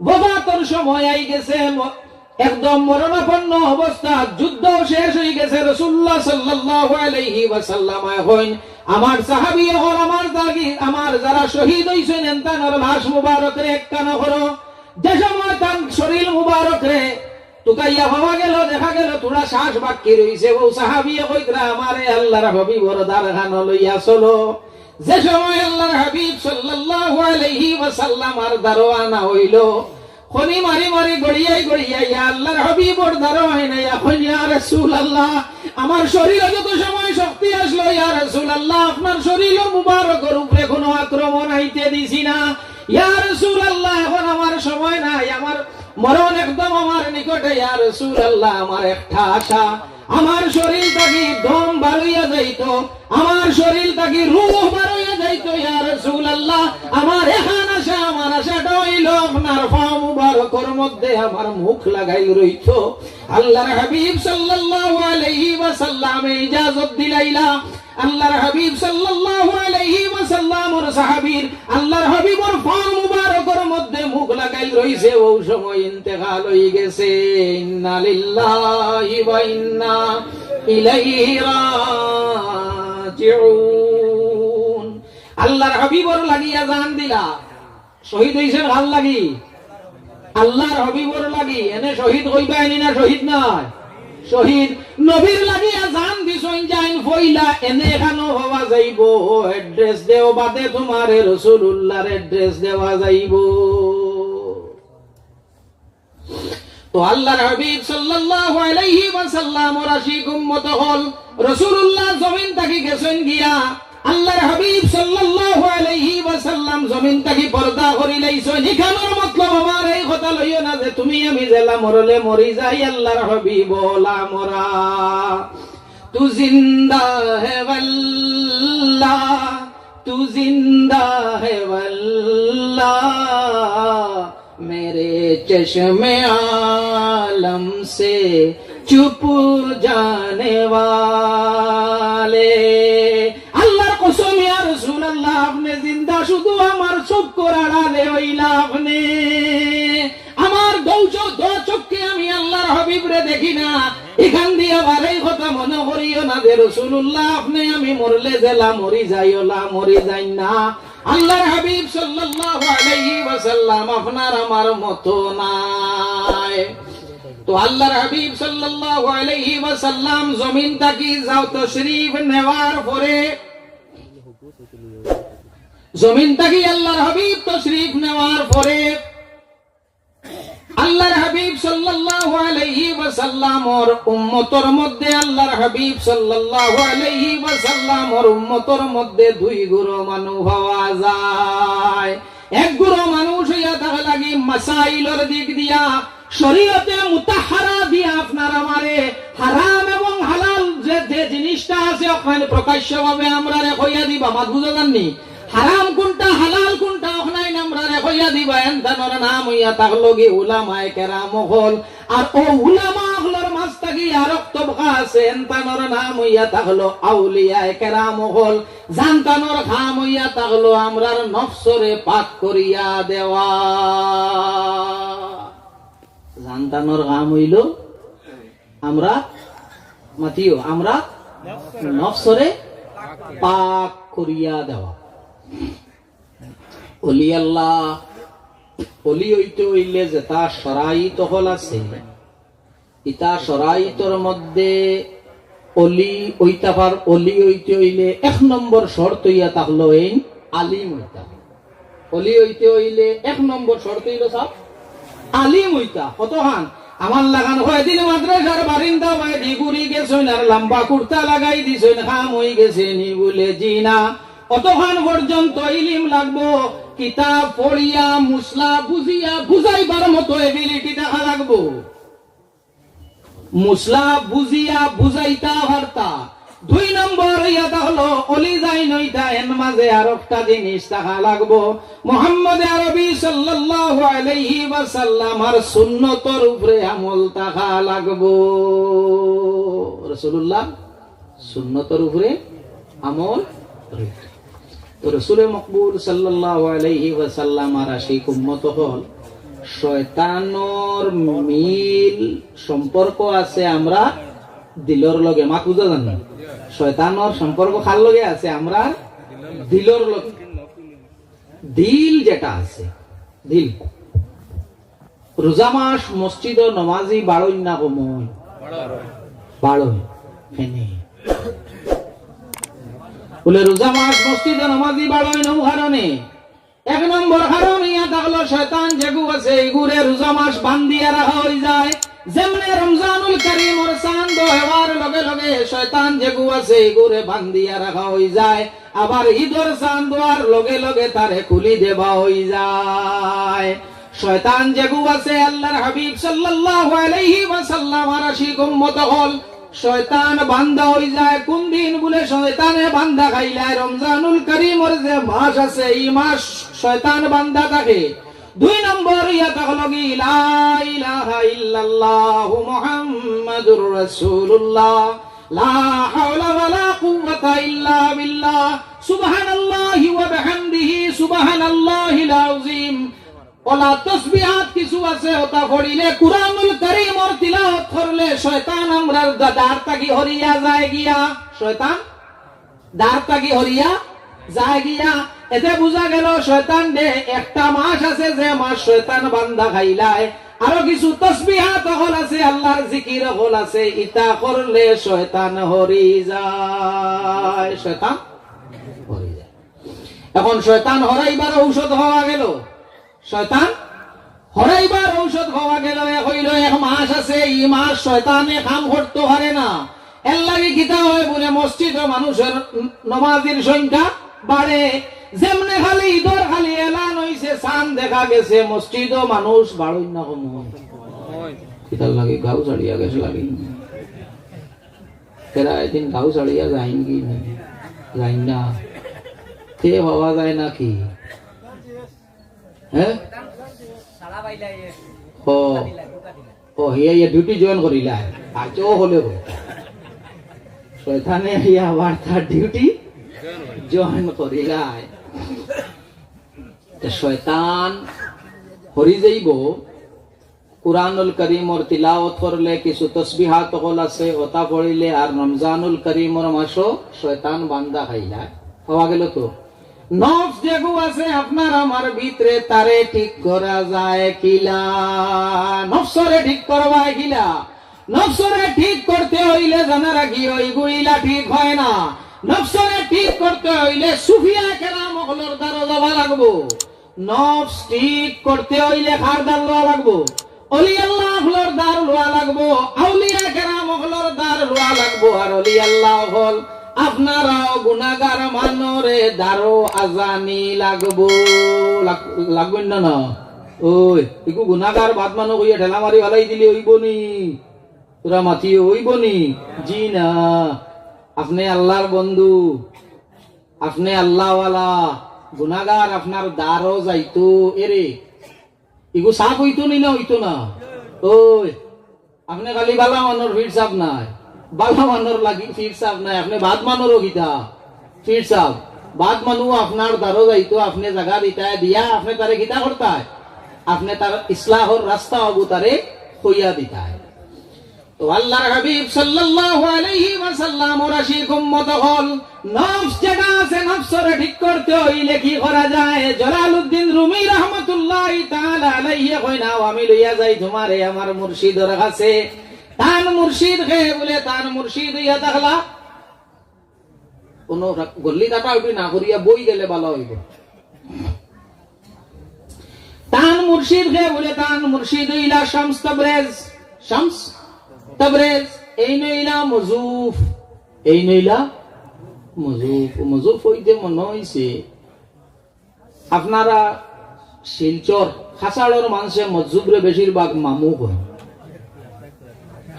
ওফাতর সময় আইগেছে, ম-, একদম মরণাপন্ন অবস্থা, যুদ্ধ শেষ অইগেছে, রাসূলুল্লাহ সাল্লাল্লাহু আলাইহি ওয়াসাল্লাম অখন আমার সাহাবী অকল, আমার দাগি, আমার যারা শহীদ অইছইন, এনতানর লাশ মুবারকরে একখানো করো। যে সময় তান শরীল মুবারকরে তুকাইয়া পাওয়া গেল, দেখা গেল থুড়া শ্বাস বাক্কি রইছে, অউ সাহাবীয়ে কইতরা, "আমারে আল্লাহর হাবিবর দারখানো লইয়া চলো।" যে সময় আল্লাহর হাবিব সাল্লাল্লাহু আলাইহি ওয়াসাল্লামর দারো আনা অইলো, খনি মারি মারি গড়িয়াই গড়িয়াই ইয়া আল্লাহর হাবিবর দারো আইন আইয়া কইন, "ইয়া রাসূলুল্লাহ, আমার শরীলো যত সময় শক্তি আছলো, ইয়া রাসূলুল্লাহ, আপনার শরীল মুবারকর উপরে কুনু আক্রমণ আইতে দিছি না। ইয়া রাসূলুল্লাহ, অখন আমার সময় নাই, আমার মরণ একদম আমার নিকটে, ইয়া রাসূলুল্লাহ, আমার একটা আশা, আমার শরীল থাকি দম বারইয়া যাইতো, আমার শরীল থাকি রূহ বারইয়া যাইতো, ইয়া রাসূলুল্লাহ, আমার এখান আশা, আমার আশাটা অইলো আপনার পাও মুবারকর মধ্যে আমার মুখ লাগাইল রইতো।" আল্লাহর হাবিব সাল্লাল্লাহু আলাইহি ওয়াসাল্লামে ইজাজত দিলাইলা। আল্লাহর হাবিব সাল্লাল্লাহু আলাইহি ওয়াসাল্লামর সাহাবীর আল্লাহর হাবিবর পাও মুবারকর মধ্যে মুখ লাগাইল রইছে, অউ সময় ইন্তেকাল অইগেছে। ইন্না লিল্লাহি ওয়া ইন্না ইলাইহি রাজিউন। আল্লাহর হাবিবর লাগিয়া জান দিলা। শহীদ অইছইন কার লাগি? আল্লাহর হাবিবর লাগি। এনে শহীদ কইবা এনি না শহীদ নায়? শহীদ। নবীর লাগিয়া জান দিছইন যাইন পয়লা, এনে এখানো পাওয়া যাইবো, address দেও বাদে তুমারে রাসূলুল্লাহর address দেওয়া যাইবো। তো আল্লাহর হাবিব সাল্লাল্লাহু আলাইহি ওয়াসাল্লামর আশিক উম্মত অকল, রাসূলুল্লাহ জমিন থাকি গেছইন গিয়া, আল্লাহর হাবিব সাল্লাল্লাহু আলাইহি ওয়াসাল্লাম জমিন থাকি পর্দা করিলাইছইন। ইখানর মতলব আমার এই কথা লইও না যে তুমি আমি যেলা মরলে মরি যাই, আল্লাহর হাবিব অলা মরা। তু জিন্দা হে ওয়াল্লাহ, তু জিন্দা হে ওয়াল্লাহ, মেরে চশমে আলম সে চুপ জানে ওয়ালে। আল্লাহর কসম, ইয়া রাসূলুল্লাহ, আপনে জিন্দা, শুধু আমার চক্ষুর আড়ালে অইলা আপনে। আমার দু চ-, দু চক্ষে আমি আল্লাহর হাবিবরে দেখি না। ইখান দিয়া বারই কথা মনো করিও না যে রাসূলুল্লাহ, আপনে আমি মরলে যেলা মরি যাই, অলা মরি যাইন না। আল্লাহর হাবিব সাল্লাল্লাহু আলাইহি ওয়াসাল্লাম আপনার আমার মতো নায়। তো আল্লাহর হাবিব সাল্লাল্লাহু আলাইহি ওয়াসাল্লাম জমিন থাকি যাও তশরিফ নেওয়ার পরে, জমিন থাকি আল্লাহর হাবিব তশরিফ নেওয়ার পরে আল্লাহর হাবিব সাল্লাল্লাহু আলাইহি ওয়াসাল্লামর উম্মতর মধ্যে, আল্লাহর হাবিব সাল্লাল্লাহু আলাইহি ওয়াসাল্লামর উম্মতর মধ্যে দুই গুরু মানুষ পাওয়া যায়। এক গুরু মানুষ অইয়া থাকা লাগি মাসাইলর দিক দিয়া, শরীয়তে মুতাহহারা দিয়া আপনার আমারে হারাম এবং হালাল যে, যে জিনিসটা আছে, ওখানে প্রকাশ্যভাবে আমরারে কইয়া দিবা, মাত বুঝা যাননি? হারাম কুনটা, হালাল কুনটা, ওখানে আমরারে কইয়া দিবা। এনতানর নাম অইয়া থাকলো গি উলামায়ে কেরাম অকল। আর অউ উলামা অকলর থাকি আরক তবকা আছে, এনতানর নাম অইয়া থাকলো আউলিয়ায়ে কেরাম অকল। জানতানর কাম অইয়া থাকলো আমরার নফসরে পাক করিয়া দেওয়া। জানতানর কাম অইলো আমরা, মাতিও, আমরা নফসরে পাক করিয়া দেওয়া। অলি আল্লাহ, অলি অইতে অইলে যেতা শরাইত অকল আছে, ইতা শরাইতর মধ্যে অলি অইতা পার-, অলি অইতে অইলে এক নম্বর শর্ত অইয়া থাকলো এইন আলিম অইতা। অলি অইতে অইলে এক নম্বর শর্ত অইলো সাব আলিম অইতা। কতখান? আমার লাখান কয়দিন মাদ্রাসার বারিন্দা বায়দি ঘুরি গেছইন আর লম্বা কুর্তা লাগাই দিছইন, কাম অইগেছে নি বুলে? জি না। অতখান পর্যন্ত ইলিম লাগবো, কিতাব পড়িয়া, মুসলা বুঝিয়া, বুঝাইবার মতো ability থাকা লাগবো। মুসলা বুঝিয়া বুঝাইতা পারতা। দুই নম্বর অইয়া থাকলো, অলি যাইন অইতা, এন মাঝে আরকটা জিনিস থাকা লাগবো। মুহাম্মদে আরবি সাল্লাল্লাহু আলাইহি ওয়াসাল্লামর সুন্নতর উপরে আমল থাকা লাগবো। রাসূলুল্লাহ সুন্নতর উপরে আমল রইতো। তো রসুলে মকবুল সাল্লাল্লাহু আলাইহি ওয়াসাল্লামর আশিক উম্মত অকল, শয়তানর মিল সম্পর্ক আছে আমরার দিলর লগে। মাত বুঝা যার না? শয়তানর সম্পর্ক কার লগে আছে? আমরার দিলর লগে। দিল যেটা আছে, দিল। রোজা মাস মসজিদো নমাজি বাড়ইন না কমইন? বাড়ইন। কেনে? বুলে রোজা মাস মসজিদো নমাজি বাড়ইন অউ কারণে। এক নম্বর কারণ অইয়া থাকলো শয়তান যেগু আছে, ইগুরে রোজা মাস বান্ধিয়া রাখা অইযায়। যেমনে রমজানুল করিমর চান্দ অওয়ার লগে লগে শয়তান যেগু আছে, ইগুরে বান্ধিয়া রাখা অইযায়। আবার ইদর চান্দ অওয়ার লগে লগে তারে খুলি দেওয়া অইযায়। শয়তান যেগু আছে, আল্লাহর হাবিব সাল্লাল্লাহু আলাইহি ওয়াসাল্লামর আশিক উম্মত অকল, শয়তান বান্দা অইযায়। কুন দিন বুলে শয়তানে বান্দা খাইলায়? রমজানুল করিমর যে মাস আছে, ই মাস শয়তান বান্দা থাকে। দুই নম্বর অইয়া থাকলো কি, লা ইলাহা ইল্লাল্লাহু মুহাম্মাদুর রাসূলুল্লাহ, লা হাওলা ওয়ালা কুওয়াতা ইল্লা বিল্লাহ, সুবহানাল্লাহি ওয়া বিহামদিহি, সুবহানাল্লাহিল আযীম। অলা তসবিহাত কিছু আছে, অতা পড়িলে, কুরআনুল করিমর তিলাওয়াত করলে শয়তান আমরার দা-, দ্বার থাকি হরিয়া যায় গিয়া। শয়তান দ্বার থাকি হরিয়া যায় গিয়া। এতে বুঝা গেল শয়তানরে একটা মাস আছে যে মাস শয়তান বান্দা খাইলায়। আরো কিছু তসবিহাত অকল আছে, আল্লাহর জিকির অকল আছে, ইতা করলে শয়তান হরি যায়, শয়তান হরি যায়। এখন শয়তান হরাইবার ঔষধ পাওয়া গেল। শয়তান হরাইবার ঔষধ পাওয়া গেল। এক অইলো, এক মাস আছে, ই মাস শয়তানে কাম করতো পারে না। এর লাগি কিতা হয় বুলে, মসজিদো মানুষর নমাজির সংখ্যা বাড়ে। যেমনে খালি ইদর খালি এলান অইছে, চান দেখা গেছে, মসজিদো মানুষ বাড়ইন না কমইন? কিতার লাগি গাউ ছাড়িয়া গেছে লাগি? এরা এদিন গাউ ছাড়িয়া যাইন কি না? যাইন না। তে পাওয়া যায় না কি? হ্যাঁ? ও, ও, হিয়া, হিয়া duty join করিলা। আজ ও হলে হো। শয়তানে হিয়া আবার তার duty join করিলা। তে শয়তান হরি যাইব। কুরআনুল করিমর তিলাওয়াত করলে, কিছু তসবিহাত অকল আছে, অতা পড়িলে, আর রমজানুল করিমর মাসো শয়তান বান্দা খাইলা। পাওয়া গেল তো? নফস যেগু আছে আপনার আমার ভিতরে, তারে ঠিক করা যায় কিলা? নফসরে ঠিক করবায় কিলা? নফসরে ঠিক করতে অইলে জানা রাখি, অইগুইলা ঠিক হয় না। নফসরে ঠিক করতে অইলে সুফিয়া কেরাম অকলর দ্বারো যাওয়া লাগবো। নফস ঠিক করতে অইলে কার দ্বার লওয়া লাগবো? অলি আল্লাহ অকলর দ্বার লওয়া লাগবো, আউলিয়া কেরাম অকলর দ্বার লওয়া লাগবো। আর অলি আল্লাহ অকল, আপনারাও গুনাগার মানরে দ্বারো আজানি লাগবো। লাগ-, লাগবো না, না? ওই, ইগু গুনাগার বাদ মানু কইয়া ঠেলা মারি ফালাই দিলে অইবো নি? তোরা মাতিও, অইবো নি? জি না। আপনে আল্লাহর বন্ধু, আপনে আল্লাহওয়ালা, গুনাগার আপনার দ্বারো যাইতো, এরে, ইগু সাফ অইতো নি না অইতো না? ওই, আপনে খালি বালা মানষর ফিরসাব নায়, বালা মানষর লাগি ফিরসাব নায়, আপনে বাদ মানষরও কিতা ফিরসাব। বাদ মানু আপনার দ্বারো যাইতো, আপনে জাগা দিতায় দিয়া, আপনে তারে কিতা করতায়, আপনে তার ইসলাহর রাস্তা অগু তারে কইয়া দিতায়। তো আল্লাহর হাবিব সাল্লাল্লাহু আলাইহি ওয়াসাল্লামর আশিক উম্মত অকল, নফস যেটা আছে, নফসরে ঠিক করতে অইলে কি করা যায়? জালালউদ্দিন রুমি রহমতুল্লাহি তাআলা আলাইহি কইন, "আও, আমি লইয়া যাই তুমারে আমার মুর্শিদর কাছে।" তান মুর্শিদ কে বুলে, তান মুর্শিদ অইয়া থাকলা। কুনু গল্লি কাটাউটি না করিয়া বই গেলে বালা অইবো। তান মুর্শিদ কে বুলে, তান মুর্শিদ অইলা শামস তাবরেজ। শামস তাবরেজ, এইন অইলা মজুব, এইন অইলা মজুব। মজুব অইতে মনো অইছে, আপনারা শিলচর, খাসাড়র মানষে মজুবরে বেশিরভাগ মামু কইন।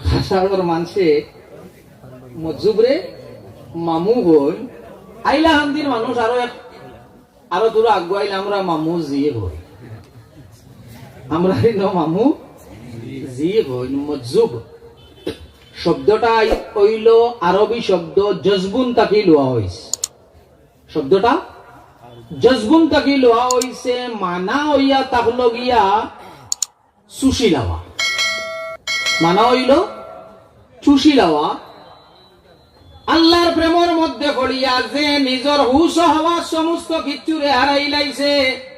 খাসাড়র মানষে মজুবরে মামু কইন। আইলাকান্দির মানুষ আরো এক, আরো থুড়া আগুয়াইলে আমরা মামু জি কই। আমরা ইনো মামু জি কই। মজুব শব্দটা অইলো আরবি শব্দ জজবুন থাকি লওয়া অইছে। শব্দটা জজবুন থাকি লওয়া অইছে, মানা অইয়া থাকলো গিয়া চুষি লওয়া। মানা অইলো চুষি লওয়া। আল্লাহর প্রেমর মধ্যে পড়িয়া যে নিজর হুশ ও হাওয়াস সমস্ত কিচ্ছুরে হারাইলাইছে,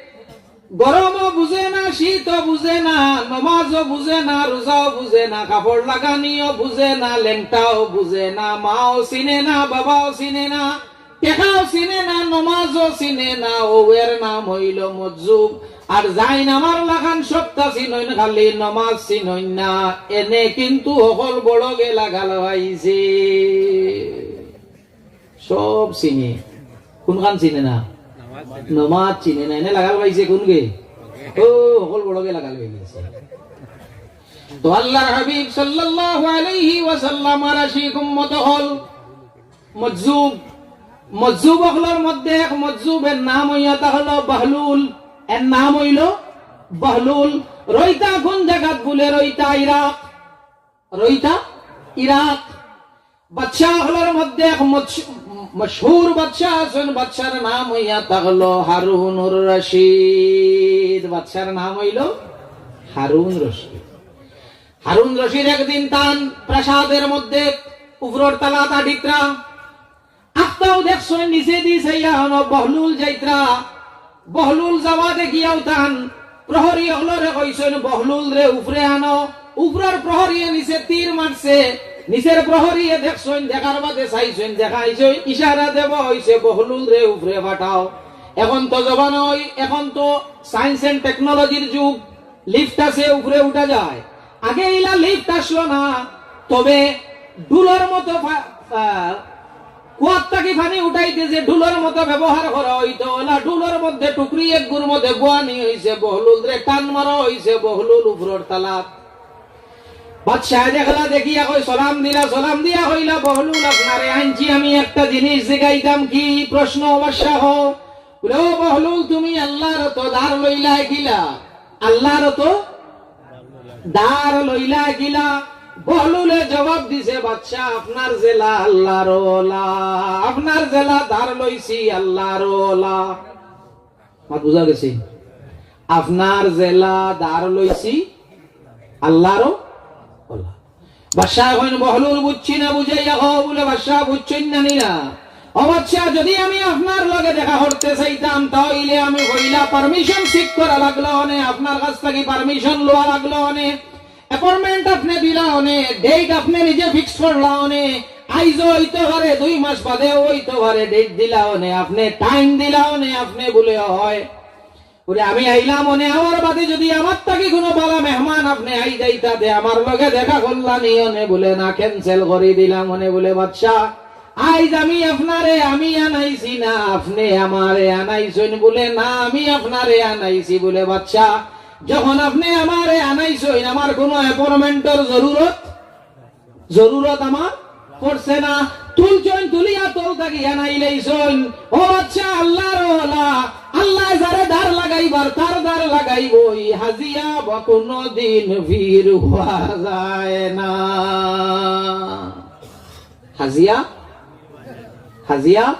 গরমও বুঝে না, শীতও বুঝে না, নমাজও বুঝে না, রোজাও বুঝে না, কাপড় লাগানিও বুঝে না, লেংটাও বুঝে না, মাও চিনে না, বাবাও চিনে না, টেকাও চিনে না, নমাজও চিনে না, অউ এর নাম অইলো মজুব। আর যাইন আমার লাখান সবতা চিনইন, খালি নমাজ চিনইন না, এনে কিন্তু হকল বড়গে লাগাল পাইছে। সব চিনে, কুনখান চিনে না? নমাজ চিনে না। এনে লাগাল পাইছে কুনগে? ও, হকল বড়গে লাগাল পাইছে। তো আল্লাহর হাবিব সাল্লাল্লাহু আলাইহি ওয়াসাল্লামর আশিক উম্মত অকল মজুব, মজুব অকলর মধ্যে এক মজুব, এর নাম অইয়া থাকলো বাহলুল। এর নাম অইলো বাহলুল। রইতা কুন জাগাত বুলে? রইতা ইরাক। রইতা ইরাক। বাদশা অকলর মধ্যে এক মশ-, মশহুর বাদশা আছইন, বাদশার নাম অইয়া থাকলো হারুনুর রশিদ। বাদশার নাম অইলো হারুন রশিদ। হারুন রশিদ একদিন তান প্রাসাদর মধ্যে উপরর তালাত আটিত্রা, আখতাউ দেখছইন নিচেদি চাইয়া অনো বহলুল যাইত্রা। বহলুল যাওয়া দেখিয়াউ তান প্রহরী অকলরে কইছইন, "বহলুলরে উপরে আনো।" উপরর প্রহরীয়ে নিচে তীর মারছে, নিচের প্রহরীয়ে দেখছইন, দেখার বাদে চাইছইন, দেখাইছইন, ইশারা দেওয়া অইছে, "বহলুলরে উপরে পাঠাও।" এখন তো জমানা অই, এখন তো science and technology-র যুগ, lift আছে, উপরে উঠা যায়। আগে ইলা lift আছলো না, তবে ডুলর মতো ফা-, আহ, কুয়ার থাকি পানি উঠাইতে যে ডুলর মতো ব্যবহার করা অইতো, অলা ডুলর মধ্যে টুকরি একগুর মধ্যে বওয়ানি অইছে বহলুলরে, টান মারা অইছে বহলুল উপরর তালাত। বাদশায় দেখলা, দেখিয়া কয়, সালাম দিলা, সালাম দিয়া কইলা, "বহলুল, আপনারে আনছি আমি একটা জিনিস জিগাইতাম।" "কি প্রশ্ন বাদশা?" "হ।" বুলে, "ও বহলুল, তুমি আল্লার অতো ধার লইলায় কিলা? আল্লার অতো ধার লইলায় কিলা?" বহলুলে জবাব দিছে, "বাদশা, আপনার যেলা আল্লার অলা, আপনার যেলা ধার লইছি আল্লার অলা।" মাত বুঝা গেছে? "আপনার যেলা ধার লইছি আল্লার অলা।" বাদশা কইন, "বহলুল, বুঝছি না, বুঝাইয়া কও।" বুলে, "বাদশা, বুঝছইন না নি না? ও বাদশা, যদি আমি আপনার লগে দেখা করতে চাইতাম, তাইলে আমি পয়লা permission seek করা লাগলো অনে, আপনার কাছ থাকি permission লওয়া লাগলো অনে, appointment আপনে দিলা অনে, date আপনে নিজে fix করলা অনে, আইজও অইতে পারে, দুই মাস বাদেও অইতে পারে, date দিলা অনে, আপনে time দিলা অনে, আপনে বুলে অয়।" বুলে, "আমি আইলাম অনে, আমার বাদে যদি আমার থাকি কুনু বালা মেহমান আপনে আই যাইতা তে আমার লগে দেখা করলা নি অনে?" বুলে, "না, cancel করি দিলাম অনে।" বুলে, "বাদশা, আইজ আমি আপনারে আমি আনাইছি না, আপনে আমারে আনাইছইন?" বুলে, "না, আমি আপনারে আনাইছি।" বুলে, "বাদশা, যখন আপনে আমারে আনাইছইন, আমার কুনু appointment-র জরুরত জরুরত আমার পড়ছে না।" তুলছইন, তুলিয়া তল থাকি আনাইলাইছইন। ও বাদশা, আল্লার অলা, আল্লায় যারে দাঁড় লাগাইবার, তার দাঁড় লাগাইবই। হাজিয়া বা কোনো দিন পীর হওয়া যায় না। হাজিয়া, হাজিয়া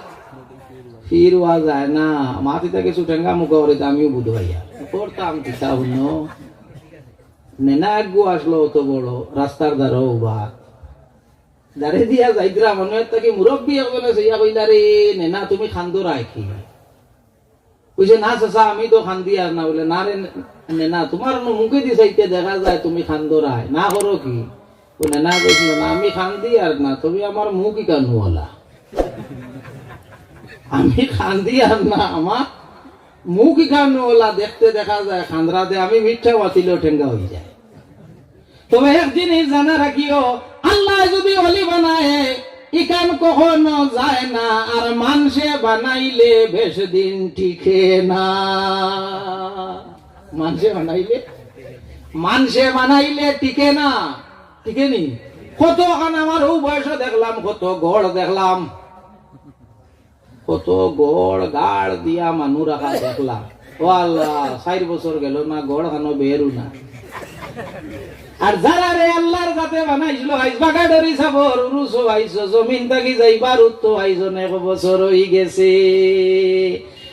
পীর হওয়া যায় না। মাতি থাকে সুটেঙ্গা মুখ করে, তো আমিও বুধ ভাইয়া করতাম কিতা হইল। নেনা একগু আসলো অত বড়, রাস্তার ধারো উবা। দাঁড়ে দিয়া যাইতরা, মনে হয় তাকে মুরব্বী একজনে সইয়া কইলা, "রে নেনা, তুমি খান্দরায় কি?" কইছে, "না চাচা, আমি তো খান্দি আর না।" বলে, "না রে নেনা, তোমার অনো মুখেদি চাইতে দেখা যায় তুমি খান্দরায়, না করো কি?" বলে, "না কইছিল না, আমি খান্দি আর না, তবে আমার মুখ ইকানো ওলা।" আমি খান্দি আর না, আমার মুখ ইকানো ওলা, দেখতে দেখা যায় খান্দরা দে, আমি মিঠা বাতিলেও টেঙ্গা হয়ে যায়। তবে এক জিনিস জানা রাখিও, আল্লায় যদি অলি বানায়, ইকান কখনো যায় না, আর মানষে বানাইলে বেশ দিন টিকে না। মানষে বানাইলে, মানষে বানাইলে টিকে না, টিকে নি? কতখান আমার অউ বয়সো দেখলাম, কত ঘর দেখলাম, কত ঘর গাড় দিয়া মানু রাখা দেখলাম। ও আল্লাহ, চাইর বছর গেল না, ঘর খানো বেরু না। আর যারারে আল্লার যাতে বানাইছিল, আইজ বাগাডরি সাবর উরুসো আইছো, জমিন থাকি যাইবার উত্তো আইজ অনেক বছর অই গেছে।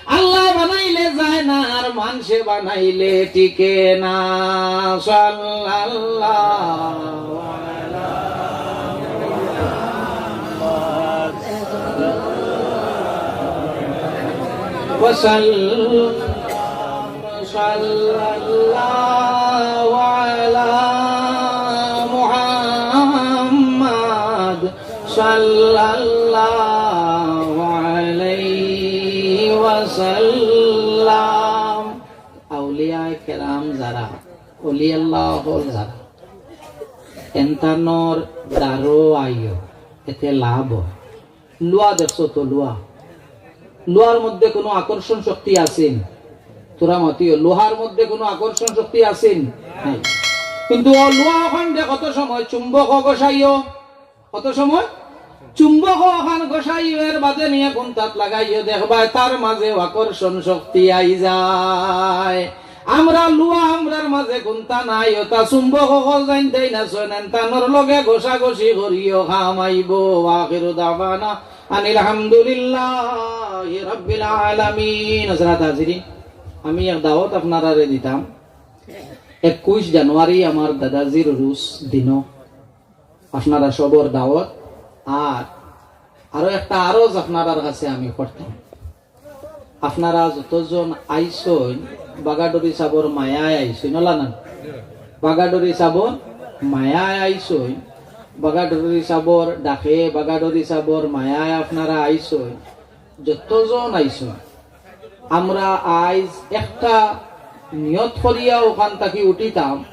আল্লায় বানাইলে যায় না, আর মানষে বানাইলে টিকে না। সাল্লাল্লাহু আলা মুহাম্মাদ। ওয়া সাল্লাম। সাল্লাল্লাহু আলা মুহাম্মাদ। সাল্লাল্লাহু আলাইহি ওয়াসাল্লাম। আউলিয়ায়ে কেরাম যারা, অলি আল্লাহ অকল যারা, এনতানর দারো আইও, এতে লাভ অয়। লুয়া দেখছো তো, লুয়া, লুয়ার মধ্যে কোনো আকর্ষণ শক্তি আছেন? তোরা মাতিও, লোহার মধ্যে কোনো আকর্ষণ শক্তি আছেন? নাই। কিন্তু ও লুয়া অখান দে কত সময় চুম্বক ঘষাইও, কত সময় চুম্বক অখান ঘষাইও, এর বাদে নিয়া কুন্তাত লাগাইও, দেখবায় তার মাঝে আকর্ষণ শক্তি আই যায়। আমরা লুয়া আমরার মাঝে কুন্তা নাই, ওটা চুম্বক অকল জানতেই না, শোনেন, তানর লগে ঘষাঘষি করিও, কাম আইবো। ওয়া আখিরু দাওয়ানা আনিল হামদুলিল্লাহি রাব্বিল আলামিন। হযরত হাজিরিন, আমি এক দাওয়াত আপনারারে দিতাম। একুশ জানুয়ারি আমার দাদাজির রুস দিনো আপনারা সবর দাওয়াত। আর আরো একটা আরজ আপনারার কাছে আমি করতাম, আপনারা যতজন আইছইন, বাগাডরি সাবর মায়ায় আইছইন, ওলা না? বাগাডরি সাবর মায়ায় আইছইন, বাগাডরি সাবর ডাকে, বাগাডরি সাবর মায়ায় আপনারা আইছইন, যতজন আইছইন, আমরা আইজ একটা নিয়ত করিয়া ওখান থাকি উঠিতাম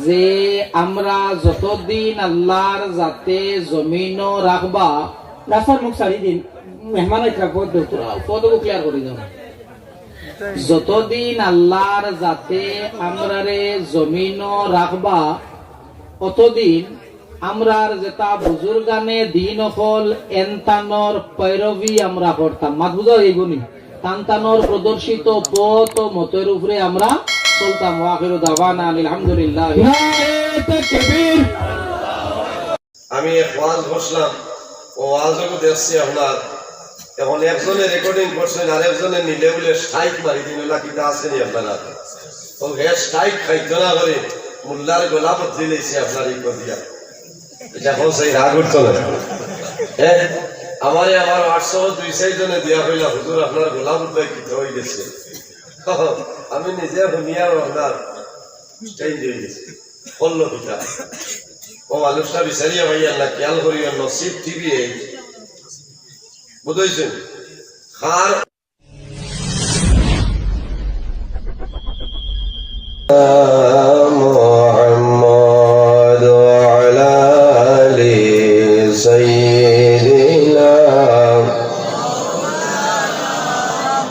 যে আমরা যতদিন আল্লার জাতে জমিনো রাখবা, রাস্তার মুখ ছাড়ি দিন, মেহমান আইতরা, পথ দেও। তোরা পথ clear করি দাও। যতদিন আল্লার জাতে আমরারে জমিনো রাখবা, অতদিন আমরার যেতা বুজুর্গানে দিন অকল এনতানর পৈরবি আমরা করতাম। মাত বুঝা যাইবো নি? তানতানর প্রদর্শিত পথ ও মতর উপরে আমরা চলতাম। ওয়া আখিরু দাওয়ানা আনিল হামদুলিল্লাহ। নারায়ে তাকবীর। আমি এক ওয়াজ বসলাম, ও ওয়াজও দেখছি আপনার। এখন একজনে recording করছেন, আর একজনে নিলে বলে strike মারি দিন, ওলা কিতা আছে নি আপনারা? ও হে strike খাইতো না করে মোল্লার গলা বদলি লইছে আপনার এই কদিয়া। এটা এখন সেই রাগ উঠতো না। হ্যাঁ, আমারে আমার WhatsApp-ও দুই চাইর জনে দিয়া কইলা, "হুজুর, আপনার গলা বদলাই কিতা হয়ে গেছে?" আমি নিজে শুনিয়া আপনার change হয়ে গেছে। করলো কিতা? ও মানুষটা বিচারিয়া ভাই আল্লাহ খেয়াল করিও, নসিব টিভি এই। বুঝাইছেন? খার محمد وعلى آل سيدنا।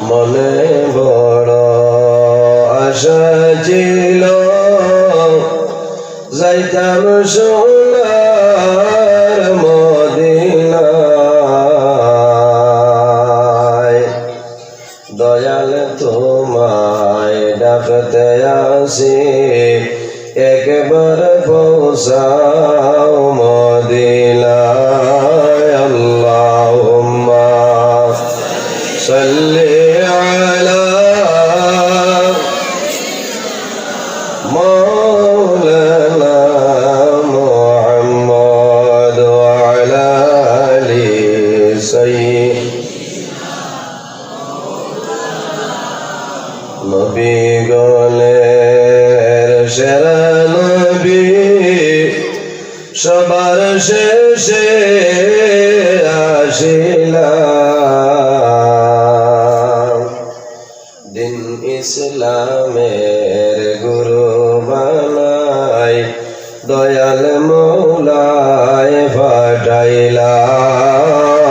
মনে বড় আশা ছিল যাইতাম সোনার মদিনায়। দয়াল তো আবার শেষে আসিলাম, দিন ইসলামের গুরু বানাই, দয়াল মৌলায় পাঠাইলা।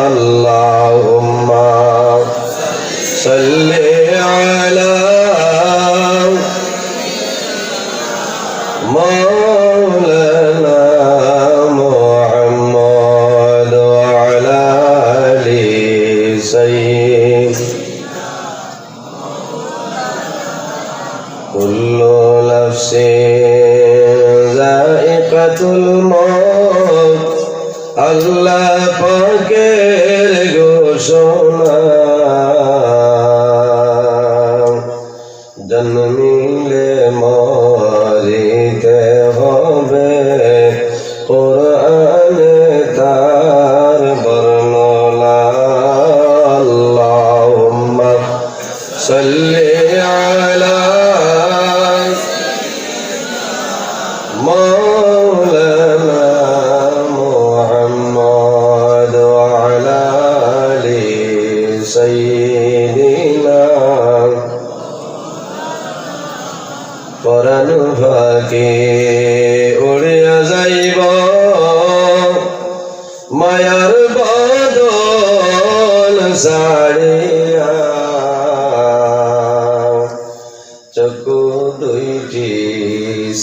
আল্লাহুম্মা সাল্লি আলা মাওলানা মুহাম্মদ ওয়া আলা আলি সাইয়্যিদিনা। কুল্লু নাফসিন যায়িকাতুল মাউত, আল্লাহ পাকের ঘোষণা। জন্মিলে মরিতে হবে, কোরআনে তার বর্ণনা। আল্লাহুম্মা সাল্লি আলা মাওলানা মুহাম্মদ ওয়া আলা আলি সাইয়্যিদিনা। পরাণ পাখি উড়িয়া যাইব, মায়ার বাদল ছাড়িয়া। চক্ষু দুইটি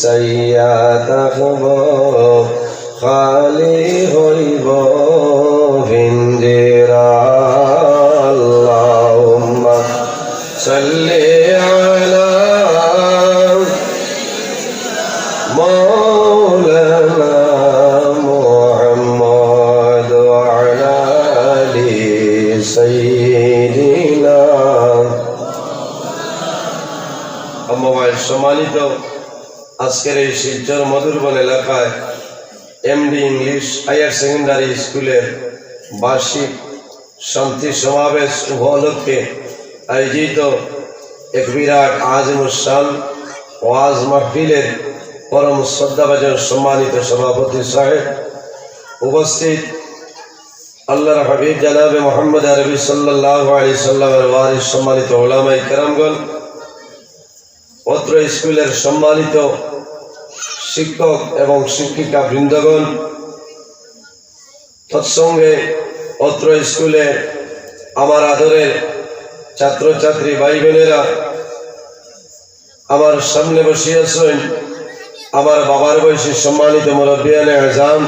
চাইয়া থাকব, খালি হইব পিঞ্জিরা। আল্লাহুম্মা সাল্লি আলা মাওলানা মুহাম্মদ ওয়া আলা আলি সাইয়্যিদিনা। আম্মা বাদ, সম্মানিত, আজকের এই শিলচর মধুরবন এলাকায় এমডি ইংলিশ হায়ার সেকেন্ডারি স্কুলের বার্ষিক শান্তি সমাবেশ উপলক্ষে আয়োজিত এক বিরাট আজিমুস শান ওয়াজ মাহফিলের পরম শ্রদ্ধাভাজন সম্মানিত সভাপতি সাহেব, উপস্থিত আল্লাহর হাবিব জনাবে মুহাম্মদ আরবি সাল্লাল্লাহু আলাইহি সাল্লামের ওয়ারিস সম্মানিত উলামায়ে কেরামগণ, অত্র স্কুলের সম্মানিত শিক্ষক এবং শিক্ষিকা বৃন্দগণ, তৎসঙ্গে অত্র স্কুলে আমার আদরের ছাত্রছাত্রী ভাই বোনেরা, আমার সামনে বসিয়া আছেন আমার বাবার বয়সী সম্মানিত মুরব্বিয়ানে আজম,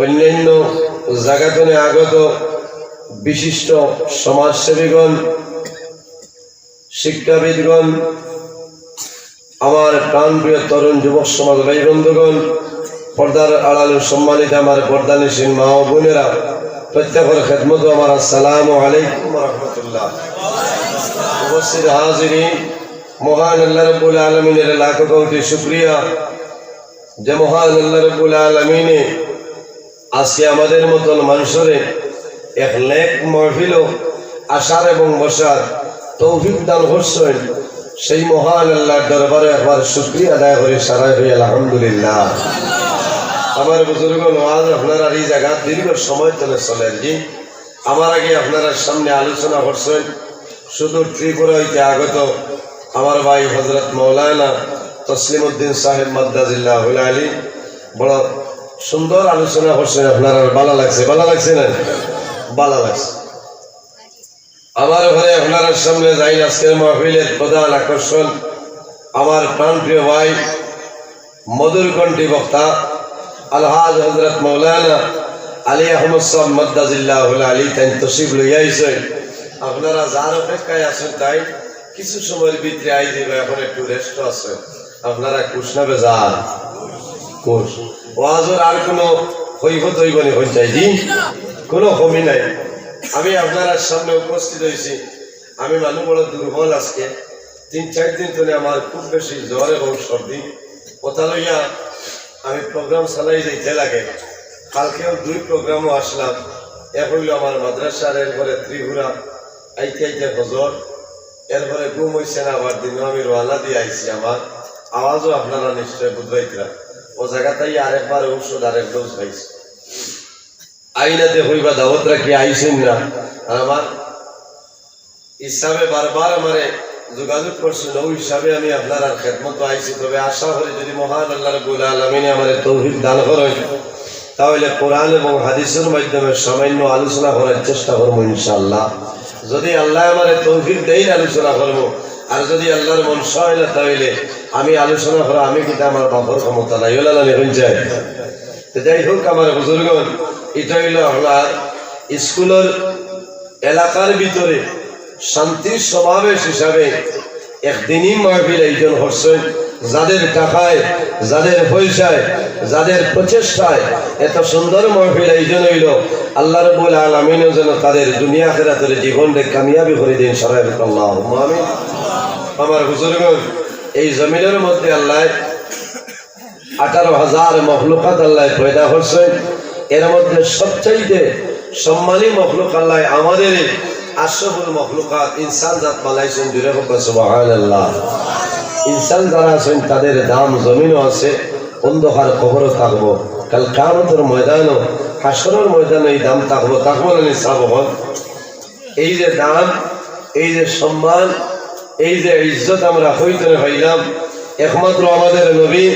অন্যান্য জাগা থনে আগত বিশিষ্ট সমাজসেবীগণ, শিক্ষাবিদগণ, আমার প্রাণপ্রিয় তরুণ যুবক সমাজ ভাই বন্ধুগণ, পর্দার আড়ালে সম্মানিত আমার পর্দানিশীন মা ও বোনেরা, প্রত্যেকের খেদমতো আমার আসসালামু আলাইকুম ওয়া রাহমাতুল্লাহ। উপস্থিত হাজিরিন, মহান আল্লাহ রাব্বুল আলামিনের লাখো কোটি শুকরিয়া যে মহান আল্লাহ রাব্বুল আলামিনে আজকে আমাদের মতন মানুষরে এক নেক মাহফিলো আসার এবং বসার তৌফিক দান করছেন, সেই মহান আল্লাহর দরবারে একবার শুকরিয়া আদায় করি, সারাই হই আলহামদুলিল্লাহ। আমার বুজুর্গ নওয়াজ, আপনারা এই জায়গা দীর্ঘ সময় ধরে চলেন, জি, আমার আগে আপনারা সামনে আলোচনা করছেন সুদূর ত্রিপুরা হইতে আগত আমার ভাই হযরত মাওলানা তসলিমউদ্দিন সাহেব মাদ্দাজিল্লাহুল আলী। বড় সুন্দর আলোচনা করছেন আপনারা, ভালা লাগছে, ভালা লাগছে না? ভালা লাগছে। আমার ঘরে আপনারা সামনে যাই আজকের মাহফিলের প্রধান আকর্ষণ, আমার প্রাণপ্রিয় ভাই মধুর কণ্ঠী বক্তা আলহাজ হযরত মাওলানা আলী আহমদ সাহেব মাদ্দাজিল্লাহুল আলী তাইন তশরিফ লইয়া আইছেন। আপনারা যার অপেক্ষায় আছেন তাইন কিছু সময়ের ভিতরে আই যাইবা, এখন একটু রেস্ট আছে। আপনারা খুশ না বেজার? খুশ। ওয়াজর আর কোনো কৈফত হইব নি কোন চাই জি? কোনো কমি নাই। আমি আপনারা সামনে উপস্থিত হইছি, আমি মানুষ বড় দুর্বল আজকে। তিন চার দিন ধরে আমার খুব বেশি জ্বর এবং সর্দি। কথা লইয়া আমি প্রোগ্রাম চালাই যাইতে লাগে। কালকেও দুই প্রোগ্রামও আসলাম, এক হইল আমার মাদ্রাসার, এরপরে ত্রিপুরা, আইতে আইতে ফজর, এরপরে ঘুম হইছে না, আবার দিনও আমি রওয়ানা দিয়ে আইছি আমার। আওয়াজও আপনারা নিশ্চয় বুঝবাইতরা। ও জাগাত আইয়া আরেকবার ঔষধ, আরেক ডোজ পাইছি। আইনাতে কইবা দাওয়াত রাখি আইছইন না। আর আমার হিসাবে বারবার আমারে যোগাযোগ করছইন, ও হিসাবে আমি আপনারার খেদমতো আইছি। তবে আশা করি যদি মহান আল্লাহ রাব্বুল আলামিনে আমারে তৌফিক দান করইন, তাহলে কোরআন এবং হাদিসের মাধ্যমে সামান্য আলোচনা করার চেষ্টা করমু ইনশাআল্লাহ। যদি আল্লায় আমারে তৌফিক দেইন আলোচনা করমু, আর যদি আল্লাহর মনশা অয় না, তাহলে আমি আলোচনা করা, আমি কিতা আমার বাপর ক্ষমতা নাই, ওলা না নি, হুনছইন? তো যাই হোক, আমার বুজুর্গণ, ইটা অইলো আপনার স্কুলর এলাকার ভিতরে শান্তির সমাবেশ হিসাবে এক দিনই মাহফিল আয়োজন করছইন। যাদের টাকায়, যাদের পয়সায়, যাদের প্রচেষ্টায় এত সুন্দর মাহফিল আয়োজন অইলো, আল্লাহ রাব্বুল আলামিনও যেন তাদের দুনিয়া আখিরাতের জীবনরে কামিয়াবি করি দেইন। সরাই বলুন, আল্লাহুম্মা আমিন। আমার বুজুর্গণ, এই জমিনের মধ্যে আল্লায় আঠারো হাজার মখলুকাত আল্লায় পয়দা করছইন। এর মধ্যে সবচাইতে সম্মানী মখলুক আল্লায় আমাদের আশরাফুল মখলুকাত ইনসান জাত বানাইছইন। জুরে কউক্কা সুবহানাল্লাহ। ইনসান যারা আছইন, তাদের দাম জমিনও আছে, অন্ধকার কবরও থাকবো, কাল কিয়ামতর ময়দানও, হাশরর ময়দানও এই দাম থাকবো, থাকবো না নি সাব অকল? এই যে দাম, এই যে সম্মান, এই যে ইজ্জত আমরা কই থনে পাইলাম, একমাত্র আমাদের নবী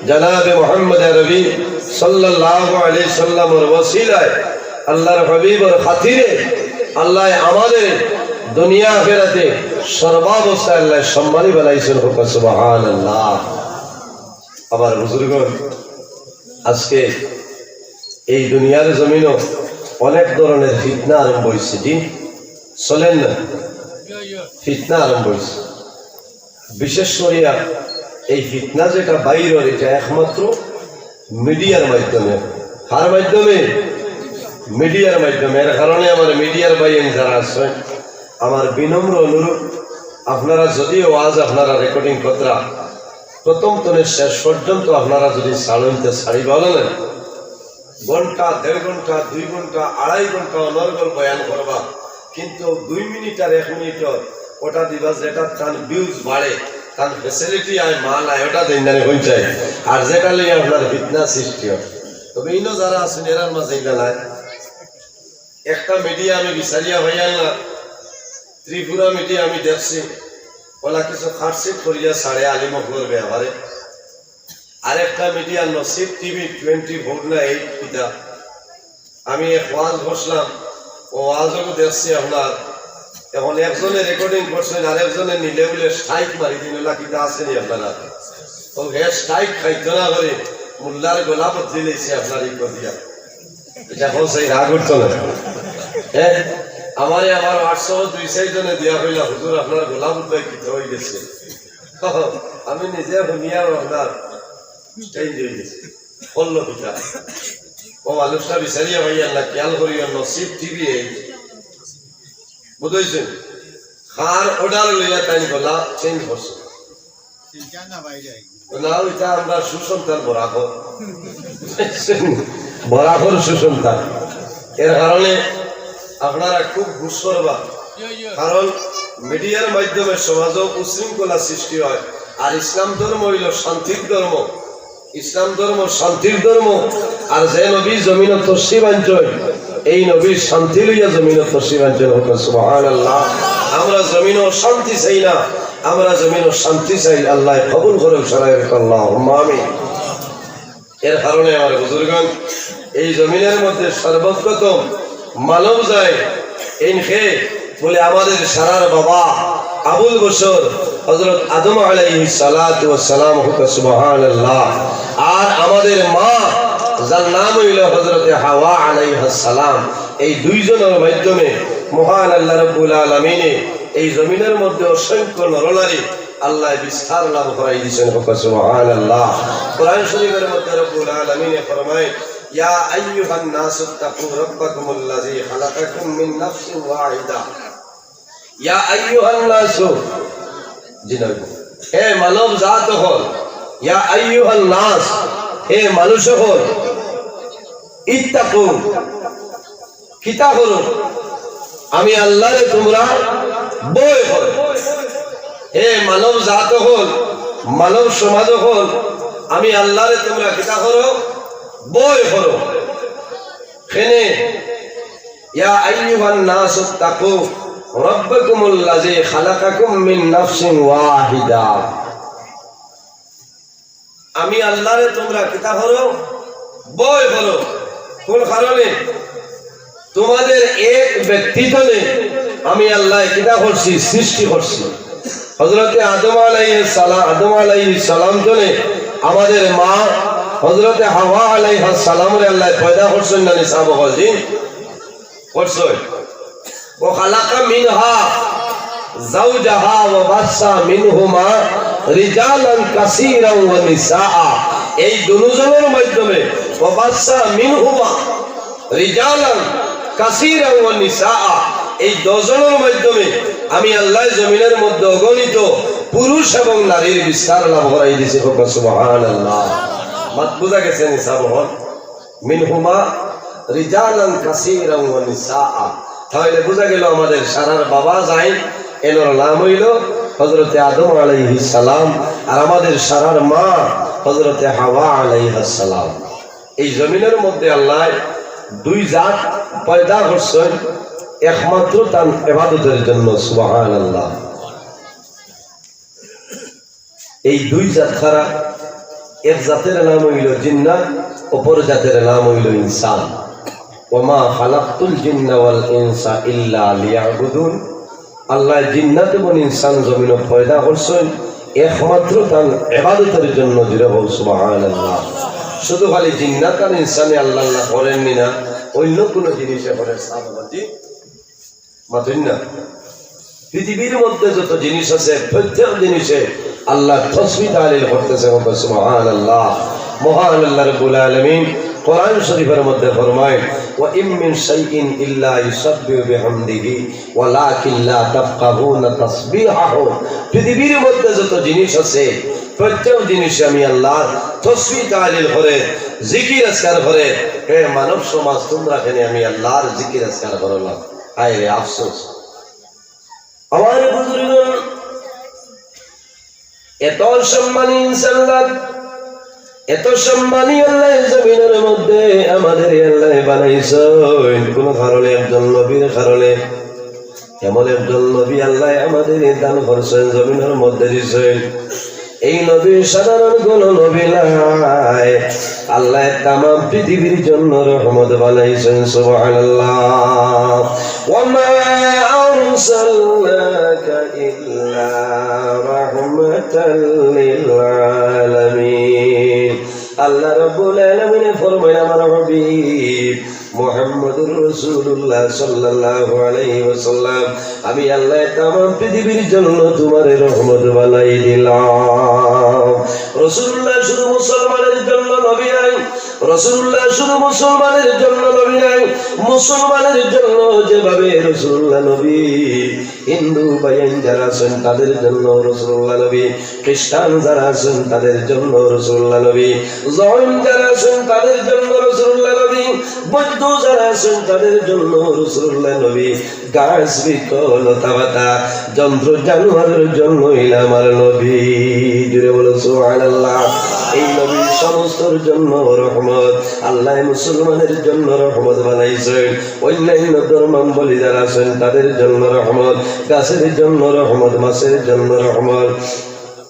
জনাবে মুহাম্মদ আরবি সাল্লাল্লাহু আলাইহি সাল্লামর ওসিলায়, আল্লাহর হাবিবর খাতিরে আল্লায় আমাদের দুনিয়া আখিরাতে সর্বাবস্থায় আল্লায় সম্মানী বানাইছইন। কউক্কা সুবহানাল্লাহ। আমার বুজুর্গণ, আজকে এই দুনিয়ার জমিনও অনেক ধরনের ফিতনা আরম্ভ অইছে, জি, চলেন না? ফিতনা আরম্ভ অইছে। বিশেষ করিয়া এই ফিতনা যেটা বাইর অর, এটা একমাত্র মিডিয়ার মাধ্যমে। কার মাধ্যমে? মিডিয়ার মাধ্যমে। এর কারণে আমার মিডিয়ার ভাইয়াইন যারা আছইন, আমার বিনম্র অনুরোধ, আপনারা যদিও ওয়াজ আপনারা রেকর্ডিং কররা, প্রথম তনে শেষ পর্যন্ত আপনারা যদি ছাড়ইন তে ছাড়িবা, অলা না? ঘন্টা, দেড় ঘন্টা, দুই ঘন্টা, আড়াই ঘন্টা অনর্গল বয়ান করবা, কিন্তু দুই মিনিট আর এক মিনিটর ওটা দিবা, যেটা তান ভিউজ বাড়ে, তান ফেসিলিটি আয়, মাল আয়, ওটা দেইন না নি, হুনছইন? আর যেটা লইয়া আপনার ফিতনা সৃষ্টি অর। তবে ইনো যারা আছইন, এরার মাঝে ইলা নাই। একটা মিডিয়া আমি বিচারিয়া পাইয়ার না, ত্রিপুরা মিডিয়া আমি দেখছি, ওলা কিছু কাটছিট করিয়া ছাড়ে আলিম অকলর ব্যাপারে। আরেকটা মিডিয়া নসিব টিভি টোয়েন্টি ফোর না এইট কিতা, আমি এক ওয়াজ বসলাম, ও ওয়াজও দেখছি আপনার। এখন একজনে রেকর্ডিং করছইন, আরেকজনে নিলে বুলে স্ট্রাইক মারি দিন, ওলা কিতা আছে নি আপনারা? ও হে স্ট্রাইক খাইতো না করি, মোল্লার গলা বদলি লইছে আপনার ই করিয়া। ইটা অখন সেই রাগ উঠতো না? হ্যাঁ, আমারে আমার হোয়াটসঅ্যাপো দুই চাইর জনে দিয়া কইলা, "হুজুর, আপনার গলা বুধ অয় কিতা অই গেছে।" আমি নিজে হুনিয়া আপনার চেঞ্জ অই গেছে। করলো কিতা? ও মানুষটা বিচারিয়া পাইয়ার না, খেয়াল করিও, নসিব টিভি এই। বুঝছইন? কার অর্ডার লইয়া তাইন গলা চেঞ্জ করছে। না, ওইটা আমরা সুসন্তান বরাকর। বরাকর সুসন্তান। এর কারণে আপনারা খুব গুস করবা। কারণ মিডিয়ার মাধ্যমে সমাজও উশৃঙ্খলা সৃষ্টি হয়। আর ইসলাম ধর্ম অইলো শান্তির ধর্ম। ইসলাম ধর্ম শান্তির ধর্ম। আর যে নবী জমিনো তশরিফ আনছইন, এই নবী শান্তি লইয়া জমিনো তশরিফ আনছইন। কউক্কা সুবহানাল্লাহ। আমরা জমিনো অশান্তি চাই না, আমরা জমিনো শান্তি চাই। আল্লায় কবুল করউক, সরাই কউক্কা আল্লাহুম্মা আমিন। এর কারণে আমার বুজুর্গণ, এই জমিনের মধ্যে সর্বপ্রথম মানব জাত, এইন কে বুলে আমাদের সারার বাবা আবুল বশর হযরত আদম আলাইহিস সালাতু ওয়াস সালাম, কউক্কা সুবহানাল্লাহ। আর আমাদের মা, যার নাম অইলো হযরতে হাওয়া আলাইহাস সালাম, এই দুইজনর মাধ্যমে মহান আল্লাহ রাব্বুল আলামিনে এই জমিনের মধ্যে অসংখ্য নরনারী আল্লায় বিস্তার লাভ করাই দিছইন। কউক্কা সুবহানাল্লাহ। কোরআন শরীফের মধ্যে রাব্বুল আলামিনে ফরমায়, "ইয়া আইয়ুহান নাসু ইত্তাকু রাব্বাকুমুল্লাযী খালাকাকুম মিন নাফসিন ওয়াহিদা।" ইয়া আইয়ুহান নাসু, জি না, হে মানব জাত অকল, ইয়া আইয়ুহান নাস, হে মানুষ অকল, ইত্তাকু, কিতা করো? আমি আল্লাহরে তুমরা ভয় করো। হে মানব জাত অকল, মানব সমাজ অকল, আমি আল্লাহরে তুমরা কিতা করো? ভয় করো। কেনে? ইয়া আইয়ুহান নাসু তাকু রাব্বাকুমুল্লাযী খালাকাকুম মিন নাফসিন ওয়াহিদা। আমি আল্লাহরে তুমরা কিতা করো? ভয় করো। কুন কারণে? তোমাদের এক ব্যক্তি থনে আমি আল্লায় কিতা করছি? সৃষ্টি করছি। হযরতে আদম আলাইহিস সালাম, আদম আলাইহিস সালাম থনে আমাদের মা হযরতে হাওয়া আলাইহাস সালামরে আল্লায় পয়দা করছইন না নি? সাব অকল, জি, করছইন। ওয়া খালাকা মিনহা যাওজাহা ওয়া বাসসা মিনহুমা রিজালান কাসীরান ওয়া নিসাআ। এই দুজনর মাধ্যমে, ওয়া বাসসা মিনহুমা রিজালান কাসীরান ওয়া নিসাআ, এই দুজনর মাধ্যমে আমি আল্লায় জমিনর মধ্যে অগণিত পুরুষ এবং নারীর বিস্তার লাভ করাই দিছি। কউক্কা সুবহানাল্লাহ। মাত বুঝা গেছে নি সাব অকল? মিনহুমা রিজালান কাসীরান ওয়া নিসাআ। তাইলে বুঝা গেল আমাদের সারার বাবা যাইন, এনর নাম অইলো হযরতে আদম আলাইহিস সালাম, আর আমাদের সারার মা হযরতে হাওয়া আলাইহাস সালাম। এই জমিনর মধ্যে আল্লায় দুই জাত পয়দা করছইন একমাত্র তান ইবাদতর জন্য। সুবহানাল্লাহ। এই দুই জাত কারা? এক জাতের নাম অইলো জিন্নাত, অপর জাতের নাম অইলো ইনসান। ওয়া মা খালাকতুল জিন্না ওয়াল ইনসা ইল্লা লিয়াবুদুন। আল্লায় জিন্নাত এবং ইনসান জমিনো পয়দা করছইন একমাত্র তান ইবাদতর জন্য। জোরে কও সুবহানাল্লাহ। শুধু খালি জিন্নাত আর ইনসানে আল্লাহ আল্লাহ করেন নি না, অইন্য কুনু জিনিসে করের? সাব অকল, জি, মাতইন না। পৃথিবীর মধ্যে যত জিনিস আছে, প্রত্যেক জিনিসে আল্লাহর তসবিহ তাহলিল করতেছে। কউক্কা সুবহানাল্লাহ। মহান আল্লাহ রাব্বুল আলামিন কোরআন শরীফের মধ্যে ফরমায়, "ওয়া ইম মিন শাইইন ইল্লা ইউসাব্বিহু বিহামদিহি ওয়ালাকিন লা তাফকাহুনা তাসবিহাহুম।" পৃথিবীর মধ্যে যত জিনিস আছে, প্রত্যেক জিনিসে আমি আল্লাহর তসবিহ তাহলিল করে, জিকির আজকার করে। হে মানব সমাজ, তুমরা কেনে আমি আল্লাহর জিকির আজকার করো না? হায় রে আফসোস। আমার বুজুর্গ, এত সম্মানী ইনসান আল্লাহ, এত সম্মানী আল্লাহ জমিনর মধ্যে আমাদের আল্লাহ বানাইছইন। কোন কারণে? একজন নবীর কারণে। এমন একজন নবী আল্লাহ আমাদের দান করছইন, জমিনর মধ্যে দিছইন। এই নবী সাধারণ কোন নবী নায়, আল্লাহ তামাম পৃথিবীর জন্য রহমত বানাইছইন। সুবহানাল্লাহ। ওয়া মা আরসালনাকা ইল্লা রাহমাতাল লিল আলামিন। আল্লাহ রাব্বুল আলামিনে ফরমাইন, আমার হাবিব মুহাম্মদুর রাসূলুল্লাহ সাল্লাল্লাহু আলাইহি ওয়াসাল্লাম, আমি আল্লাহ তামাম পৃথিবীর জন্য তোমারে রহমত বানাই দিলাম। রাসূলুল্লাহ শুধু মুসলমানের জন্য নবী নায়, রাসূলুল্লাহ শুধু মুসলমানের জন্য নবী নায়, মুসলমানের জন্য যেভাবে রাসূলুল্লাহ নবী, হিন্দু ভাইয়াইন যারা আছইন তাদের জন্য রাসূলুল্লাহ নবী, খ্রিস্টান যারা আছইন তাদের জন্য রাসূলুল্লাহ নবী, জৈন যারা আছইন তাদের জন্য রাসূলুল্লাহ নবী, বৌদ্ধ যারা আছইন তাদের জন্য রাসূলুল্লাহ নবী, গাছ বৃক্ষ লতা পাতা যন্ত্র জানোয়ারের জন্য অইলা আমার নবী। জোরে বলো সুবহানাল্লাহ। এই নবী সমস্তর জন্য রহমত। আল্লাহ মুসলমানের জন্য রহমত বানাইছইন। অন্যান্য ধর্মাবলম্বী যারা আছইন তাদের জন্য রহমত, গাছের জন্য রহমত, মাছের জন্য রহমত,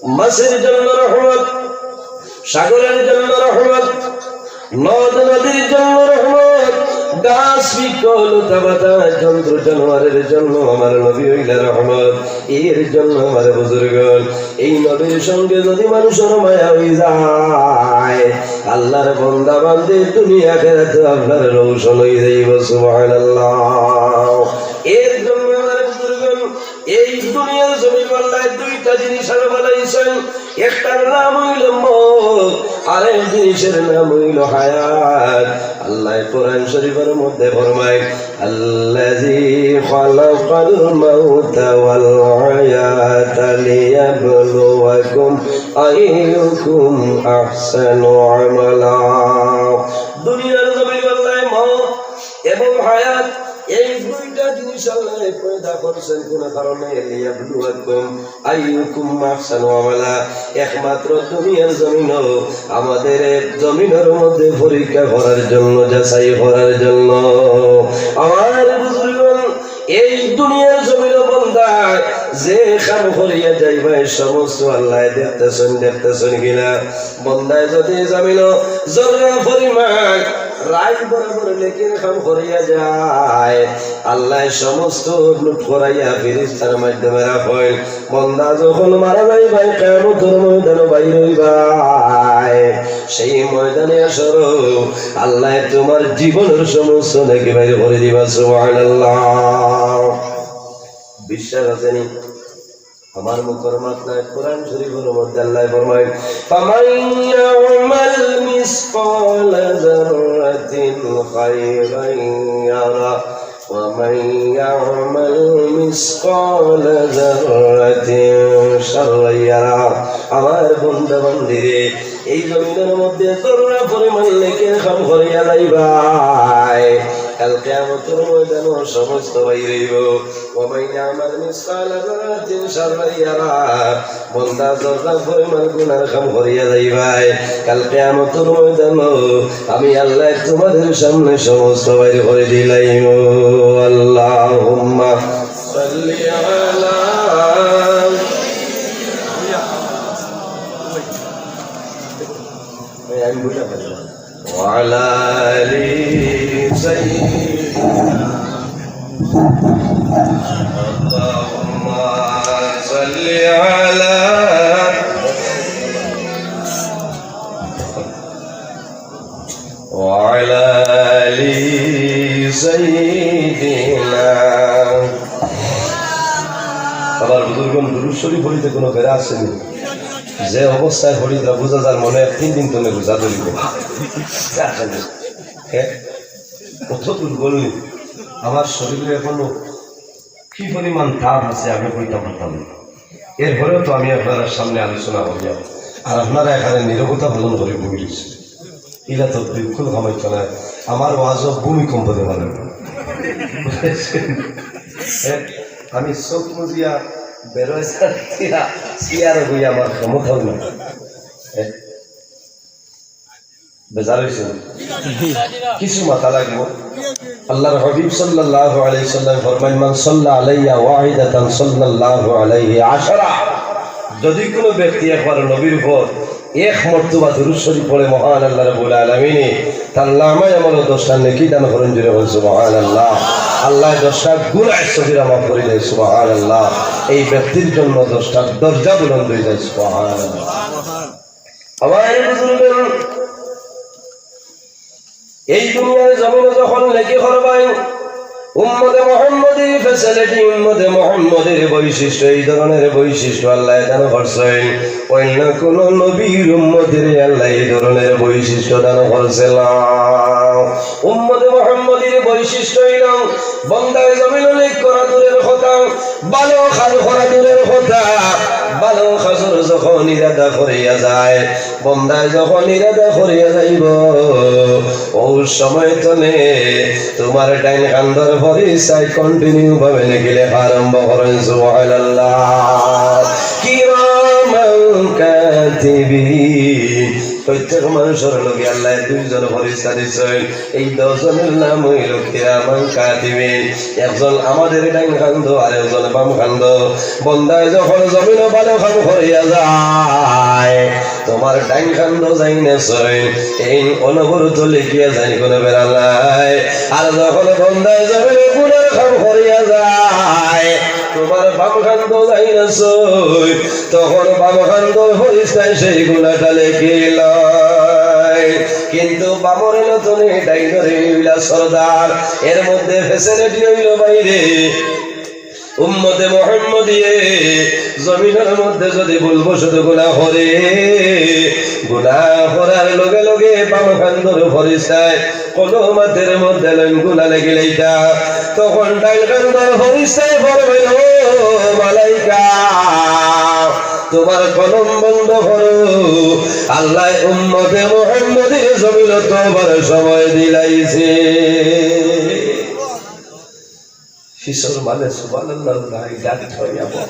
মাছের জন্য রহমত, সাগরের জন্য রহমত, নদ নদীর জন্য রহমত, গাছ বৃক্ষ লতা পাতা যন্ত্র জানোয়ারের জন্য আমার নবী অইলা রহমত। এর জন্য আমার বুজুর্গ, এই নবীর সঙ্গে যদি মানুষর মায়া অই যায়, আল্লাহর বান্দা বান্দি দুনিয়া আখেরাতে আপনার রওশন অই যাইবো। সুবহানাল্লাহ। এর জন্য আমার বুজুর্গ, এই দুনিয়ার জমিন আল্লাহ দুইটা জিনিস আরো বানাইছইন, একটার নাম অইলো মউত, আরেক জিনিসের নাম অইলো হায়াত। আল্লাহ কোরআন শরীফের মধ্যে ফরমায়, আল্লাযী খালাকাল মাউতা ওয়াল হায়াতা লিয়াবলুয়াকুম আইয়ুকুম আহসানু আমালা। দুনিয়ার জমিন আল্লাহ মউত এবং হায়াত, এই দুইটা জিনিস ইনশাআল্লাহ, পয়দা করছেন কোন কারণে? লিয়াবলুয়াকুম আইয়ুকুম আহসানু আমালা। একমাত্র দুনিয়ার জমিনও আমাদের এই জমিনের মধ্যে পরীক্ষা করার জন্য, যাচাই করার জন্য। আমার বুজুর্গগণ, এই দুনিয়ার জমিনও বন্দায় যে কাম করিয়া যাইবায়, সমস্ত আল্লায় দেখতেছেন, দেখতেছেন কিনা? বন্দায় যদি জমিনও জর্রা পরিমাণ রাইত বরাবর নেকির কাম করিয়া যায়, আল্লায় সমস্ত নোট করাইয়া ফিরিস্তার মাধ্যমে রাখইন। বন্দা যখন মারা যাইবায়, কিয়ামতর ময়দানো বাইর অইবায়, সেই ময়দানে হাশরো আল্লায় তোমার জীবনের সমস্ত নেকি বাইর করি দিবা। সুবহানাল্লাহ। বিশ্বাস আছে নি? আমার মুখর মাত নায়, কোরআন শরীফর মধ্যে আল্লায় ফরমাইন, "ফামান ইয়া'মাল মিসকালা যাররাতিন খায়রান ইয়ারা, ওয়া মান ইয়া'মাল মিসকালা যাররাতিন শাররান ইয়ারা।" আমার বন্দা বান্দিরে, এই জমিনের মধ্যে জর্রা পরিমাণ নেকির কাম করিয়া যাইবায়, কাল কিয়ামতর ময়দানো সমস্ত বাইর অইবো। ওয়া মান ইয়া'মাল মিসকালা যাররাতিন শাররান ইয়ারা। বন্দা জর্রা পরিমাণ গুনার কাম করিয়া যাইবায়, কাল কিয়ামতর ময়দানো আমি আল্লায় তোমাদের সামনে সমস্ত বাইর করি দিলাইমু। আল্লাহুম্মা সাল্লি আলা, আমি বুঝা পারি না। وعلى آل سيدنا. اللهم صل على وعلى آل سيدنا. আমার বুজুর্গগণ, দুরূদ শরীফ পড়িতে কোনো বেড়া আছে নি? যে অবস্থায় পড়ি, তা বুঝা যার মনে এক তিন দিন তলে বুঝা ধরিব। হ্যাঁ, কত দুর্বল নি। আমার শরীরে এখনো কি পরিমাণ তাপ আছে, আমি কইতাম পারতাম না। এরপরেও তো আমি আপনারার সামনে আলোচনা করিয়া, আর আপনারা এখানে নীরবতা পালন করি বই রইছে। ইলা তো বিলকুল কামাইতো নায়। আমার ওয়াজও ভূমিকম্প দিবা লাগবো। আমি চোখ মুজিয়া বেরোয় দিয়া চেয়ারে বই আমার ক্ষমতাও নাই। বেজার অইছে? কিছু মাতা লাগবো। আল্লাহর হাবিব সাল্লাল্লাহু আলাইহি সাল্লাম ফরমাইন, "মান সাল্লা আলাইয়া ওয়াহিদাতান সাল্লাল্লাহু আলাইহি আশারা।" যদি কোনো ব্যক্তি একবার নবীর উপর এক মর্তবা দুরূদ শরীফ পড়ে, মহান আল্লাহ রাব্বুল আলামিনে তার নামায় আমলো দশটা নেকি দান করেন। জোরে বল, সুবহানাল্লাহ। আল্লায় দশটা গুনাহ সগীরা মাফ করি দেয়, সুবহানাল্লাহ। এই ব্যক্তির জন্য দশটা দরজা বুলন্দ হয়ে যায়, সুবহানাল্লাহ। আমার বুজুর্গ, এই দুনিয়ার জমিনে যখন নেকি করবায়, উম্মতে মুহাম্মদীর facility, উম্মতে মুহাম্মদীর বৈশিষ্ট্য, এই ধরনের বৈশিষ্ট্য আল্লায় দান করছইন। অন্য কোন নবীর উম্মতরে আল্লায় এই ধরনের বৈশিষ্ট্য দান করছে না। উম্মতে মুহাম্মদীর বৈশিষ্ট্য অইল, বন্দায় জমিনো নেক করা দূরের কথা, ভালো কাজ করা দূরের কথা, ভালো কাজর যখন ইরাদা করিয়া যায়, বন্দায় যখন ইরাদা করিয়া যাইব, অউ সময় তনে তোমার ডাইন কান্দর ফিরিস্তায় continue ভাবে নেকি লেখা আরম্ভ করেন। সুবহানাল্লাহ। কিরামান কাতিবিন। প্রত্যেক মানুষর লগে আল্লায় দুইজন ফিরিস্তা দিছইন। এই দুইজনর নাম অইল কিরামান কাতিবিন। একজন আমাদের ডাইন কান্দো, আর একজন বাম কান্দো। বন্দায় যখন জমিনো ভালো কাম করিয়া যায়, তোমার ডাইন কান্দো যাইন আছইন, এইন অনবরত লেখিয়া যাইন, কোনো বেড়া নাই। আর যখন বন্দায় জমিনো গুনার কাম করিয়া যায়, তোমার বাম কান্দো যাইন আছইন, তখন বাম কান্দর ফিরিস্তায় সেই গুনাটা লেখিলায়। কিন্তু বামর ইলা তনে, ডাইনর ইলা সর্দার, এর মধ্যে facility অইল বাইরে। উম্মতে মুহাম্মদীয়ে জমিনর মধ্যে যদি ভুলবশত গুনা করে, গুনা করার লগে লগে বাম কান্দর ফিরিস্তায় কলম আতের মধ্যে লইন গুনা লেখিলাইতা, তখন ডাইন কান্দর ফিরিস্তায় ফরমাইন, "ও মালাইকা, তোমার কলম বন্ধ করো, আল্লায় উম্মতে মুহাম্মদীর জমিনো তওবার সময় দিলাইছে।" কিসর মানে সুবহানাল্লাহ নাই, ডাক হইয়া বল।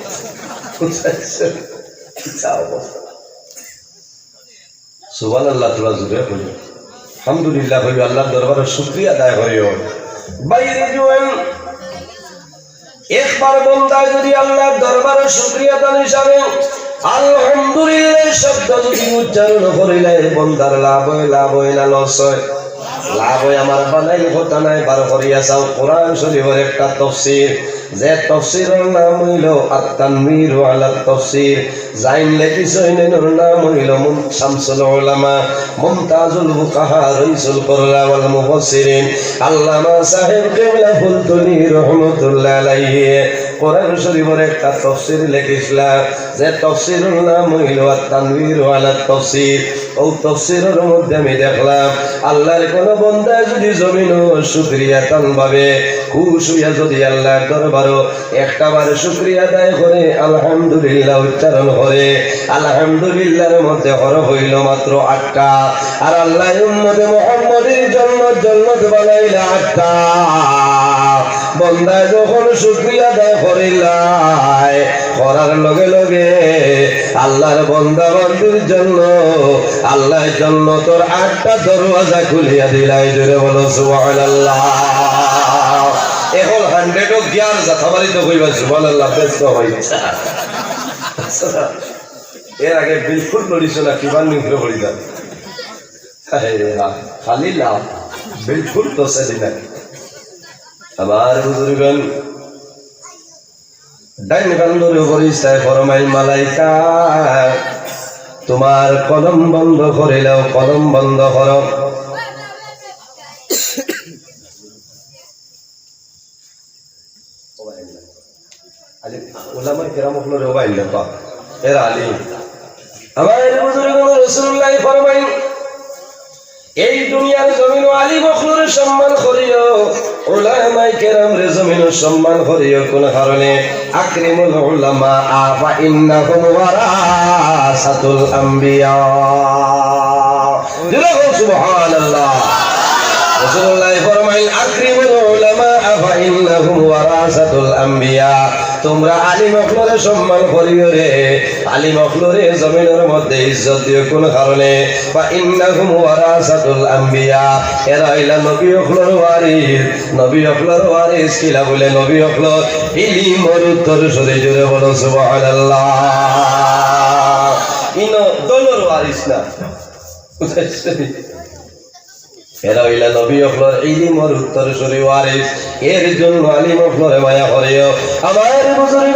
বুঝাইছে? কিতা অবস্থা? সুবহানাল্লাহ, তোরা জুড়ে কইও। আলহামদুলিল্লাহ কইও, আল্লাহর দরবারে শুকরিয়া আদায় করিও। বাইরে জুয়ান, একবার বন্দায় যদি আল্লাহর দরবারে শুকরিয়া আদায় হিসাবে আলহামদুলিল্লাহ শব্দ যদি উচ্চারণ করিলে বন্দার লাভ হয়, লাভ হয় না লস হয়? লাভ হয়। আমার বানাইল কথা নাই, বার করিয়া চাও। কোরআন শরীফের একটা তফসির, যে তফসিরের নাম হইল আত-তানবীর আলা তফসির, যাইন লেখিছইন এনর নাম হইল মুন-, শামসুল উলামা, মুমতাজুল ফুকাহা, রইসুল কুররা ওয়াল মুফাসসিরিন, আল্লামা সাহেব কিবলা ফুলতলি রহমতুল্লাহ আলাইহি কোরআন শরীফের একটা তফসির লেখিছলা, যে তফসিরের নাম হইল আত-তানবীর আলা তফসির। ও তফসিরের মধ্যে আমি দেখলাম, আল্লাহর কোন বন্দায় যদি জমিনও শুকরিয়া তান ভাবে খুশ হইয়া যদি আল্লাহর দরবারও একটা বার শুকরিয়া আদায় করে, আলহামদুলিল্লাহ উচ্চারণ করে, আলহামদুলিল্লাহর মধ্যে হরফ হইল মাত্র আটটা। আর আল্লাহ উম্মতে মুহাম্মদীর জন্নত, জন্নত বানাইলা আটটা। বন্দায় যখন শুকরিয়া আদায় করিলায়, করার লগে লগে আল্লাহর বন্দা বান্দির জন্য আল্লাহ জন্নতর আটটা দরওয়াজা খুলিয়া দিলায়। জোরে বলো সুবহানাল্লাহ। এখন হান্ড্রেডও গিয়ার জাথা মারি তো কইবা সুবহানাল্লাহ, ব্যস্ত হইছে। এর আগে বিলকুল নড়িছ না, কিমান নিচে পড়ি যাবে। আরে হা, খালি লাভ, বিলকুল তো সেদিন আগে। আমার বুজুর্গান, ডাইন কান্দরে ফরিস্তায় ফরমাইল, "মালাইকা, তোমার কলম বন্ধ করিলাও, কলম বন্ধ করো।" আলিম, উলামায়ে কেরাম অকলরে ওবা আইন না, এরা আলিম। আমার বুজুর্গ রাসূলুল্লাহ ফরমাইন, এই দুনিয়ার জমিনো আলিম অকলরে সম্মান করিও, উলামায়ে কেরামরে জমিনো সম্মান করিও। কোন কারণে? আকরিমুল উলামা ফা ইন্নাহুম ওয়ারাসাতুল আম্বিয়া। জোরে কও সুবহানাল্লাহ। রাসূলুল্লাহ ফরমাইন, "আকরিমুল উলামা ফা ইন্নাহুম ওয়ারাসাতুল আম্বিয়া।" তোমরা আলিম অকলরে সম্মান করিও রে, আলিম অকলরে জমিনর মধ্যে ইজ্জত দিও। কোন কারণে? "ফা ইন্নাহুম ওয়ারাসাতুল আম্বিয়া।" এরা অইলা নবী অকলর ওয়ারিস। নবী অকলর ওয়ারিস কিলা বুলে? নবী অকলর ইলিমর উত্তরসূরি। জোরে বলো সুবহানাল্লাহ। ইনো দলর ওয়ারিস না। বুঝাইছি? এরা অইলা নবী অকলর ইলিমর উত্তরসূরি ওয়ারিস, এর জন্য আলিম অকলরে মায়া করিও। আমার বুজুর্গ,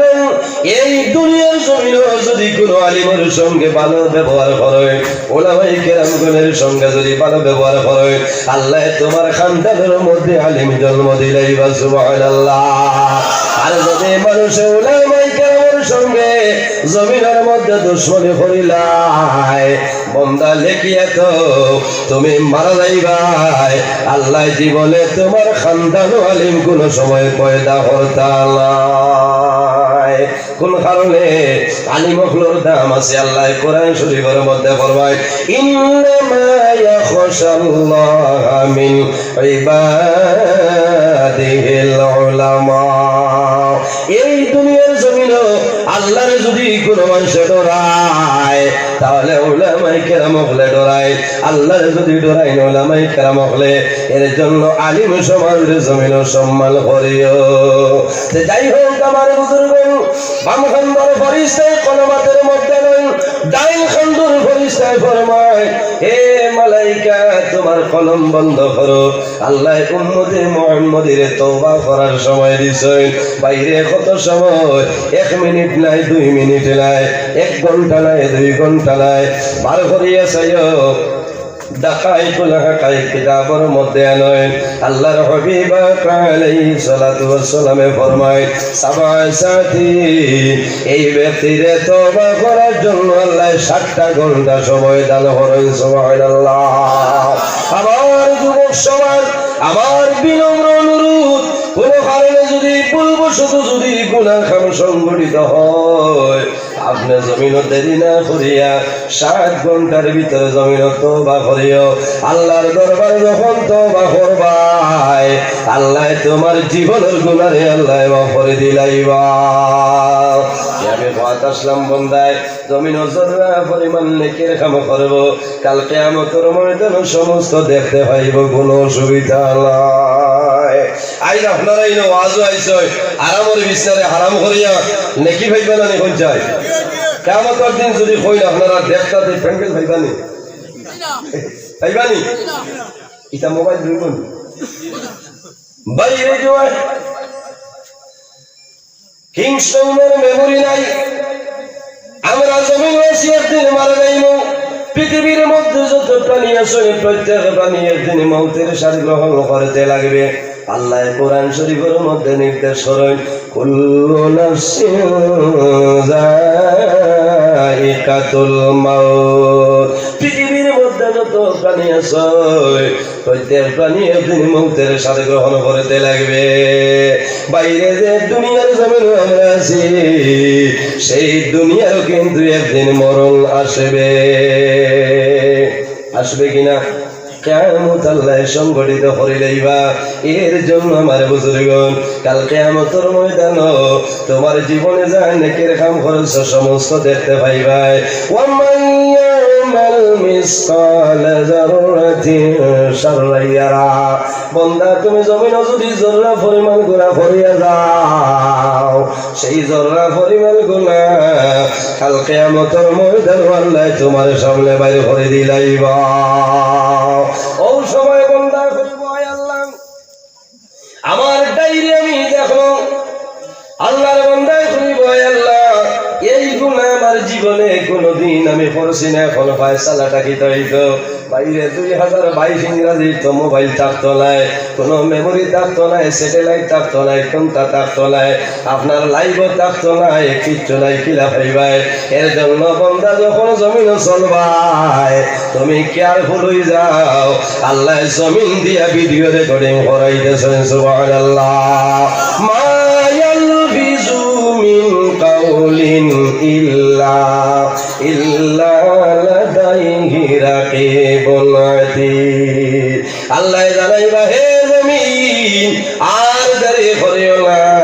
এই দুনিয়ার জমিনো যদি কোনো আলিমর সঙ্গে ভালো ব্যবহার করো, উলামায়ে কেরামগণের সঙ্গে যদি ভালো ব্যবহার করো, আল্লায় তোমার খানদানর মধ্যে আলিম জন্ম দিলাইবা, সুবহানাল্লাহ। আর যদি মানুষে উলামায়ে কেরামর সঙ্গে জমিনর মধ্যে দুশমনি করিলায়, বন্দা লেখিয়া তো তুমি মারা যাইবায়, আল্লায় জীবনে তোমার খানদানো আলিম কোনো সময় পয়দা করতা নায়। কোন কারণে? আলিম অকলর দাম আছে। আল্লায় কোরআন শরীফর মধ্যে ফরমায়, "ইন্নামা ইয়াখশাল্লাহা মিন ইবাদিহিল উলামা।" এই দুনিয়ার জমিনো আল্লারে যদি কোনো মানুষে ডরায়, তাহলে উলামায়ে কেরাম অকলে ডরায়। আল্লারে যদি ডরাইন উলামায়ে কেরাম অকলে, এর জন্য আলিম সমাজরে জমিনো সম্মান করিও। তে যাই হোক, আমার বুজুর্গ, বাম খান্দর ফরিস্তায় কলম আতর মধ্যে লইন, ডাইন খান্দর ফরিস্তায় ফরমায়, "হে মালাইকা, তোমার কলম বন্ধ করো।" আল্লায় উম্মতে মুহাম্মদীরে তওবা করার সময় দিছইন। বাইরে কত সময়? এক মিনিট নাই, দুই মিনিট নাই, এক ঘন্টা নাই, দুই ঘন্টা নাই। বার করিয়া চাইও, দাকাইকুল হাকাইক কিতাবর মধ্যে আনইন। আল্লাহর হাবিব আকা আলাইহিস সালাতু ওয়াস সালামে ফরমায়, সাবাসাতি, এই ব্যক্তিরে তওবা করার জন্য আল্লায় সাতটা ঘন্টা সময় দান করইন। সুবহানাল্লাহ। আমার যুবক সমাজ, আমার বিনম্র অনুরোধ, কোনো কারণে যদি ভুলবশত যদি গুনাহ কাম সংঘটিত হয়, আপনে জমিনো দেরি না করিয়া সাত ঘন্টার ভিতরে জমিনো তওবা করিও। আল্লাহর দরবারে যখন তওবা করবায়, আল্লায় তুমার জীবনর গুনারে আল্লায় মাফ করি দিলাইবা। আমি কওয়াত আসলাম বন্দায়, জমিনো জররা পরিমাণ নেকির কাম করবো, কাল কিয়ামতর ময়দানো সমস্ত দেখতে পাইবো, কুনু অসুবিধা নাই। আইজ আপনারা ইনো ওয়াজো আইছইন, আরামর বিছনারে হারাম করিয়া নেকি পাইবা না নি? কইন চাই, কিয়ামতর দিন যুদি কইন আপনারা দেখতা, তে প্যান্ডেল পাইবা নি? পাইবা নি? ইতা মোবাইল ধরবো নি? বাইরে জুয়ান, কিংস্টনের মেমোরি নাই। আমরা জমিনো আছি, একদিন মারা যাইমু। পৃথিবীর মধ্যে যত প্রাণী আছে, প্রত্যেক প্রাণী একদিন মৌতের স্বাদ গ্রহণ করতে লাগবে। আল্লায় কোরআন শরীফর মধ্যে নির্দেশ করইন, "কুল্লু নাফসিন যায়িকাতুল মাউত।" পৃথিবীর মধ্যে যত প্রাণী আছে, প্রত্যেক প্রাণী একদিন মৌতের স্বাদ গ্রহণ করতে লাগবে। বাইরে যে দুনিয়ার জমিনো আমরা আছি, সেই দুনিয়ারও কিন্তু একদিন মরণ আসবে। আসবে কিনা? কিয়ামত আল্লায় সংগঠিত করি লইবা। এর জন্য আমার বুজুর্গন, কাল কিয়ামতর ময়দানো তুমার জীবনে যা নেকির কাম করছো সমস্ত দেখতে পাইবায়। ওয়া মান ইয়ামাল মিসকালা যাররাতিন শাররান ইয়ারা। বন্দা, তুমি জমিনো যুদি জররা পরিমাণ গুনা করিয়া যাও, সেই জররা পরিমাণ গুনা কাল কিয়ামতর ময়দানো আল্লায় তুমার সামনে বাইর করি দিলাইবা। অউ সময় বন্দা কইবো, "আয় আল্লাহ, আমার ডায়েরি আমি দেখমু।" আল্লাহর বন্দায় কইবো, "আয় আল্লাহ, এই গুনা আমার জীবনে কুনুদিন আমি করছি না, অখন ফয়সালাটা কিতা অইতো?" বাইরে দুই হাজার বাইশ ইংরাজিত তো মোবাইল থাকতো নায়, কুনু মেমোরি থাকতো নায়, স্যাটেলাইট থাকতো নায়, কুন্তা থাকতো নায়, আপনার লাইভও থাকতো নায়, কিচ্ছু নাই, কিলা পাইবায়? এর জন্য বন্দা যখন জমিনো চলবায়, তুমি কেয়ারফুল অই যাও, আল্লায় জমিন দিয়া ভিডিও রেকর্ডিং করাই দিছইন। সুবহানাল্লাহ। মা ইয়ালফিজু মিন কাউলিন ইল্লা, ইল্লা লাদাইহি রাকিবুন আতীদ। আল্লায় জানাইবা, হে জমিন, আর দেরি করিও না।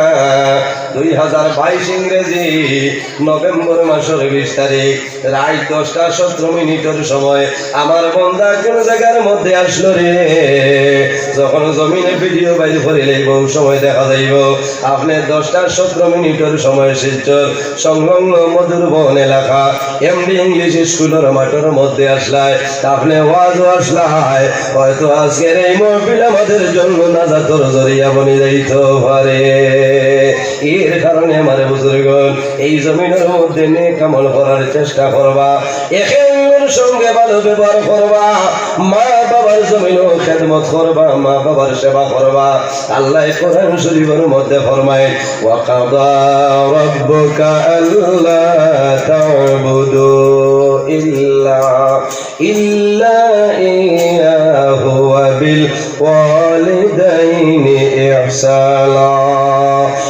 দুই হাজার বাইশ ইংরেজি নভেম্বর মাসর বিশ তারিখ রাইত দশটা সতেরো মিনিটর সময় আমার বন্দা কুন জাগার মধ্যে আসলো রে। যখন জমিনে ভিডিও বাইর করি লাইবো, অউ সময় দেখা যাইবো আপনে দশটা সতেরো মিনিটর সময় শিলচর সংলগ্ন মধুরবন এলাকা এমডি ইংলিশ স্কুলর মাঠর মধ্যে আসলায়, আপনে ওয়াজো আসলায়। হয়তো আজকের এই মাহফিল আমাদের জন্য নাজাতর জরিয়া বনি যাইতো পারে। এর কারণে আমার বুজুর্গন, এই জমিনর মধ্যে নেক আমল করার চেষ্টা করবা, একে অন্যর সঙ্গে ভালো ব্যবহার করবা, মা বাবার জমিনো খেদমত করবা, মা বাবার সেবা করবা। আল্লায় কোরআন শরীফর মধ্যে ফরমায়, "ওয়া কাদা রাব্বুকা আল্লা তা'বুদু ইল্লা, ইল্লা ইয়াহু ওয়া বিল ওয়ালিদাইনি ইহসানা।"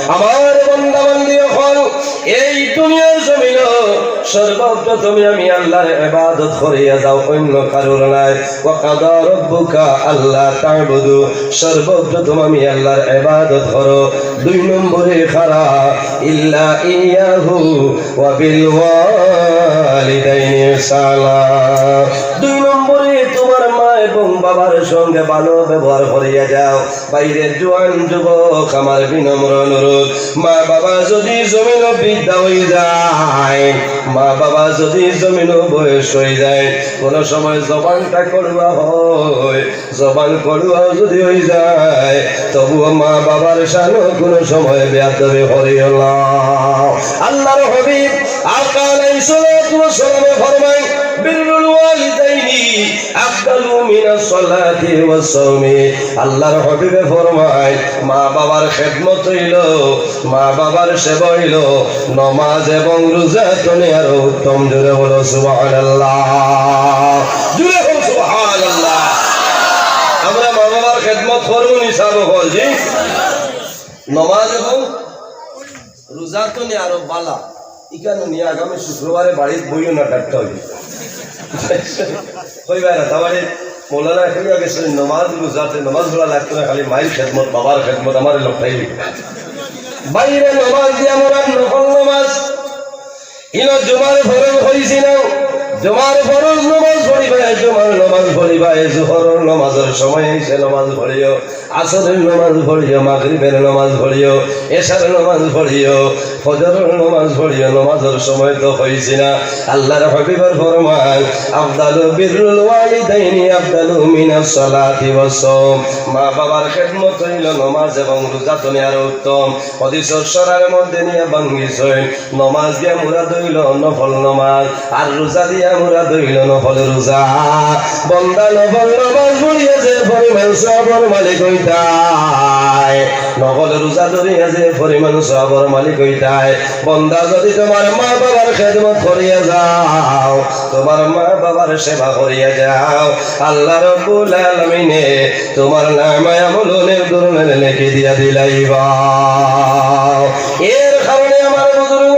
আমার বান্দা বান্দি অকল, এই দুনিয়ার জমিনো সর্বপ্রথমে আমি আল্লাহর ইবাদত করিয়া যাও, অন্য কারোর নায়। ওয়া কাদা রাব্বুকা আল্লা তা'বুদু, সর্বপ্রথম আমি আল্লাহর ইবাদত করো। দুই নম্বরে কারা, ইল্লা ইয়াহু ওয়া বিল ওয়ালিদাইনি ইহসানা। দুই নম্বরে তুমার মা এবং বাবার সঙ্গে ভালো ব্যবহার করিয়া যাও। বাইরে জুয়ান যুবক, আমার বিনম্র অনুরোধ, মা বাবা যুদি জমিনো বৃদ্ধা অই যায়, মা বাবা যুদি জমিনো বয়স অই যায়, কুনু সময় জবানটা কড়ুয়া অয়, জবান কড়ুয়াও যুদি অই যায়, তবুও মা বাবার শানো কুনু সময় বেয়াদবি করিও না। আল্লাহর হাবিব আকা আলাইহিস সালাতু ওয়াস সালামে ফরমায়, "বিররুল ওয়ালিদাইনি আফদালু মিনাস সালাতি ওয়াস সাওমি।" আল্লাহর হাবিবে ফরমায়, মা বাবার খেদমত অইলো, মা বাবার সেবা অইলো নমাজ এবং রোজা তনে আরো উত্তম। জোরে বলো সুবহানাল্লাহ। জোরে বলো সুবহানাল্লাহ। আমরা মা বাবার খেদমত করমু নি সাব অকল, জি? নমাজ এবং রোজা তনে আরো বালা। ইখান নিয়া আগামী শুক্রবারে বাড়িত বইও না, ডাক্তার অইবে। কইবা না, তারপরে মৌলানা কইয়া গেছে, নমাজ রোজাতে নমাজ পড়া লাগতো না, খালি মায়ের খেদমত, বাবার খেদমত, আমার লোকটাই। বাইরে নমাজ দিয়া মোরা নফল নমাজ, ইনো জুমার ফরজ কইছি না, জুমার ফরজ নমাজ পড়িবায়, জুমার নমাজ পড়িবায়, জোহরর নমাজর সময় অইছে, নমাজ পড়িও, আসরর নমাজ পড়িও, মাগরিবর নমাজ পড়িও, এশার নমাজ পড়িও, ফজরর নমাজ পড়িও, নমাজর সময় তো কইছি না। আল্লাহর হাবিবর ফরমান, "আফদালু বিররুল ওয়ালিদাইনি আফদালু মিনাস সালাতি ওয়াস সাওম।" মা বাবার খেদমত অইলো নমাজ এবং রোজা তনে আরো উত্তম। হাদিসর সরার মধ্যে নিয়া ভাঙ্গিছইন, নমাজ দিয়া মুরাদ অইলো নফল নমাজ, আর রোজা দিয়া মুরাদ অইলো নফল রোজা। বন্দা নফল নমাজ পড়িয়া যে পরিমাণ সওয়াবর মালিক অইতায়, নফল রোজা ধরিয়া যে পরিমাণ সওয়াবর মালিক অইতায়, বন্দা যদি তুমার মা বাবার খেদমত করিয়া যাও, তুমার মা বাবার সেবা করিয়া যাও, আল্লাহ রাব্বুল আলামিনে তুমার নামায়ে আমল অনেক ধরনের নেকি দিয়া দিলাইবা। এর কারণে আমার বুজুর্গ,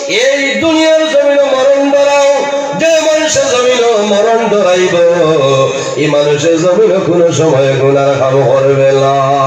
এই দুনিয়ার জমিনো মরণ ডরাও, যে মানষে জমিনো মরণ ডরাইবো, ই মানষে জমিনো কুনু সময় গুনার কাম করবে না।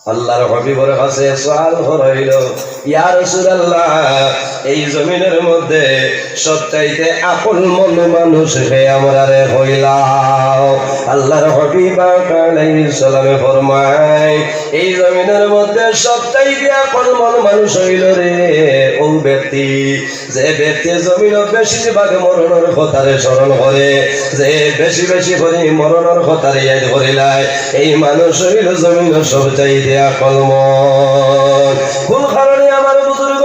আল্লাহর হাবিবর কাছে সওয়াল করা অইলো, "ইয়া রাসূলুল্লাহ, এই জমিনর মধ্যে সবচাইতে আকলমন্দ মানুষ কে, আমরারে কইলাও।" আল্লাহর হাবিব পাক আলাইহিস সালামে ফরমায়, "এই জমিনর মধ্যে সবচাইতে আকলমন্দ মানুষ অইলো রে অউ ব্যক্তি, যে ব্যক্তি জমিনো বেশিরভাগ মরণর কথারে স্মরণ করে, যে বেশি বেশি করি মরণর কথারে ইয়াদ করিলায়, এই মানুষ অইলো জমিনো সবচাইতে আকলমন্দ।" কুন কারণে আমার বুজুর্গ,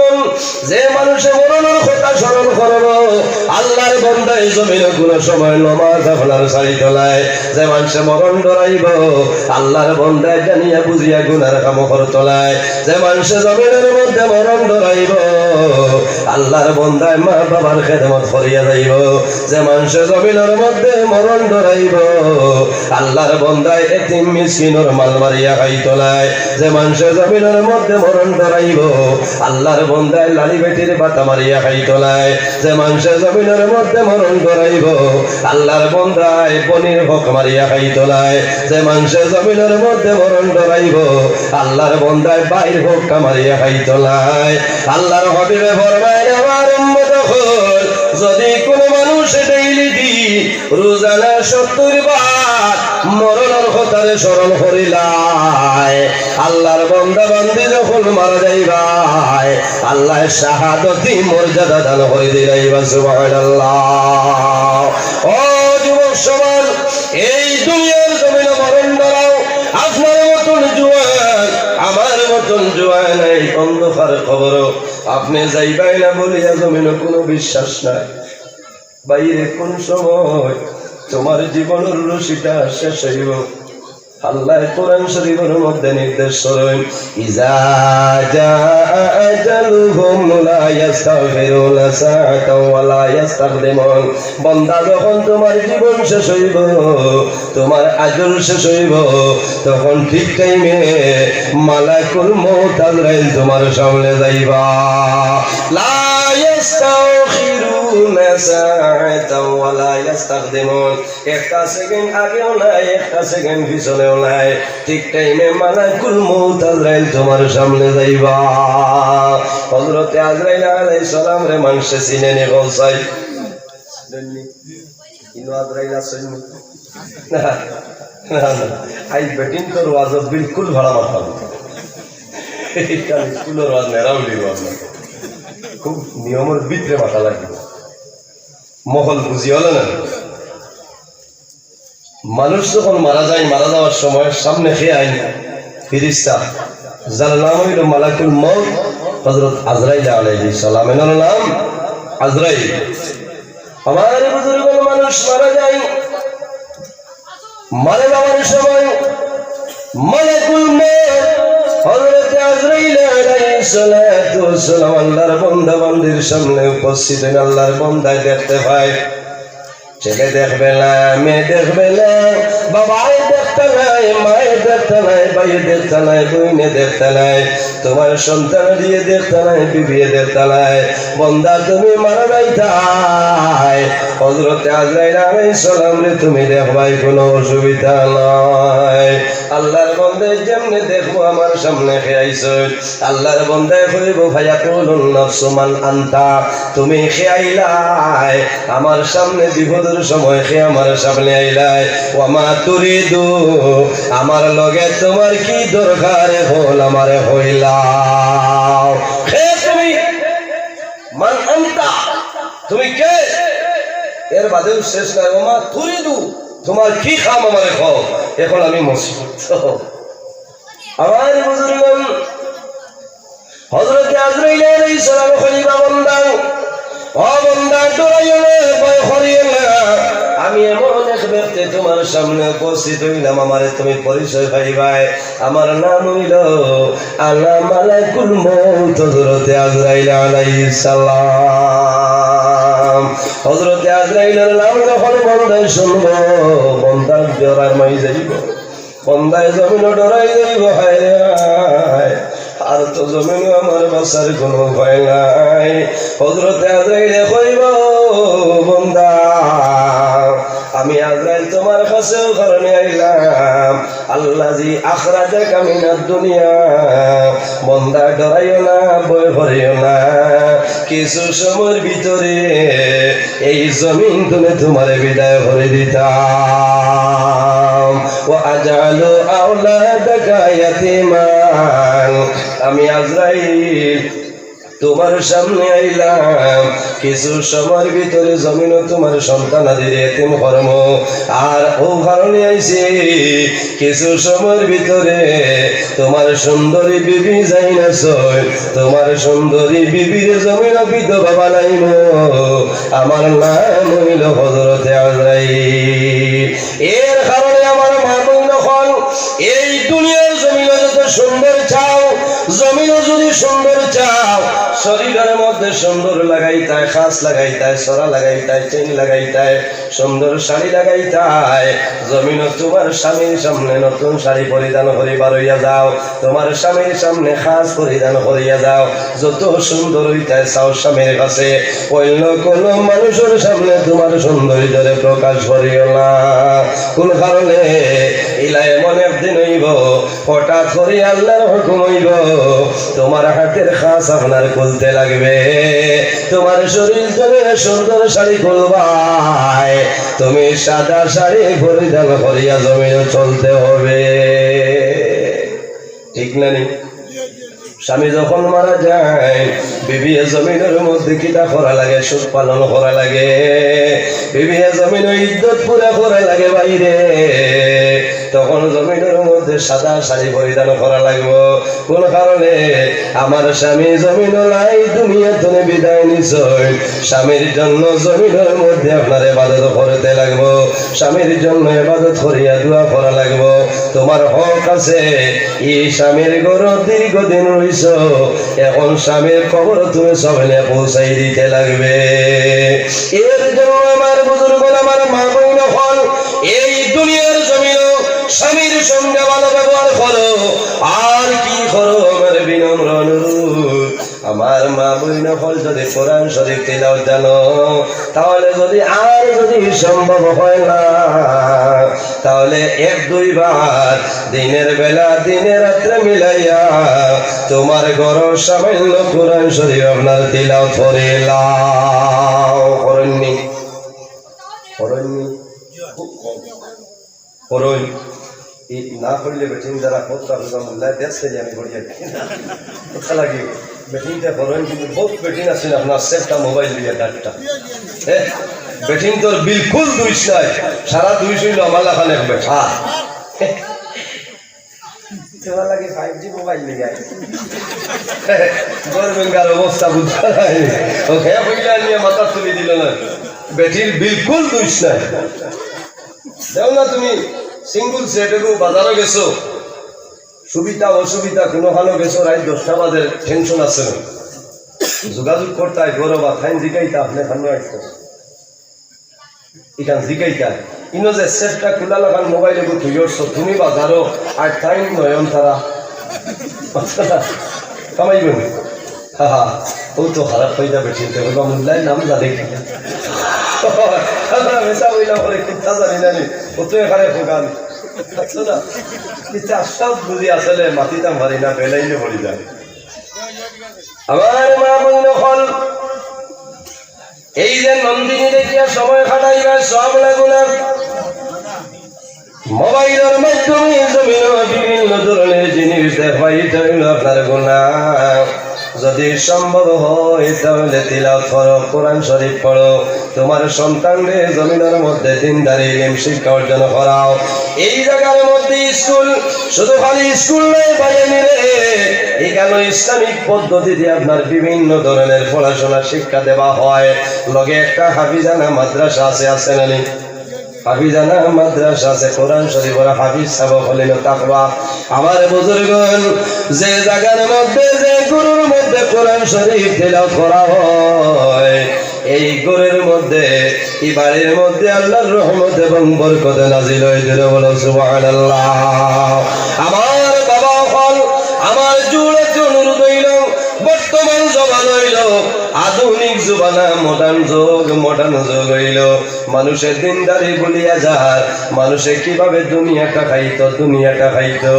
যে মানষে মরণর কথা স্মরণ করবো, আল্লাহর বন্দায় জমিনো কুনু সময় নমাজ আপনার ছাড়িতো নায়। যে মানষে মরণ ডরাইবো, আল্লাহর বন্দায় জানিয়া বুঝিয়া গুনার কাম করতো নায়। যে মানষে জমিনর মধ্যে মরণ ডরাইবো, আল্লাহর বন্দায় মা বাবার খেদমত করিয়া যাইবো। যে মানষে জমিনর মধ্যে মরণ ডরাইবো, আল্লাহর বন্দায় এতিম মিসকিনর মাল মারিয়া খাইতো নায়। যে মানষে জমিনর মধ্যে মরণ ডরাইবো, আল্লাহর বন্দায় লাড়ি বেটির বাতা মারিয়া খাইতো নায়। যে মানষে জমিনর মধ্যে মরণ ডরাইবো, আল্লাহর বন্দায় বইনর হক মারিয়া খাইতো নায়। যে মানষে জমিনর মধ্যে মরণ ডরাইবো, আল্লাহর বন্দায় ভাইর হক মারিয়া খাইতো নায়। আল্লাহর হাবিবে ফরমায়, আমার উম্মত অকল, যদি কুনু মানুষ ডেইলি দি রোজানা সত্তর বার মরণর কথারে স্মরণ করিলায়, আল্লাহর বন্দা বান্দি যখন মারা যাইবায়, আল্লায় শাহাদতি মর্যাদা দান করি দিলাইবা। সুবহানাল্লাহ। ও যুবক সমাজ, এই দুনিয়ার জমিনো মরণ ডরাও। আপনার মতন জুয়ান, আমার মতন জুয়ান, এই অন্ধকার কবরো আপনে যাইবায় না বলিয়া জমিনো কুনু বিশ্বাস নাই। বাইরে কুন সময় তুমার জীবনর রশিটা শেষ অইবো? আল্লায় কোরআন শরীফর মধ্যে নির্দেশ করইন, "ইজা জাআ আজালুহুম লা ইয়াস্তাখিরুনা সাআতাও ওয়া লা ইয়াস্তাকদিমুন।" বন্দা, যখন তুমার জীবন শেষ অইবো, তুমার আজল শেষ অইবো, তখন ঠিক টাইমে মালাকুল মউত আজরাইল তুমার সামনে যাইবা। লা ইয়াস্তাখিরুনা সাআতাও ওয়া লা ইয়াস্তাকদিমুন। একটা সেকেন্ড আগেও নাই, একটা সেকেন্ড পিছনেও নাই। ঠিক টাইমে মালাকুল মউত আজরাইল তুমার সামনে যাইবা। হযরতে আজরাইল আলাইহিস সালামরে মানষে চিনে নি, বলছাই? ইনো আজরাইল আছইন নি? না, না, না। আইজ বেটিন্তর ওয়াজো বিলকুল ভাড়া মাততাম না। ইখান স্কুলর ওয়াজ, নেরাউলির ওয়াজ না। খুব নিয়মর ভিতরে মাতা লাগে। মহল বুঝি অইলো না? মানুষ যখন মারা যায়, মারা যাওয়ার সময় সামনে কে আইন? ফিরিস্তা, যার নাম অইলো মালাকুল মউত, হযরত আজরাইল আলাইহিস সালাম। এনার নাম আজরাইল। আমার বুজুর্গ, মানুষ মারা যায়, মারা যাওয়ার সময় মালাকুল মউত হযরত আজরাইল আলাইহিস সালাতু ওয়াস সালাম আল্লাহর বন্দা বান্দির সামনে উপস্থিত অইন। আল্লাহর বন্দায় দেখতে পায়, ছেলে দেখবে না, মেয়ে দেখবে না, বাবায় দেখতা নায়, মায়ে দেখতা নায়, ভাইয়ে দেখতা নায়, বইনে দেখতা নায়। তোমার সন্তান দিয়ে দেখতা নাই, বিবিয়ে দেখতা নাই, বন্দা তুমি মারা যাইতায়, হযরতে আজরাইল আলাইহিস সালামরে তুমি দেখবায়, কোনো অসুবিধা নাই। আল্লাহর বন্দায় যেমনে দেখবো আমার সামনে কে আইছইন, আল্লাহর বন্দায় কইবো, ফায়াকুলুন নাফসু মান আনতা, তুমি কে আইলায়? আমার সামনে বিপদর সময় কে আমার সামনে আইলায়? ওয়া মা তুরিদু, আমার লগে তোমার কি দরকার, অখন আমারে কইলাও। কে তুমি? মান আনতা, তুমি কে? এর বাদেও শেষ নাই। ওয়া মা তুরিদু, তোমার কি কাম আমারে কও, অখন আমি মুসিবত। আমার বুজুর্গ, হযরতে আজরাইল আলাইহিস সালাম কইবা, বন্দা, ও বন্দা, ডরাইও না, ভয় করিও না। আমি এমন এক ব্যক্তি তোমার সামনে উপস্থিত অইলাম, আমারে তুমি পরিচয় পাইবায়। আমার নাম অইলো আনা মালাকুল মউত, হযরতে আজরাইল আলাইহিস সালাম। হযরতে আজরাইলর নাম যখন বন্দায় শুনবো, বন্দার ডরার মাই যাইবো। বন্দায় জমিনো ডরাই যাইবো, হায় রে হায়, আর তো জমিনো আমার বাঁচার কোনো উপায় নাই। হযরতে আজরাইলে কইবো, বন্দা, আমি আজরাইল তোমার কাছে অউ কারণে আইলাম, আল্লাযী আখরাজাকা মিনাদ দুনিয়া, বন্দা ডরাইও না, ভয় করিও না, কিছু সময়র ভিতরে এই জমিন থনে তোমারে বিদায় করি দিতাম। ওয়া আজআলু আওলাদাকা ইয়াতীমান, আমি আজরাইল তোমার সামনে আইলাম, কিছু সময়র ভিতরে জমিনো তোমার সন্তানাদিরে এতিম করমু। আর অউ কারণে আইছি, কিছু সময়র ভিতরে তোমার সুন্দরী বিবি যাইন আছইন, তোমার সুন্দরী বিবিরে জমিনো বিধবা বানাইমু। আমার নাম অইলো হযরতে আজরাইল। এর কারণে আমার মা বইন অকল, এই দুনিয়ার জমিনো যত সুন্দর চাও, জমিনো যদি সুন্দর চাও, শরীলর মধ্যে সুন্দর লাগাইতায়, খাস লাগাইতায়, ছড়া লাগাইতায়, চেইন লাগাইতায়, সুন্দর শাড়ি লাগাইতায়, জমিনো তোমার স্বামীর সামনে নতুন শাড়ি পরিধান করি বারইয়া যাও, তোমার স্বামীর সামনে খাস পরিধান করিয়া যাও। যত সুন্দর অইতায় চাও স্বামীর কাছে, অইন্য কোনো মানুষর সামনে তোমার সৌন্দর্যরে প্রকাশ করিও না। কোন কারণে? ইলা এমন একদিন অইবো, হঠাৎ করি আল্লাহর হুকুম অইবো, তোমার হাতের খাস আপনার খুলতে লাগবে, তোমার শরীল থনে সুন্দর শাড়ি খুলবায়, তুমি সাদা শাড়ি পরিধান করিয়া জমিনো চলতে হবে। ঠিক না নি? স্বামী যখন মারা যায়, বিবিয়ে জমিনর মধ্যে কিতা করা লাগে? সুখ পালন করা লাগে। বিবিয়ে জমিনো ইদ্দত পুরা করা লাগে বাইরে। তখন জমিনর মধ্যে সাদা শাড়ি পরিধান করা লাগবো। কোন কারণে? আমার স্বামী জমিনো নাই, দুনিয়া থনে বিদায় নিছইন। স্বামীর জন্য জমিনর মধ্যে আপনার ইবাদত করতে লাগবো। স্বামীর জন্য ইবাদত করিয়া দোয়া করা লাগবো। তোমার হক আছে, ই স্বামীর ঘরো দীর্ঘদিন রইছো, এখন স্বামীর কবর তুমি সবনে পৌঁছাই দিতে লাগবে। এর জন্য আমার বুজুর্গ, আমার মা বইন অকল, এই দুনিয়ার জমিনো স্বামীর সঙ্গে ভালো ব্যবহার করো। আর কি করো, আমার বিনম্র অনুরোধ, আমার মা বইন অকল যদি কোরআন শরীফ তিলাওয়াত জানো, তাহলে যদি আর যদি সম্ভব হয় না, তাহলে এক দুইবার দিনের বেলা, দিনে রাত্রে মিলাইয়া তোমার ঘরর সামান্য কোরআন শরীফ আপনার তিলাওয়াত করিলাও। করইননি? করইননি? খুব কম। করইন। ই না করলে বেটিন দ্বারা কত কথা মোল্লায় দেখছে যে আমি করি আর কি। কথা লাগে। বেটিনতে করইন, কিন্তু বহুত বেটিন আছইন আপনার সেটটা মোবাইল লইয়া ডাটটা। হ্যাঁ? বেটিনতর বিলকুল দুষ নাই। সারা দুষ অইলো আমার লাখান এক বেটা। তোমার লাগি ফাইভ জি মোবাইল লইয়া আই। গরমেঙ্গার অবস্থা বুঝা যায়। ও হে কইলা নিয়া মাথা তুলি দিল না। বেটির বিলকুল দুষ নাই। দেখো না তুমি, সিঙ্গেল সেট এগু বাজারো গেছো, সুবিধা অসুবিধা কোনোখানো গেছো, রাইত দশটা বাজে, টেনশন আছে না? যোগাযোগ করতায়, ঘরো বা তাইন জিগাইতা, আপনে খানো আইতো। ইখান জিগাইতা। ইনো যে সেটটা খুলা লাখান মোবাইল এগু তুই উঠছো, তুমি বাজারো, আর তাইন নয়ন তারা। কামাইবো নি? হা হা, ও তো খারাপ অই যাবে, চিন্তা করবা, মোল্লায় নাম জানে কি? আমরা মিছা বইলা পরে কিতা জানি না নি, ও তো এখানে ফোকান। বুঝছো না? কিতা সব বুঝি আসলে মাতিতাম পারি না, বেলাইলে পড়ি যায়। আমার মা বইন অকল, এই যে নন্দিনী দেখিয়া সময় কাটাইবার সব লাগু না। মোবাইলর মাধ্যমে জমিনো বিভিন্ন ধরনের জিনিস দেখবা, ইটা অইলো আপনার গুনাহ। যদি সম্ভব হয় তাহলে তিলাওয়াত করো, কোরআন শরীফ পড়ো, তোমার সন্তানরে জমিনর মধ্যে দিনদারি ইলিম শিক্ষা অর্জন করাও। এই জাগার মধ্যে স্কুল, শুধু খালি স্কুল নয় ভাইয়াইন রে, এখানো ইসলামিক পদ্ধতিতে আপনার বিভিন্ন ধরনের পড়াশোনা শিক্ষা দেওয়া হয়। লগে একটা হাফিজানা মাদ্রাসা আছে, আছে না নি? হাফিজানা মাদ্রাসা আছে, কোরআন শরীফর হাফিজ সাব অকল ইনো থাকবা। আমার বুজুর্গন, যে জাগার মধ্যে, যে ঘরর মধ্যে কোরআন শরীফ তিলাওয়াত করা হয়, এই ঘরর মধ্যে, এই বাড়ির মধ্যে আল্লাহর রহমত এবং বরকত নাজিল অয়। জোরে বলো সুবহানাল্লাহ। আমার বাবা অকল, আমার জোরে জোরে অনুরোধ অইলো, বর্তমান জমানা অইলো আধুনিক জমানা, modern যুগ, modern যুগ অইলো। মানুষে দিনদারি ভুলিয়া যার, মানুষে কিভাবে দুনিয়াটা খাইতো, দুনিয়াটা খাইতো।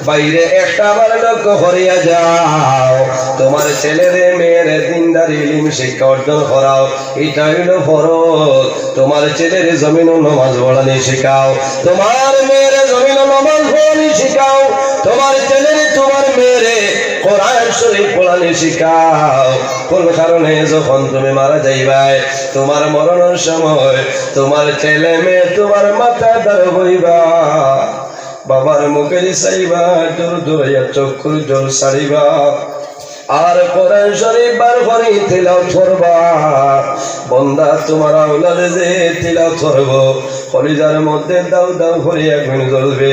ভাইরে একটা বার লক্ষ্য করিয়া যাও, তোমার ছেলেরে মেয়েরে দিনদারি ইলিম শিক্ষা অর্জন করাও, ইটা অইলো ফরজ। তোমার ছেলেরে জমিনো নমাজ পড়ানি শিখাও, তোমার মেয়েরে জমিনো নমাজ পড়ানি শিখাও, তোমার ছেলেরে, তোমার মেয়েরে কোরআন শরীফ পড়ানি শিখাও। কোন কারণে যখন তুমি মারা যাইবায়, তোমার মরণর সময় তোমার ছেলে মেয়ে তোমার মাথার দারো বইবা, বাবার মুখেদি চাইবা, জোর জোরাইয়া চক্ষুর জল ছাড়িবা। আর কোরআন শরীফ বার করি তিলাওয়াত করবা। বন্দা, তোমার আওলাদে যে তিলাওয়াত করবো, কলিজার মধ্যে দাউ দাউ করি আগুন জ্বলবে।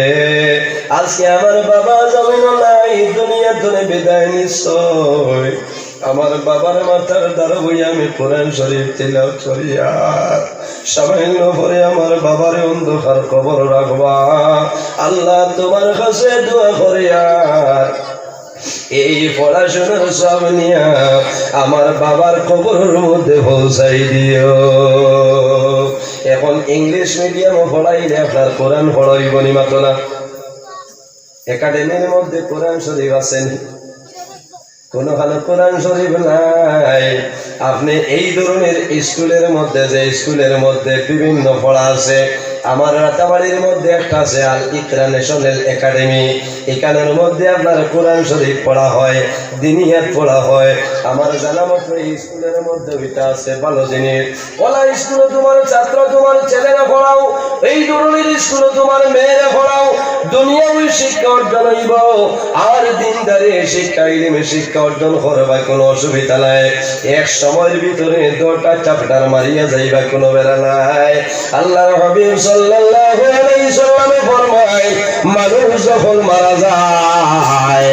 আজকে আমার বাবা জমিনো নাই, দুনিয়া থনে বিদায় নিছইন। আমার বাবার মাথার দারো বইয়া আমি কোরআন শরীফ তিলাওয়াত করিয়ার সামান্য পরে আমার বাবারে অন্ধকার কবরো রাখবা। আল্লাহ, তোমার কাছে দোয়া করিয়ার এই পড়াশোনার সওয়াব নিয়া আমার বাবার কবরর মধ্যে পৌঁছাই দিও। এখন ইংলিশ মিডিয়ামো পড়াইলে আপনার কোরআন পড়া অইবো নি, মাতো না? একাডেমির মধ্যে কোরআন শরীফ আছে নি? কোনো খানো কোরআন শরীফ নাই। আপনে এই ধরনের স্কুলের মধ্যে, যে স্কুলের মধ্যে বিভিন্ন পড়া আছে, আমার রাতাবাড়ির মধ্যে একটা আছে আল ইকরা ন্যাশনাল একাডেমি, এখানের মধ্যে আপনার কোরআন শরীফ পড়া হয়, দিনিয়াত পড়া হয়। আমার জানা মতো এই স্কুলের মধ্যে ওইটা আছে, ভালো জিনিস। ওলা স্কুলো তোমার ছাত্র, তোমার ছেলেরে পড়াও, এই ধরনের স্কুলো তোমার মেয়েরে পড়াও, দুনিয়াবি শিক্ষা অর্জন অইবো। আর দিনদারি শিক্ষা, ইলমি শিক্ষা অর্জন করবা, কোনো অসুবিধা নাই। এক সময়র ভিতরে দুইটা চ্যাপ্টার মারিয়া যাইবা, কোনো বেড়া নাই। আল্লাহর হাবিব সাল্লাল্লাহু আলাইহি সাল্লামে ফরমায়, মানুষ যখন মারা যায়,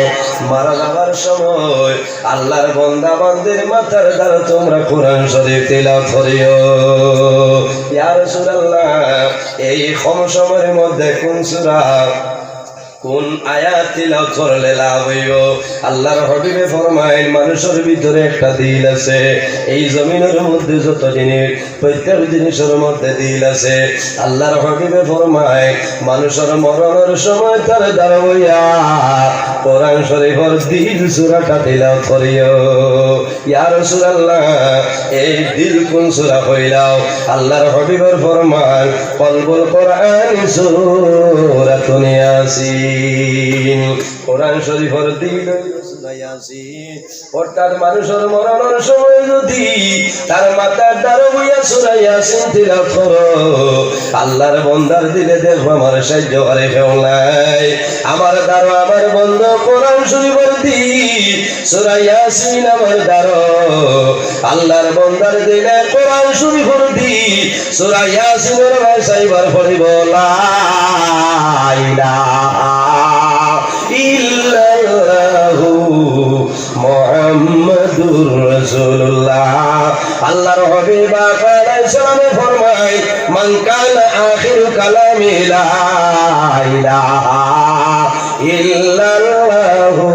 মারা যাওয়ার সময় আল্লাহর বন্দা বান্দির মাথার দারো তোমরা কোরআন শরীফ তিলাওয়াত করিও। ইয়া রাসূলুল্লাহ, এই কম সময়র মধ্যে কোন সূরা, কোন আয়াত তিলাওয়াত করলে লাভ অইবো? আল্লাহর হাবিবে ফরমাইন, মানুষর ভিতরে একটা দিল আছে। এই জমিনর মধ্যে যত জিনিস, প্রত্যেক জিনিসর মধ্যে দিল আছে। আল্লাহর হাবিবে ফরমাইন, মানুষর মরণর সময় তার দারো বইয়া কোরআন শরীফর দিল সূরাটা তিলাওয়াত করিও। ইয়া রাসূলুল্লাহ, এই দিল কোন সূরা কইলাও? আল্লাহর হাবিবর ফরমান, কলবুল কোরআন সূরাতুন ইয়াসিন। কোরআন শরীফর দিল অইলো সূরা ইয়াসিন। অর্থাৎ মানুষর মরণর সময় যদি তার মাথার দারো বইয়া সূরা ইয়াসিন তিলাওয়াত করো, আল্লাহর বন্দার দিলে দেখবা আমার সাহায্য করে কেউ নাই। আমার দারো আমার বন্দ কোরআন শরীফর দিল সূরা ইয়াসিন আমার দারো। আল্লাহর বন্দার দিলে কোরআন শরীফর দিল সূরা ইয়াসিনর ভাষায় বার পড়িবো, লা ইলাহা ইল্লাল্লাহু মুহাম্মাদুর রাসূলুল্লাহ। আল্লাহর হাবিব আলাইহিস সালামে ফরমায়, মান কানা আখিরু কালামিহি লা ইলাহা ইল্লাল্লাহু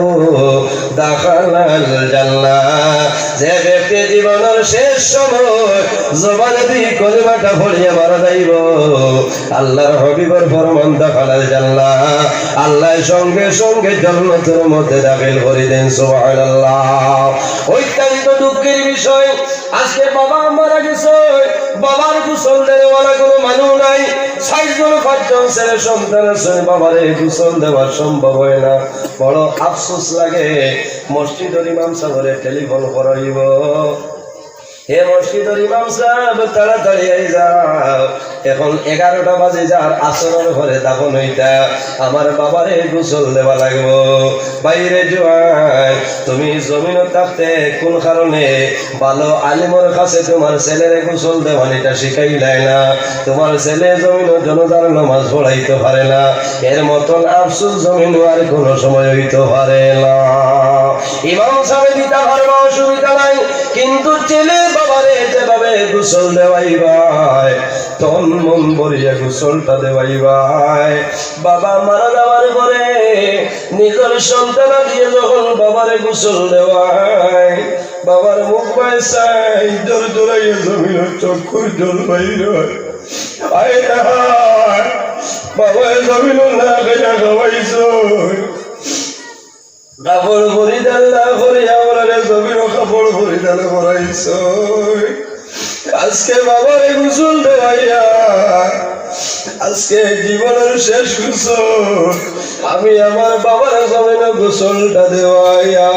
দাখালাল জান্নাহ। যে ব্যক্তি জীবনর শেষ সময় জবানেদি কলিমাটা পড়িয়া মারা যাইবো, আল্লাহর হাবিবর ফরমান, দাখালাল জান্নাহ, আল্লাহ সঙ্গে সঙ্গে জান্নাতের মধ্যে দাখিল করি দেন। সুবহানাল্লাহ। অত্যন্ত দুঃখের বিষয়, আজকে বাবা মারা গেছে, বাবার গোসল দেওয়ালা কোনো মানুষ নাই। চাইরজন পাঁচজন ছেলে সন্তান আছে, বাবারে গোসল দেওয়া সম্ভব হয় না। বড় আফসোস লাগে। মসজিদর ইমাম সাবরে টেলিফোন করাইবো, "হে মসজিদর ইমাম সাব, তাড়াতাড়ি আই যাও, এখন এগারোটা বাজি যার, আসরর পরে দাফন অইতা, আমার বাবারে গোসল দেওয়া লাগবো।" বাইরে জোয়ান, তুমি জমিনো থাকতে কোন কারণে ভালো আলিমর কাছে তোমার ছেলেরে গোসল দেওয়ানিটা শিখাইলায় না? তোমার ছেলে জমিনো জানাজার নামাজ পড়াইতে পারে না, এর মতন আফসোস জমিনো আর কোনো সময় অইতে পারে না। ইমাম সাবে দিতা পারবা, অসুবিধা নাই, কিন্তু ছেলে বাবারে যেভাবে গোসল দেওয়াইবায়, তন মন ভরিয়া গোসলটা দেওয়াইবায়। বাবা মারা যাওয়ার পরে নিজর সন্তানাদিয়ে যখন বাবারে গোসল দেওয়ায়, বাবার মুখ বায় চাই, জোর জোরাইয়া জমিনর চক্ষুর জল বাইর অয়। আয় হায়, বাবায় জমিনর না খাইয়া খাওয়াইছো। কাপড় পরিধান না করিয়া আমরারে জমিনো কাপড় পরিধান করাইছো। আজকে বাবারে গোসল দেওয়াইয়া, আজকে জীবনর শেষ গোসল, আমি আমার বাবার জমিনো গোসলটা দেওয়াইয়া।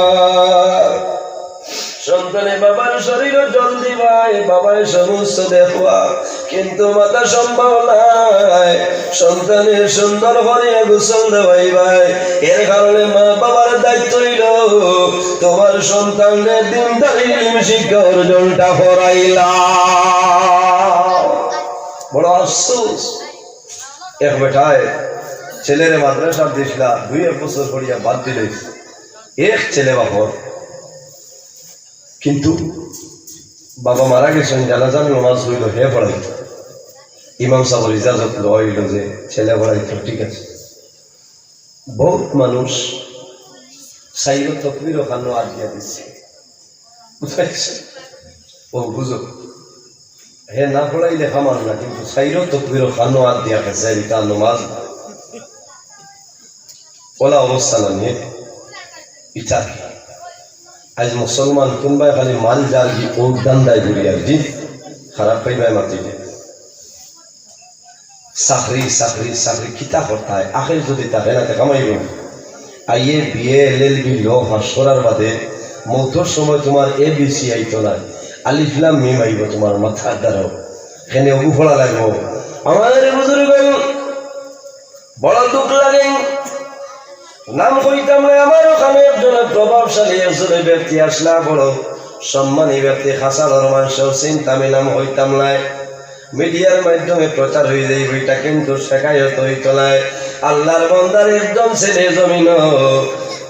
সন্তানে বাবার শরীরো জল দিবায়, বাবায় সমস্ত দেখবা, কিন্তু মাতা সম্ভব নায়। সন্তানে সুন্দর করিয়া গোসল দেওয়াইবায়, এর কারণে মা বাবার দায়িত্ব অইলো তোমার সন্তানরে দিনদারি ইলম শিক্ষা অর্জনটা করাইলা। বড় আফসোস, এক বেটায় ছেলেরে মাদ্রাসাত দিছলা, দুই এক বছর পড়িয়া বাদ দিলে, এক ছেলে বাপর, কিন্তু বাবা মারা গেছইন, জানাজার নামাজ অইলো, হে পড়াইতো। ইমাম সাবর ইজাজত লওয়া অইলো যে ছেলে পড়াইতো, ঠিক আছে। বহুত মানুষ চাইরো তকবিরো কানো আত দিয়া দিছে, বুঝছো? ও বুঝো, হে না পড়াইলে কাম অর না, কিন্তু চাইরো তকবিরো কানো আত দিয়া গেছে, ইটা নামাজ না। অলা অবস্থা না নি? ইটা আইজ মুসলমান কুনবায় খালি মাল যার কি ও ধান্দায় ঘুরি আর জি, খারাপ পাইবায় মাতিলে। চাকরি, চাকরি, চাকরি, কিতা করতায়? আখের যদি থাকে না, তে কামাইবো। আইএ, বিএ, এলএলবি, ল পাস করার বাদে মৌতর সময় তোমার এবিসি আইতো না, আলিফ লাম মিম আইবো তোমার মাথার দ্বারাও। এখানে অগু পড়া লাগবো। আমার বুজুর্গ, বড় দুঃখ লাগে। নাম কইতাম না, আমার ওখানে একজন প্রভাবশালী একজন ব্যক্তি আসলা, বড় সম্মানী ব্যক্তি, খাসা ধর্মাংশ চিন্তা, আমি নাম কইতাম না। মিডিয়ার মাধ্যমে প্রচার হয়ে যাইব এটা, কিন্তু শেখায়ত হইতো নায়। আল্লাহর বান্দার একজন ছেলে জমিনো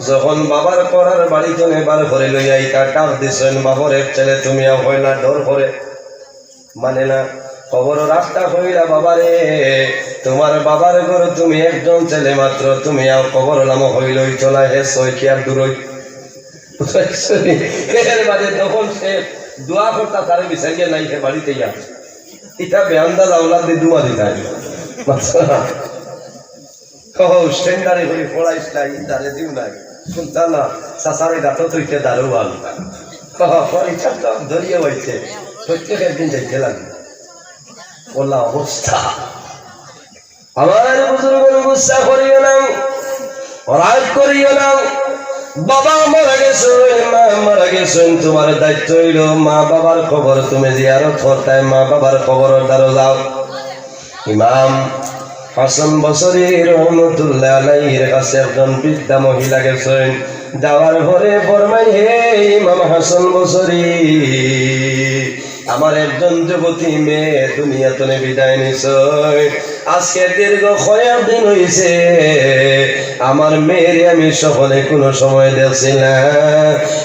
যখন বাবার করার বাড়িতে নেবার পরে লইয়া ইটা ডাক দিছেন, বাবার এক ছেলে তুমি আও, হয় না, ডর করে, মানে না। কবর রাস্তা কইরা, বাবারে, তোমার বাবার ঘর, তুমি একজন ছেলে মাত্র, তুমি আও। কবর নামো হইল হইতো না, হে ছয় কি আর দূরই। এর বাদে তখন সে দোয়া করতা, তারে বিচারিয়া নাই, হে বাড়িতে ইয়া। ইটা বেআন্দাজ আওলাদ দি দুয়া দিতা। ও, স্ট্যান্ডারে করি পড়াইস না, ইন্দারে দিও না। শুনতা না, চাচারে গাতো তুইতে দারোয়ান। ও, পরীক্ষা তো ধরিয়ে হইছে। প্রত্যেক একদিন যাইতে লাগে। ওলা অবস্থা। আমার বুজুর্গ, গুসা করিও না, রাগ করিও না। বাবা মারা গেছইন, মা মারা গেছইন, তোমার দায়িত্ব হইল মা বাবার কবর তুমি জিয়ারত করতায়, মা বাবার কবরর দ্বারো যাও। ইমাম হাসান বসরি রহমতুল্লাহ আলাইহির কাছে একজন বৃদ্ধা মহিলা গেছইন। যাওয়ার পরে ফরমাইন, "হে ইমাম হাসান বসরি, আমার একজন যুবতী মেয়ে দুনিয়া তনে বিদায় নিছইন। আজকে দীর্ঘ কয়েক দিন হইছে, আমার মেয়েরে আমি স্বপনে কোনো সময় দেখছি না।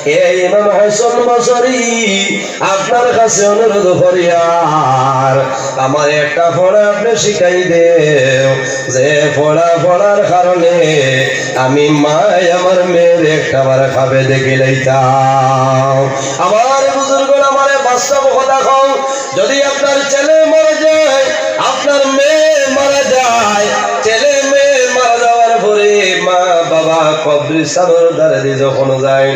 এ ইমাম হাসান বসরি, আপনার কাছে অনুরোধ করিয়ার আমার একটা পড়া আপনি শিখাই দেও, যে পড়া পড়ার কারণে আমি মায় আমার মেয়ের একটা বার খাবে দেখি লইতাম। আমার বুজুর্গ, আমারে বাস্তব কথা কও, যদি আপনার ছেলে মারা যায়, আপনার মেয়ে মারা যায়, ছেলে মেয়ে মারা যাওয়ার পরে মা বাবা কবরস্থানর ধারে দি যখন যায়,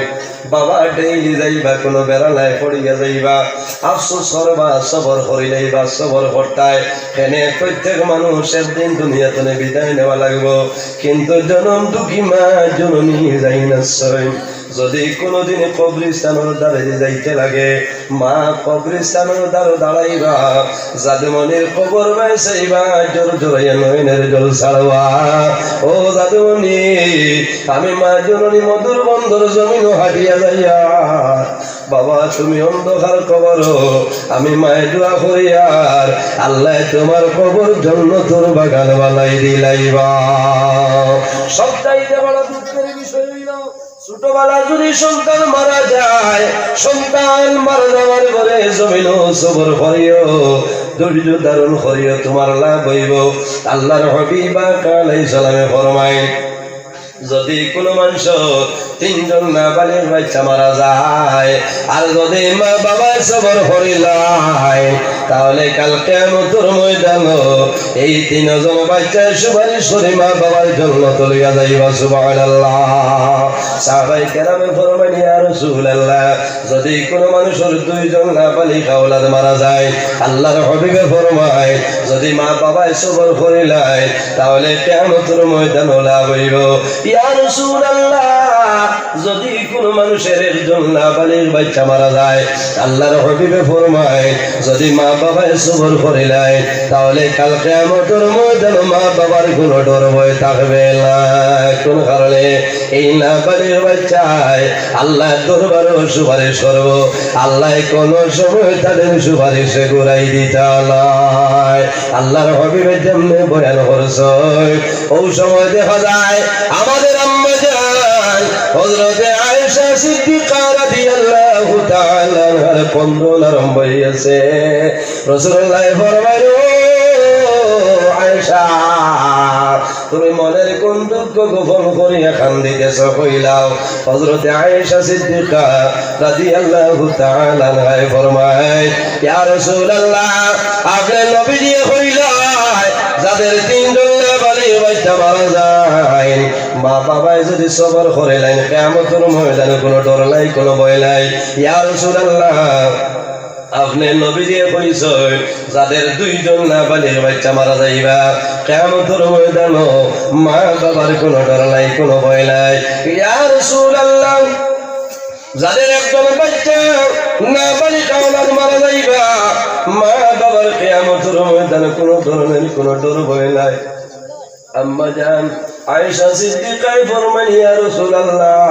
বাবা ডেইলি যাইবা, কোনো বেড়ালায় পড়িয়া যাইবা, আফসোস করবা, সবর করিলাইবা, সবর করতায়। এনে প্রত্যেক মানুষ একদিন দুনিয়া তনে বিদায় নেওয়া লাগবো, কিন্তু জনম দুঃখী মা জননী যাই না সই। যদি কোনোদিন কবরস্থানর ধারে যাইতে লাগে, মা কবরস্থানর ধারে দাঁড়াইবা, জাদুমণির কবর বায় চাইবা, জোর জোরাইয়া নয়নের জল ছাড়বা। ও জাদুমণি, আমি মা জননী মধুর বন্দর জমিনও হাঁটিয়া যাইয়া, বাবা তুমি অন্ধকার কবর, আমি মায় দোয়া করিয়ার, আল্লায় তোমার কবর জন্নতর বাগান বানাই দিলাইবা। সবচাইতে বড় দুঃখের বিষয় হইল, ছোটবেলা যদি সন্তান মারা যায়, সন্তান মারা যাওয়ার পরে জমিনও সবর করিও, ধৈর্য ধারণ করিও, তোমার লাভ হইব। আল্লাহর হাবিব পাক আলাইহিস সালামে ফরমায়, যদি কোনো মানুষ তিনজন নাবালিগ বাচ্চা মারা যায়, আর যদি মা বাবায় সবর করিলায়, তাহলে কাল কিয়ামতর ময়দানো এই তিনজন বাচ্চায় সুপারিশ করি মা বাবার জন্য তুলিয়া যাইবা। সুবহানাল্লাহ। সাহাবায়ে কেরামে ফরমাইন, ইয়া রাসূলুল্লাহ, যদি কোনো মানুষর দুইজন নাবালিগ আওলাদ মারা যায়, আল্লাহর হাবিবে ফরমায়, যদি মা বাবায় সবর করিলায়, তাহলে কিয়ামতর ময়দানো লাভ হইব। ইয়া রাসূলুল্লাহ, যদি কোনো মানুষর একজন নাবালিগ বাচ্চা মারা যায়, আল্লাহর হাবিবে ফরমায়, যদি মা বাবায় সবর করিলায়, তাহলে কাল কিয়ামতর ময়দানো মা বাবার কোনো ডর ভয় থাকবে না। কোন কারণে? এই নাবালিগ বাচ্চায় আল্লাহর দরবারও সুপারিশ করব, আল্লায় কোনো সময় তাদের সুপারিশে ঘুরাই দিতা নায়। আল্লাহর হাবিবে যেমনে বয়ান করছইন, ওই সময় দেখা যায় আমাদের আম্মা জান হযরতে আয়েশা সিদ্দিকা রাদিয়াল্লাহু তাআলা আনহার কান্দন আরম্ভ হইছে। রাসূলুল্লাহ ফরমাইল, "ও আয়েশা, তুমি মনের কোন দুঃখ গোপন করিয়া কান্দিতেছ কইলাও।" হযরতে আয়েশা সিদ্দিকা রাদিয়াল্লাহু তাআলা আনহায় ফরমায়, ইয়া রাসূলুল্লাহ, আপনে নবীজিয়ে কইলায়, যাদের তিনজন নাবালিগ বাচ্চা মারা যায়, মা বাবায় যদি সবর করিলাইন, কিয়ামতর ময়দানে কোনো ডর নাই, কোনো ভয় নাই। ইয়া রাসূলুল্লাহ, আপনে নবীজিয়ে কইছইন, যাদের দুইজন নাবালিগ বাচ্চা মারা যাইবা, কিয়ামতর ময়দানো মা বাবার কোনো ডর নাই, কোনো ভয় নাই। ইয়া রাসূলুল্লাহ, যাদের একজন বাচ্চা নাবালিগ আওলাদ মারা যাইবা, মা বাবার কিয়ামতর ময়দানে কোনো ধরনের কোনো ডর ভয় নাই। আম্মা জান আয়েশা সিদ্দিকায় ফরমাইন, ইয়া রাসূলুল্লাহ,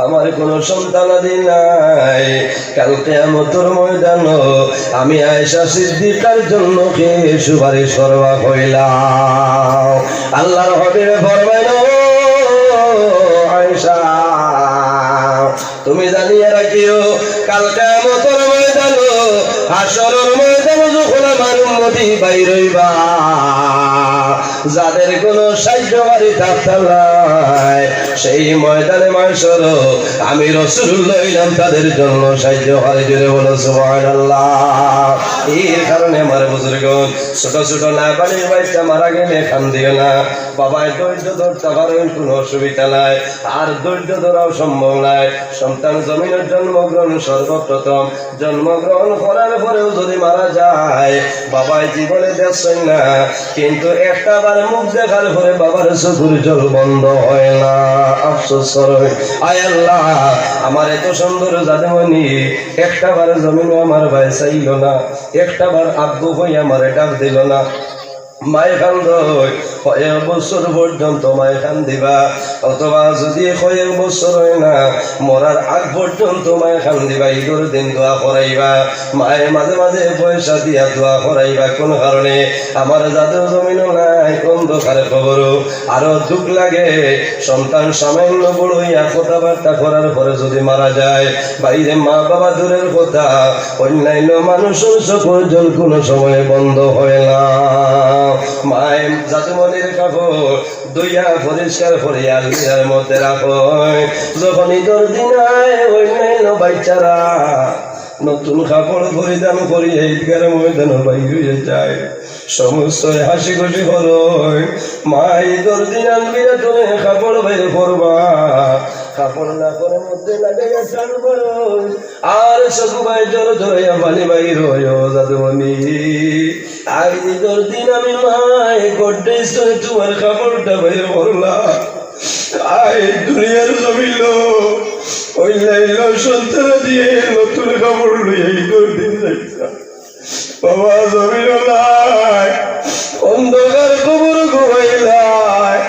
আমার কোনো সন্তানাদি নাই, কাল কিয়ামতর ময়দানো আমি আয়েশা সিদ্দিকার জন্য কে সুপারিশ করবা কইলাও? আল্লাহর হাবিবে ফরমাইল, ও আয়েশা, তুমি জানিয়া রাখিও, কাল কিয়ামতর ময়দানো, হাশরর ময়দানো যখন আমার উম্মতি বাইর হইবা, যাদের কোনো সাহায্যকারী থাকতা নায়, সেই ময়দানে মাহশরো আমি রাসূলুল্লাহ অইলাম তাদের জন্য সাহায্যকারী। জোরে বলো সুবহানাল্লাহ। এর কারণে আমার বুজুর্গন, ছোট ছোট নাবালিগ বাচ্চা মারা গেলে কান্দিও না। বাবায় ধৈর্য ধরতা পারইন, কোনো অসুবিধা নাই। আর ধৈর্য ধরাও সম্ভব নায়। সন্তান জমিনো জন্মগ্রহণ সর্বপ্রথম, জন্মগ্রহণ করার পরেও যদি মারা যায়, বাবায় জীবনে দেখছইন না, কিন্তু একটা বার মুখ দেখার পরে বাবার চকুর জল বন্ধ হয় না। আফসোস করইন, আয় আল্লাহ, আমার এত সুন্দর জাদুমণি একটা বার জমিনো আমার বায় চাইল না, একটা বার আব্বু কই আমারে ডাক দিল না। মায় কান্দইন, কয়েক বছর পর্যন্ত মায় কান্দিবা, অথবা যদি কয়েক বছর হয় না, মরার আগ পর্যন্ত মায় কান্দিবা, ঈদর দিন দোয়া করাইবা, মায় মাঝে মাঝে পয়সা দিয়া দোয়া করাইবা। কোন কারণে? আমার জাদু জমিনো নাই, কোন অন্ধকার কবরো আরো দুঃখ লাগে। সন্তান সামান্য বড় অইয়া কথাবার্তা করার পরে যদি মারা যায়, বাইরে মা বাবা দূরের কথা, অন্যান্য মানুষর চকুর জল কোনো সময় বন্ধ হয় না। মায়ে জাদুমণির কাপড় ধুইয়া পরিষ্কার করিয়া আলমিরার মধ্যে রাখইন। যখন ঈদর দিন আয়, অন্যান্য বাচ্চারা নতুন কাপড় পরিধান করিয়া ঈদগার ময়দানো বাইর অইয়া যায়। সমস্ত হাসি খুশি করইন। মা ঈদর দিন আলমিরা তুলে কাপড় বাইর করবা, কাপড় নাকর মধ্যে লাগাইয়া টান মারইন। আর চকু বায় জোর জোরে পানি বাইর অয়, ও জাদুমণি। আই ঈদর দিন আমি মায়ে গড্রেজ থনে তুমার কাপড়টা বাইর করলাম। আই দুনিয়ার জমিনো অন্যান্য সন্তান দিয়া নতুন কাপড় লইয়া ঈদর দিন যাইতাম। বাবা জমিনো নাই, অন্ধকার কবর ঘুমাইলায়।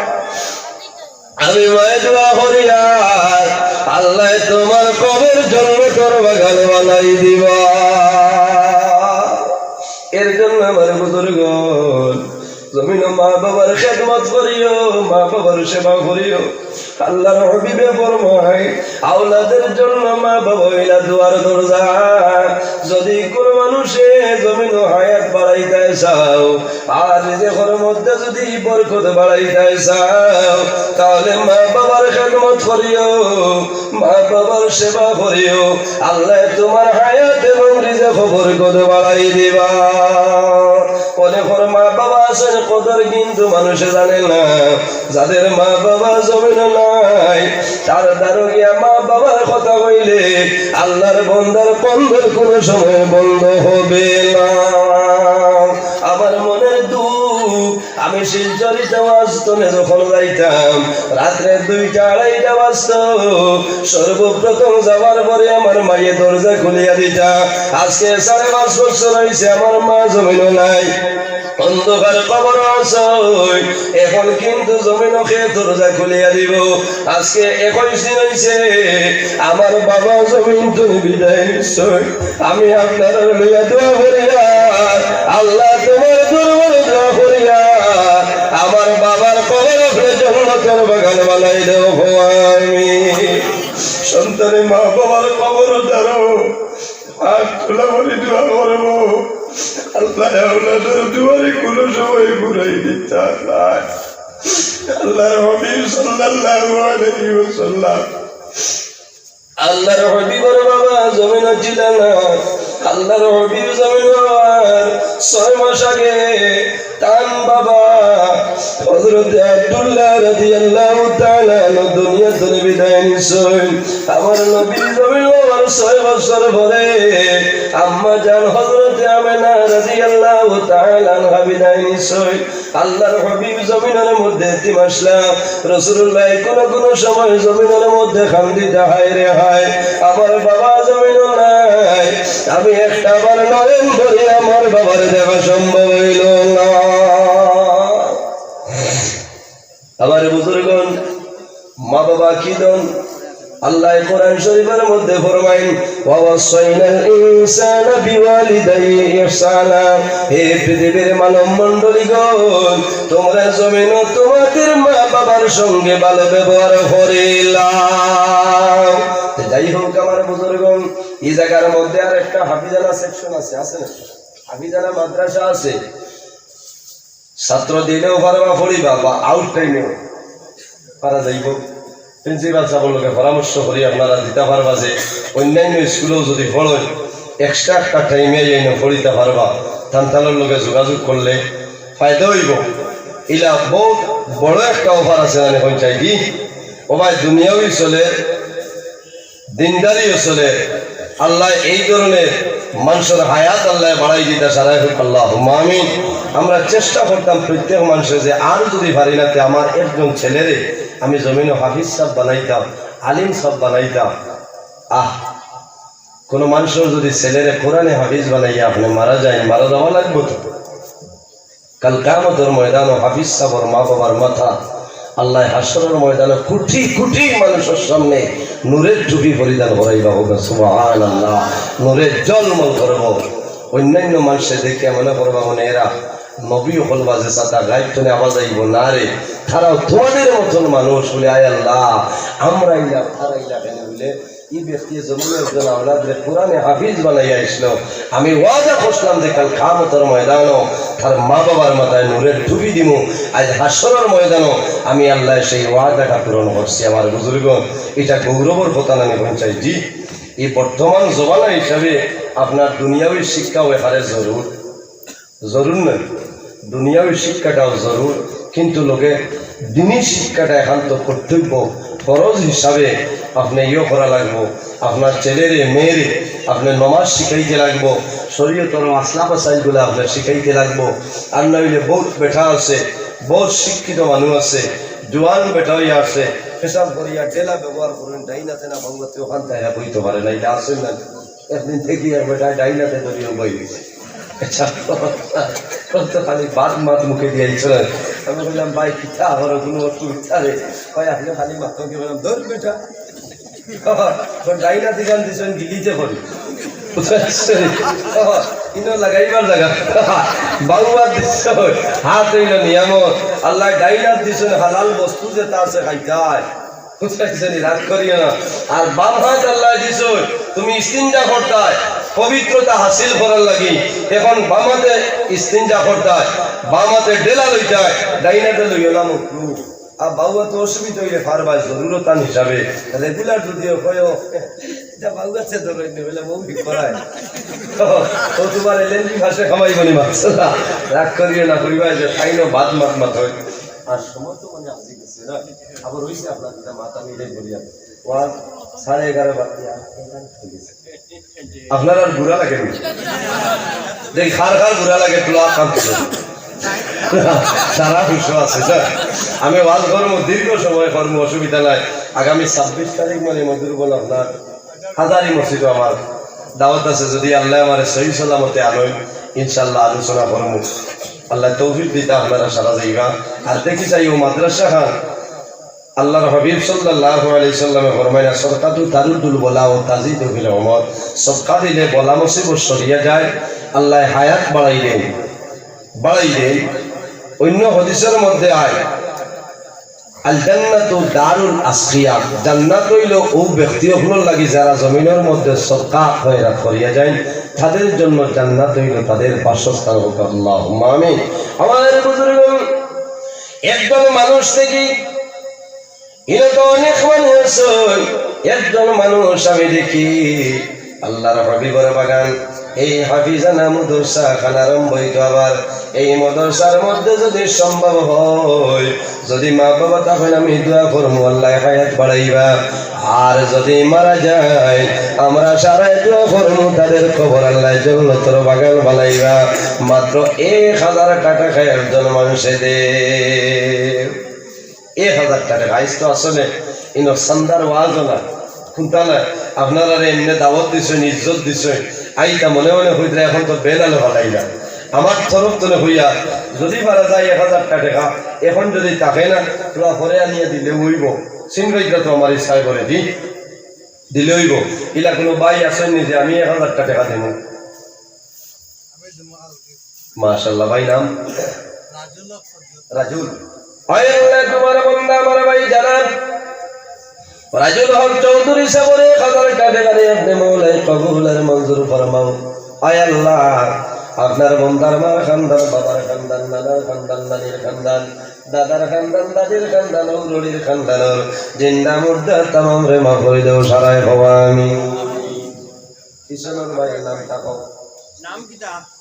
আমি মায়ে দোয়া করিয়ার, আল্লায় তুমার কবর জন্নতর বাগান বানাই দিবা। এর জন্য আমার বুজুর্গন, জমিনো মা বাবার খেদমত করিও, মা বাবার সেবা করিও। আল্লাহর হাবিবে ফরমায়, আওলাদের জন্য মা বাবা অইলা দুয়ার দরজা। যদি কোনো মানুষে জমিনো হায়াত বাড়াইতায় চাও, আর রিজিকর মধ্যে যদি বরকত বাড়াইতায় চাও, তাহলে মা বাবার খেদমত করিও, মা বাবার সেবা করিও। আল্লায় তুমার হায়াত এবং রিজিকো বরকত বাড়াই দিবা। অনেকর মা বাবা আছইন, কদর কিন্তু মানুষে জানে না। যাদের মা বাবা জমিনো নাই, তার দ্বারো গিয়া মা বাবার কথা কইলে আল্লাহর বন্দার কন্দর কোনো সময় বন্ধ হবে না। আমার মনের দুঃখ, আমি শিলচর ইটা ওয়াজ থনে যখন যাইতাম, রাত্রে দুইটা আড়াইটা বাজতো, সর্বপ্রথম যাওয়ার পরে আমার মায়ে দরজা খুলিয়া দিতা। আজকে সাড়ে পাঁচ বছর অইছে আমার মা জমিনো নাই, অন্ধকার কবরো আছইন। এখন কিন্তু জমিনো কে দরজা খুলিয়া দিবো। আজকে একুশ দিন অইছে আমার বাবা জমিন থনে বিদায় নিছইন। আমি আপনারারে লইয়া দোয়া করিয়ার, আল্লাহ তুমার দরবারো দোয়া করিয়ার, আমার বাবার কবর আপনে জন্নতর বাগান বানাই দেও, কও আমিন। সন্তানে মা বাবার কবরো দাঁড়াও, হাত তুলা করি দোয়া করবো। আল্লাহ আওলাদর দুয়ারে কোনো সময় ঘুরাই দিতা নায়। আল্লাহর হাবিব সাল্লাল্লাহু আলাইহি ওয়াসাল্লাম, আল্লাহর হাবিবর বাবা জমিনো ছিলা না। আল্লাহর হাবিব জমিনো আওয়ার ছয় মাস আগে তান বাবা হযরতে আব্দুল্লাহ রাদিয়াল্লাহু তাআলা আনহু দুনিয়া থনে বিদায় নিছইন। আমার নবী জমিনো আওয়ার ছয় বছর পরে আম্মা জান হযরতে আমেনা রাদিয়াল্লাহু তাআলা আনহা বিদায় নিছইন। আল্লাহর হাবিব জমিনর মধ্যে এতিম আছলা। রাসূলুল্লাহ কোনো কোনো সময় জমিনর মধ্যে কান্দিতা, হায় রে হায়, আমার বাবা জমিনো নাই। আমি একটা বার নয়ন ভরি আমার বাবার দেখা সম্ভব অইলো না। আমার বুজুর্গন, মা বাবা কি ধন? আল্লাহ কোরআন শরীফর মধ্যে ফরমাইন, "ওয়া ওয়াসাইনাল ইনসানা বিওয়ালিদাইহি ইহসানা।" হে পৃথিবীর মানব মণ্ডলীগণ, তুমরা জমিনো তুমাদের মা বাবার সঙ্গে ভালো ব্যবহার করিলাও। তো যাই হোক, আমার বুজুর্গন, ই জাগার মধ্যে আর একটা হাফিজানা সেকশন আছে, আছে না? হাফিজানা মাদ্রাসা আছে। ছাত্র দিলেও পারবা পড়িবা বা আউট টাইমেও পারা যাইবো। প্রিন্সিপাল সাবর লগে পরামর্শ করি আপনারা দিতা পারবা যে অন্যান্য স্কুলেও যদি পড়ইন, এক্সট্রা একটা টাইমে যাইন পড়িতা পারবা। তান তানর লগে যোগাযোগ করলে ফায়দা অইবো। ইলা বউত বড় একটা অফার আছে, মানে পঞ্চায়েতি। ও ভাই, দুনিয়াও চলে, দিনদারিও চলে। আল্লাহ এই ধরনের মানষর হায়াত আল্লাহ বাড়াই দিতা সারাই হোক, আল্লাহুম্মা আমিন। আমরা চেষ্টা করতাম প্রত্যেক মানষে যে আর যদি পারি না, তে আমার একজন ছেলেরে আমি জমিনো হাফিজ সাব বানাইতাম, আলিম সাব বানাইতাম। আহ, কোনো মানষর যদি ছেলেরে কোরআনে হাফিজ বানাইয়া আপনে মারা যাইন, মারা যাওয়া লাগবো তো। কাল কিয়ামতর ময়দানো হাফিজ সাবর মা বাবার মাথা আল্লাহ হাশরর ময়দানো কোটি কোটি মানষর সামনে নূরের টুপি পরিধান করাইবা, কইবা সুবহানাল্লাহ, নূরে ঝলমল করবো। অন্যান্য মানষে দেখিয়া মনে করবা, মানে এরা নবী অকল বাজে ছাতা, গাইব তনে আওয়াজ আইবো না রে। তারাও তোমাদের মতন মানুষ বলে, আয় আল্লাহ, আমরা ইলা, তারা ইলা কেনে বলে, ই ব্যক্তি জমিনে একজন আওলাদরে কোরআনে হাফিজ বানাইয়া আইছিল। আমি ওয়াদা করছিলাম যে কাল কিয়ামতর ময়দানো তার মা বাবার মাথায় নূরের টুপি দিমু। আজ হাশরর ময়দানো আমি আল্লাহ সেই ওয়াদাটা পূরণ করছি। আমার বুজুর্গ, এটা গৌরবর কথা না, আমি কইন চাই, জি, এই বর্তমান জমানা হিসাবে আপনার দুনিয়াবি শিক্ষাও এখানে জরুর। জরুর নায়, দুনিয়াবি শিক্ষাটাও জরুর, কিন্তু লগে দিনী শিক্ষাটা একান্ত কর্তব্য, ফরজ হিসাবে আপনে ইয়ে করা লাগবো। আপনার ছেলেরে, মেয়েরে আপনে নমাজ শিখাইতে লাগবো, শরীয়তর মাসলা মাসাইলগুলা আপনে শিখাইতে লাগবো। আর না হইলে বহুত বেটা আছে, বহুত শিক্ষিত মানুষ আছে, জোয়ান বেটা হইয়া আছে, পেশাব করিয়া ডেলা ব্যবহার করইন, ডাইন আতে না বাম আতে, ওখান থেকে বইতে পারে না, এটা আসল না। একদিন দেখি এক বেটা ডাইন আতে ধরিয়া বই গেছে। আচ্ছা, তো খালি বাদ মাত মুখে দিয়ে আইছে না। আমি বললাম, "ভাই, কিতা আমার কোনো অসুবিধা নেই।" ভাই, আপনি খালি মাথা দিয়ে বললাম, "ধর বেটা।" তো ডাইন আতে গান দিছেন, গিলিতে করি। বুঝতে পারছেন? ইনো লাগাইবার জাগা। বাউয়া দিছে, হাত হইল নিয়ামত। আল্লাহ ডাইন আত দিছেন, হালাল বস্তু যেটা আছে খাইতায়। বুঝতে পারছেন? রাগ করিও না। আর বাম হাত আল্লাহ দিছে, তুমি ইস্তিঞ্জা করতায়, পবিত্রতা হাসিল করার লাগি। এখন বাম হাতে ইস্তিঞ্জা করতায়, বাম হাতে ডেলা লইতায়, ডাইন হাতে লইও না মকরু। আর বাউয়া তো অসুবিধা হইলে পারবা, জরুরতান হিসাবে রেগুলার যদি হয়, এটা বাউয়া সে ধরে নিয়ে হইলে বউ ঠিক করায়। তো, তো তোমার এলএনজি ভাষা কামাই বলি মাছ। রাগ করিও না, করিবা যে খাইনো ভাত মাত মাত হয়। আর সময় তো মানে আজি গেছে না, আবার হইছে আপনার দুটা মাথা মিলে বলিয়া। ওয়াজ সাড়ে এগারো বাজে, আর কয়টা হয়ে গেছে। আপনার আর বুড়া লাগে নি? দেখি, কার কার বুড়া লাগে, তুলা কাম তুলো। সারা বিশ্ব আছে, স্যার। আমি ওয়াজ করমু, দীর্ঘ সময় করমু, অসুবিধা নাই। আগামী ছাব্বিশ তারিখ মানে মধুর বল আপনার হাজারি মসজিদও আমার দাওয়াত আছে, যদি আল্লাহ আমারে সহি সালামতে আনইন, ইনশাআল্লাহ আলোচনা করমু। আল্লাহ তৌফিক দিতা আপনারা সারা যাইবা। আর দেখি চাই ও মাদ্রাসা খান, আল্লাহর হাবিব সাল্লাল্লাহু আলাইহি সাল্লামে ফরমাইলা, "সদকাতু তারুদ্দুল বালা ওয়া তাজিদু ফিল উমর।" সদকা দিলে বালা মুসিবত সরিয়া যায়, আল্লাহ হায়াত বাড়াই দেন, বাড়াই দেন। অন্য হাদিসের মধ্যে আয়, "আল জান্নাতু দারুল আসকিয়া", জান্নাত হইল ও ব্যক্তি অকলর লাগি যারা জমিনের মধ্যে সদকা খয়রাত করিয়া যায়, তাদের জন্য জান্নাত হইল তাদের বাসস্থান। হোক আল্লাহুম্মা আমিন। আমার বুজুর্গ, একজন মানুষ দেখি ইনো তো অনেক মানুষ আছে, একজন মানুষ আমি দেখি আল্লাহর হাবিবর বাগান, এই হাফিজানা মাদ্রাসা খান আরম্ভ হইতো আবার, এই মাদ্রাসার মধ্যে যদি সম্ভব হয়, যদি মা বাবা তখন আমি দোয়া করমু আল্লাহ হায়াত বাড়াইবা, আর যদি মারা যায় আমরা সারাই দোয়া করমু তাদের কবর আল্লাহ জন্নতর বাগান বানাইবা। মাত্র এক হাজার টাকা খায় একজন মানুষে দে। এক হাজার টাকা, আইজ তো আসলে ইনো চান্দার ওয়াজও না, কুন্তা না, আপনারারে এমনে দাওয়াত দিছইন, ইজ্জত দিছইন, আইতা মনে মনে কইতরা এখন তো বেনালে ফালাইলা। আমার তরফ তনে হইয়া যদি পারা যায় এক হাজার টাকা, এখন যদি থাকে না, তোরা পরে আনিয়া দিলে অইবো। সিনবাইদরা তো আমার ইচ্ছায় করে দি, দিলে অইবো। ইলা কোনো ভাই আছইন নি যে আমি এক হাজার টাকা দিমু? মাশাআল্লাহ, ভাই নাম? রাজুল। আয় আল্লাহ, তোমার বন্দা আমার ভাই জানাব রাজুল হক চৌধুরী সাহেবর এক হাজার টাকা দিয়ে আপনি মৌলাই কবুল আর মঞ্জুর ফরমাও। আয় আল্লাহ, আপনার বন্দার মার খান্দান, বাবার খান্দান, নানার খান্দান, নানির খান্দান, দাদার খান্দান, দাদির খান্দান, ঔরড়ির খান্দান, জিন্দা মুর্দা তামাম রে মাফ করে দেও, সারায় হওয়া আমি। কিশোর ভাইয়ের নামটা কও। নাম কিতা?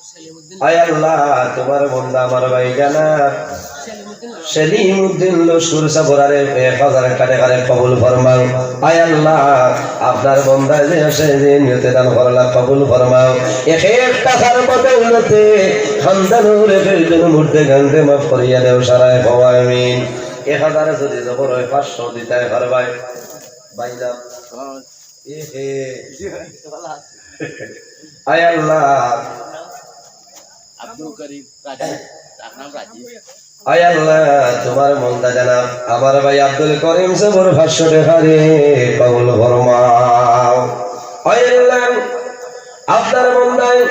আয় আল্লাহ, তোমার বন্দা আমার ভাই জানাব সেলিমউদ্দিন লস্কর সাবরারে এক হাজার টাকা করে কবুল ফরমাও। আয় আল্লাহ, আপনার বন্দা যে আছে, যে নিয়তে দান করলা, কবুল ফরমাও। এক এক টাকার বদৌলতে খান্দানর এক একজন মুর্দে গান্ডে মাফ করিয়া দেও, সারায় কও আমিন। এক হাজারে যদি জবর হয়, পাঁচশো দিতায় পারবায়। ভাই নাম? এ হে। আয় আল্লাহ। আব্দুল করিম রাজীব, তার নাম রাজীব। আয় আল্লাহ, তোমার বন্দা জানাব আমার ভাই আব্দুল করিম সাবর পাঁচশো টাকা রে কবুল ফরমাও। আয় আল্লাহ, আপনার বন্দায়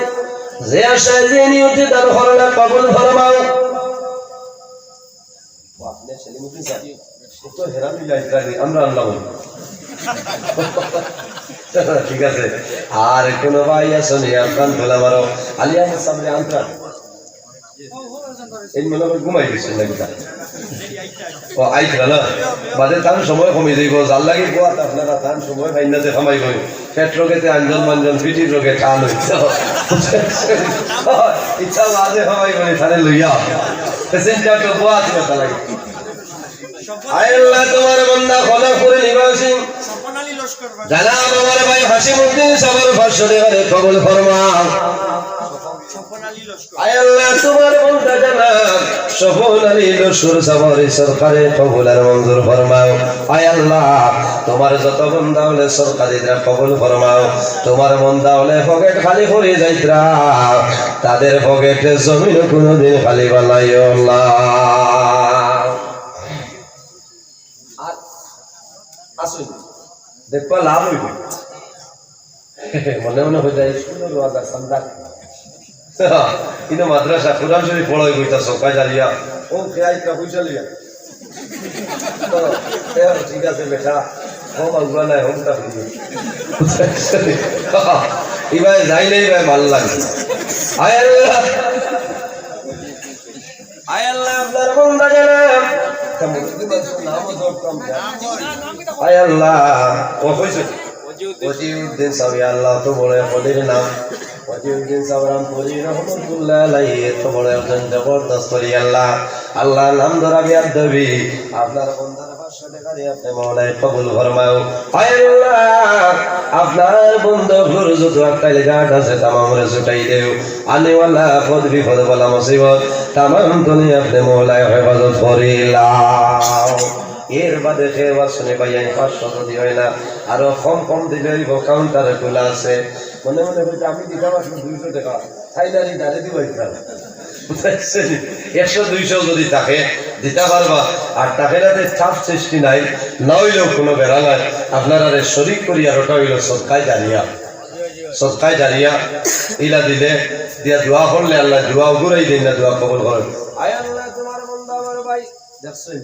যে আশায় যে নিয়তে দান করলা কবুল ফরমাও। ও আপনি সেলিমুদ্দিন সাহেব, ও তো হেরান হইয়া ইসরায়েলি, আমরা আনলাম। ঠিক আছে, আর কোনো ভাই আছো নি? আপনার ধোলা মারো, আলী আহমদ সাহেব আনতাম। এই মনে হয় ঘুমাই গেছেন নাকি তা? ও, আইতরা না? বাদে তান সময় কমি যাইব, যার লাগি বুয়াত আপনারা তান সময় পাইন না যে কামাই করি। পেট রোগেতে আঞ্জন মাঞ্জন, পিঠির রোগে টান হইছে। ইচ্ছা বাদে কামাই করি, তারে লইয়া। প্যাসেঞ্জার তো বুয়াত কথা লাগে। আয় আল্লাহ, তোমার বন্দা খলফপুর নিবাসী জনাব আমার ভাই হাসিম উদ্দিন সাহেবের পাঁচশো টাকারে কবুল ফরমাও। আয় আল্লাহ, তোমার বন্দা জনাব স্বপন আলী লস্কর সাহেবের সরকারে কবুল আর মঞ্জুর ফরমাও। আয় আল্লাহ, তোমার যত বন্দা অকলে সরকারিরা কবুল ফরমাও। তোমার বন্দা অকলে পকেট খালি করি যাইতরা, তাদের পকেটে জমিন কোনোদিন খালি বানাইও না। আর আসুন, দেখবা লাভ হইব। মনে মনে হয়ে যায়, স্কুলের ওয়াজ আর সান্দাক। কিন্তু মাদ্রাসা, কোরআন শরীফ পড়াই বইতা সকাল জানিয়া। ও, কে আইতা পয়সা লইয়া? ও, এ, ঠিক আছে বেটা, ও, বাবা নাই, হোমটা হইবে। এবার যাই নাই, ভাই, ভালো লাগে। আয় আল্লাহ। আয় আল্লাহ, আপনার বন্দা জনাব। আয় আল্লাহ, ও কইছে? ওজিউদ্দিন সাহেব, আল্লাহ, তো বড় কলির নাম। ওজিউদ্দিন সাহেব রামপুরি রহমতুল্লাহ আলাইহি, এত বড় একজন জবরদস্ত করি আল্লাহ। আল্লাহ, নাম ধরা বিয়ার দেবী। আপনার বন্দার পাঁচশো টাকা দিয়ে আপনি মৌলায় কবুল ফরমাও। আয় আল্লাহ, আপনার বন্দা অকলর যত আক্কাইল ঘাট আছে, তামামরে ছুটাই দেও। আনেওয়ালা, পদ বিপদ, বালা মুসিবত, তামাম দুনিয়া আপনি মৌলায় হেফাজত করিলাও। এর বাদে কেউ আসুনি ভাই, আমি পাঁচশো যদি হয় না, আরো কম কম দিলে হইব, কাউন্টারে খোলা আছে। মনে মনে কইতে আমি দিতাম আসলে দুইশো টাকা, ফাইনালি দাঁড়ে দিব একটা। বুঝতে পারছেন? একশো দুইশো যদি থাকে, দিতা পারবা, আর থাকে না, তো চাপ সৃষ্টি নাই, না হইলেও কোনো বেড়া নাই। আপনারারে শরিক করি, আর ওটা হইল সদকায়ে জারিয়া। সদকায়ে জারিয়া ইলা দিলে, দিয়া দোয়া করলে আল্লাহ দোয়া উগুরাই দেন না, দোয়া কবুল করেন। আয় আল্লাহ, তোমার বন্দা আমার ভাই, দেখছেন?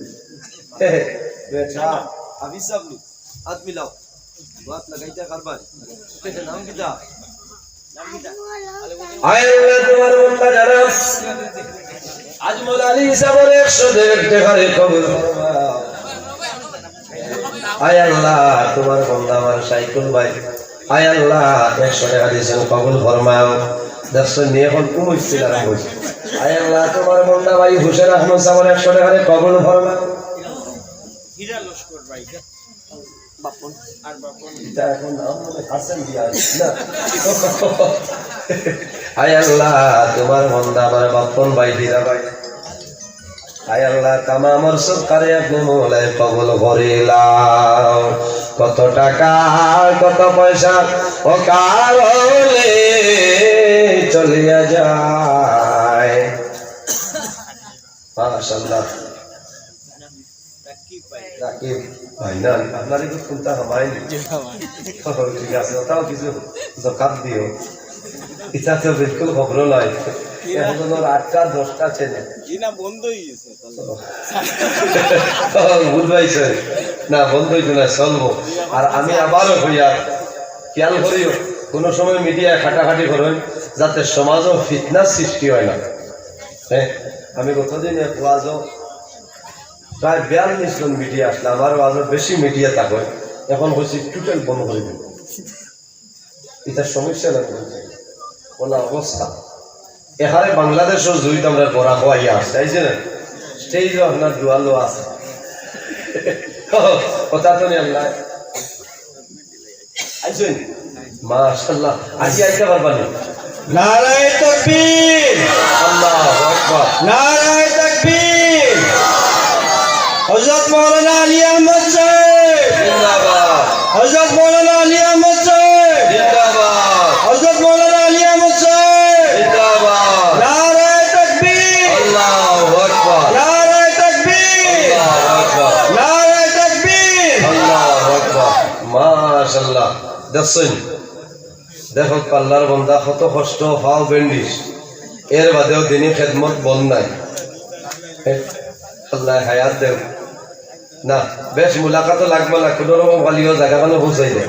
বেটা, হাফিজ সাহেব নি? হাত মিলাও। হাত লাগাইতে পারবা? নাম কিতা? আয় আল্লাহ, তোমার বন্দা জনাব আজমল আলী সাহেবের একশো দেড় টাকারে কবুল ফরমাও। আয় আল্লাহ, তোমার বন্দা আমার সাইকুল ভাই, আয় আল্লাহ, একশো টাকা দিয়েছেন, কবুল ফরমাও। দেখছো নি, এখন কুমুর ছিল আর কইছে। আয় আল্লাহ, তোমার বন্দা ভাই হুসেন আহমদ সাহেবের একশো টাকারে কবুল ফরমাও। হীরা লস্কর ভাই। বাপন। আর বাপন। এটা এখন নাম মনে হাসান দিয়া আছে, না? আয় আল্লাহ, তোমার বন্দা আমার বাপন ভাই, হীরা ভাই। আয় আল্লাহ, তামামর সদকারে আপনি মৌলায় কবুল করিলাও। কত টাকা, কত পয়সা অকারণে চলিয়া যায়। মাশাআল্লাহ। রাকিব ভাই না, আপনার একটু কোনটা হামায়নি? ঠিক আছে, ওটাও কিছু জকাত দিও। এটা তো বিলকুল খবর নয়। এখন ওর আটটা দশটা চেনে। জি না, বন্ধ হয়ে গেছে। বুঝবাইছে? না, বন্ধ হইতো না, চলবো। আর আমি আবারও কই, আর খেয়াল করিও, কোনো সময় মিডিয়ায় কাটাকাটি করেন, যাতে সমাজও ফিতনা সৃষ্টি হয় না। হ্যাঁ, আমি গতদিন এক ওয়াজও প্রায় বিয়াল্লিশ জন মিডিয়া আসলে, আমার ওয়াজও বেশি মিডিয়া থাকে, এখন হয়েছে টোটাল বন্ধ করে দেব। এটা সমস্যা না, বলছে। ওলা অবস্থা। এখানে বাংলাদেশও জুইত আমরা বড়া খোয়াইয়া আসছে, তাই যে না? স্টেজও আপনার দুয়ালো আছে। কথা তো নেই আল্লাহ। আইছেন? মাশাআল্লাহ। আজি আইতে পারবা না? নারায়ে তাকবীর! আল্লাহু আকবার। নারায়ে তাকবীর! হযরত মাওলানা আলী আহমদ সাহেব! জিন্দাবাদ। হযরত মাওলানা আলী আহমদ সাহেব! জিন্দাবাদ। হযরত মাওলানা আলী আহমদ সাহেব! জিন্দাবাদ। নারায়ে তাকবীর! আল্লাহু আকবার। নারায়ে তাকবীর! আল্লাহু আকবার। নারায়ে তাকবীর! আল্লাহু আকবার। মাশাআল্লাহ। দেখছেন? দেখো, আল্লার বন্দা কত কষ্ট, পাও ব্যান্ডেজ, এর বাদেও দিনই খেদমত বন্ধ নাই। আল্লায় হায়াত দেও। না, বেশ মুলাকাতও লাগবো না, কোনো রকম খালিও জায়গা খানো পৌঁছাই দেয়।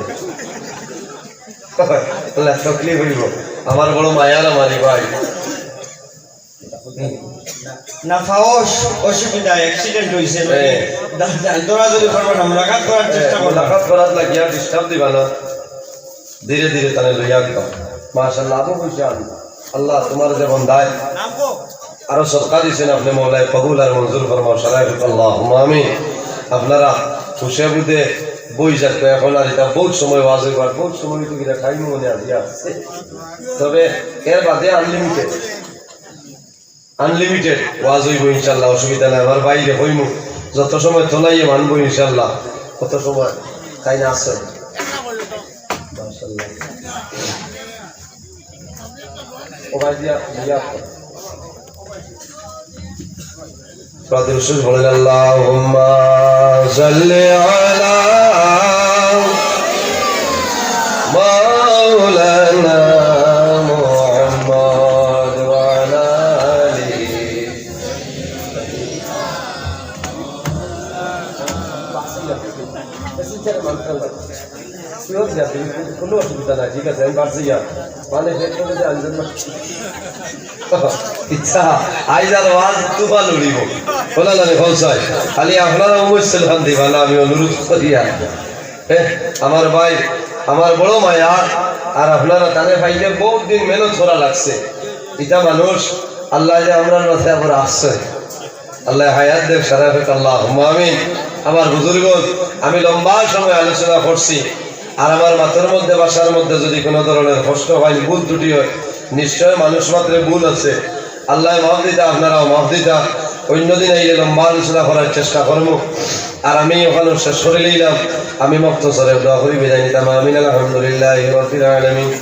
আল্লাহ তকলিফ অইবো। আমার বড় মায়ার আমার এই ভাই। না, পাও অস-, অসুবিধা, অ্যাক্সিডেন্ট অইছে। হ্যাঁ। দা-, দা-, দৌড়াদৌড়ি করবা না, মুলাকাত করার চেষ্টা করবা। মুলাকাত করার লাগিয়া ডিস্টার্ব দিবা না। ধীরে ধীরে তারে লইয়া আনবা। মাশাআল্লাহ, আবু হুসেন, আল্লাহ তোমার যে বন্দায় আরো সদকা দিছেন আপনে, মৌলায় কবুল আর মঞ্জুর ফরমাও, সারায় হোক, আল্লাহুম্মা আমিন। আপনারা খুশি বুঝে বই যাচ্ছে এখন, আর এটা বহুত সময় ওয়াজ অইবার, বহুত সময় তো কিনা টাইম মনে আজি আসছে, তবে এর বাদে আনলিমিটেড। আনলিমিটেড ওয়াজ অইবো ইনশাআল্লাহ, অসুবিধা নাই। আমার ভাইরে কইমু, যত সময় তোলাইয়ে মানবো ইনশাআল্লাহ, কত সময় তাই না আছে। মাশাআল্লাহ। ও ভাই দিয়া, দিয়া। ব্রাদার হুজুর বলেন, আল্লাহুম্মা সাল্লি আলা মাওলানা মুহাম্মদ ওয়া আলা আলিহি। কোনো অসুবিধা নাই, ঠিক আছে, আমি পারছি গিয়া। মানে, পেট করে যে আনবেন না। ইচ্ছা, আইজ আর ওয়াজ তুফান উড়িব। বলা লাগে, হল সাহেব, খালি আপনারা অবশ্যই দিবা না, আমি অনুরোধ করিয়া। এহ, আমার ভাই, আমার বড় মায়া, আর আপনারা তারে পাইলে বহুত দিন মেহনত করা লাগছে। ইটা মানুষ, আল্লাহ যে আমরার মাঝে আবার আসছে। আল্লাহ হায়াত দেখ, সারা হোক, আল্লাহুম্মা আমিন। আমার বুজুর্গ, আমি লম্বা সময় আলোচনা করছি, আর আমার মাথার মধ্যে, ভাষার মধ্যে যদি কোনো ধরনের কষ্ট হয়, ভুল ত্রুটি হয়, নিশ্চয় মানুষ মাত্রে ভুল আছে। আল্লাহ মাফ দিতা, আপনারাও মাফ দিতা। অন্যদিন আইলে লম্বা আলোচনা করার চেষ্টা করমু। আর আমি ওখানে শেষ করে নিলাম। আমি মুক্তসরে দোয়া করি বিদায় নিতাম। আমিন। আলহামদুলিল্লাহি রাব্বিল আলামিন।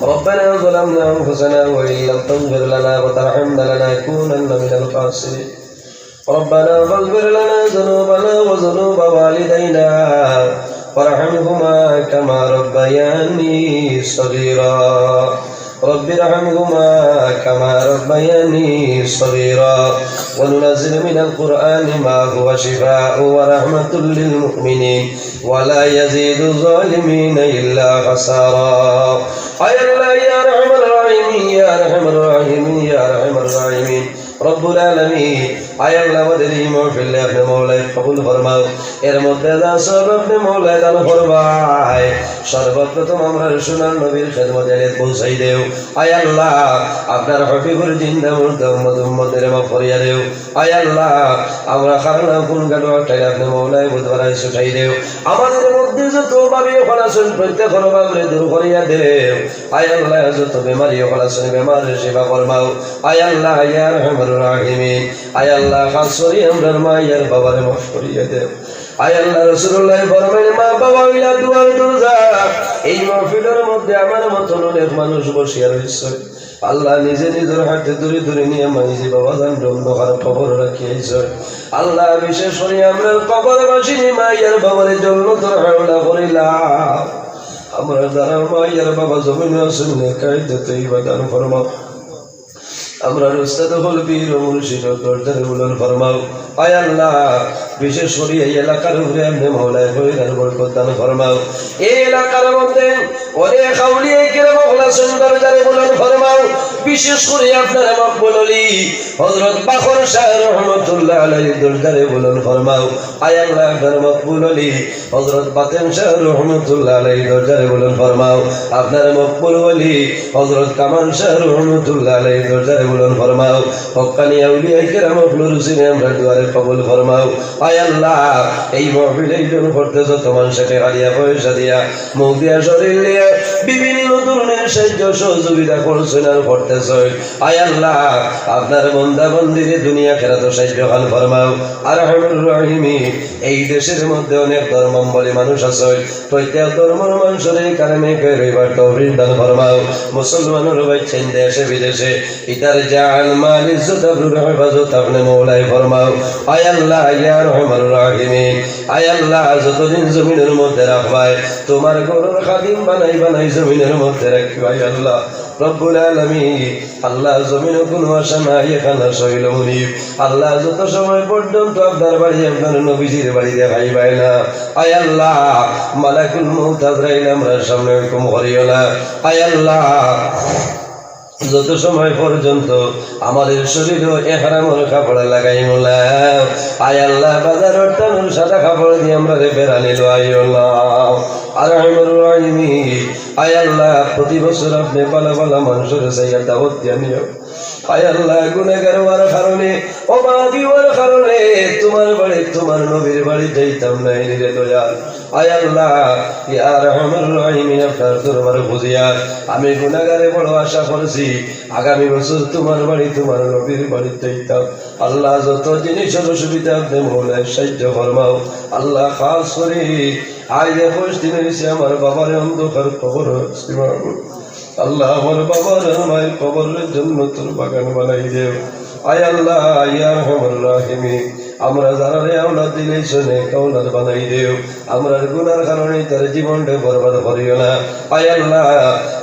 ربنا ظلمنا أنفسنا وإن لم تغفر لنا وترحمنا لنكونن من الخاسرين. ربنا فاغفر لنا ذنوبنا وذنوب والدينا وارحمهما كما ربياني صغيرا. رب ارحمهما كما ربياني صغيرا. وننزل من القرآن ما هو شفاء ورحمة للمؤمنين ولا يزيد الظالمين إلا خسارا. আয় আল্লাহ, ইয়া আরহামার রাহিমিন, ইয়া আরহামার রাহিমিন, ইয়া আরহামার রাহিমিন, রব্বুল আলামিন, আয় আল্লাহ, আমাদের এই মাহফিল আপনে মৌলায় কবুল ফরমাও। এর মধ্যে যা সওয়াব আপনে মৌলায় দান ফরমায়, সর্বপ্রথম আমরার সোনার নবীর খেদমতে এনে পৌঁছাই দেও। আয় আল্লাহ, আপনার হাবিবর জিন্দা মুর্দা উম্মত উম্মতের মাফ করিয়া দেও। আয় আল্লাহ, আমরা খারাপ কোন গাটো আটকাইলে আপনে মৌলায় বুধবারায় ছুটাই দেও। আমাদের মধ্যে যত অভাবী অকল আছইন, প্রত্যেকর অভাবরে দূর করিয়া দেও। আয় আল্লাহ, যত বেমারি অকল আছইন, বেমাররে শিফা ফরমাও। আয় আল্লাহ, ইয়া আরহামার রাহিমিন, আয় আল্লাহ, খাস করি আমরার মা ইয়ার বাবারে মাফ করিয়া দেও। আয় আল্লাহ, রাসূলুল্লাহ ফরমাইন, মা বাবা অইলা দুয়ার দরজা। এই মাহফিলর মধ্যে আমার মতন অনেক মানুষ বসিয়া রইছে। আল্লাহ নিজে নিজর হাতে ধরি ধরি নিয়া মাইজি বাবা জানরে অন্ধকার কবর রাখিয়া আইছে। আল্লাহ বিশেষ করি আমরার কবরবাসিনী মা ইয়ার বাবারে জন্নতর হাওলা করিলাও। আমরার যারা মা ইয়ার বাবা জমিনো আছইন, নেক হায়াতে তৈবা দান ফরমাও। আমরার উস্তাদ অকল পীর ও মুর্শিদর দরজারে বুলন্দ ফরমাও। আয় আল্লাহ, বিশেষ করি এই এলাকার উপরে আপনে মৌলায় খৈর আর বরকত দান ফরমাও। এই এলাকার মধ্যে অনেক আউলিয়া কেরাম অকল আছইন, দরজারে বুলন্দ ফরমাও। বিশেষ করি আপনার মকবুল অলি হযরত বাখর শাহ রহমতুল্লাহ আলাইহির দরজারে বুলন্দ ফরমাও। আয় আল্লাহ, আপনার মকবুল অলি হযরত বাতেন শাহ রহমতুল্লাহ আলাইহির দরজারে বুলন্দ ফরমাও। আপনার মকবুল অলি হযরত কামাল শাহ রহমতুল্লাহ আলাইহির দরজারে বুলন্দ ফরমাও। হক্কানি আউলিয়া কেরাম অকলর উসিলায় আমরার দুয়ারে কবুল ফরমাও। আয় আল্লাহ, এই মাহফিল আয়োজন করতে যত মানষে টেকা দিয়া, পয়সা দিয়া, মুখ দিয়া, শরীর দিয়া, বিভিন্ন ধরনের সাহায্য সহযোগিতা করছইন আর করতেছইন, আয় আল্লাহ, আপনার বন্দা বন্দিরে দুনিয়া আখিরাতো সাহায্য খান ফরমাও। আরহামুর রাহিমিন, এই দেশের মধ্যে অনেক ধর্মাবলম্বী মানুষ আছইন, প্রত্যেক ধর্মর মানষরে কালেমা কইয়া রইবার তৌফিক দান ফরমাও। মুসলমানর বাচ্চাইন দেশে বিদেশে, ইতার জান, মাল, ইজ্জত, আবরুর হেফাজত আপনে মৌলায় ফরমাও। আয় আল্লাহ, ইয়ার আরহামার রাহিমিন, আয় আল্লাহ, যতদিন জমিনর মধ্যে রাখবায়, তুমার ঘরর খাদিম বানাই বানাই জমিনর মধ্যে রাখিও, আয় আল্লাহ রব্বুল আলামিন। আল্লাহ, জমিনো কুনু আশা নাই, এখান আশা অইলো মুনিব। আল্লাহ, যত সময় পর্যন্ত আপনার বাড়ি, আপনার নবীজির বাড়ি দেখাইবায় না, আয় আল্লাহ, মালাকুল মউত আজরাইল আমরার সামনে হুকুম করিও না, আয় আল্লাহ। যত সময় পর্যন্ত আমাদের শরীরো এহরামর কাপড় লাগাইমু না, আয় আল্লাহ, বাজারর টানোর সাদা কাপড় দি আমরারে বেড়ানি লওয়াইও না। আরহামার রাহিমিন, আয় আল্লাহ, প্রতি বছর আপনে ভালা ভালা মানষরে চাইয়া দাওয়াত দিয়া নিও। আয় আল্লাহ, গুনাহগার অওয়ার কারণে, অভাবী অওয়ার কারণে তুমার বাড়ি, তুমার নবীর বাড়ি যাইতাম নায় রে দয়াল। আয় আল্লাহ, ইয়া আরহামার রাহিমিন, আপনার দরবার বুঝিয়া আমি গুনাহগারে বড় আশা করছি, আগামী বছর তুমার বাড়ি, তুমার নবীর বাড়ি যাইতাম। আল্লাহ, যত জিনিসর অসুবিধা আপনে মওলায় সাহায্য ফরমাও। আল্লাহ, খাস করি আইজ একুশ দিন অইছে আমার বাবারে অন্ধকার কবরো রাখছি মাবুদ। আল্লাহ, আমার বাবার আর মায়ের কবররে জন্নতর বাগান বানাই দেও। আয় আল্লাহ, ইয়া আরহামার রাহিমিন, আমরা যারারে আওলাদ দিলাইছো, নেক আওলাদ বানাই দেও। আমরার গুনার কারণে তার জীবনটা বরবাদ করিও না। আয় আল্লাহ,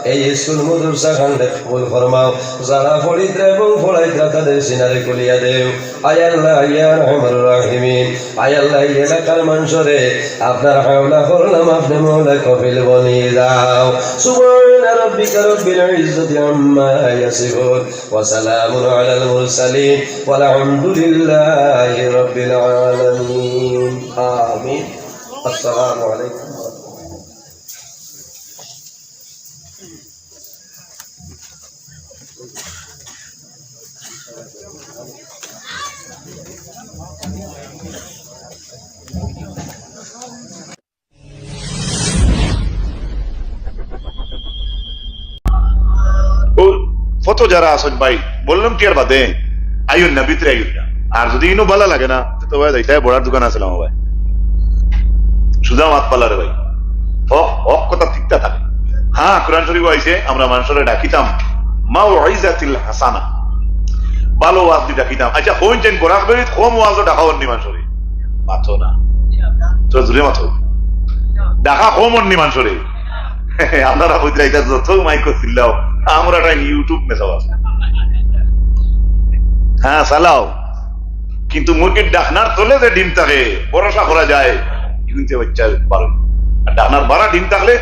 এই স্কুল মাদ্রাসা খানরে কবুল ফরমাও। যারা পড়িতরা এবং পড়াইতরা, তাদের সিনারে খুলিয়া দেও। আয় আল্লাহ, ইয়া আরহামার রাহিমিন, আয় আল্লাহ, এই এলাকার মানষরে আপনার হাওলা করলাম, আপনে মওলা কফিল বনি যাও। سبحان ربك رب العزة عما يصفون وسلام على المرسلين والحمد لله رب العالمين. آمين. السلام عليكم ورحمة الله. ও, কত যারা আছইন ভাই, বললাম কি আর বাদে, আইও না, ভিতরে আইও না। আর যদি ইনো ভালা লাগে না, তো ভাই, যাইতায় বড়ার দোকান আছে আমার ভাই। সুজা মাত পালা রে ভাই। হক, হক কথা ঠিকটা থাকে। হ্যাঁ, কোরআন শরীফ আইছে, আমরা মানষরে ডাকিতাম, মাউইজাতিল হাসানা। ভালো ওয়াজ দি ডাকিতাম। আচ্ছা, কইন চাইন বরাক বেরিত কম ওয়াজও ডাকা অর নি মানষরে। মাতো না। তো জোরে মাতো। ডাকা কম অর নি মানষরে। আপনারা কইতরা ইতা যত মাইকো চিল্লাও, আমরা একটা YouTube মেসাব আছে। হ্যাঁ, চালাও। কিন্তু মুরগির ডাকনার তলে যে ডিম থাকে, ভরসা করা যায়, কিন্তু বাচ্চা পারে। আর ডাকনার বারা ডিম থাকলে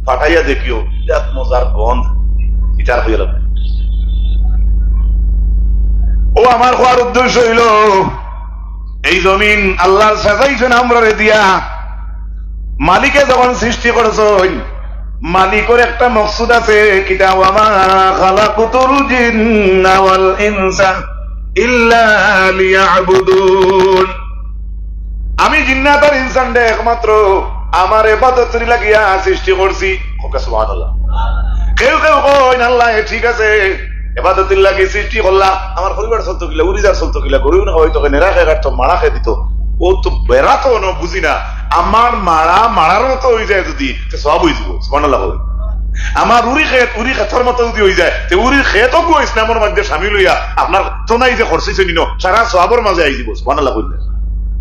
ফাটাইয়া দেখিও, বিরাট মজার গন্ধ। ইটার হইয়া লাগবে। ও আমার কওয়ার উদ্দেশ্য অইলো, এই জমিন আল্লায় সাজাইছইন আমরারে দিয়া। মালিকে যখন সৃষ্টি করছইন, মালিকর একটা মকসুদ আছে, কিতা? ওয়া মা খালাকতুল জিন্না ওয়াল ইনসা ইল্লা লিয়াবুদুন। আমি জিন্নাত আর ইনসানরে একমাত্র আমার ইবাদতর লাগিয়া সৃষ্টি করছি। কউক্কা সুবহানাল্লাহ। কেউ কেউ কইন, আল্লাহ, এ ঠিক আছে, ইবাদতর লাগি সৃষ্টি করলা, আমার পরিবার চলতো কিলা, রুজিদার চলতো কিলা, গরু না হয়তো কেনে রাখে কাটতো, মারা খেয়ে দিত, ও তো বেড়াতো না, বুঝি না। আমার মারা মারার মতো অই যায় যদি, তে সওয়াব অই যিবো। সুবহানাল্লাহ কইন। আমার উরি খেত উরি খেতর মতো যদি অই যায়, তে উরির খেতও ইসলামর মাঝে শামিল অইয়া আপনার তো নাই যে খরচ অইছে নিনো, সারা সওয়াবর মাঝে আই যিবো। সুবহানাল্লাহ কইন।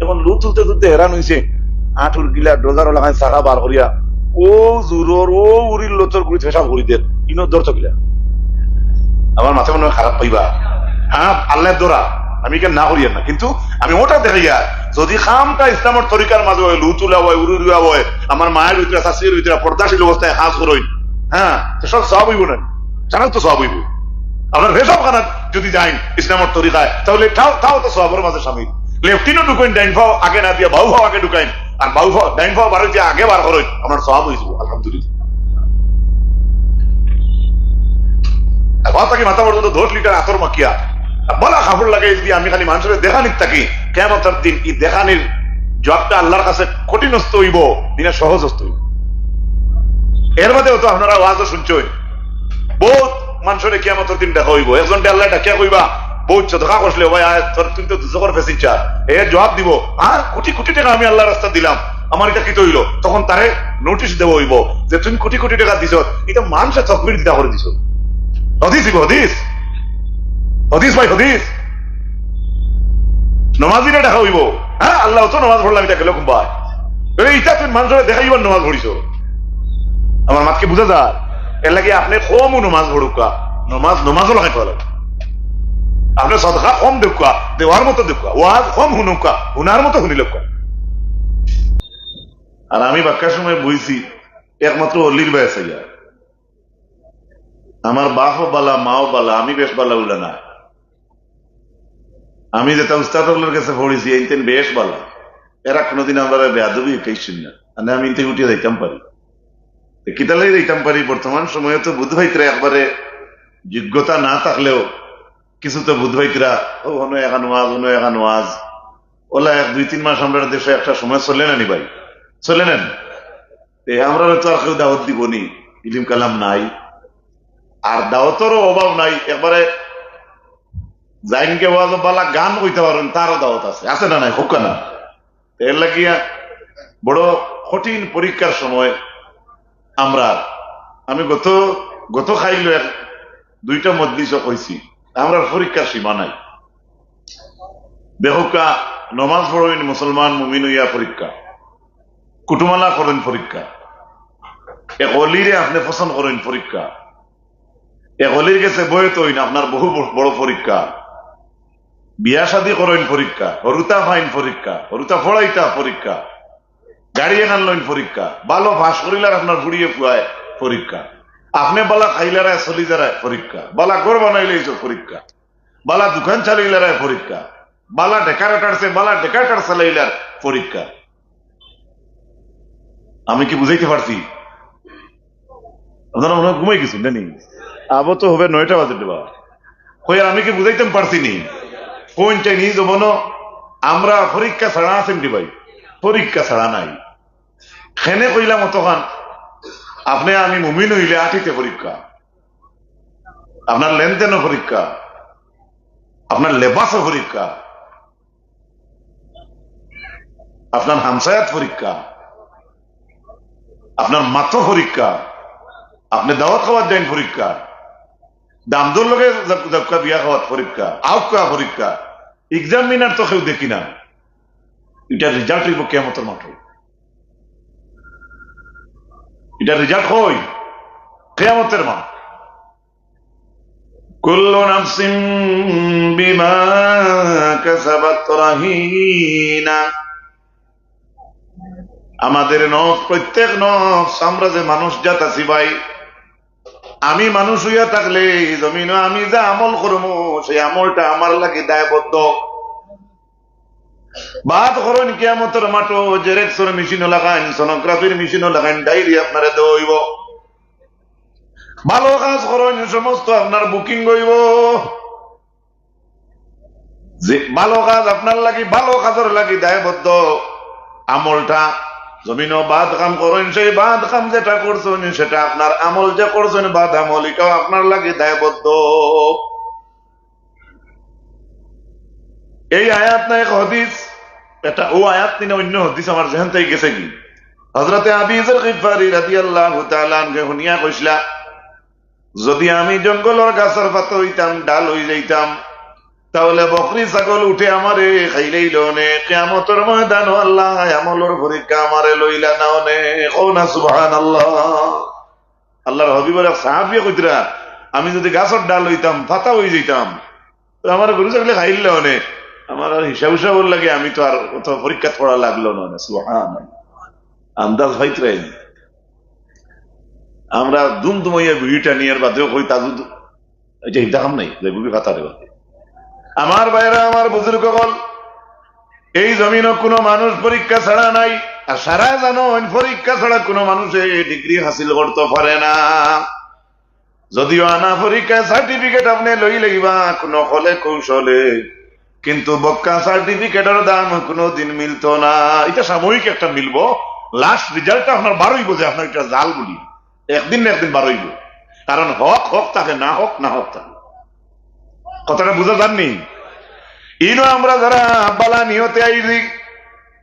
এখন লু তুলতে তুলতে হেরান অইছে, আঁটুর গিলা ডোজার লাগাই চাকা বার করিয়া, ও জুরর, ও উরির লতর গুড়ি পেশাব করি দের, ইনো ধরতো কিলা? আমার মাথা মনে হয় খারাপ পাইবা। হ্যাঁ, আল্লায় ধরা, আমি কেন না করিয়ার না, কিন্তু আমি ওটা দেখাইয়া, যদি কামটা ইসলামর তরিকার মাঝে অয়, লু তুলা অয়, উরি রুয়া অয়, আমার মায়ের ভিতরে, শাশুড়ির ভিতরে পর্দাশীল অবস্থায় কাজ করইন, হ্যাঁ, তো সব সওয়াব অইবো না? জানাও তো সওয়াব অইবো। আপনার পেশাবখানাত যদি যাইন ইসলামর তরিকায়, তাহলে তাও, তাও তো সওয়াবর মাঝে শামিল। লেট্রিনো ঢুকইন, ডাইন পাও আগে না দিয়া বাউ পাও আগে ঢুকাইন, আর বাউ পাও, ডাইন পাও বার অইতে আগে বার করইন, আপনার সওয়াব অই যিবো, আলহামদুলিল্লাহ। আর বাউ থাকি মাথা পর্যন্ত দশ লিটার আতর মাখিয়া, আর ভালা কাপড় লাগাই যদি আমি খালি মানষরে দেখানিত থাকি, কিয়ামতর দিন ই দেখানির জবাবটা আল্লাহর কাছে কঠিনস্ত অইবো, দিনা সহজস্ত অইবো। এর বাদেও তো আপনারা ওয়াজও শুনছইন, বউত মানষরে কিয়ামতর দিন দেখা অইবো। একজনরে আল্লায় ডাকিয়া কইবা, বউত সদকা করছিলে, "ও ভাই, আয়, তোর, তুই তো দুজখর passenger।" এ জবাব দিবো, "হ্যাঁ, কোটি কোটি টেকা আমি আল্লাহর রাস্তাত দিলাম, আমার ইটা কিতা অইলো?" তখন তারে নোটিশ দেওয়া অইবো যে, "তুই কোটি কোটি টেকা দিছস, ইটা মানষে তকবির দিতা করি দিছস।" হাদিস অইবো, হাদিস। হাদিস ভাই, হাদিস। নমাজিরে ডাকা অইবো, হ্যাঁ, আল্লাহ তো নামাজ পড়লাম, ইটা গেল কুম্বায়? এই ইটা তুমি মানুষরে দেখাইবার নামাজ পড়িছো। আমার মাত কি বুঝা যায়? এর লাগি আপনে কমও নামাজ পড়ুক্কা, নামাজ, নামাজও লাগাই ফেলা। আপনে সদকা কম দেউক্কা, দেওয়ার মতো দেউক্কা, ওয়াজ কম হুনুক্কা, হুনার মতো হুনিলউক্কা। আর আমি বাক্কা সময় বইছি একমাত্র অলির বায় চাইয়া। আমার বাপও বালা, মাও বালা, আমি বেশ বালা উলা না। আমি যেটা উস্তাদ অকলর গেছে পড়ছি, এইতেন বেশ বালা। এরা কোনোদিন আমরারে বেয়াদবি হিকাইছইন না। মানে আমি ইনতে উঠিয়া যাইতাম পারি। তো কিতালাই যাইতাম পারি, বর্তমান সময়ে তো বুঝ পাইতরা একবারে যোগ্যতা না থাকলেও কিছু তো বুঝ পাইতরা। ও, হনো এখান ওয়াজ, হনো এখান ওয়াজ। ওলা এক দুই তিন মাস আমরার দেশে একটা সময় চলে না নি ভাই? চলে না নি? তে আমরারে তো আর কেউ দাওয়াত দিব নি, ইলিম কালাম নাই, আর দাওয়াতরও অভাব নাই। একবারে যাইনকে ওয়াজ বালা গান কইতা পারইন, তারও দাওয়াত আছে, আছে না নাই? কউক্কা না। এর লাগিয়া বড় কঠিন পরীক্ষার সময় আমরা, আমি গত, গত খাইল এক দুইটা মজলিসও কইছি, আমরার পরীক্ষার সীমা নাই। দেখউক্কা, নমাজ পড়ইন মুসলমান মুমিন অইয়া পরীক্ষা, কুটুমালা করইন পরীক্ষা, এক অলিরে আপনে পছন্দ করইন পরীক্ষা, এক অলির গেছে বয়ত অইন আপনার বহু ব-, বড় পরীক্ষা, বিয়া শাদি করইন পরীক্ষা, হরুতা ফাইন পরীক্ষা, হরুতা ফড়াইতা পরীক্ষা, গাড়ি এখান লইন পরীক্ষা, বালা পাস করিলার আপনার ফুড়িয়ে ফুয়ায় পরীক্ষা, আপনে বালা খাইলারায় চলি যারায় পরীক্ষা, বালা ঘর বানাইলাইছো পরীক্ষা, বালা দোকান চালাইলারায় পরীক্ষা, বালা ডেকারেটারসে বালা ডেকারেটার চালাইলার পরীক্ষা। আমি কি বুঝাইতে পারছি? আপনারা মনে হয় ঘুমাই গেছেন, জানি। আবো তো হবে নয়টা বাজে দেবা। কই, আমি কি বুঝাইতাম পারছি নি? কোন চাইনি জমানো আমরা পরীক্ষা ছাড়া আছেন নি ভাই? পরীক্ষা ছাড়া নাই। খেনে কইলাম অতখান, আপনে আমি মুমিন অইলে আটিতে পরীক্ষা, আপনার লেনদেনও পরীক্ষা, আপনার লেবাসও পরীক্ষা, আপনার হামসায়াত পরীক্ষা, আপনার মাতো পরীক্ষা, আপনে দাওয়াত খাওয়াত যাইন পরীক্ষা, দামদর লগে যাক-, যাউক্কা বিয়া খাওয়াত পরীক্ষা, আউক্কা পরীক্ষা, এক্সামিনার তো কেউ দেখি না। ইটার রেজাল্ট অইবো কিয়ামতর মাঠো। ইটার রেজাল্ট কই? কিয়ামতর মাঠ। কুল্লু নাফসিন বিমা কাসাবাত রাহিনা। আমাদের নফস, প্রত্যেক নফস, আমরা যে মানুষ জাত আছি ভাই, আমি মানুষ অইয়া থাকলে এই জমিনো আমি যে আমল করমু, সেই আমলটা আমার লাগি দায়বদ্ধ। বাদ করইন কিয়ামতর মাঠো, জেরেক্সর মেশিনও লাগাইন, সোনোগ্রাফির মেশিনও লাগাইন, ডায়েরি আপনারে দেওয়া অইবো। ভালো কাজ করইন, সমস্ত আপনার বুকিং অইবো। যে ভালো কাজ আপনার লাগি, ভালো কাজর লাগি দায়বদ্ধ। আমলটা জমিনো বাদ কাম করইন, সেই বাদ কাম যেটা করছইন, সেটা আপনার আমল যে করছইন, বাদ আমল, ইটাও আপনার লাগি দায়বদ্ধ। এই আয়াত না এক হাদিস, এটা ও আয়াত নি না অন্য হাদিস আমার জেহেন থাকি গেছে গি। হযরতে আবি যর গিফারি রাদিয়াল্লাহু তাআলা আনহু হুনিয়া কইছলা, যদি আমি জঙ্গলর গাছর পাতা অইতাম, ডাল অই যাইতাম, তাহলে বকরি ছাগল উঠে আমারে খাইলাইলো অনে, কিয়ামতর ময়দানো আল্লায় আমলর পরীক্ষা আমারে লইলা না অনে। কও না সুবহানাল্লাহ। আল্লার হাবিবর এক সাহাবিয়ে কইতরা, আমি যদি গাছর ডাল অইতাম, পাতা অই যাইতাম, তো আমার গরু ছাগলে খাইলাইলো অনে, আমার আর হিসাব হিসাবর লাগি আমি তো আর অত পরীক্ষাত পড়া লাগলো না অনে। সুবহানাল্লাহ। আন্দাজ পাইতরায় নি? আমরা দুম দুমাইয়া বিড়ি টানিয়ার বাদেও কই তাজুদ, এটা হিংসা কাম নাই, যে বুবি ফাতা দেবা। আমার ভাইরা, আমার বুজুর্গ অকল, এই জমিনো কোনো মানুষ পরীক্ষা ছাড়া নাই। আর সারা জানো, পরীক্ষা ছাড়া কোনো মানুষে ডিগ্রি হাসিল করতে পারে না। যদিও আনা পরীক্ষায় সার্টিফিকেট আপনে লই লইবা কোনো কলে কৌশলে, কিন্তু বক্কা সার্টিফিকেটর দাম কোনো দিন মিলতো না। এটা সাময়িক একটা মিলবো, লাস্ট রেজাল্টটা আপনার বারইবো যে আপনার এটা জাল বুলি, একদিন না একদিন বারইবো। কারণ হক হক থাকে, না হক না হক থাকে। কথাটা বুঝা যার নি? ইনো আমরা যারা বালা নিয়তে আইছি,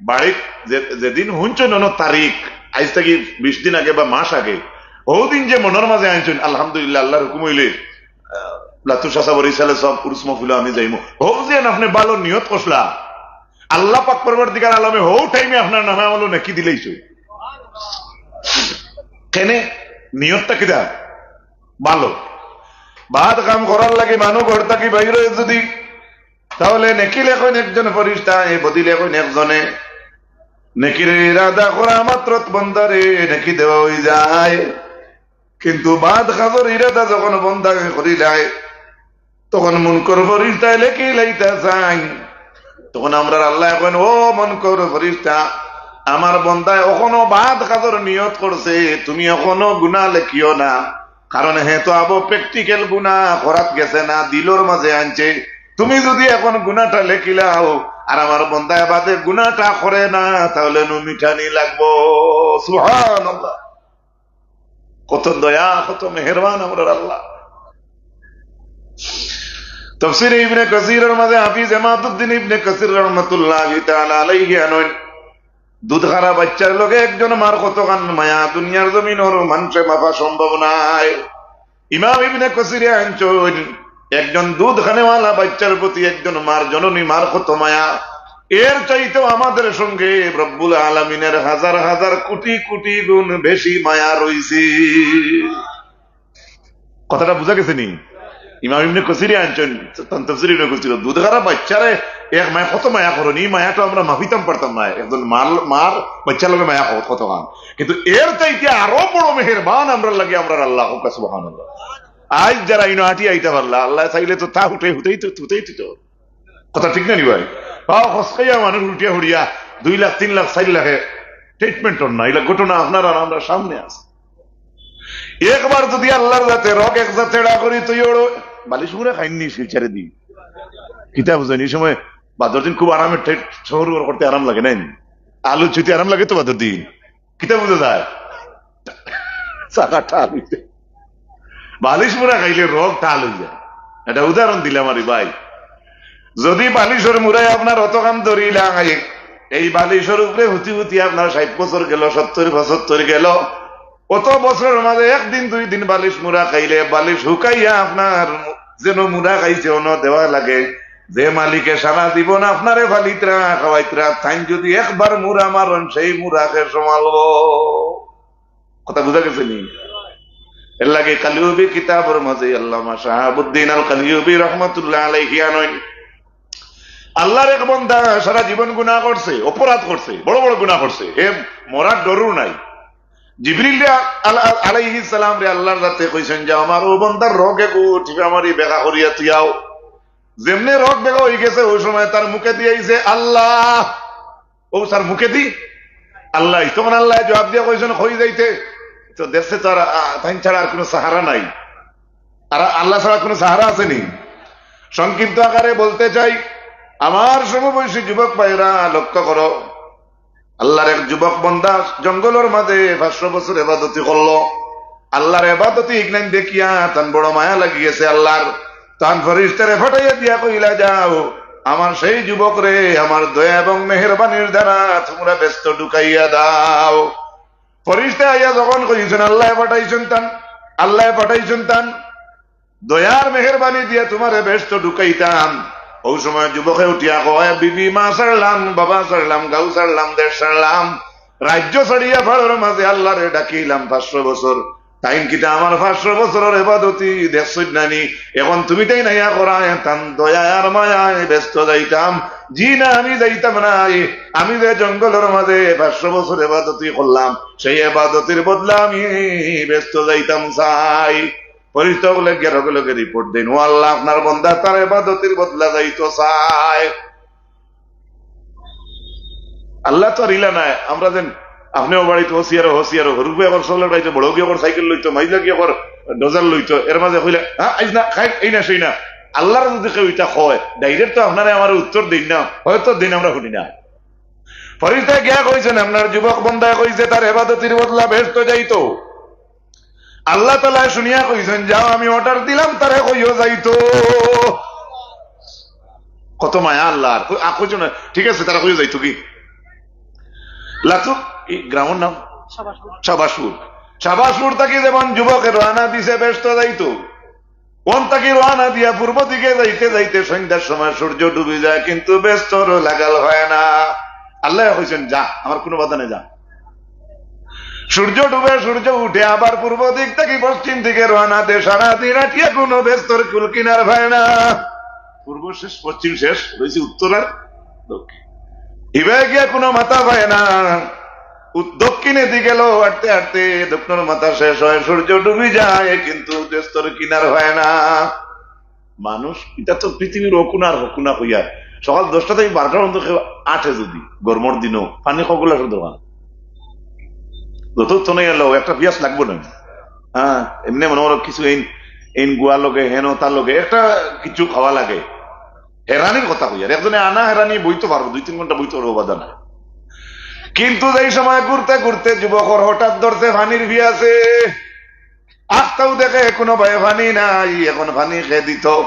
বাড়িত যে-, যেদিন হুনছইন অনো তারিখ, আইজ থাকি বিশ দিন আগে বা মাস আগে, হউ দিন যে মনর মাঝে আনছইন, আলহামদুলিল্লাহ, আল্লার হুকুম অইলে, আহ, লাতু চাচা বরিশালে সব পুরুষ মহফিলো আমি যাইমু। হউ যে আপনে ভালো নিয়ত করছলা, আল্লাহ পাক পরওয়ারদিগার আলমে হউ টাইমে আপনার নামে আমলো নেকি দিলাইছইন। কেনে? নিয়তটা কিতা? ভালো। বাদ কাম করার লাগি মানু ঘর থাকি বাইর অয় যুদি, তাহলে নেকি লেখইন একজন ফিরিস্তায়, বদি লেখইন একজনে। নেকির ইরাদা করা মাত্র বন্দারে নেকি দেওয়া অইযায়। কিন্তু বাদ কাজর ইরাদা যখন বন্দায় করিলায়, তখন মুনকর ফিরিস্তায় লেখি লাইতা চাইন। তখন আমরার আল্লায় কইন, "ও মুনকর ফিরিস্তা, আমার বন্দায় অখনো বাদ কাজর নিয়ত করছে, তুমি অখনো গুনা লেখিও না, কারণ হে তো আবো practical গুনা করাত গেছে না, দিলর মাঝে আনছে। তুমি যুদি অখন গুনাটা লেখিলাও, আর আমার বন্দায় বাদে গুনাটা করে না, তাহলে নু মিটানি লাগবো।" সুবহানাল্লাহ। কত দয়া, কত মেহেরবান আমরার আল্লাহ। তাফসীরে ইবনে কাসীরর মাঝে হাফিজ ইমাদুদ্দিন ইবনে কাসীর রহমাতুল্লাহি তাআলা আলাইহি আনইন, দুধ খারা বাইচ্চার লগে একজন মার কতখান মায়া দুনিয়ার জমিনর মানষে মাপা সম্ভব নায়। ইমাম ইবনে কাসীরে আনছইন, একজন দুধ খানেওয়ালা বাইচ্চার প্রতি একজন মার, জননী মার কত মায়া, এর চাইতেও আমাদের সঙ্গে রব্বুল আলামিনের হাজার হাজার কোটি কোটি গুণ বেশি মায়া রইছে। কথাটা বুঝা গেছে নি? ইমাম ইবনে কাসীরে আনছইন, তান তাফসীরে ইবনে কাসীর, দুধ খারা বাইচ্চারে এক মায় কত মায়া করইন, ই মায়াটা আমরা মাপিতাম পারতাম না। একজন মার, মার বাইচ্চার লগে মায়া কত, কতখান। কিন্তু এর চাইতে আরো বড় মেহেরবান আমরার লাগি আমরার আল্লাহ, কউক্কা সুবহানাল্লাহ। আইজ যারা ইনো আটি আইতা পারলা, আল্লায় চাইলে তো তা হুটাই, হুটাই তো, হুটাই দিত। কথা ঠিক না নি ভাই? পাও খসকাইয়া মানুষ উঠিয়া হুড়িয়া দুই লাখ, তিন লাখ, চাইর লাখে treatment অর না। ইলা ঘটনা আপনার আর আমরার সামনে আছে। একবার যুদি আল্লার যাতে রগ এক জাত এড়া করি তুই ওড়ো, বালিশ মুড়া খাইন নি শিলচরে দি। কিতা বুঝইন, ই সময় বাদর দিন খুব আরামে ঠেট শহর করতে আরাম লাগে, নায় নি? আলু ছুটি আরাম লাগে তো বাদর দিন। কিতা বুঝা যায়? চাকা টাল অইছে। বালিশ মুড়া খাইলে রগ টাল অইযায়। এটা উদাহরণ দিলাম আরে ভাই। যুদি বালিশর মুড়ায় আপনার অতখান ধরিলায়, এই বালিশর উপরে হুতি হুতি আপনার ষাইট বছর গেল, সত্তইর, পঁচাত্তইর গেল, অত বছরর মাঝে একদিন দুই দিন বালিশ মুড়া খাইলে বালিশ হুকাইয়া আপনার যেন মুড়া খাইছে অনো দেওয়া লাগে। যে মালিকে সারা জীবন আপনারে ফালিতরা, খাওয়াইতরা, তাইন যুদি একবার মুড়া মারইন, সেই মুড়া কে সামালবো? কথা বুঝা গেছে নি? এর লাগি কালিউবি কিতাবর মাঝে আল্লামা শাহাবুদ্দিন আল কালিউবি রহমাতুল্লাহ আলাইহি আনইন, আল্লার এক বন্দা সারা জীবন গুনাহ করছে, অপরাধ করছে, বড় বড় গুনাহ করছে, হে মরার ডরও নাই। জিবরিল রে আল-, আল-, আলাইহিস সালাম রে আল্লার যাতে কইছইন যে, "আমার অউ বন্দার রগ এগু টিপা মারি বেকা করিয়া তুই আও।" যেমনে রগ বেকা অইগেছে, অউ সময় তার মুখেদি আইছে, "আল্লাহ।" অউ তার মুখেদি, "আল্লাহ।" তখন আল্লায় জবাব দিয়া কইছইন, "কই যাইতে?" তো দেখছে তো আর, আ, তাইন ছাড়া আর কুনু সাহারা নাই, আর আল্লাহ ছাড়া কুনু সাহারা আছে নি? সংক্ষিপ্ত আকারে বলতে চাই, আমার সমবয়সী যুবক ভাইরা লক্ষ্য করো, আল্লার এক যুবক বন্দা জঙ্গলর মাঝে পাঁচশো বছর এবাদতি করলো। আল্লার এবাদতি ইগনাইন দেখিয়া তান বড় মায়া লাগি গেছে আল্লার। তান ফিরিস্তারে পাঠাইয়া দিয়া কইলা, "যাও, আমার সেই যুবকরে আমার দয়া এবং মেহেরবানির দ্বারা তুমরা বেহেস্তো ঢুকাইয়া দাও।" ফিরিস্তা আইয়া যখন কইছইন, আল্লায় পাঠাইছইন তান, আল্লায় পাঠাইছইন তান, দয়ার মেহেরবানি দিয়া তুমারে বেহেস্তো ঢুকাইতাম। অউ সময় যুবকে উঠিয়া কয়, "বিবি মা ছাড়লাম, বাবা ছাড়লাম, গাঁও ছাড়লাম, দেশ ছাড়লাম, রাজ্য ছাড়িয়া পাড়র মাঝে আল্লারে ডাকিলাম পাঁচশো বছর। তাইন কিতা আমার পাঁচশো বছরর এবাদতি দেখছইন না নি? এখন তুমি তাইন আইয়া করায়, তান দয়ায় আর মায়ায় বেহেস্তো যাইতাম। জি না, আমি যাইতাম নায়। আমি যে জঙ্গলর মাঝে পাঁচশো বছর এবাদতি করলাম, সেই এবাদতির বদলা আমি বেহেস্তো যাইতাম চাই।" ফিরিস্তা অকলে গিয়া লগে লগে রিপোর্ট দেইন, "ও আল্লাহ, আপনার বন্দা তার এবাদতির বদলা যাইতো চায়।" আল্লাহ তো আর ইলা নায়, আমরা যেন আপনেও বাড়িত হুঁশিয়ারো, হুঁশিয়ারো, হুরুপে অকর চলের বাড়িতে, বড় গিয়ে অকর সাইকেল লইতো, মাইজা গিয়ে অকর ডোজার লইতো, এর মাঝে কইলে, "হ্যাঁ, আইজ না, খাই, এই না, সেই না।" আল্লাহর যদি কেউ ইটা কয়, direct তো আপনারে আমারে উত্তর দেইন না, হয়তো দেইন, আমরা শুনি না। ফিরিস্তায় গিয়া কইছইন, "আপনার যুবক বন্দায় কইছে তার এবাদতির বদলা বেহেস্তো যাইতো।" আল্লাহ তাআলায় শুনিয়া কইছইন, "যাও, আমি order দিলাম, তারে কইও যাইতো।" কত মায়া আল্লাহর। কই-, আ, কইছো না? ঠিক আছে, তারে কইও যাইতো কি? লাতু, এই গ্রামর নাম? শাহবাজপুর। শাহবাজপুর। শাহবাজপুর থাকি যেমন যুবকে রওনা দিছে, বেহেস্তো যাইতো। অন থাকি রওয়ানা দিয়া পূর্ব দিকে যাইতে যাইতে সন্ধ্যার সময় সূর্য ডুবি যায়, কিন্তু বেহেস্তর লাগাল হয় না। আল্লায় কইছইন, "যা, আমার কুনু বাধা নাই, যা।" সূর্য ডুবে, সূর্য উঠে, আবার পূর্ব দিক থাকি পশ্চিম দিকে রওয়ানা দে, সারাদিন আটিয়া কুনু বেহেস্তর কুল কিনার পায় না। পূর্ব শেষ, পশ্চিম শেষ, রইছে উত্তর আর দক্ষিণ। ইবায় গিয়া কুনু মাথা পায় না। উত-, দক্ষিণেদি গেল, আটতে আটতে দক্ষিণর মাথা শেষ হয়, সূর্য ডুবি যায়, কিন্তু বেহেস্তর কিনার হয় না। মানুষ, ইটা তো পৃথিবীর অকুনা আর হকুনা কইয়া, সকাল দশটা থাকি বারোটার মধ্যে কেউ আটে যদি, গরমর দিনও, পানি কগুলা শুধু খান। যত তো নাই এলো, একটা পিয়াস লাগবো না? হ্যাঁ, এমনে মনে করো কিছু এইন, এইন গুয়া লগে, হেন তার লগে, একটা কিছু খাওয়া লাগে। হেরানির কথা কইয়ার, একজনে আনা হেরানি বইতো পারবো, দুই তিন ঘন্টা বইতো পারবো, বাধা নাই। কিন্তু যেই সময় ঘুরতে ঘুরতে যুবকর হঠাৎ ধরছে পানির পিয়াসে, আখতাউ দেখে কুনু বায় পানি নাই, এখন পানি কে দিত?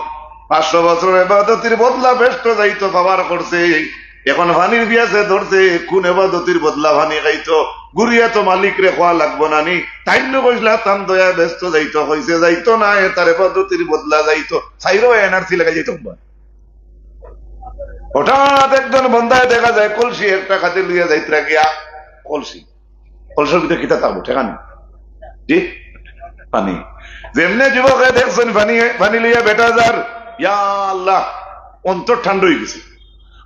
পাঁচশো বছরর এবাদতির বদলা বেহেস্তো যাইতো, পাওয়ার করছে, এখন পানির পিয়াসে ধরছে, কুন এবাদতির বদলা পানি খাইতো? ঘুরিয়া তো মালিকরে কওয়া লাগবো না নি? তাইন নু কইছলা তান দয়ায় বেহেস্তো যাইতো, কইছে যাইতো না, এ তার এবাদতির বদলা যাইতো, চাইরো এনআরসি লাগাই যাইতো। হঠাৎ একজন বন্দায় দেখা যায় কলসি একটা কাঁধে লইয়া যাইতরা গিয়া, কলসি, কলসির ভিতরে কিতা থাকবো, ঠেকা নাই। জি, পানি। যেমনে যুবকে দেখছইন পানি, পানি লইয়া বেটা যার, ইয়া আল্লাহ, অন্তর ঠান্ডা অই গেছে।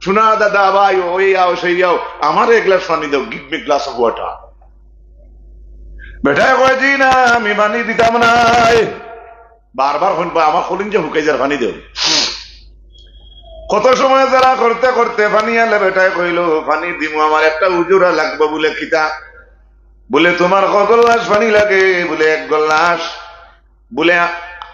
"শোনা দাদা, ভাই, ওই আও, সেই আও, আমারে এক গ্লাস পানি দাও, give me glass of water।" বেটায় কয়, "জি না, আমি পানি দিতাম নায়।" বারবার কইন, "বা, আমার কলিঞ্জা হুকাই যার, পানি দেও।" কত সময় যারা করতে করতে পানি আনলে বেটায় কইলো, "পানি দিমু, আমার একটা উজুরা লাগবো।" বুলে, "কিতা?" বুলে, "তোমার ক গ্লাস পানি লাগে?" বুলে, "এক গ্লাস।" বুলে,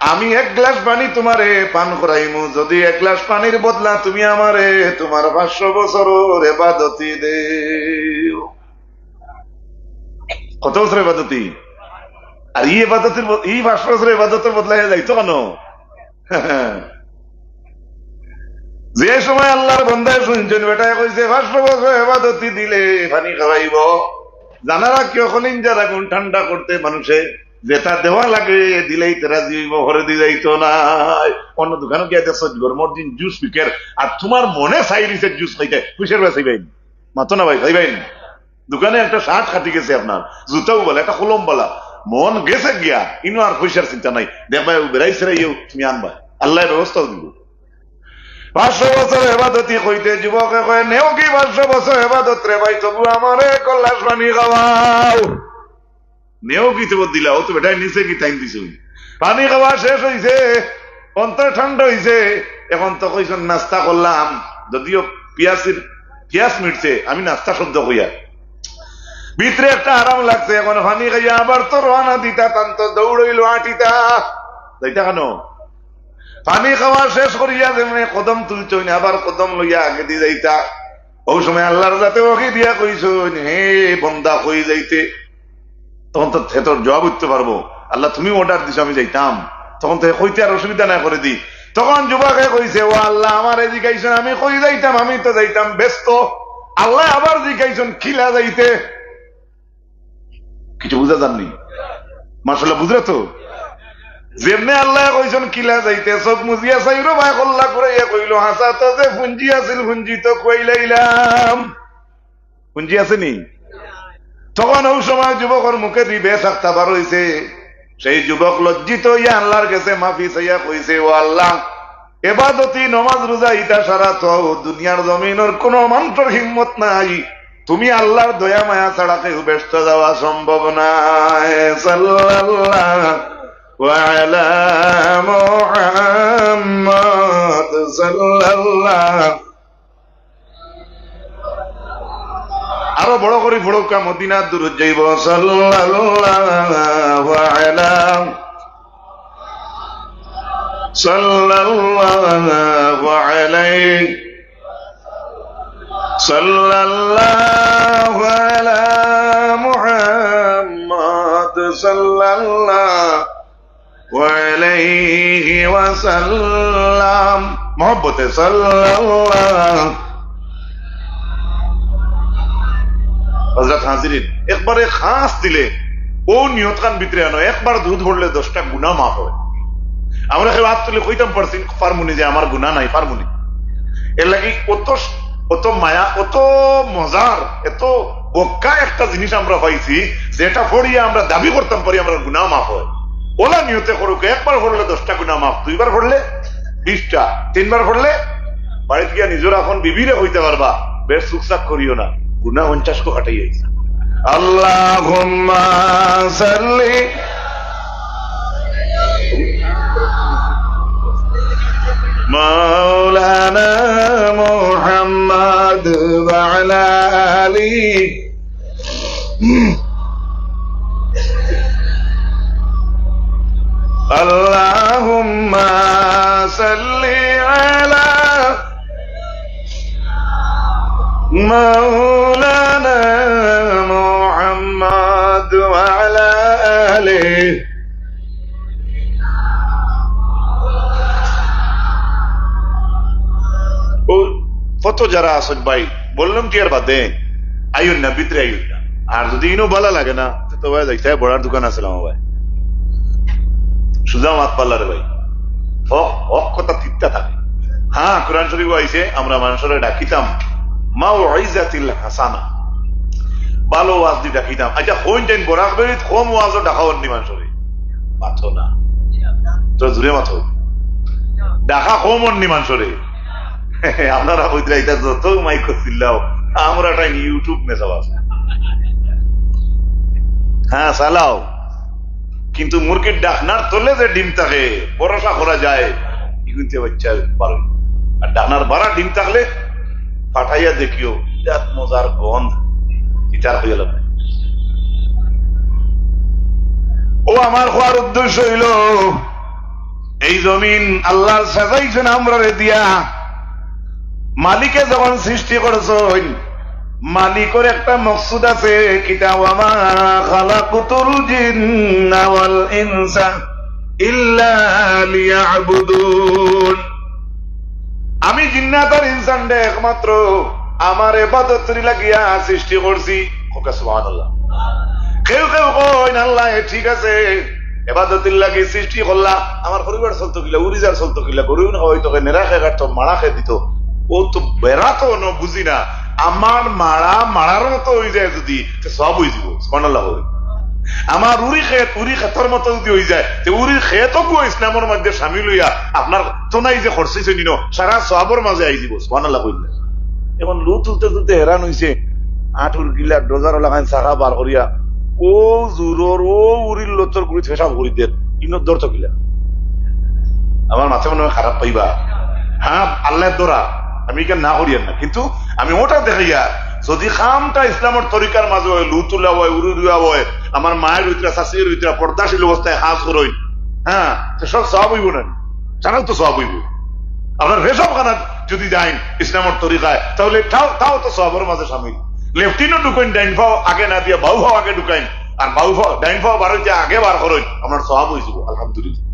"আমি এক গ্লাস পানি তোমারে পান করাইমু, যদি এক গ্লাস পানির বদলা তুমি আমারে তোমার পাঁচশো বছরর এবাদতি দেও।" কত বছর এবাদতি? আর এই এবাদতির ব-, এই পাঁচশো বছর এবাদতর বদলা হে যাইতো কেন? যে সময় আল্লাহর বন্দায় শুনছইন, বেটায় কইছে, "পাঁচশো বছর এবাদতি দিলে পানি খাওয়াইবো।" জানা রাখিও, কলিঞ্জার আগুন ঠান্ডা করতে মানুষে যেটা দেওয়া লাগে, দিলেই তো রাজি অইবো, হরে দি যাইতো না। অন্য দোকানো গিয়া দেখছো, গরমর দিন জুস বিকের, আর তোমার মনে চাই দিছে জুস খাইতে, কিসের বেশি ভাই? মাতো না ভাই, ভাই ভাই। দোকানে একটা শার্ট কাটি গেছে আপনার, জুতাও বালা, একটা কলম বালা, মন গেছে গিয়া, ইনো আর পয়সার চিন্তা নাই। দেখবায়, ও বেড়াই সেরাইও তুমি আনবায়, আল্লায় ব্যবস্থাও দিবো। পাঁচশো বছর এবাদতি কইতে যুবকে কয়, "নেও কি পাঁচশো বছর এবাদত রে ভাই, তবু আমারে এক গ্লাস পানি খাওয়াও।" নেও কি তবু দিলা, ও তো বেটায় নিছে কি টাইম দিছে। পানি খাওয়া শেষ অইছে, অন্তর ঠান্ডা অইছে। এখন তো কইছইন নাস্তা করলাম, যদিও পিয়াসির, পিয়াস মিটছে, আমি নাস্তা শব্দ কইয়ার। ভিতরে একটা আরাম লাগছে, এখন পানি খাইয়া আবার তো রওয়ানা দিতা, তান তো দৌড় অইলো আটিতা। যাইতা কেন? পানি খাওয়া শেষ করিয়া যেমনে কদম তুলছইন, আবার কদম লইয়া আগেদি যাইতা। ওই সময় আল্লাহর জাতে ওহী দিয়া কইছইন, "হে বন্দা, কই যাইতে?" তখন তো হে তোর জবাব দিতে পারবো, "আল্লাহ, তুমি অর্ডার দিছো, আমি যাইতাম।" তখন তো হে কইতে আর অসুবিধা নাই, করে দি। তখন যুবকে কইছে, "ও আল্লাহ, আমারে জিকাইছইন, আমি কই যাইতাম, আমি তো যাইতাম ব্যস্ত।" আল্লায় আবার জিকাইছইন, "কিলা যাইতে?" কিছু বুঝা যার নি? মাশাআল্লাহ, বুঝরা তো? যেমনে আল্লায় কইছইন, "কিলা যাইতে?" চোখ মুজিয়া চাইরো বায় কল্লা ঘুরাইয়া কইলো, "হাছা তো যে পুঞ্জি আছিল, পুঞ্জি তো খুয়াইলাইলাম।" পুঞ্জি আছে নি? তখন ওই সময় যুবকর মুখেদি বেশ একটা বার অইছে। সেই যুবক লজ্জিত অইয়া আল্লাহর গেছে মাফি চাইয়া কইছে, "ও আল্লাহ, এবাদতি, নমাজ, রোজা, ইতা সারা তো দুনিয়ার জমিনর কুনু মানষর হিম্মত নাই। তুমি আল্লাহর দয়া মায়া ছাড়া কেউ বেহেস্তো যাওয়া সম্ভব নায়।" সাল্লাল্লাহু আলা মুহাম্মদ সাল্লাল্লাহু। আরো বড় করি পড়উক্কা, মদিনার দুরুদ যাইবো। সাল্লাল্লাহু আলা, সাল্লাল্লাহু আলাইহি, সাল্লাল্লাহু আলা মুহাম্মদ সাল্লাল্লাহু ওয়ালাইহি ওয়াসাল্লাম। মহব্বতে সাল্লাল্লাহু। হযরত হাজিরিন, একবারে খাস দিলে ও নিয়তখান ভিতরে আনো, একবার দুরুদ পড়লে দশটা গুনাহ মাফ হয়। আমরা কেউ আত তুলি কইতাম পারছি, পারমুনি যে আমার গুনাহ নাই, পারমুনি? এর লাগি অত, অত মায়া, অত মজার, এত বক্কা একটা জিনিস আমরা পাইছি, যেটা পড়িয়া আমরা দাবি করতাম পারি আমরা গুনাহ মাফ হয়। ওলা নিয়তে করুক, একবার পড়লে দশটা গুনাহ মাফ, দুইবার পড়লে বিশটা, তিনবার পড়লে বাড়িত গিয়া নিজর আপন বিবিরে কইতা পারবা, বেশ চুকচাক করিও না, গুনাহ পঞ্চাশ কো কাটাই আইছে। আল্লাহুম্মা সাল্লি মাওলানা মুহাম্মদ ওয়া আলা আলি। اللهم صل على مولانا محمد وعلى آله। ও, কত যারা আছেন ভাই, বললাম কি আর বাদে, আইন না, ভিতরে আইন না। আর যদি ইনো ভালা লাগে না, তো ভাই যাইতে হয়, বড়ার দোকান আছে আমার ভাই। সুজা মাত পাল্লা রে ভাই। হক, হক কথা তিত্তা থাকে। হ্যাঁ, কোরআন শরীফ আইছে, আমরা মানুষরে ডাকিতাম মাউইজাতিল হাসানা, ভালো ওয়াজ দি ডাকিতাম। আচ্ছা, কোন টাইম বরাক বেরিত কম ওয়াজও ডাকা অন্যি মানুষরে? মাতো না। তো জুরে মাতো। ডাকা কম অন্যি মানুষরে। আপনারা কইতরা ইতা যত মাইক করছিলাও, আমরা টাইম YouTube মেসাব আছে। হ্যাঁ, চালাও। কিন্তু মুরগির ডাকনার তলে যে ডিম থাকে, ভরসা করা যায়, ইগুনতে বাচ্চা পারে। আর ডাকনার বারা ডিম থাকলে ফাটাইয়া দেখিও, বিরাট মজার গন্ধ, ইতার হইয়া লাগে। ও আমার কওয়ার উদ্দেশ্য হইল, এই জমিন আল্লাহ সাজাইছেন আমরারে দিয়া। মালিকে যখন সৃষ্টি করছেন, মালিকর একটা মকসুদ আছে, কিতা? ওয়া মা খালাকতুল জিন্না ওয়াল ইনসা ইল্লা লিয়াবুদুন। আমি জিন্নাত আর ইনসানরে একমাত্র আমার ইবাদতর লাগিয়া সৃষ্টি করছি। কউক্কা সুবহানাল্লাহ। কেউ কেউ কইন, "আল্লাহ, এ ঠিক আছে, ইবাদতর লাগি সৃষ্টি করলা, আমার পরিবার চলতো কিলা, উরিজার চলতো কিলা, গরু খাওয়াইতো কে, নেড়া খে কাটতো, মাড়া খে দিত, ও তো বেড়াতো ন বুঝি না, আমার মাড়া মাড়ার মতো হয়ে যায় যদি, তো সব হয়ে যাব।" সুবহানাল্লাহ কই। আমার উরি খেত, উরি খেতর মতো যদি হয়ে যায়, তো উরি খেতও ইসলামর মধ্যে সামিল হইয়া আপনার তো নাই যে খরচ হইছে নিন, সারা সওয়াবর মাঝে আই দিব। সুবহানাল্লাহ কইলে। এখন লু তুলতে তুলতে হেরান হইছে, আঁটুর গিলা ডোজার লাগাইন চাকা বার করিয়া, ও জুরর, ও উরির লতর গুড়ি পেশাব করি দের, ইনোর দর তো কিলা। আমার মাথা মনে হয় খারাপ পাইবা। হ্যাঁ, আল্লাহর দরা, আমি এখানে না করিয়ার না, কিন্তু আমি ওটা দেখাইয়া, যদি কামটা ইসলামর তরিকার মাঝে হয়, লু তুলা হয়, উরু রুয়া হয়, আমার মায়ের ভিতরে, শাশুড়ির ভিতরে পর্দাশীল অবস্থায় কাজ করই, হ্যাঁ, তো সব সওয়াব হইব না? জানাও তো সওয়াব হইব। আপনার পেশাবখানাত যদি যাইন ইসলামর তরিকায়, তাহলে তাও, তাও তো সওয়াবর মাঝে সামিল। লেফটিনও ঢুকাইন, ডাইন পাও আগে না দিয়া বাউ পাও আগে ঢুকাইন, আর বাউ পাও, ডাইন পাও বার হইতে আগে বার করইন, আপনার সওয়াব হয়ে যাব, আলহামদুলিল্লাহ।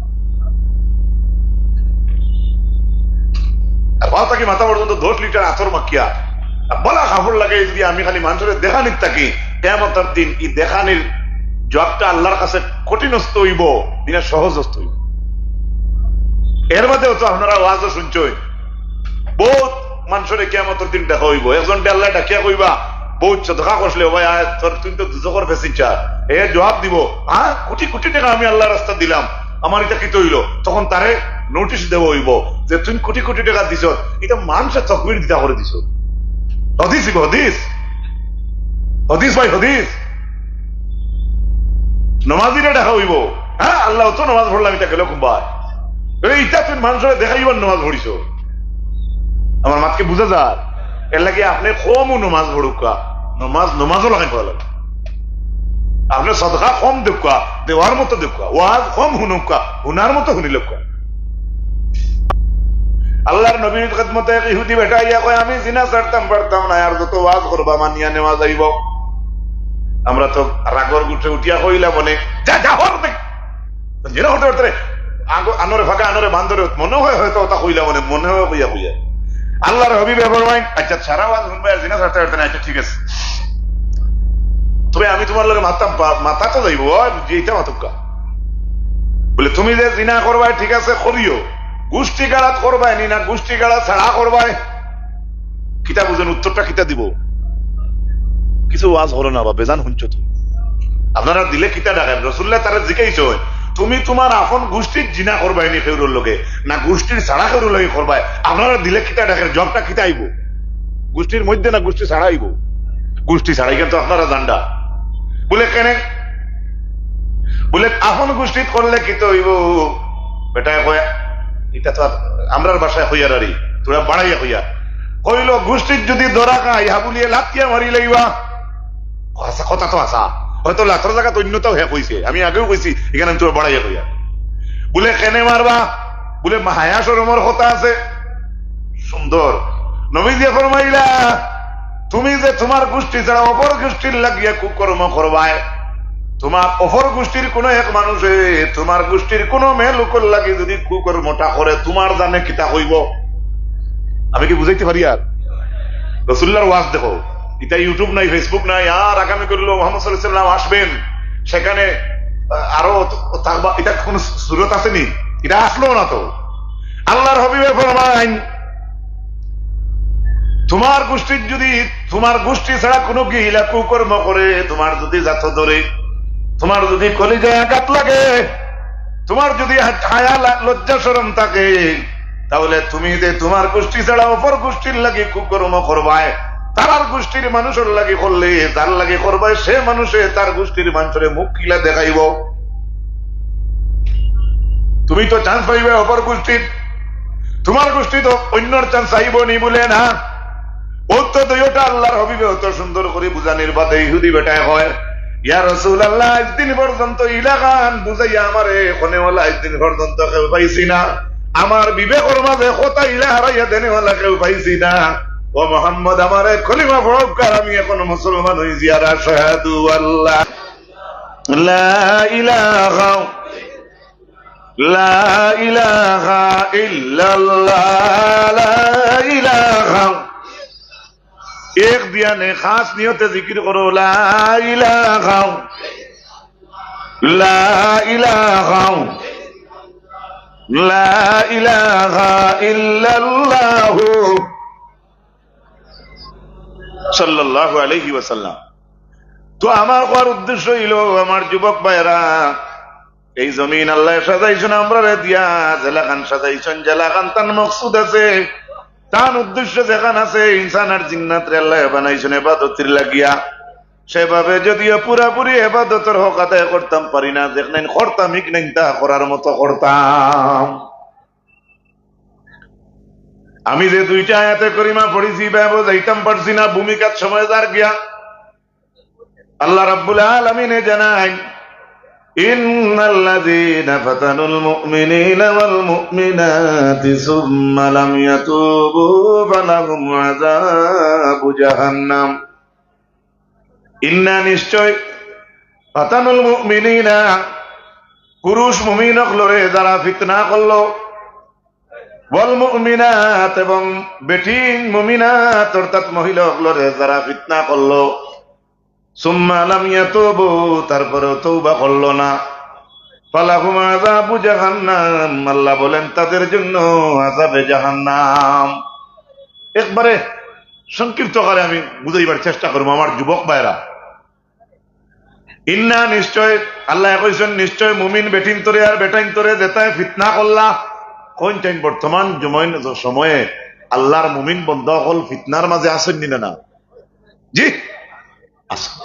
আর পাও থাকি মাথা পর্যন্ত দশ লিটার আতর মাখিয়া, আর বালা কাপড় লাগাই যদি আমি খালি মানুষরে দেখানির থাকি, কিয়ামতর দিন এই দেখানির জবাবটা আল্লাহর কাছে কঠিনস্ত হইব, দিনা সহজস্ত হইব। এর বাদেও তো আপনারা ওয়াজও শুনছইন, বহুত মানুষরে কিয়ামতর দিন দেখা হইব। একজনরে আল্লাহ ডাকিয়া কইবা, "বহুত সদকা করছিলে, ও ভাই, আয়, তোর, তুই তো দুজখর প্যাসেঞ্জার।" এ জবাব দিব, "হ্যাঁ, কোটি কোটি টাকা আমি আল্লাহর রাস্তা দিলাম, আমার এটা কিতা হইল?" তখন তারে নোটিশ দেওয়া হইব যে, "তুই কোটি কোটি টাকা দিছ, এটা মানুষের তকবির দিতা করে দিছ।" হাদিস হইব, হাদিস, হাদিস ভাই, হাদিস। নমাজিরে ডাকা হইব, "হ্যাঁ, আল্লাহ, তো নমাজ পড়লাম, এটা গেল কুম্বায়।" এই ইটা তুই মানুষরে দেখাইবার নমাজ পড়িছ। আমার মাতকে বুঝা যার? এর লাগি আপনি কমও নমাজ পড়ুক্কা, নমাজ, নমাজও লাগাই পড়া লাগে। আপনি সদকা কম দেউক্কা, দেওয়ার মতো দেউক্কা, ওয়াজ কম হুনুক্কা, হুনার মতো হুনিলউক্কা। আল্লাহর নবীর খেদমতে এক ইহুদি বেটা আইয়া কয়, "আমি জিনা ছাড়তাম পারতাম না, আর যত ওয়াজ করবা মানিয়া নেওয়া যাইব।" আমরা তো রাগর গুঠে উঠিয়া কইলা মনে, "যা, যা, হর দেখ।" জিনা করতে পারতে রে। আগো, আনরে ফাঁকা, আনরে বান্দরে, মনে হয় হয়তো ওটা কইলা মনে, মনে হয় কইয়া কইয়া। আল্লাহর হাবিবে ফরমাইন, "আচ্ছা, সারা ওয়াজ হুনবায় আর জিনা ছাড়তে পারতে না, আচ্ছা, ঠিক আছে। তবে আমি তোমার লগে মাতাম, পা-, মাতা তো যাইব, আর যেইটা মাতুক্কা।" বুলে, তুমি যে জিনা করবায়, ঠিক আছে, করিও, গুষ্টি গাড়াত করবায় নি না গুষ্টি গাড়া ছাড়া করবায়? কিতা বুঝইন, উত্তরটা কিতা দিবো? কিছু ওয়াজ করো না বা বেজান হুনছো তো। আপনারার দিলে কিতা ডাকের? রসুল্লায় তারে জিকাইছইন, তুমি তুমার আপন গুষ্টির জিনা করবায় নি কেউরর লগে, না গুষ্টির ছাড়া কেউরর লগে করবায়? আপনারার দিলে কিতা ডাকের? জবাবটা কিতা আইবো? গুষ্টির মধ্যে না গুষ্টি ছাড়া আইবো? গুষ্টি ছাড়া। ইখান তো আপনারা জানরা। বুলে, কেনে? বুলে, আপন গুষ্টিত করলে কিতা অইবো? বেটায় কয়, ইটা তো আর আমরার ভাষায় কইয়ার আরি, থুড়া বাড়াইয়া কইয়ার। কইলো, গুষ্টিত যুদি ধরা খাই, হাবুলিয়ে লাথিয়া মারি লাইবা। হাছা, কথা তো হাছা। হয়তো লাথর জাগাত অইন্যতাও হে কইছে, আমি আগেও কইছি, ইখান আমি থুড়া বাড়াইয়া কইয়ার। বুলে, কেনে মারবা? বুলে, মা-, হায়া শরমর কথা আছে। সুন্দর। নবীজিয়ে ফরমাইলা, তুমি যে তুমার গুষ্টি ছাড়া অপর গুষ্টির লাগিয়া কুকর্ম করবায়, তুমার অপর গুষ্টির কুনু এক মানুষে তুমার গুষ্টির কুনু মেয়ে লোকর লাগি যুদি কুকর্মটা করে, তুমার জানে কিতা কইবো? আমি কি বুঝাইতে পারিয়ার? রসুল্লার ওয়াজ দেখো, ইটা YouTube নাই, Facebook নাই, আর আগামী করলো মোহাম্মদ সাল্লাল্লাহু আলাইহি ওয়াসাল্লাম আসবেন, সেখানে, আহ, আরো থাকবা, ইটা কুনু সুরত আছে নি? ইটা আসলো না তো। আল্লার হাবিবে ফরমাইন, তুমার গুষ্টির যুদি, তুমার গুষ্টি ছাড়া কুনু গিলা কুকর্ম করে, তুমার যুদি জাতো ধরে, তুমার যুদি কলিজায় আঘাত লাগে, তুমার যুদি হা-, হায়া লা-, লজ্জা শরম থাকে, তাইলে তুমি যে তুমার গুষ্টি ছাড়া অপর গুষ্টির লাগি কুকর্ম করবায়, তারার গুষ্টির মানুষর লাগি করলে, যার লাগি করবায়, সে মানুষে তার গুষ্টির মানুষরে মুখ কিলা দেখাইবো? তুমি তো chance পাইবায় অপর গুষ্টির, তুমার গুষ্টি তো অইন্যর chance আইবো নি বুলে না। অউ তো দুইওটা আল্লার হাবিবে অত সুন্দর করি বুঝানির বাদে ইহুদি বেটায় কয়, ইয়া রাসুলাল্লাহ, আইজ দিন পর্যন্ত ইলাখান বুঝাইয়া আমারে কনেওয়ালা আইজ দিন পর্যন্ত কেউ পাইছি না। আমার বিবেকর মাঝে কথা ইলা হারাইয়া দেনেওয়ালা কেউ পাইছি না। ও মোহাম্মদ, আমারে কলিমা পড়াউক্কা, আমি এখন মুসলমান অইছি। আর আশহাদু আল্লা লা ইলাহা, লা ইলাহা ইল্লাল্লাহ, লা ইলাহা। এক ধিয়ানে খাস নিয়তে জিকির করো, লা ইলাহা, লা ইলাহা, লা ইলাহা ইল্লাল্লাহু। সাল্লাল্লাহু আলাইহি ওয়াসাল্লাম। তো আমার কওয়ার উদ্দেশ্য অইলো, আমার যুবক ভাইরা, এই জমিন আল্লায় সাজাইছইন আমরারে দিয়া, যেলাখান সাজাইছইন, যেলাখান তান মকসুদ আছে, তান উদ্দেশ্য যেখান আছে, ইনসান আর জিন্নাতরে আল্লায় বানাইছইন এবাদতর লাগিয়া। সেভাবে যদিও পুরাপুরি এবাদতর হক আদায় করতাম পারি না, যেখান করতাম, ইখান তা করার মতো করতাম। আমি যে দুইটা আয়াতে করিমা পড়ছি, ইবায় বুঝাইতাম পারছি না, ভূমিকাত সময় যার গিয়া। আল্লাহ রাব্বুল আলামিনে জানাইন, ইন্নাল্লাযীনা ফাতানুল মুমিনিনা ওয়াল মুমিনাতি সুম্মা লাম ইয়াতুবু ফালাহুম আযাবু জাহান্নাম। ইন্না, নিশ্চয়, ফাতানুল মুমিনিনা, পুরুষ মুমিন অকলরে যারা ফিতনা করলো, ওয়াল মুমিনাত, এবং বেটিন মুমিনাত অর্থাৎ মহিলা অকলরে যারা ফিতনা করলো, সুম্মা লাম ইয়াতুবু, তারপরেও তওবা করলো না, ফালাহুম আযাবু জাহান্নাম, আল্লাহ বলেন তাদের জন্য আযাবে জাহান্নাম। একবারে সংক্ষিপ্ত আকারে আমি বুঝাইবার চেষ্টা করমু আমার যুবক ভাইরা। ইন্না, নিশ্চয়, আল্লায় কইছইন, নিশ্চয় মুমিন বেটিন্তরে আর বেটাইন্তরে যেতায় ফিতনা করলা, কইন টাইম বর্তমান জমইন-, সময়ে আল্লার মুমিন বন্দা অকল ফিতনার মাঝে আছইন নি না? না। জি? আছইন।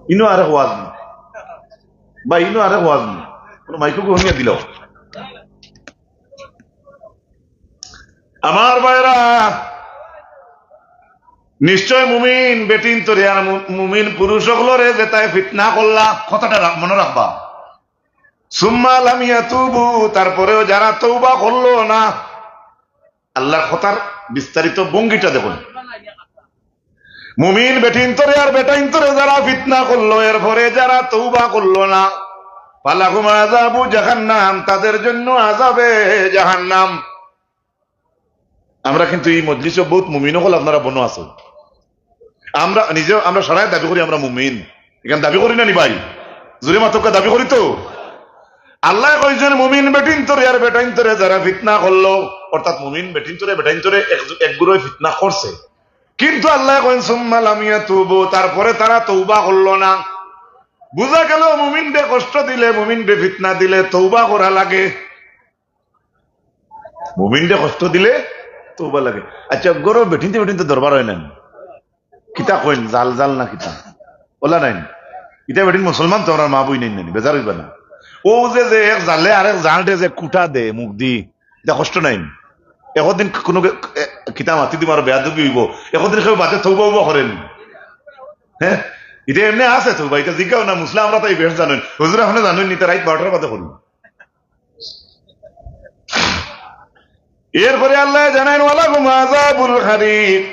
ইনো আরেক ওয়াজ নি। বা ইনো আরেক ওয়াজ নি। কুনু মাইকো গো হুনিয়া দিলাও। আমার ভাইরা, নিশ্চয় মুমিন বেটিন্তরে আর মু-, মুমিন পুরুষ অকলরে যেতায় ফিতনা করলা, কথাটা রা-, মনো রাখবা। সুম্মা লাম ইয়াতুবু, তারপরেও যারা তওবা করলো না, আল্লার কথার বিস্তারিত ভঙ্গিটা দেখইন। মুমিন বেটিন্তরে আর বেটাইন্তরে যারা ফিতনা করলো, এরপরে যারা তওবা করলো না, ফালাহুম আযাবু জাহান্নাম, তাদের জন্য আযাবে জাহান্নাম। আমরা কিন্তু এই মজলিসো বউত মুমিন অকল আপনারা বনো আছো। আমরা নিজে, আমরা সারায় দাবি করি আমরা মুমিন। ইখান দাবি করি না নি ভাই? জোরে মাতউক্কা, দাবি করি তো? আল্লায় কইছইন, মুমিন বেটিন্তরে আর বেটাইন্তরে যারা ফিতনা করলো, অর্থাৎ মুমিন বেটিন্তরে বেটাইন্তরে এক, এক গুরুয়ে ফিতনা করছে, কিন্তু আল্লায় কইন, "সুম্মা লাম ইয়াতুবু", তারপরে তারা তওবা করলো না। বুঝা গেল, মুমিনরে কষ্ট দিলে, মুমিনরে ফিতনা দিলে তওবা করা লাগে। মুমিনরে কষ্ট দিলে তওবা লাগে। আচ্ছা, ঘরো বেটিন্তে বেটিন্তে দরবার অয় না নি? কিতা কইন, জাল জাল না কিতা? অলা নায় নি? ইতা বেটিন মুসলমান তো, আমরার মা-বইন নায় নি, বেজার অইবা না। অউ যে, যে এক জালে আরেক জালরে যে কুটা দে মুখদি, ইতা কষ্ট নায় নি? একদিন কুনু কে-, এ, কিতা মাতি দিমু, আরো বেয়াদবি অইবো। একদিন কেউ বাদে তওবা উবা করে নি? হে? ইতা এমনে আছে তওবা, ইতা জিগাও না, মুসলা আমরা তাই বেশ জানইন। হুজুর, আপনে জানইন নি, ইতা রাইত বারোটার বাদে করইন। এরপরে আল্লায় জানাইন, "ওয়ালাহুম আযাবুল হারিক।"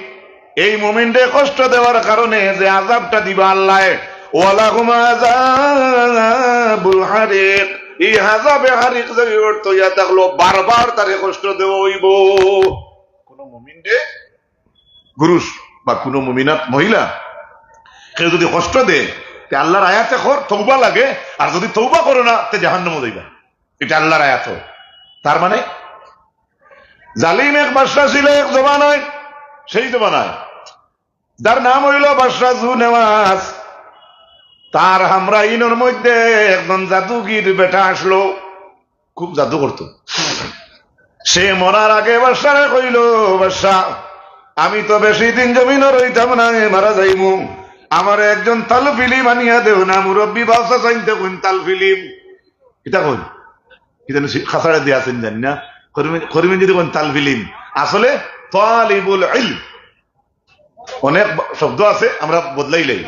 এই মুমিনরে কষ্ট দেওয়ার কারণে যে আযাবটা দিবা আল্লায়, "ওয়ালাহুম আযাবুল হারিক।" এই আযাবে হারিক যে অর্থ ইয়া থাকলো, বারবার তারে কষ্ট দেওয়া অইবো। কুনু মুমিনরে, পুরুষ বা কুনু মুমিনাত মহিলা, কেউ যুদি কষ্ট দেয়, তে আল্লার আয়াতে কর, তওবা লাগে, আর যুদি তওবা করো না, তে জাহান্নামো যাইবা। ইটা আল্লার আয়াত। তার মানে, জালিম এক বাদশা ছিল এক জমানায়, সেই জমানায়, যার নাম অইলো বাদশা জু নেওয়াজ। তার হামরাইনর মধ্যে একজন জাদুগির বেটা আসলো, খুব জাদু করতো। সে মরার আগে বাদশারে কইলো, "বাদশা, আমি তো বেশি দিন জমিনো রইতাম না, মারা যাইমু। আমারে একজন তালফিলিম আনিয়া দেও না।" মুরব্বি বাদশা চাইনতে কইন, "তালফিলিম।" কিতা কইন? কিতা নি খাসাড়ে দিয়া আছেন জানি না। করিমে, করিমে যদি কইন তালফিলিম, আসলে তালিবুল ইলম। অনেক ব-, শব্দ আছে, আমরা বদলাইলাই।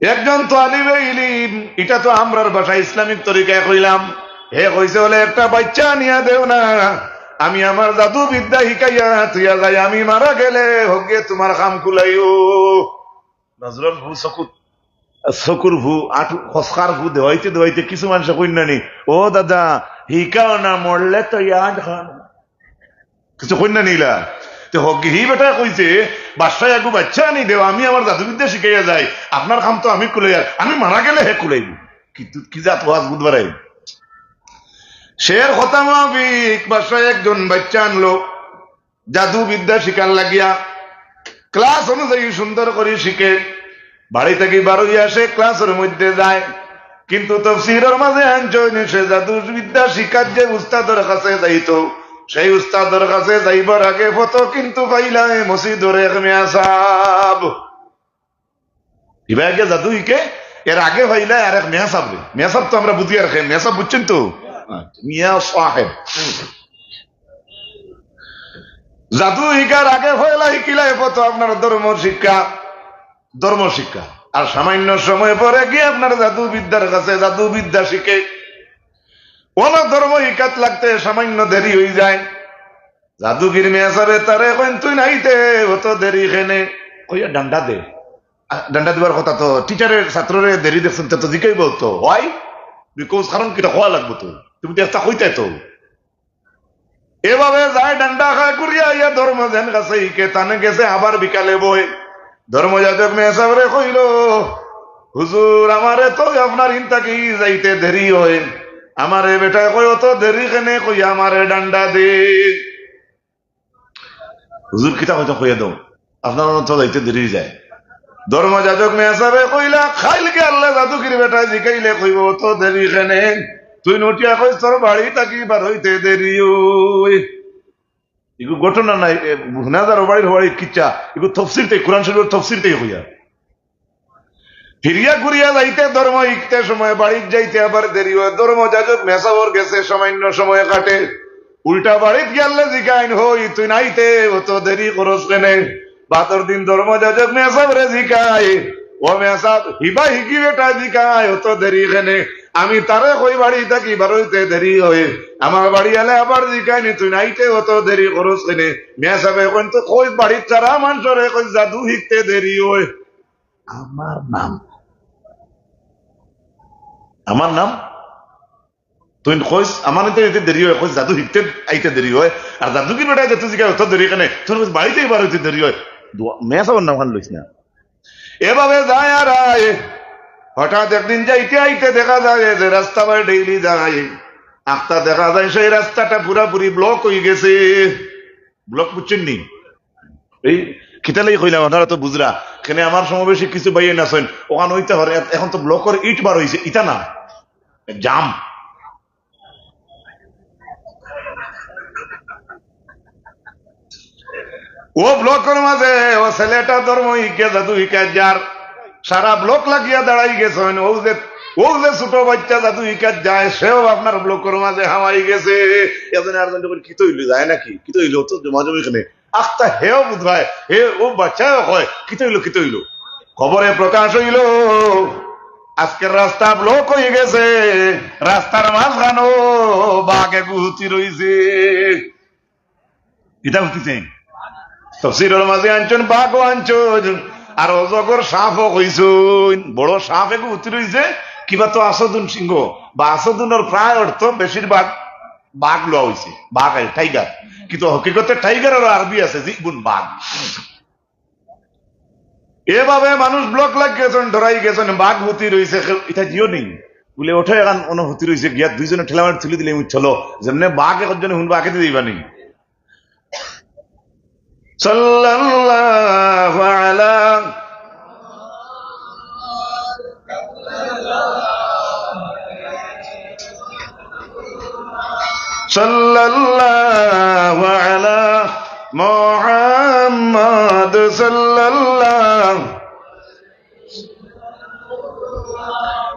একজন তালিবে ইলিম, ইটা তো আমরার ভাষায় ইসলামিক তরিকায় কইলাম। হে কইছে, "অইলে একটা বাইচ্চা আনিয়া দেও না, আমি আমার জাদু বিদ্যা হিকাইয়া থুইয়া যাই, আমি মারা গেলে হগে তুমার কাম কুলাইও।" নজরর ফু চকুত, চকুর ফু, আটু, খসকার ফু দেওয়াইতে দেওয়াইতে কিছু মানষে কইন না নি, "ও দাদা, হিকাও না, মরলে তো ইয়াদ খান।" কিছু কইন না নি ইলা। তে হক হি বেটায় কইছে, "বাদশায় আগু বাইচ্চা আনি দেও, আমি আমার জাদুবিদ্যা শিখাইয়া যাই, আপনার কাম তো আমি কুলাইয়ার, আমি মারা গেলে হে কুলাইবো।" কিন্তু কি জাত ওয়াজ বুধ বারাই। শের কথা মাফিক বাদশায় একজন বাইচ্চা আনলো, জাদু বিদ্যা শিখার লাগিয়া ক্লাস অনুযায়ী সুন্দর করি শিখে। বাড়ি থাকি বার অইয়া সে ক্লাসর মধ্যে যায়, কিন্তু তফসিরর মাঝে আনছইন, সে জাদু বিদ্যা শিখার যে উস্তাদর কাছে যাইতো, সেই উস্তাদর কাছে যাইবার আগে পথো কিন্তু পাইলায় মসজিদর এক মেয়াসাব। ইবা আগে জাদু হিকে, এর আগে পাইলায় আরেক মেয়াসাবরে। মেয়াসাব তো আমরা বুঝি আর কে, মেয়াসাব বুঝছইন তো? আচ্ছা, মিয়া সাহেব। জাদু হিকার আগে পয়লা হিকিলায় পথো আপনার ধর্ম শিক্ষা, ধর্ম শিক্ষা। আর সামান্য সময় পরে গিয়া আপনার জাদু বিদ্যার কাছে জাদু বিদ্যা শিখে। অনো ধর্ম হিকাত লাগতে সামান্য দেরি অইযায়। জাদুগির মেয়াসাবে তারে কইন, "তুইন আইতে অত দেরি কেনে?" কইয়া ডান্ডা দে। আ, ডান্ডা দিবার কথা তো, টিচারে ছাত্ররে দেরি দেখছইন তো, তো জিকাইবো তো, "Why?" Because কারণ কিতা কওয়া লাগবো তো, তুমি তো একটা কইতায় তো। এভাবে যায় ডান্ডা খায় ঘুরিয়া আইয়া ধর্ম যেন কাছে হিকে, তানে গেছে আবার বিকালে বয়। ধর্মযাজক মেয়াসাবরে কইলো, "হুজুর, আমারে তো আপনার ইন থাকি যাইতে দেরি অয়, আমারে বেটায় কয় অত দেরি কেনে?" কইয়া আমারে ডান্ডা দে। "হুজুর, কিতা কইতা কইয়া দেও, আপনার তো যাইতে দেরি অইযায়।" ধর্মযাজক মেয়াসাবে কইলা, "কাইলকে আল্লাহ জাদুগির বেটায় জিকাইলে কইবো, 'অত দেরি কেনে? তুইন উঠিয়া কইস তোর বাড়ি থাকি বার অইতে দেরি অয়।'" ইগু ঘটনা নায়, এ, হুনা যার ও বাড়ির ও বাড়ির কিচ্ছা, ইগু তফসির তাই, কোরআন শরীফর তফসির তাই কইয়া। ফিরিয়া ঘুরিয়া যাইতে, ধর্ম হিকতে সময় বাড়িত যাইতে আবার দেরি অয়। ধর্মযাজক মেয়াসাবর গেছে সামান্য সময় কাটে। উল্টা বাড়িত গিয়ালে জিকাইন, "হই, তুইন আইতে অত দেরি করস কেনে?" বাদর দিন ধর্মযাজক মেয়াসাবরে জিকায়, "ও মেয়াসাব, হিবা হিকি বেটায় জিকায়, অত দেরি কেনে?" "আমি তারে কই বাড়ি থাকি বার অইতে দেরি অয়, আমার বাড়ি আইলে আবার জিকায় নি, 'তুইন আইতে অত দেরি করস কেনে?'" মেয়াসাবে কইন, "তো কই বাড়িত সারা মানষরে কই জাদু হিকতে দেরি অয়।" আমার নাম, আমার নাম, তুইন কইস, "আমার আইতে আইতে দেরি অয়", কইস, "জাদু হিকতে আইতে দেরি অয়।" আর জাদুগির বেটায় যেতে জিকায়, "অত দেরি কেনে?" তুইন কইস, "বাড়িত থাকি বার অইতে দেরি অয়।" দোয়া, মেয়াসাবর নাম খান লইস না। এভাবে যায় আর আয়। হঠাৎ একদিন যাইতে আইতে দেখা যায় যে রাস্তা বায় ডেইলি যায়, আখতা দেখা যায় সেই রাস্তাটা পুরাপুরি ব্লক অই গেছে। ব্লক বুঝছইন নি? এই কিতালাই কইলাম, আপনারা তো বুঝরা। কেনে আমার সমাবেশে কিছু ভাইয়াইন আছইন, অখান অইতে পারে, এ-, এখন তো ব্লকর ইট বার অইছে, ইটা না, জাম। ও ব্লকর মাঝে ও ছেলেটা ধর্ম হিকিয়া জাদু হিকার যার, সারা ব্লক লাগিয়া দাঁড়াই গেছইন। ও যে, ও যে ছোট বাচ্চা জাদু হিকার যায়, সেও আপনার ব্লকর মাঝে হামাই গেছে। এজন্য আর জন যখন কিতা অইলো, যায় নাকি? কিতা অইলো? তো জমাজমি কেনে? আখতা হেও বুঝায়, হে ও বাচ্চাও কয়, "কিতা অইলো, কিতা অইলো?" খবরে প্রকাশ অইলো, আজকের রাস্তা ব্লক অই গেছে, রাস্তার মাঝখানো বাঘ এগু হুতি রইছে। কিতা হুতিছে? তফসিরর মাঝে আনছইন, বাঘও আনছইন, আর অজগর সাপও কইছইন। বড় সাপ এগু হুতি রইছে, কিবা তো আসদুন সিংহ বা আসদুনর প্রায় অর্থ বেশিরভাগ বাঘ লওয়া অইছে, বাঘ আর টাইগার। কিন্তু হকিকতে টাইগার আর আরবি আছে, জিবুন বাঘ। এভাবে মানুষ ব্লক লাগ গেছইন, ডরাই গেছইন, বাঘ হুতি রইছে, কেউ ইটা জিও নেই। বলে, "ওঠো, এখন অনো হুতি রইছে, গিয়া দুইজনে ঠেলা মারি তুলি দিলে, চলো।" যেমনে বাঘ একজনে হুনবা, আগে দিবা নি। সাল্লাল্লাহু আলা সাল্লাল্লাহু আলা মুহাম্মদ সাল্লাল্লাহু।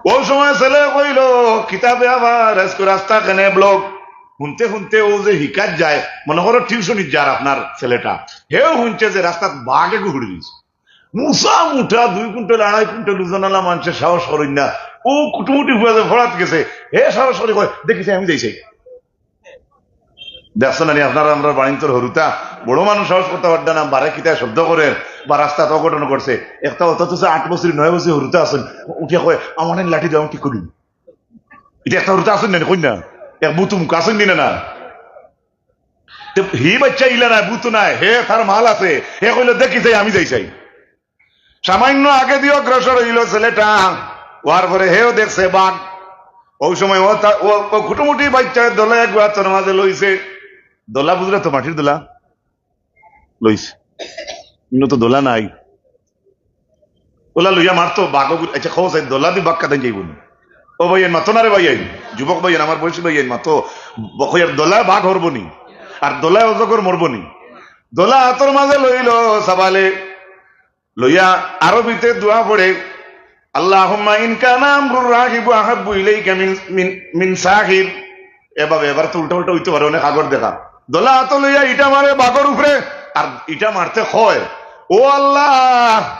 ও সময় ছেলে কইলো, "কিতাবে আবার আজকে রাস্তা কেনে ব্লক?" হুনতে হুনতে ও যে হিকাত যায়, মনে করো টিউশনিত যার আপনার ছেলেটা, হেও হুনছে যে রাস্তাত বাঘ এগু হুড়ি দিছে। মুসা মুঠা দুই কুইন্টাল, আড়াই কুইন্টাল ওজনআলা মানষে সাহস করইন না। ও কুটুমুটি ফুয়া যে ফড়াত গেছে, হে সাহস করি কয়, "দেখি চাই, আমি যাই চাই।" দেখছো না নি আপনারা, আমরার বাড়িন্তর হুরুতা, বড় মানুষ সাহস করতা পারতা না, বারে কিতা শব্দ করের, বা রাস্তাত অঘটন করছে। একটা অত তো আট বছর, নয় বছর হুরুতা আছইন, উঠিয়া কয়, "আমার লাঠি দেও, আমি ঠিক করি।" ইটা একটা হুরুতা আছইন না নি, কইন না? এক বুতুম আছইন নি না, না? তে হি বাচ্চা ইলা নায়, বুতু নায়, হে তার মাল আছে, হে কইলো, "দেখি চাই, আমি যাই চাই।" সামান্য আগেদি অগ্রসর অইলো ছেলেটা, অওয়ার পরে হেও দেখছে বাঘ। ও সময় ও তা-, ও, ও কুটুমুটি বাচ্চায় দলা এগু আতর মাঝে লইছে। দলা বুঝরা তো, মাটির দলা লইছে। ইনো তো দলা নাই। ওলা লইয়া মারতো, বাঘ অগু-, আচ্ছা, কও চাই, দলা দি বাঘ কাদাইন যাইবো নি? ও ভাইয়াইন, মাতো না রে ভাইয়াইন, যুবক ভাইয়াইন, আমার বয়সী ভাইয়াইন, মাতো। ব-, কইয়ার দলা বাঘ হরবো নি, আর দলা অজগর মরবো নি। দলা আতর মাঝে লইলো সাবালে, লইয়া আরবিতে দোয়া পড়ে, "আল্লাহুম্মা ইন কানা আমরুর রাগিবু আহাব্বু ইলাইকা মিন, মিন, মিন সাগির।" এভাবে এবার তো উল্টা উল্টা অইতে পারে, অনেক আগর দেখা। দলা আতো লইয়া ইটা মারে বাঘর উপরে, আর ইটা মারতে কয়, "ও আল্লাহ,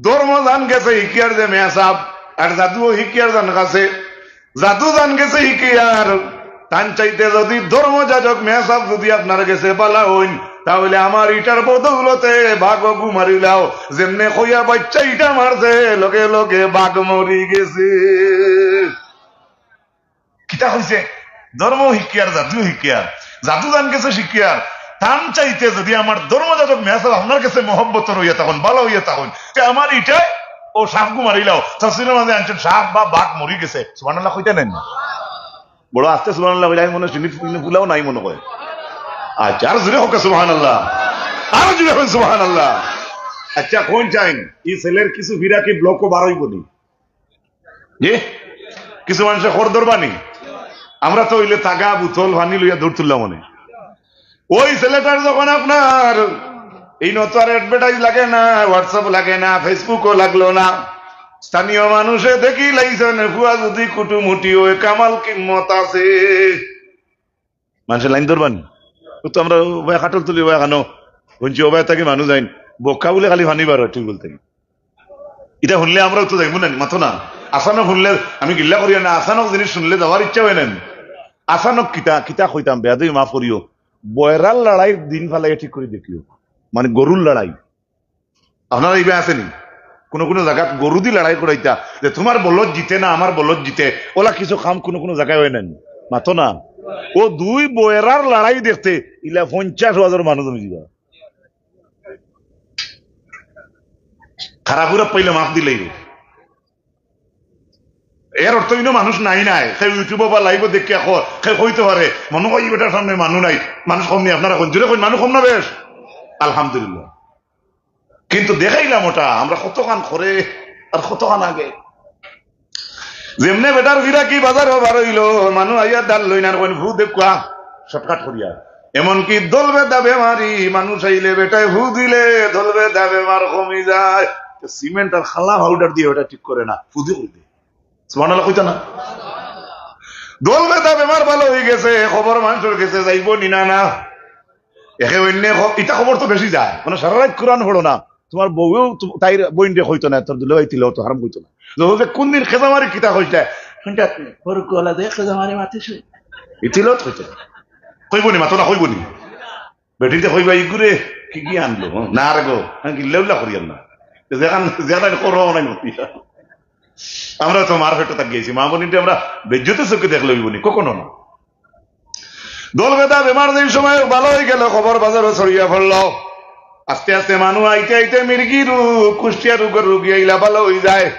ধর্ম জান গেছে হিকিয়ার যে মেসাব, আর জাদুও হিকিয়ার জান গেছে, জাদু জান গেছে হিকিয়ার, তান চাইতে যদি ধর্ম যাজক মেসাব যদি আপনার গেছে বালা অইন, তাহলে আমার ইটার বদৌলতে বাঘ অগু মারিলাও।" যেমনে কইয়া বাচ্চা ইটা মারছে, লগে লগে বাঘ মরি গেছে। কিতা কইছে? ধর্ম হিকিয়ার, জাদু হিকিয়ার, জাদু জান গেছে হিকিয়ার, তান চাইতে যদি আমার ধর্ম যাজক মেসাব আপনার গেছে মহব্বত রইয়া তখন, বালা অইয়া তখন, তে আমার ইটায় ও সাপগু মারিলাও। তফসিরর মাঝে আনছইন, সাপ বা বাঘ মরি গেছে। সুবহানাল্লাহ কইতা নায় নি? বড় আস্তে সুবহানাল্লাহ কইলে আমি মনে হয় চিনি ফুলাও নাই মনে হয়। আচ্ছা, আর জোরে হোক সুবহানাল্লাহ, আর জোরে হোক সুবহানাল্লাহ। আচ্ছা, কইন চাইন, ই ছেলের কিছু ফিরা কি ব্লকও বার অইবো নি? জি? কিছু মানষে খর ধরবা নি? আমরা তো অইলে তাগা, বুতল, পানি লইয়া দৌড় তুললাম অনে। ওই ছেলেটার যখন আপনার ইনো তো আর advertise লাগে না, WhatsApp লাগে না, Facebook-ও লাগলো না, স্থানীয় মানুষে দেখিলাইছইন, ফুয়া যদি কুটুমুটি অয়, কামাল কিম্মত আছে। মানষে লাইন ধরবা নি? ও তো আমরা ওবায় কাঠলতলি ওবায় কানো হুনছি, ওবায় থাকি মানুষ আইন, বক্কা বুলে খালি পানি বার অয় টিউবওয়েল থাকি। ইটা হুনলে আমরাও তো যাইমু না নি, মাতো না। আচানক হুনলে, আমি গিল্লা করিয়ার না, আচানক জিনিস হুনলে যাওয়ার ইচ্ছা অয় না নি। আচানক কিতা, কিতা কইতাম, বেয়াদবি মাফ করিও। বয়রার লড়াইর দিন ফালাইয়া ঠিক করি দেখিও, মানে গরুর লড়াই। আপনারা ইবা আছে নি? কুনু কুনু জাগাত গরু দি লড়াই করাইতা, যে তুমার বলদ জিতে না আমার বলদ জিতে, ওলা কিছু কাম কুনু কুনু জাগায় অয় না নি, মাতো না। ও দুই বয়রার লড়াই দেখতে ইলা পঞ্চাশ হাজার মানুষ জমি দিবা। খারাপ পুরা পাইলে মাফ দিলেই। এর অর্থ ইনো মানুষ নাই নাই, কেউ YouTube বা live দেখিয়া কর, কেউ কইতে পারে, "মনো কয় ই বেটার সামনে মানুষ নাই।" মানুষ কম নি? আপনারা কইন, জোরে কইন, মানুষ কম না বেশ? আলহামদুলিল্লাহ। কিন্তু দেখাইলাম ওটা, আমরা কতখান করে আর কতখান আগে। যেমনে বেটার গিরাকি বাজারো বার অইলো, মানুষ আইয়া ডাল লইন আর কইন, "ফু দেউক্কা।" Shortcut করিয়া। এমনকি দল বেদা বেমারি মানুষ আইলে বেটায় ফু দিলে দল বেদা বেমার কমি যায়। তো সিমেন্ট আর খালা পাউডার দিয়া ওটা ঠিক করে না, ফু দি করি দেয়। সুবহানাল্লাহ কইতা না? দল বেদা বেমার ভালা অই গেছে, খবর মানষর গেছে যাইবো নি না? না, একে অইন্যে খ-, ইতা খবর তো বেশি যায়। মানে সারা রাইত কোরআন পড়ো না, তুমার বউয়েও তু-, তাইর বইনরে কইতো না, তোর দুলাভাই তিলাওয়াত হারাম কইতো না। যে কোন দিন খেজামারি কিতা কইছলা? কোনটা? ওর গলা দিয়ে খেজামারি মাতিস। ই তিলাওয়াত কইতো না। কইবো নি, মাতো না, কইবো নি? বেটিতে কইবা, "ইগুরে কি কি আনলো?" না রে গো, আমি গিল্লা উল্লা করিয়ার না। যেখান, যেখান করো নাই মতি। আমরা তো মার পেটো তাক গেছি, মা বোনিতে আমরা বেজ্জতে চোখে দেখলে অইবো নি, কখনো না। দল বেদা বেমার যেই সময় ভালা অই গেল, খবর বাজারো ছড়িয়া পড়লো। আস্তে আস্তে মানুষ আইতে আইতে মির্গি রোগ, কুষ্টিয়া রোগর রোগী আইলা ভালা অই যায়।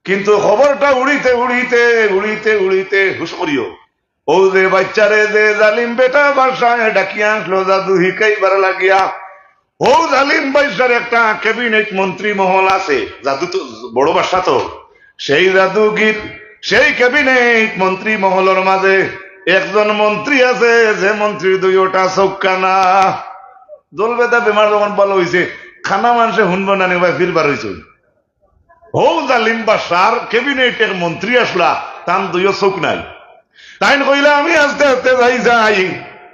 কিন্তু খবরটা উড়িতে উড়িতে, উড়িতে উড়িতে, হুশ করিও, ও যে বাচ্চারে যে জালিম বেটা বাদশায় ডাকিয়া আনলো জাদু হিকাইবার লাগিয়া, ও জালিম বাদশার একটা cabinet মন্ত্রী মহল আছে, জাদু তো বড় বাদশা তো, সেই জাদুগির, সেই cabinet মন্ত্রী মহলর মাঝে একজন মন্ত্রী আছে, যে মন্ত্রীর দুইওটা চউখ কানা। দল বেদা বেমার যখন ভালা অইছে, কানা মানষে হুনবো না নি বা ফিরবার অইছে। হউ জালিম বাদশার cabinet এক মন্ত্রী আসলা, তান দুইও চউখ নাই। তাইন কইলা, "আমি আস্তে আস্তে যাই যাই,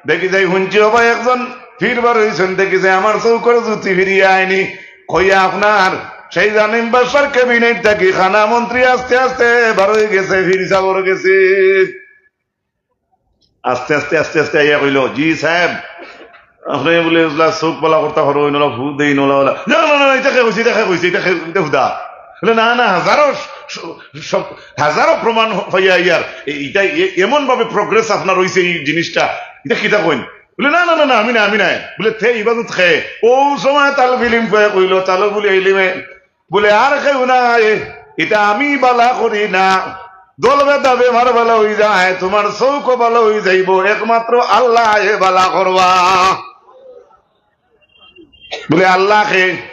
দেখি যাই হুনছি ওবা একজন ফিরবার অইছইন, দেখি যাই আমার চউখর জুতি ফিরিয়া আইনি।" কইয়া আপনার সেই জালিম বাদশার cabinet থাকি কানা মন্ত্রী আস্তে আস্তে বার অই গেছে, ফির সাবর গেছে। আস্তে আস্তে আস্তে আস্তে আইয়া কইলো, "জি সাহেব, আপনে বুলে ইলা চউখ ভালা করতা পারইন, ইলা ফু দেইন, ইলা, ইলা।" "না, না, না, না, ইটা কে কইছে, ইটা কে কইছে, ইটা কে, ইটা হুদা।" বুলে, "না, না, হাজারো স-, স-, হাজারো প্রমাণ পাইয়া আইয়ার, এ-, ইটা এ-, এমন ভাবে progress আপনার অইছে ই জিনিসটা, ইটা কিতা কইন?" বুলে, "না, না, না, না, আমি না, আমি না।" বুলে, "তে ইবাদত খে।" ও সময় তালব ইলিম কইয়া কইলো, তালবুল ইলিমে বুলে, "আর কেউ নাই, ইটা আমি ভালা করি না। দল বেদা বেমার ভালা অই যায়, তুমার চউখও ভালা অই যাইবো, একমাত্র আল্লায় ভালা করবা।" বুলে, "আল্লাহ খে?"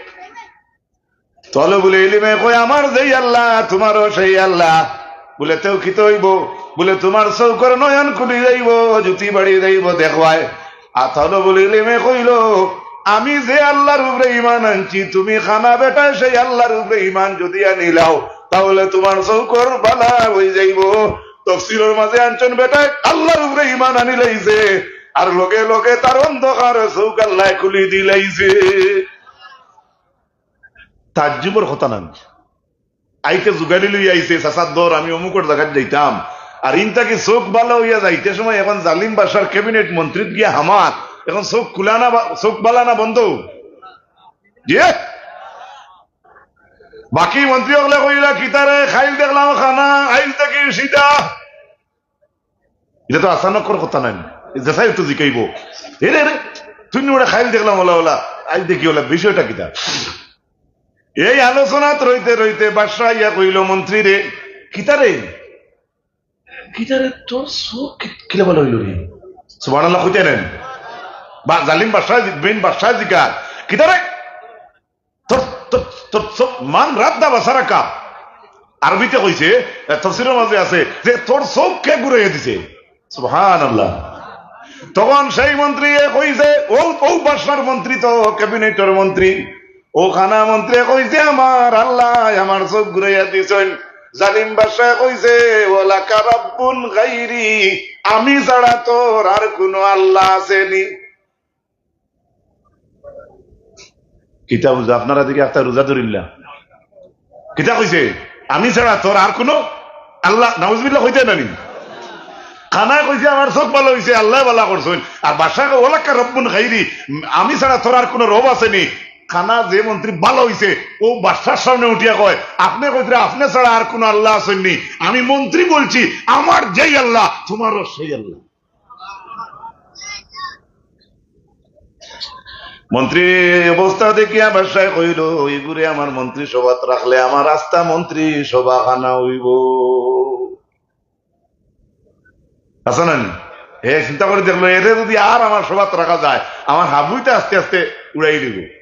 তালবুল ইলিমে কয়, "আমার যেই আল্লাহ, তুমারও সেই আল্লাহ।" বুলে, "তেউ কিতা অইবো?" বুলে, "তুমার চউখর নয়ন খুলি যাইবো, জুতি বাড়ি যাইবো, দেখবায়।" আর তালবুল ইলিমে কইলো, "আমি যে আল্লাহর উপরে ঈমান আনছি, তুমি কানা বেটায় সেই আল্লাহর উপরে ঈমান যুদি আনিলাও, তাহলে তুমার চউখর ভালা অই যাইবো।" তফসিরর মাঝে আনছইন, বেটায় আল্লাহর উপরে ঈমান আনিলাইছে, আর লগে লগে তার অন্ধকার চউখ আল্লায় খুলি দিলাইছে। তাজ্জুবর কথা নানি? আইতে জুগাড়ি লইয়া আইছে, "চাচার দর, আমি অমুকর জাগাত যাইতাম।" আর ইন থাকি চউখ ভালা অইয়া যাইতে সময় এখন জালিম বাদশার cabinet মন্ত্রীত গিয়া হামার, এখন চউখ খুলা না বা-, চউখ ভালা না বন্ধ? জি? বাকি মন্ত্রী অকলে কইলা, "কিতারে, কাইল দেখলাম কানা, আইজ দেখি সিধা।" ইটা তো আচানকর কথা নায়, যেতায় একটু জিকাইবো, "এ রে রে, তুই নি ওটা কাইল দেখলাম ওলা ওলা, আইজ দেখি ওলা, বিষয়টা কিতা?" এই আলোচনাত রইতে রইতে বাদশা আইয়া কইলো, "মন্ত্রীরে, কিতারে, কিতারে তোর চউখ কি-, কিলা ভালা অইলো রে?" সুবহানাল্লাহ কইতা নানি? বা জালিম বাদশা, বেইন বাদশা জিকার, "কিতারে, তোর, তোর, তোর চউখ, মান রাদ্দা বাসারাকা।" আরবিতে কইছে, এ, তফসিরর মাঝে আছে যে, "তোর চউখ কে ঘুরাইয়া দিছে?" সুবহানাল্লাহ। তখন সেই মন্ত্রীয়ে কইছে, ও, ও বাদশার মন্ত্রী তো, cabinetর মন্ত্রী, ও কানা মন্ত্রীয়ে কইছে, "আমার আল্লায় আমার চউখ ঘুরাইয়া দিছইন।" জালিম বাদশায় কইছে, "ওয়ালাকা রাব্বুন গাইরি, আমি ছাড়া তোর আর কুনু আল্লাহ আছে নি?" কিতা বুঝা? আপনারা দেখি একটা রোজা ধরিল্লা। কিতা কইছে? "আমি ছাড়া তোর আর কুনু আল্লাহ।" নাউজুবিল্লাহ কইতা নানি? কানায় কইছে, "আমার চউখ ভালা অইছে, আল্লায় ভালা করছইন।" আর বাদশায় কয়, "ওয়ালাকা রাব্বুন গাইরি, আমি ছাড়া তোর আর কুনু রব আছে নি?" কানা যে মন্ত্রী ভালা অইছে, ও বাদশার সামনে উঠিয়া কয়, "আপনে কইতরা আপনে ছাড়া আর কুনু আল্লাহ আছইন নি? আমি মন্ত্রী বলছি, আমার যেই আল্লাহ, তুমারও সেই আল্লাহ।" মন্ত্রীর অবস্থা দেখিয়া বাদশায় কইল, "ইগুরে আমার মন্ত্রী সভাত রাখলে আমার আস্তা মন্ত্রী সভা খানা অইবো।" আছে না নি? হে চিন্তা করি দেখলো, "এরে যদি আর আমার সভাত রাখা যায়, আমার হাবুইতে আস্তে আস্তে উড়াই দিবো।"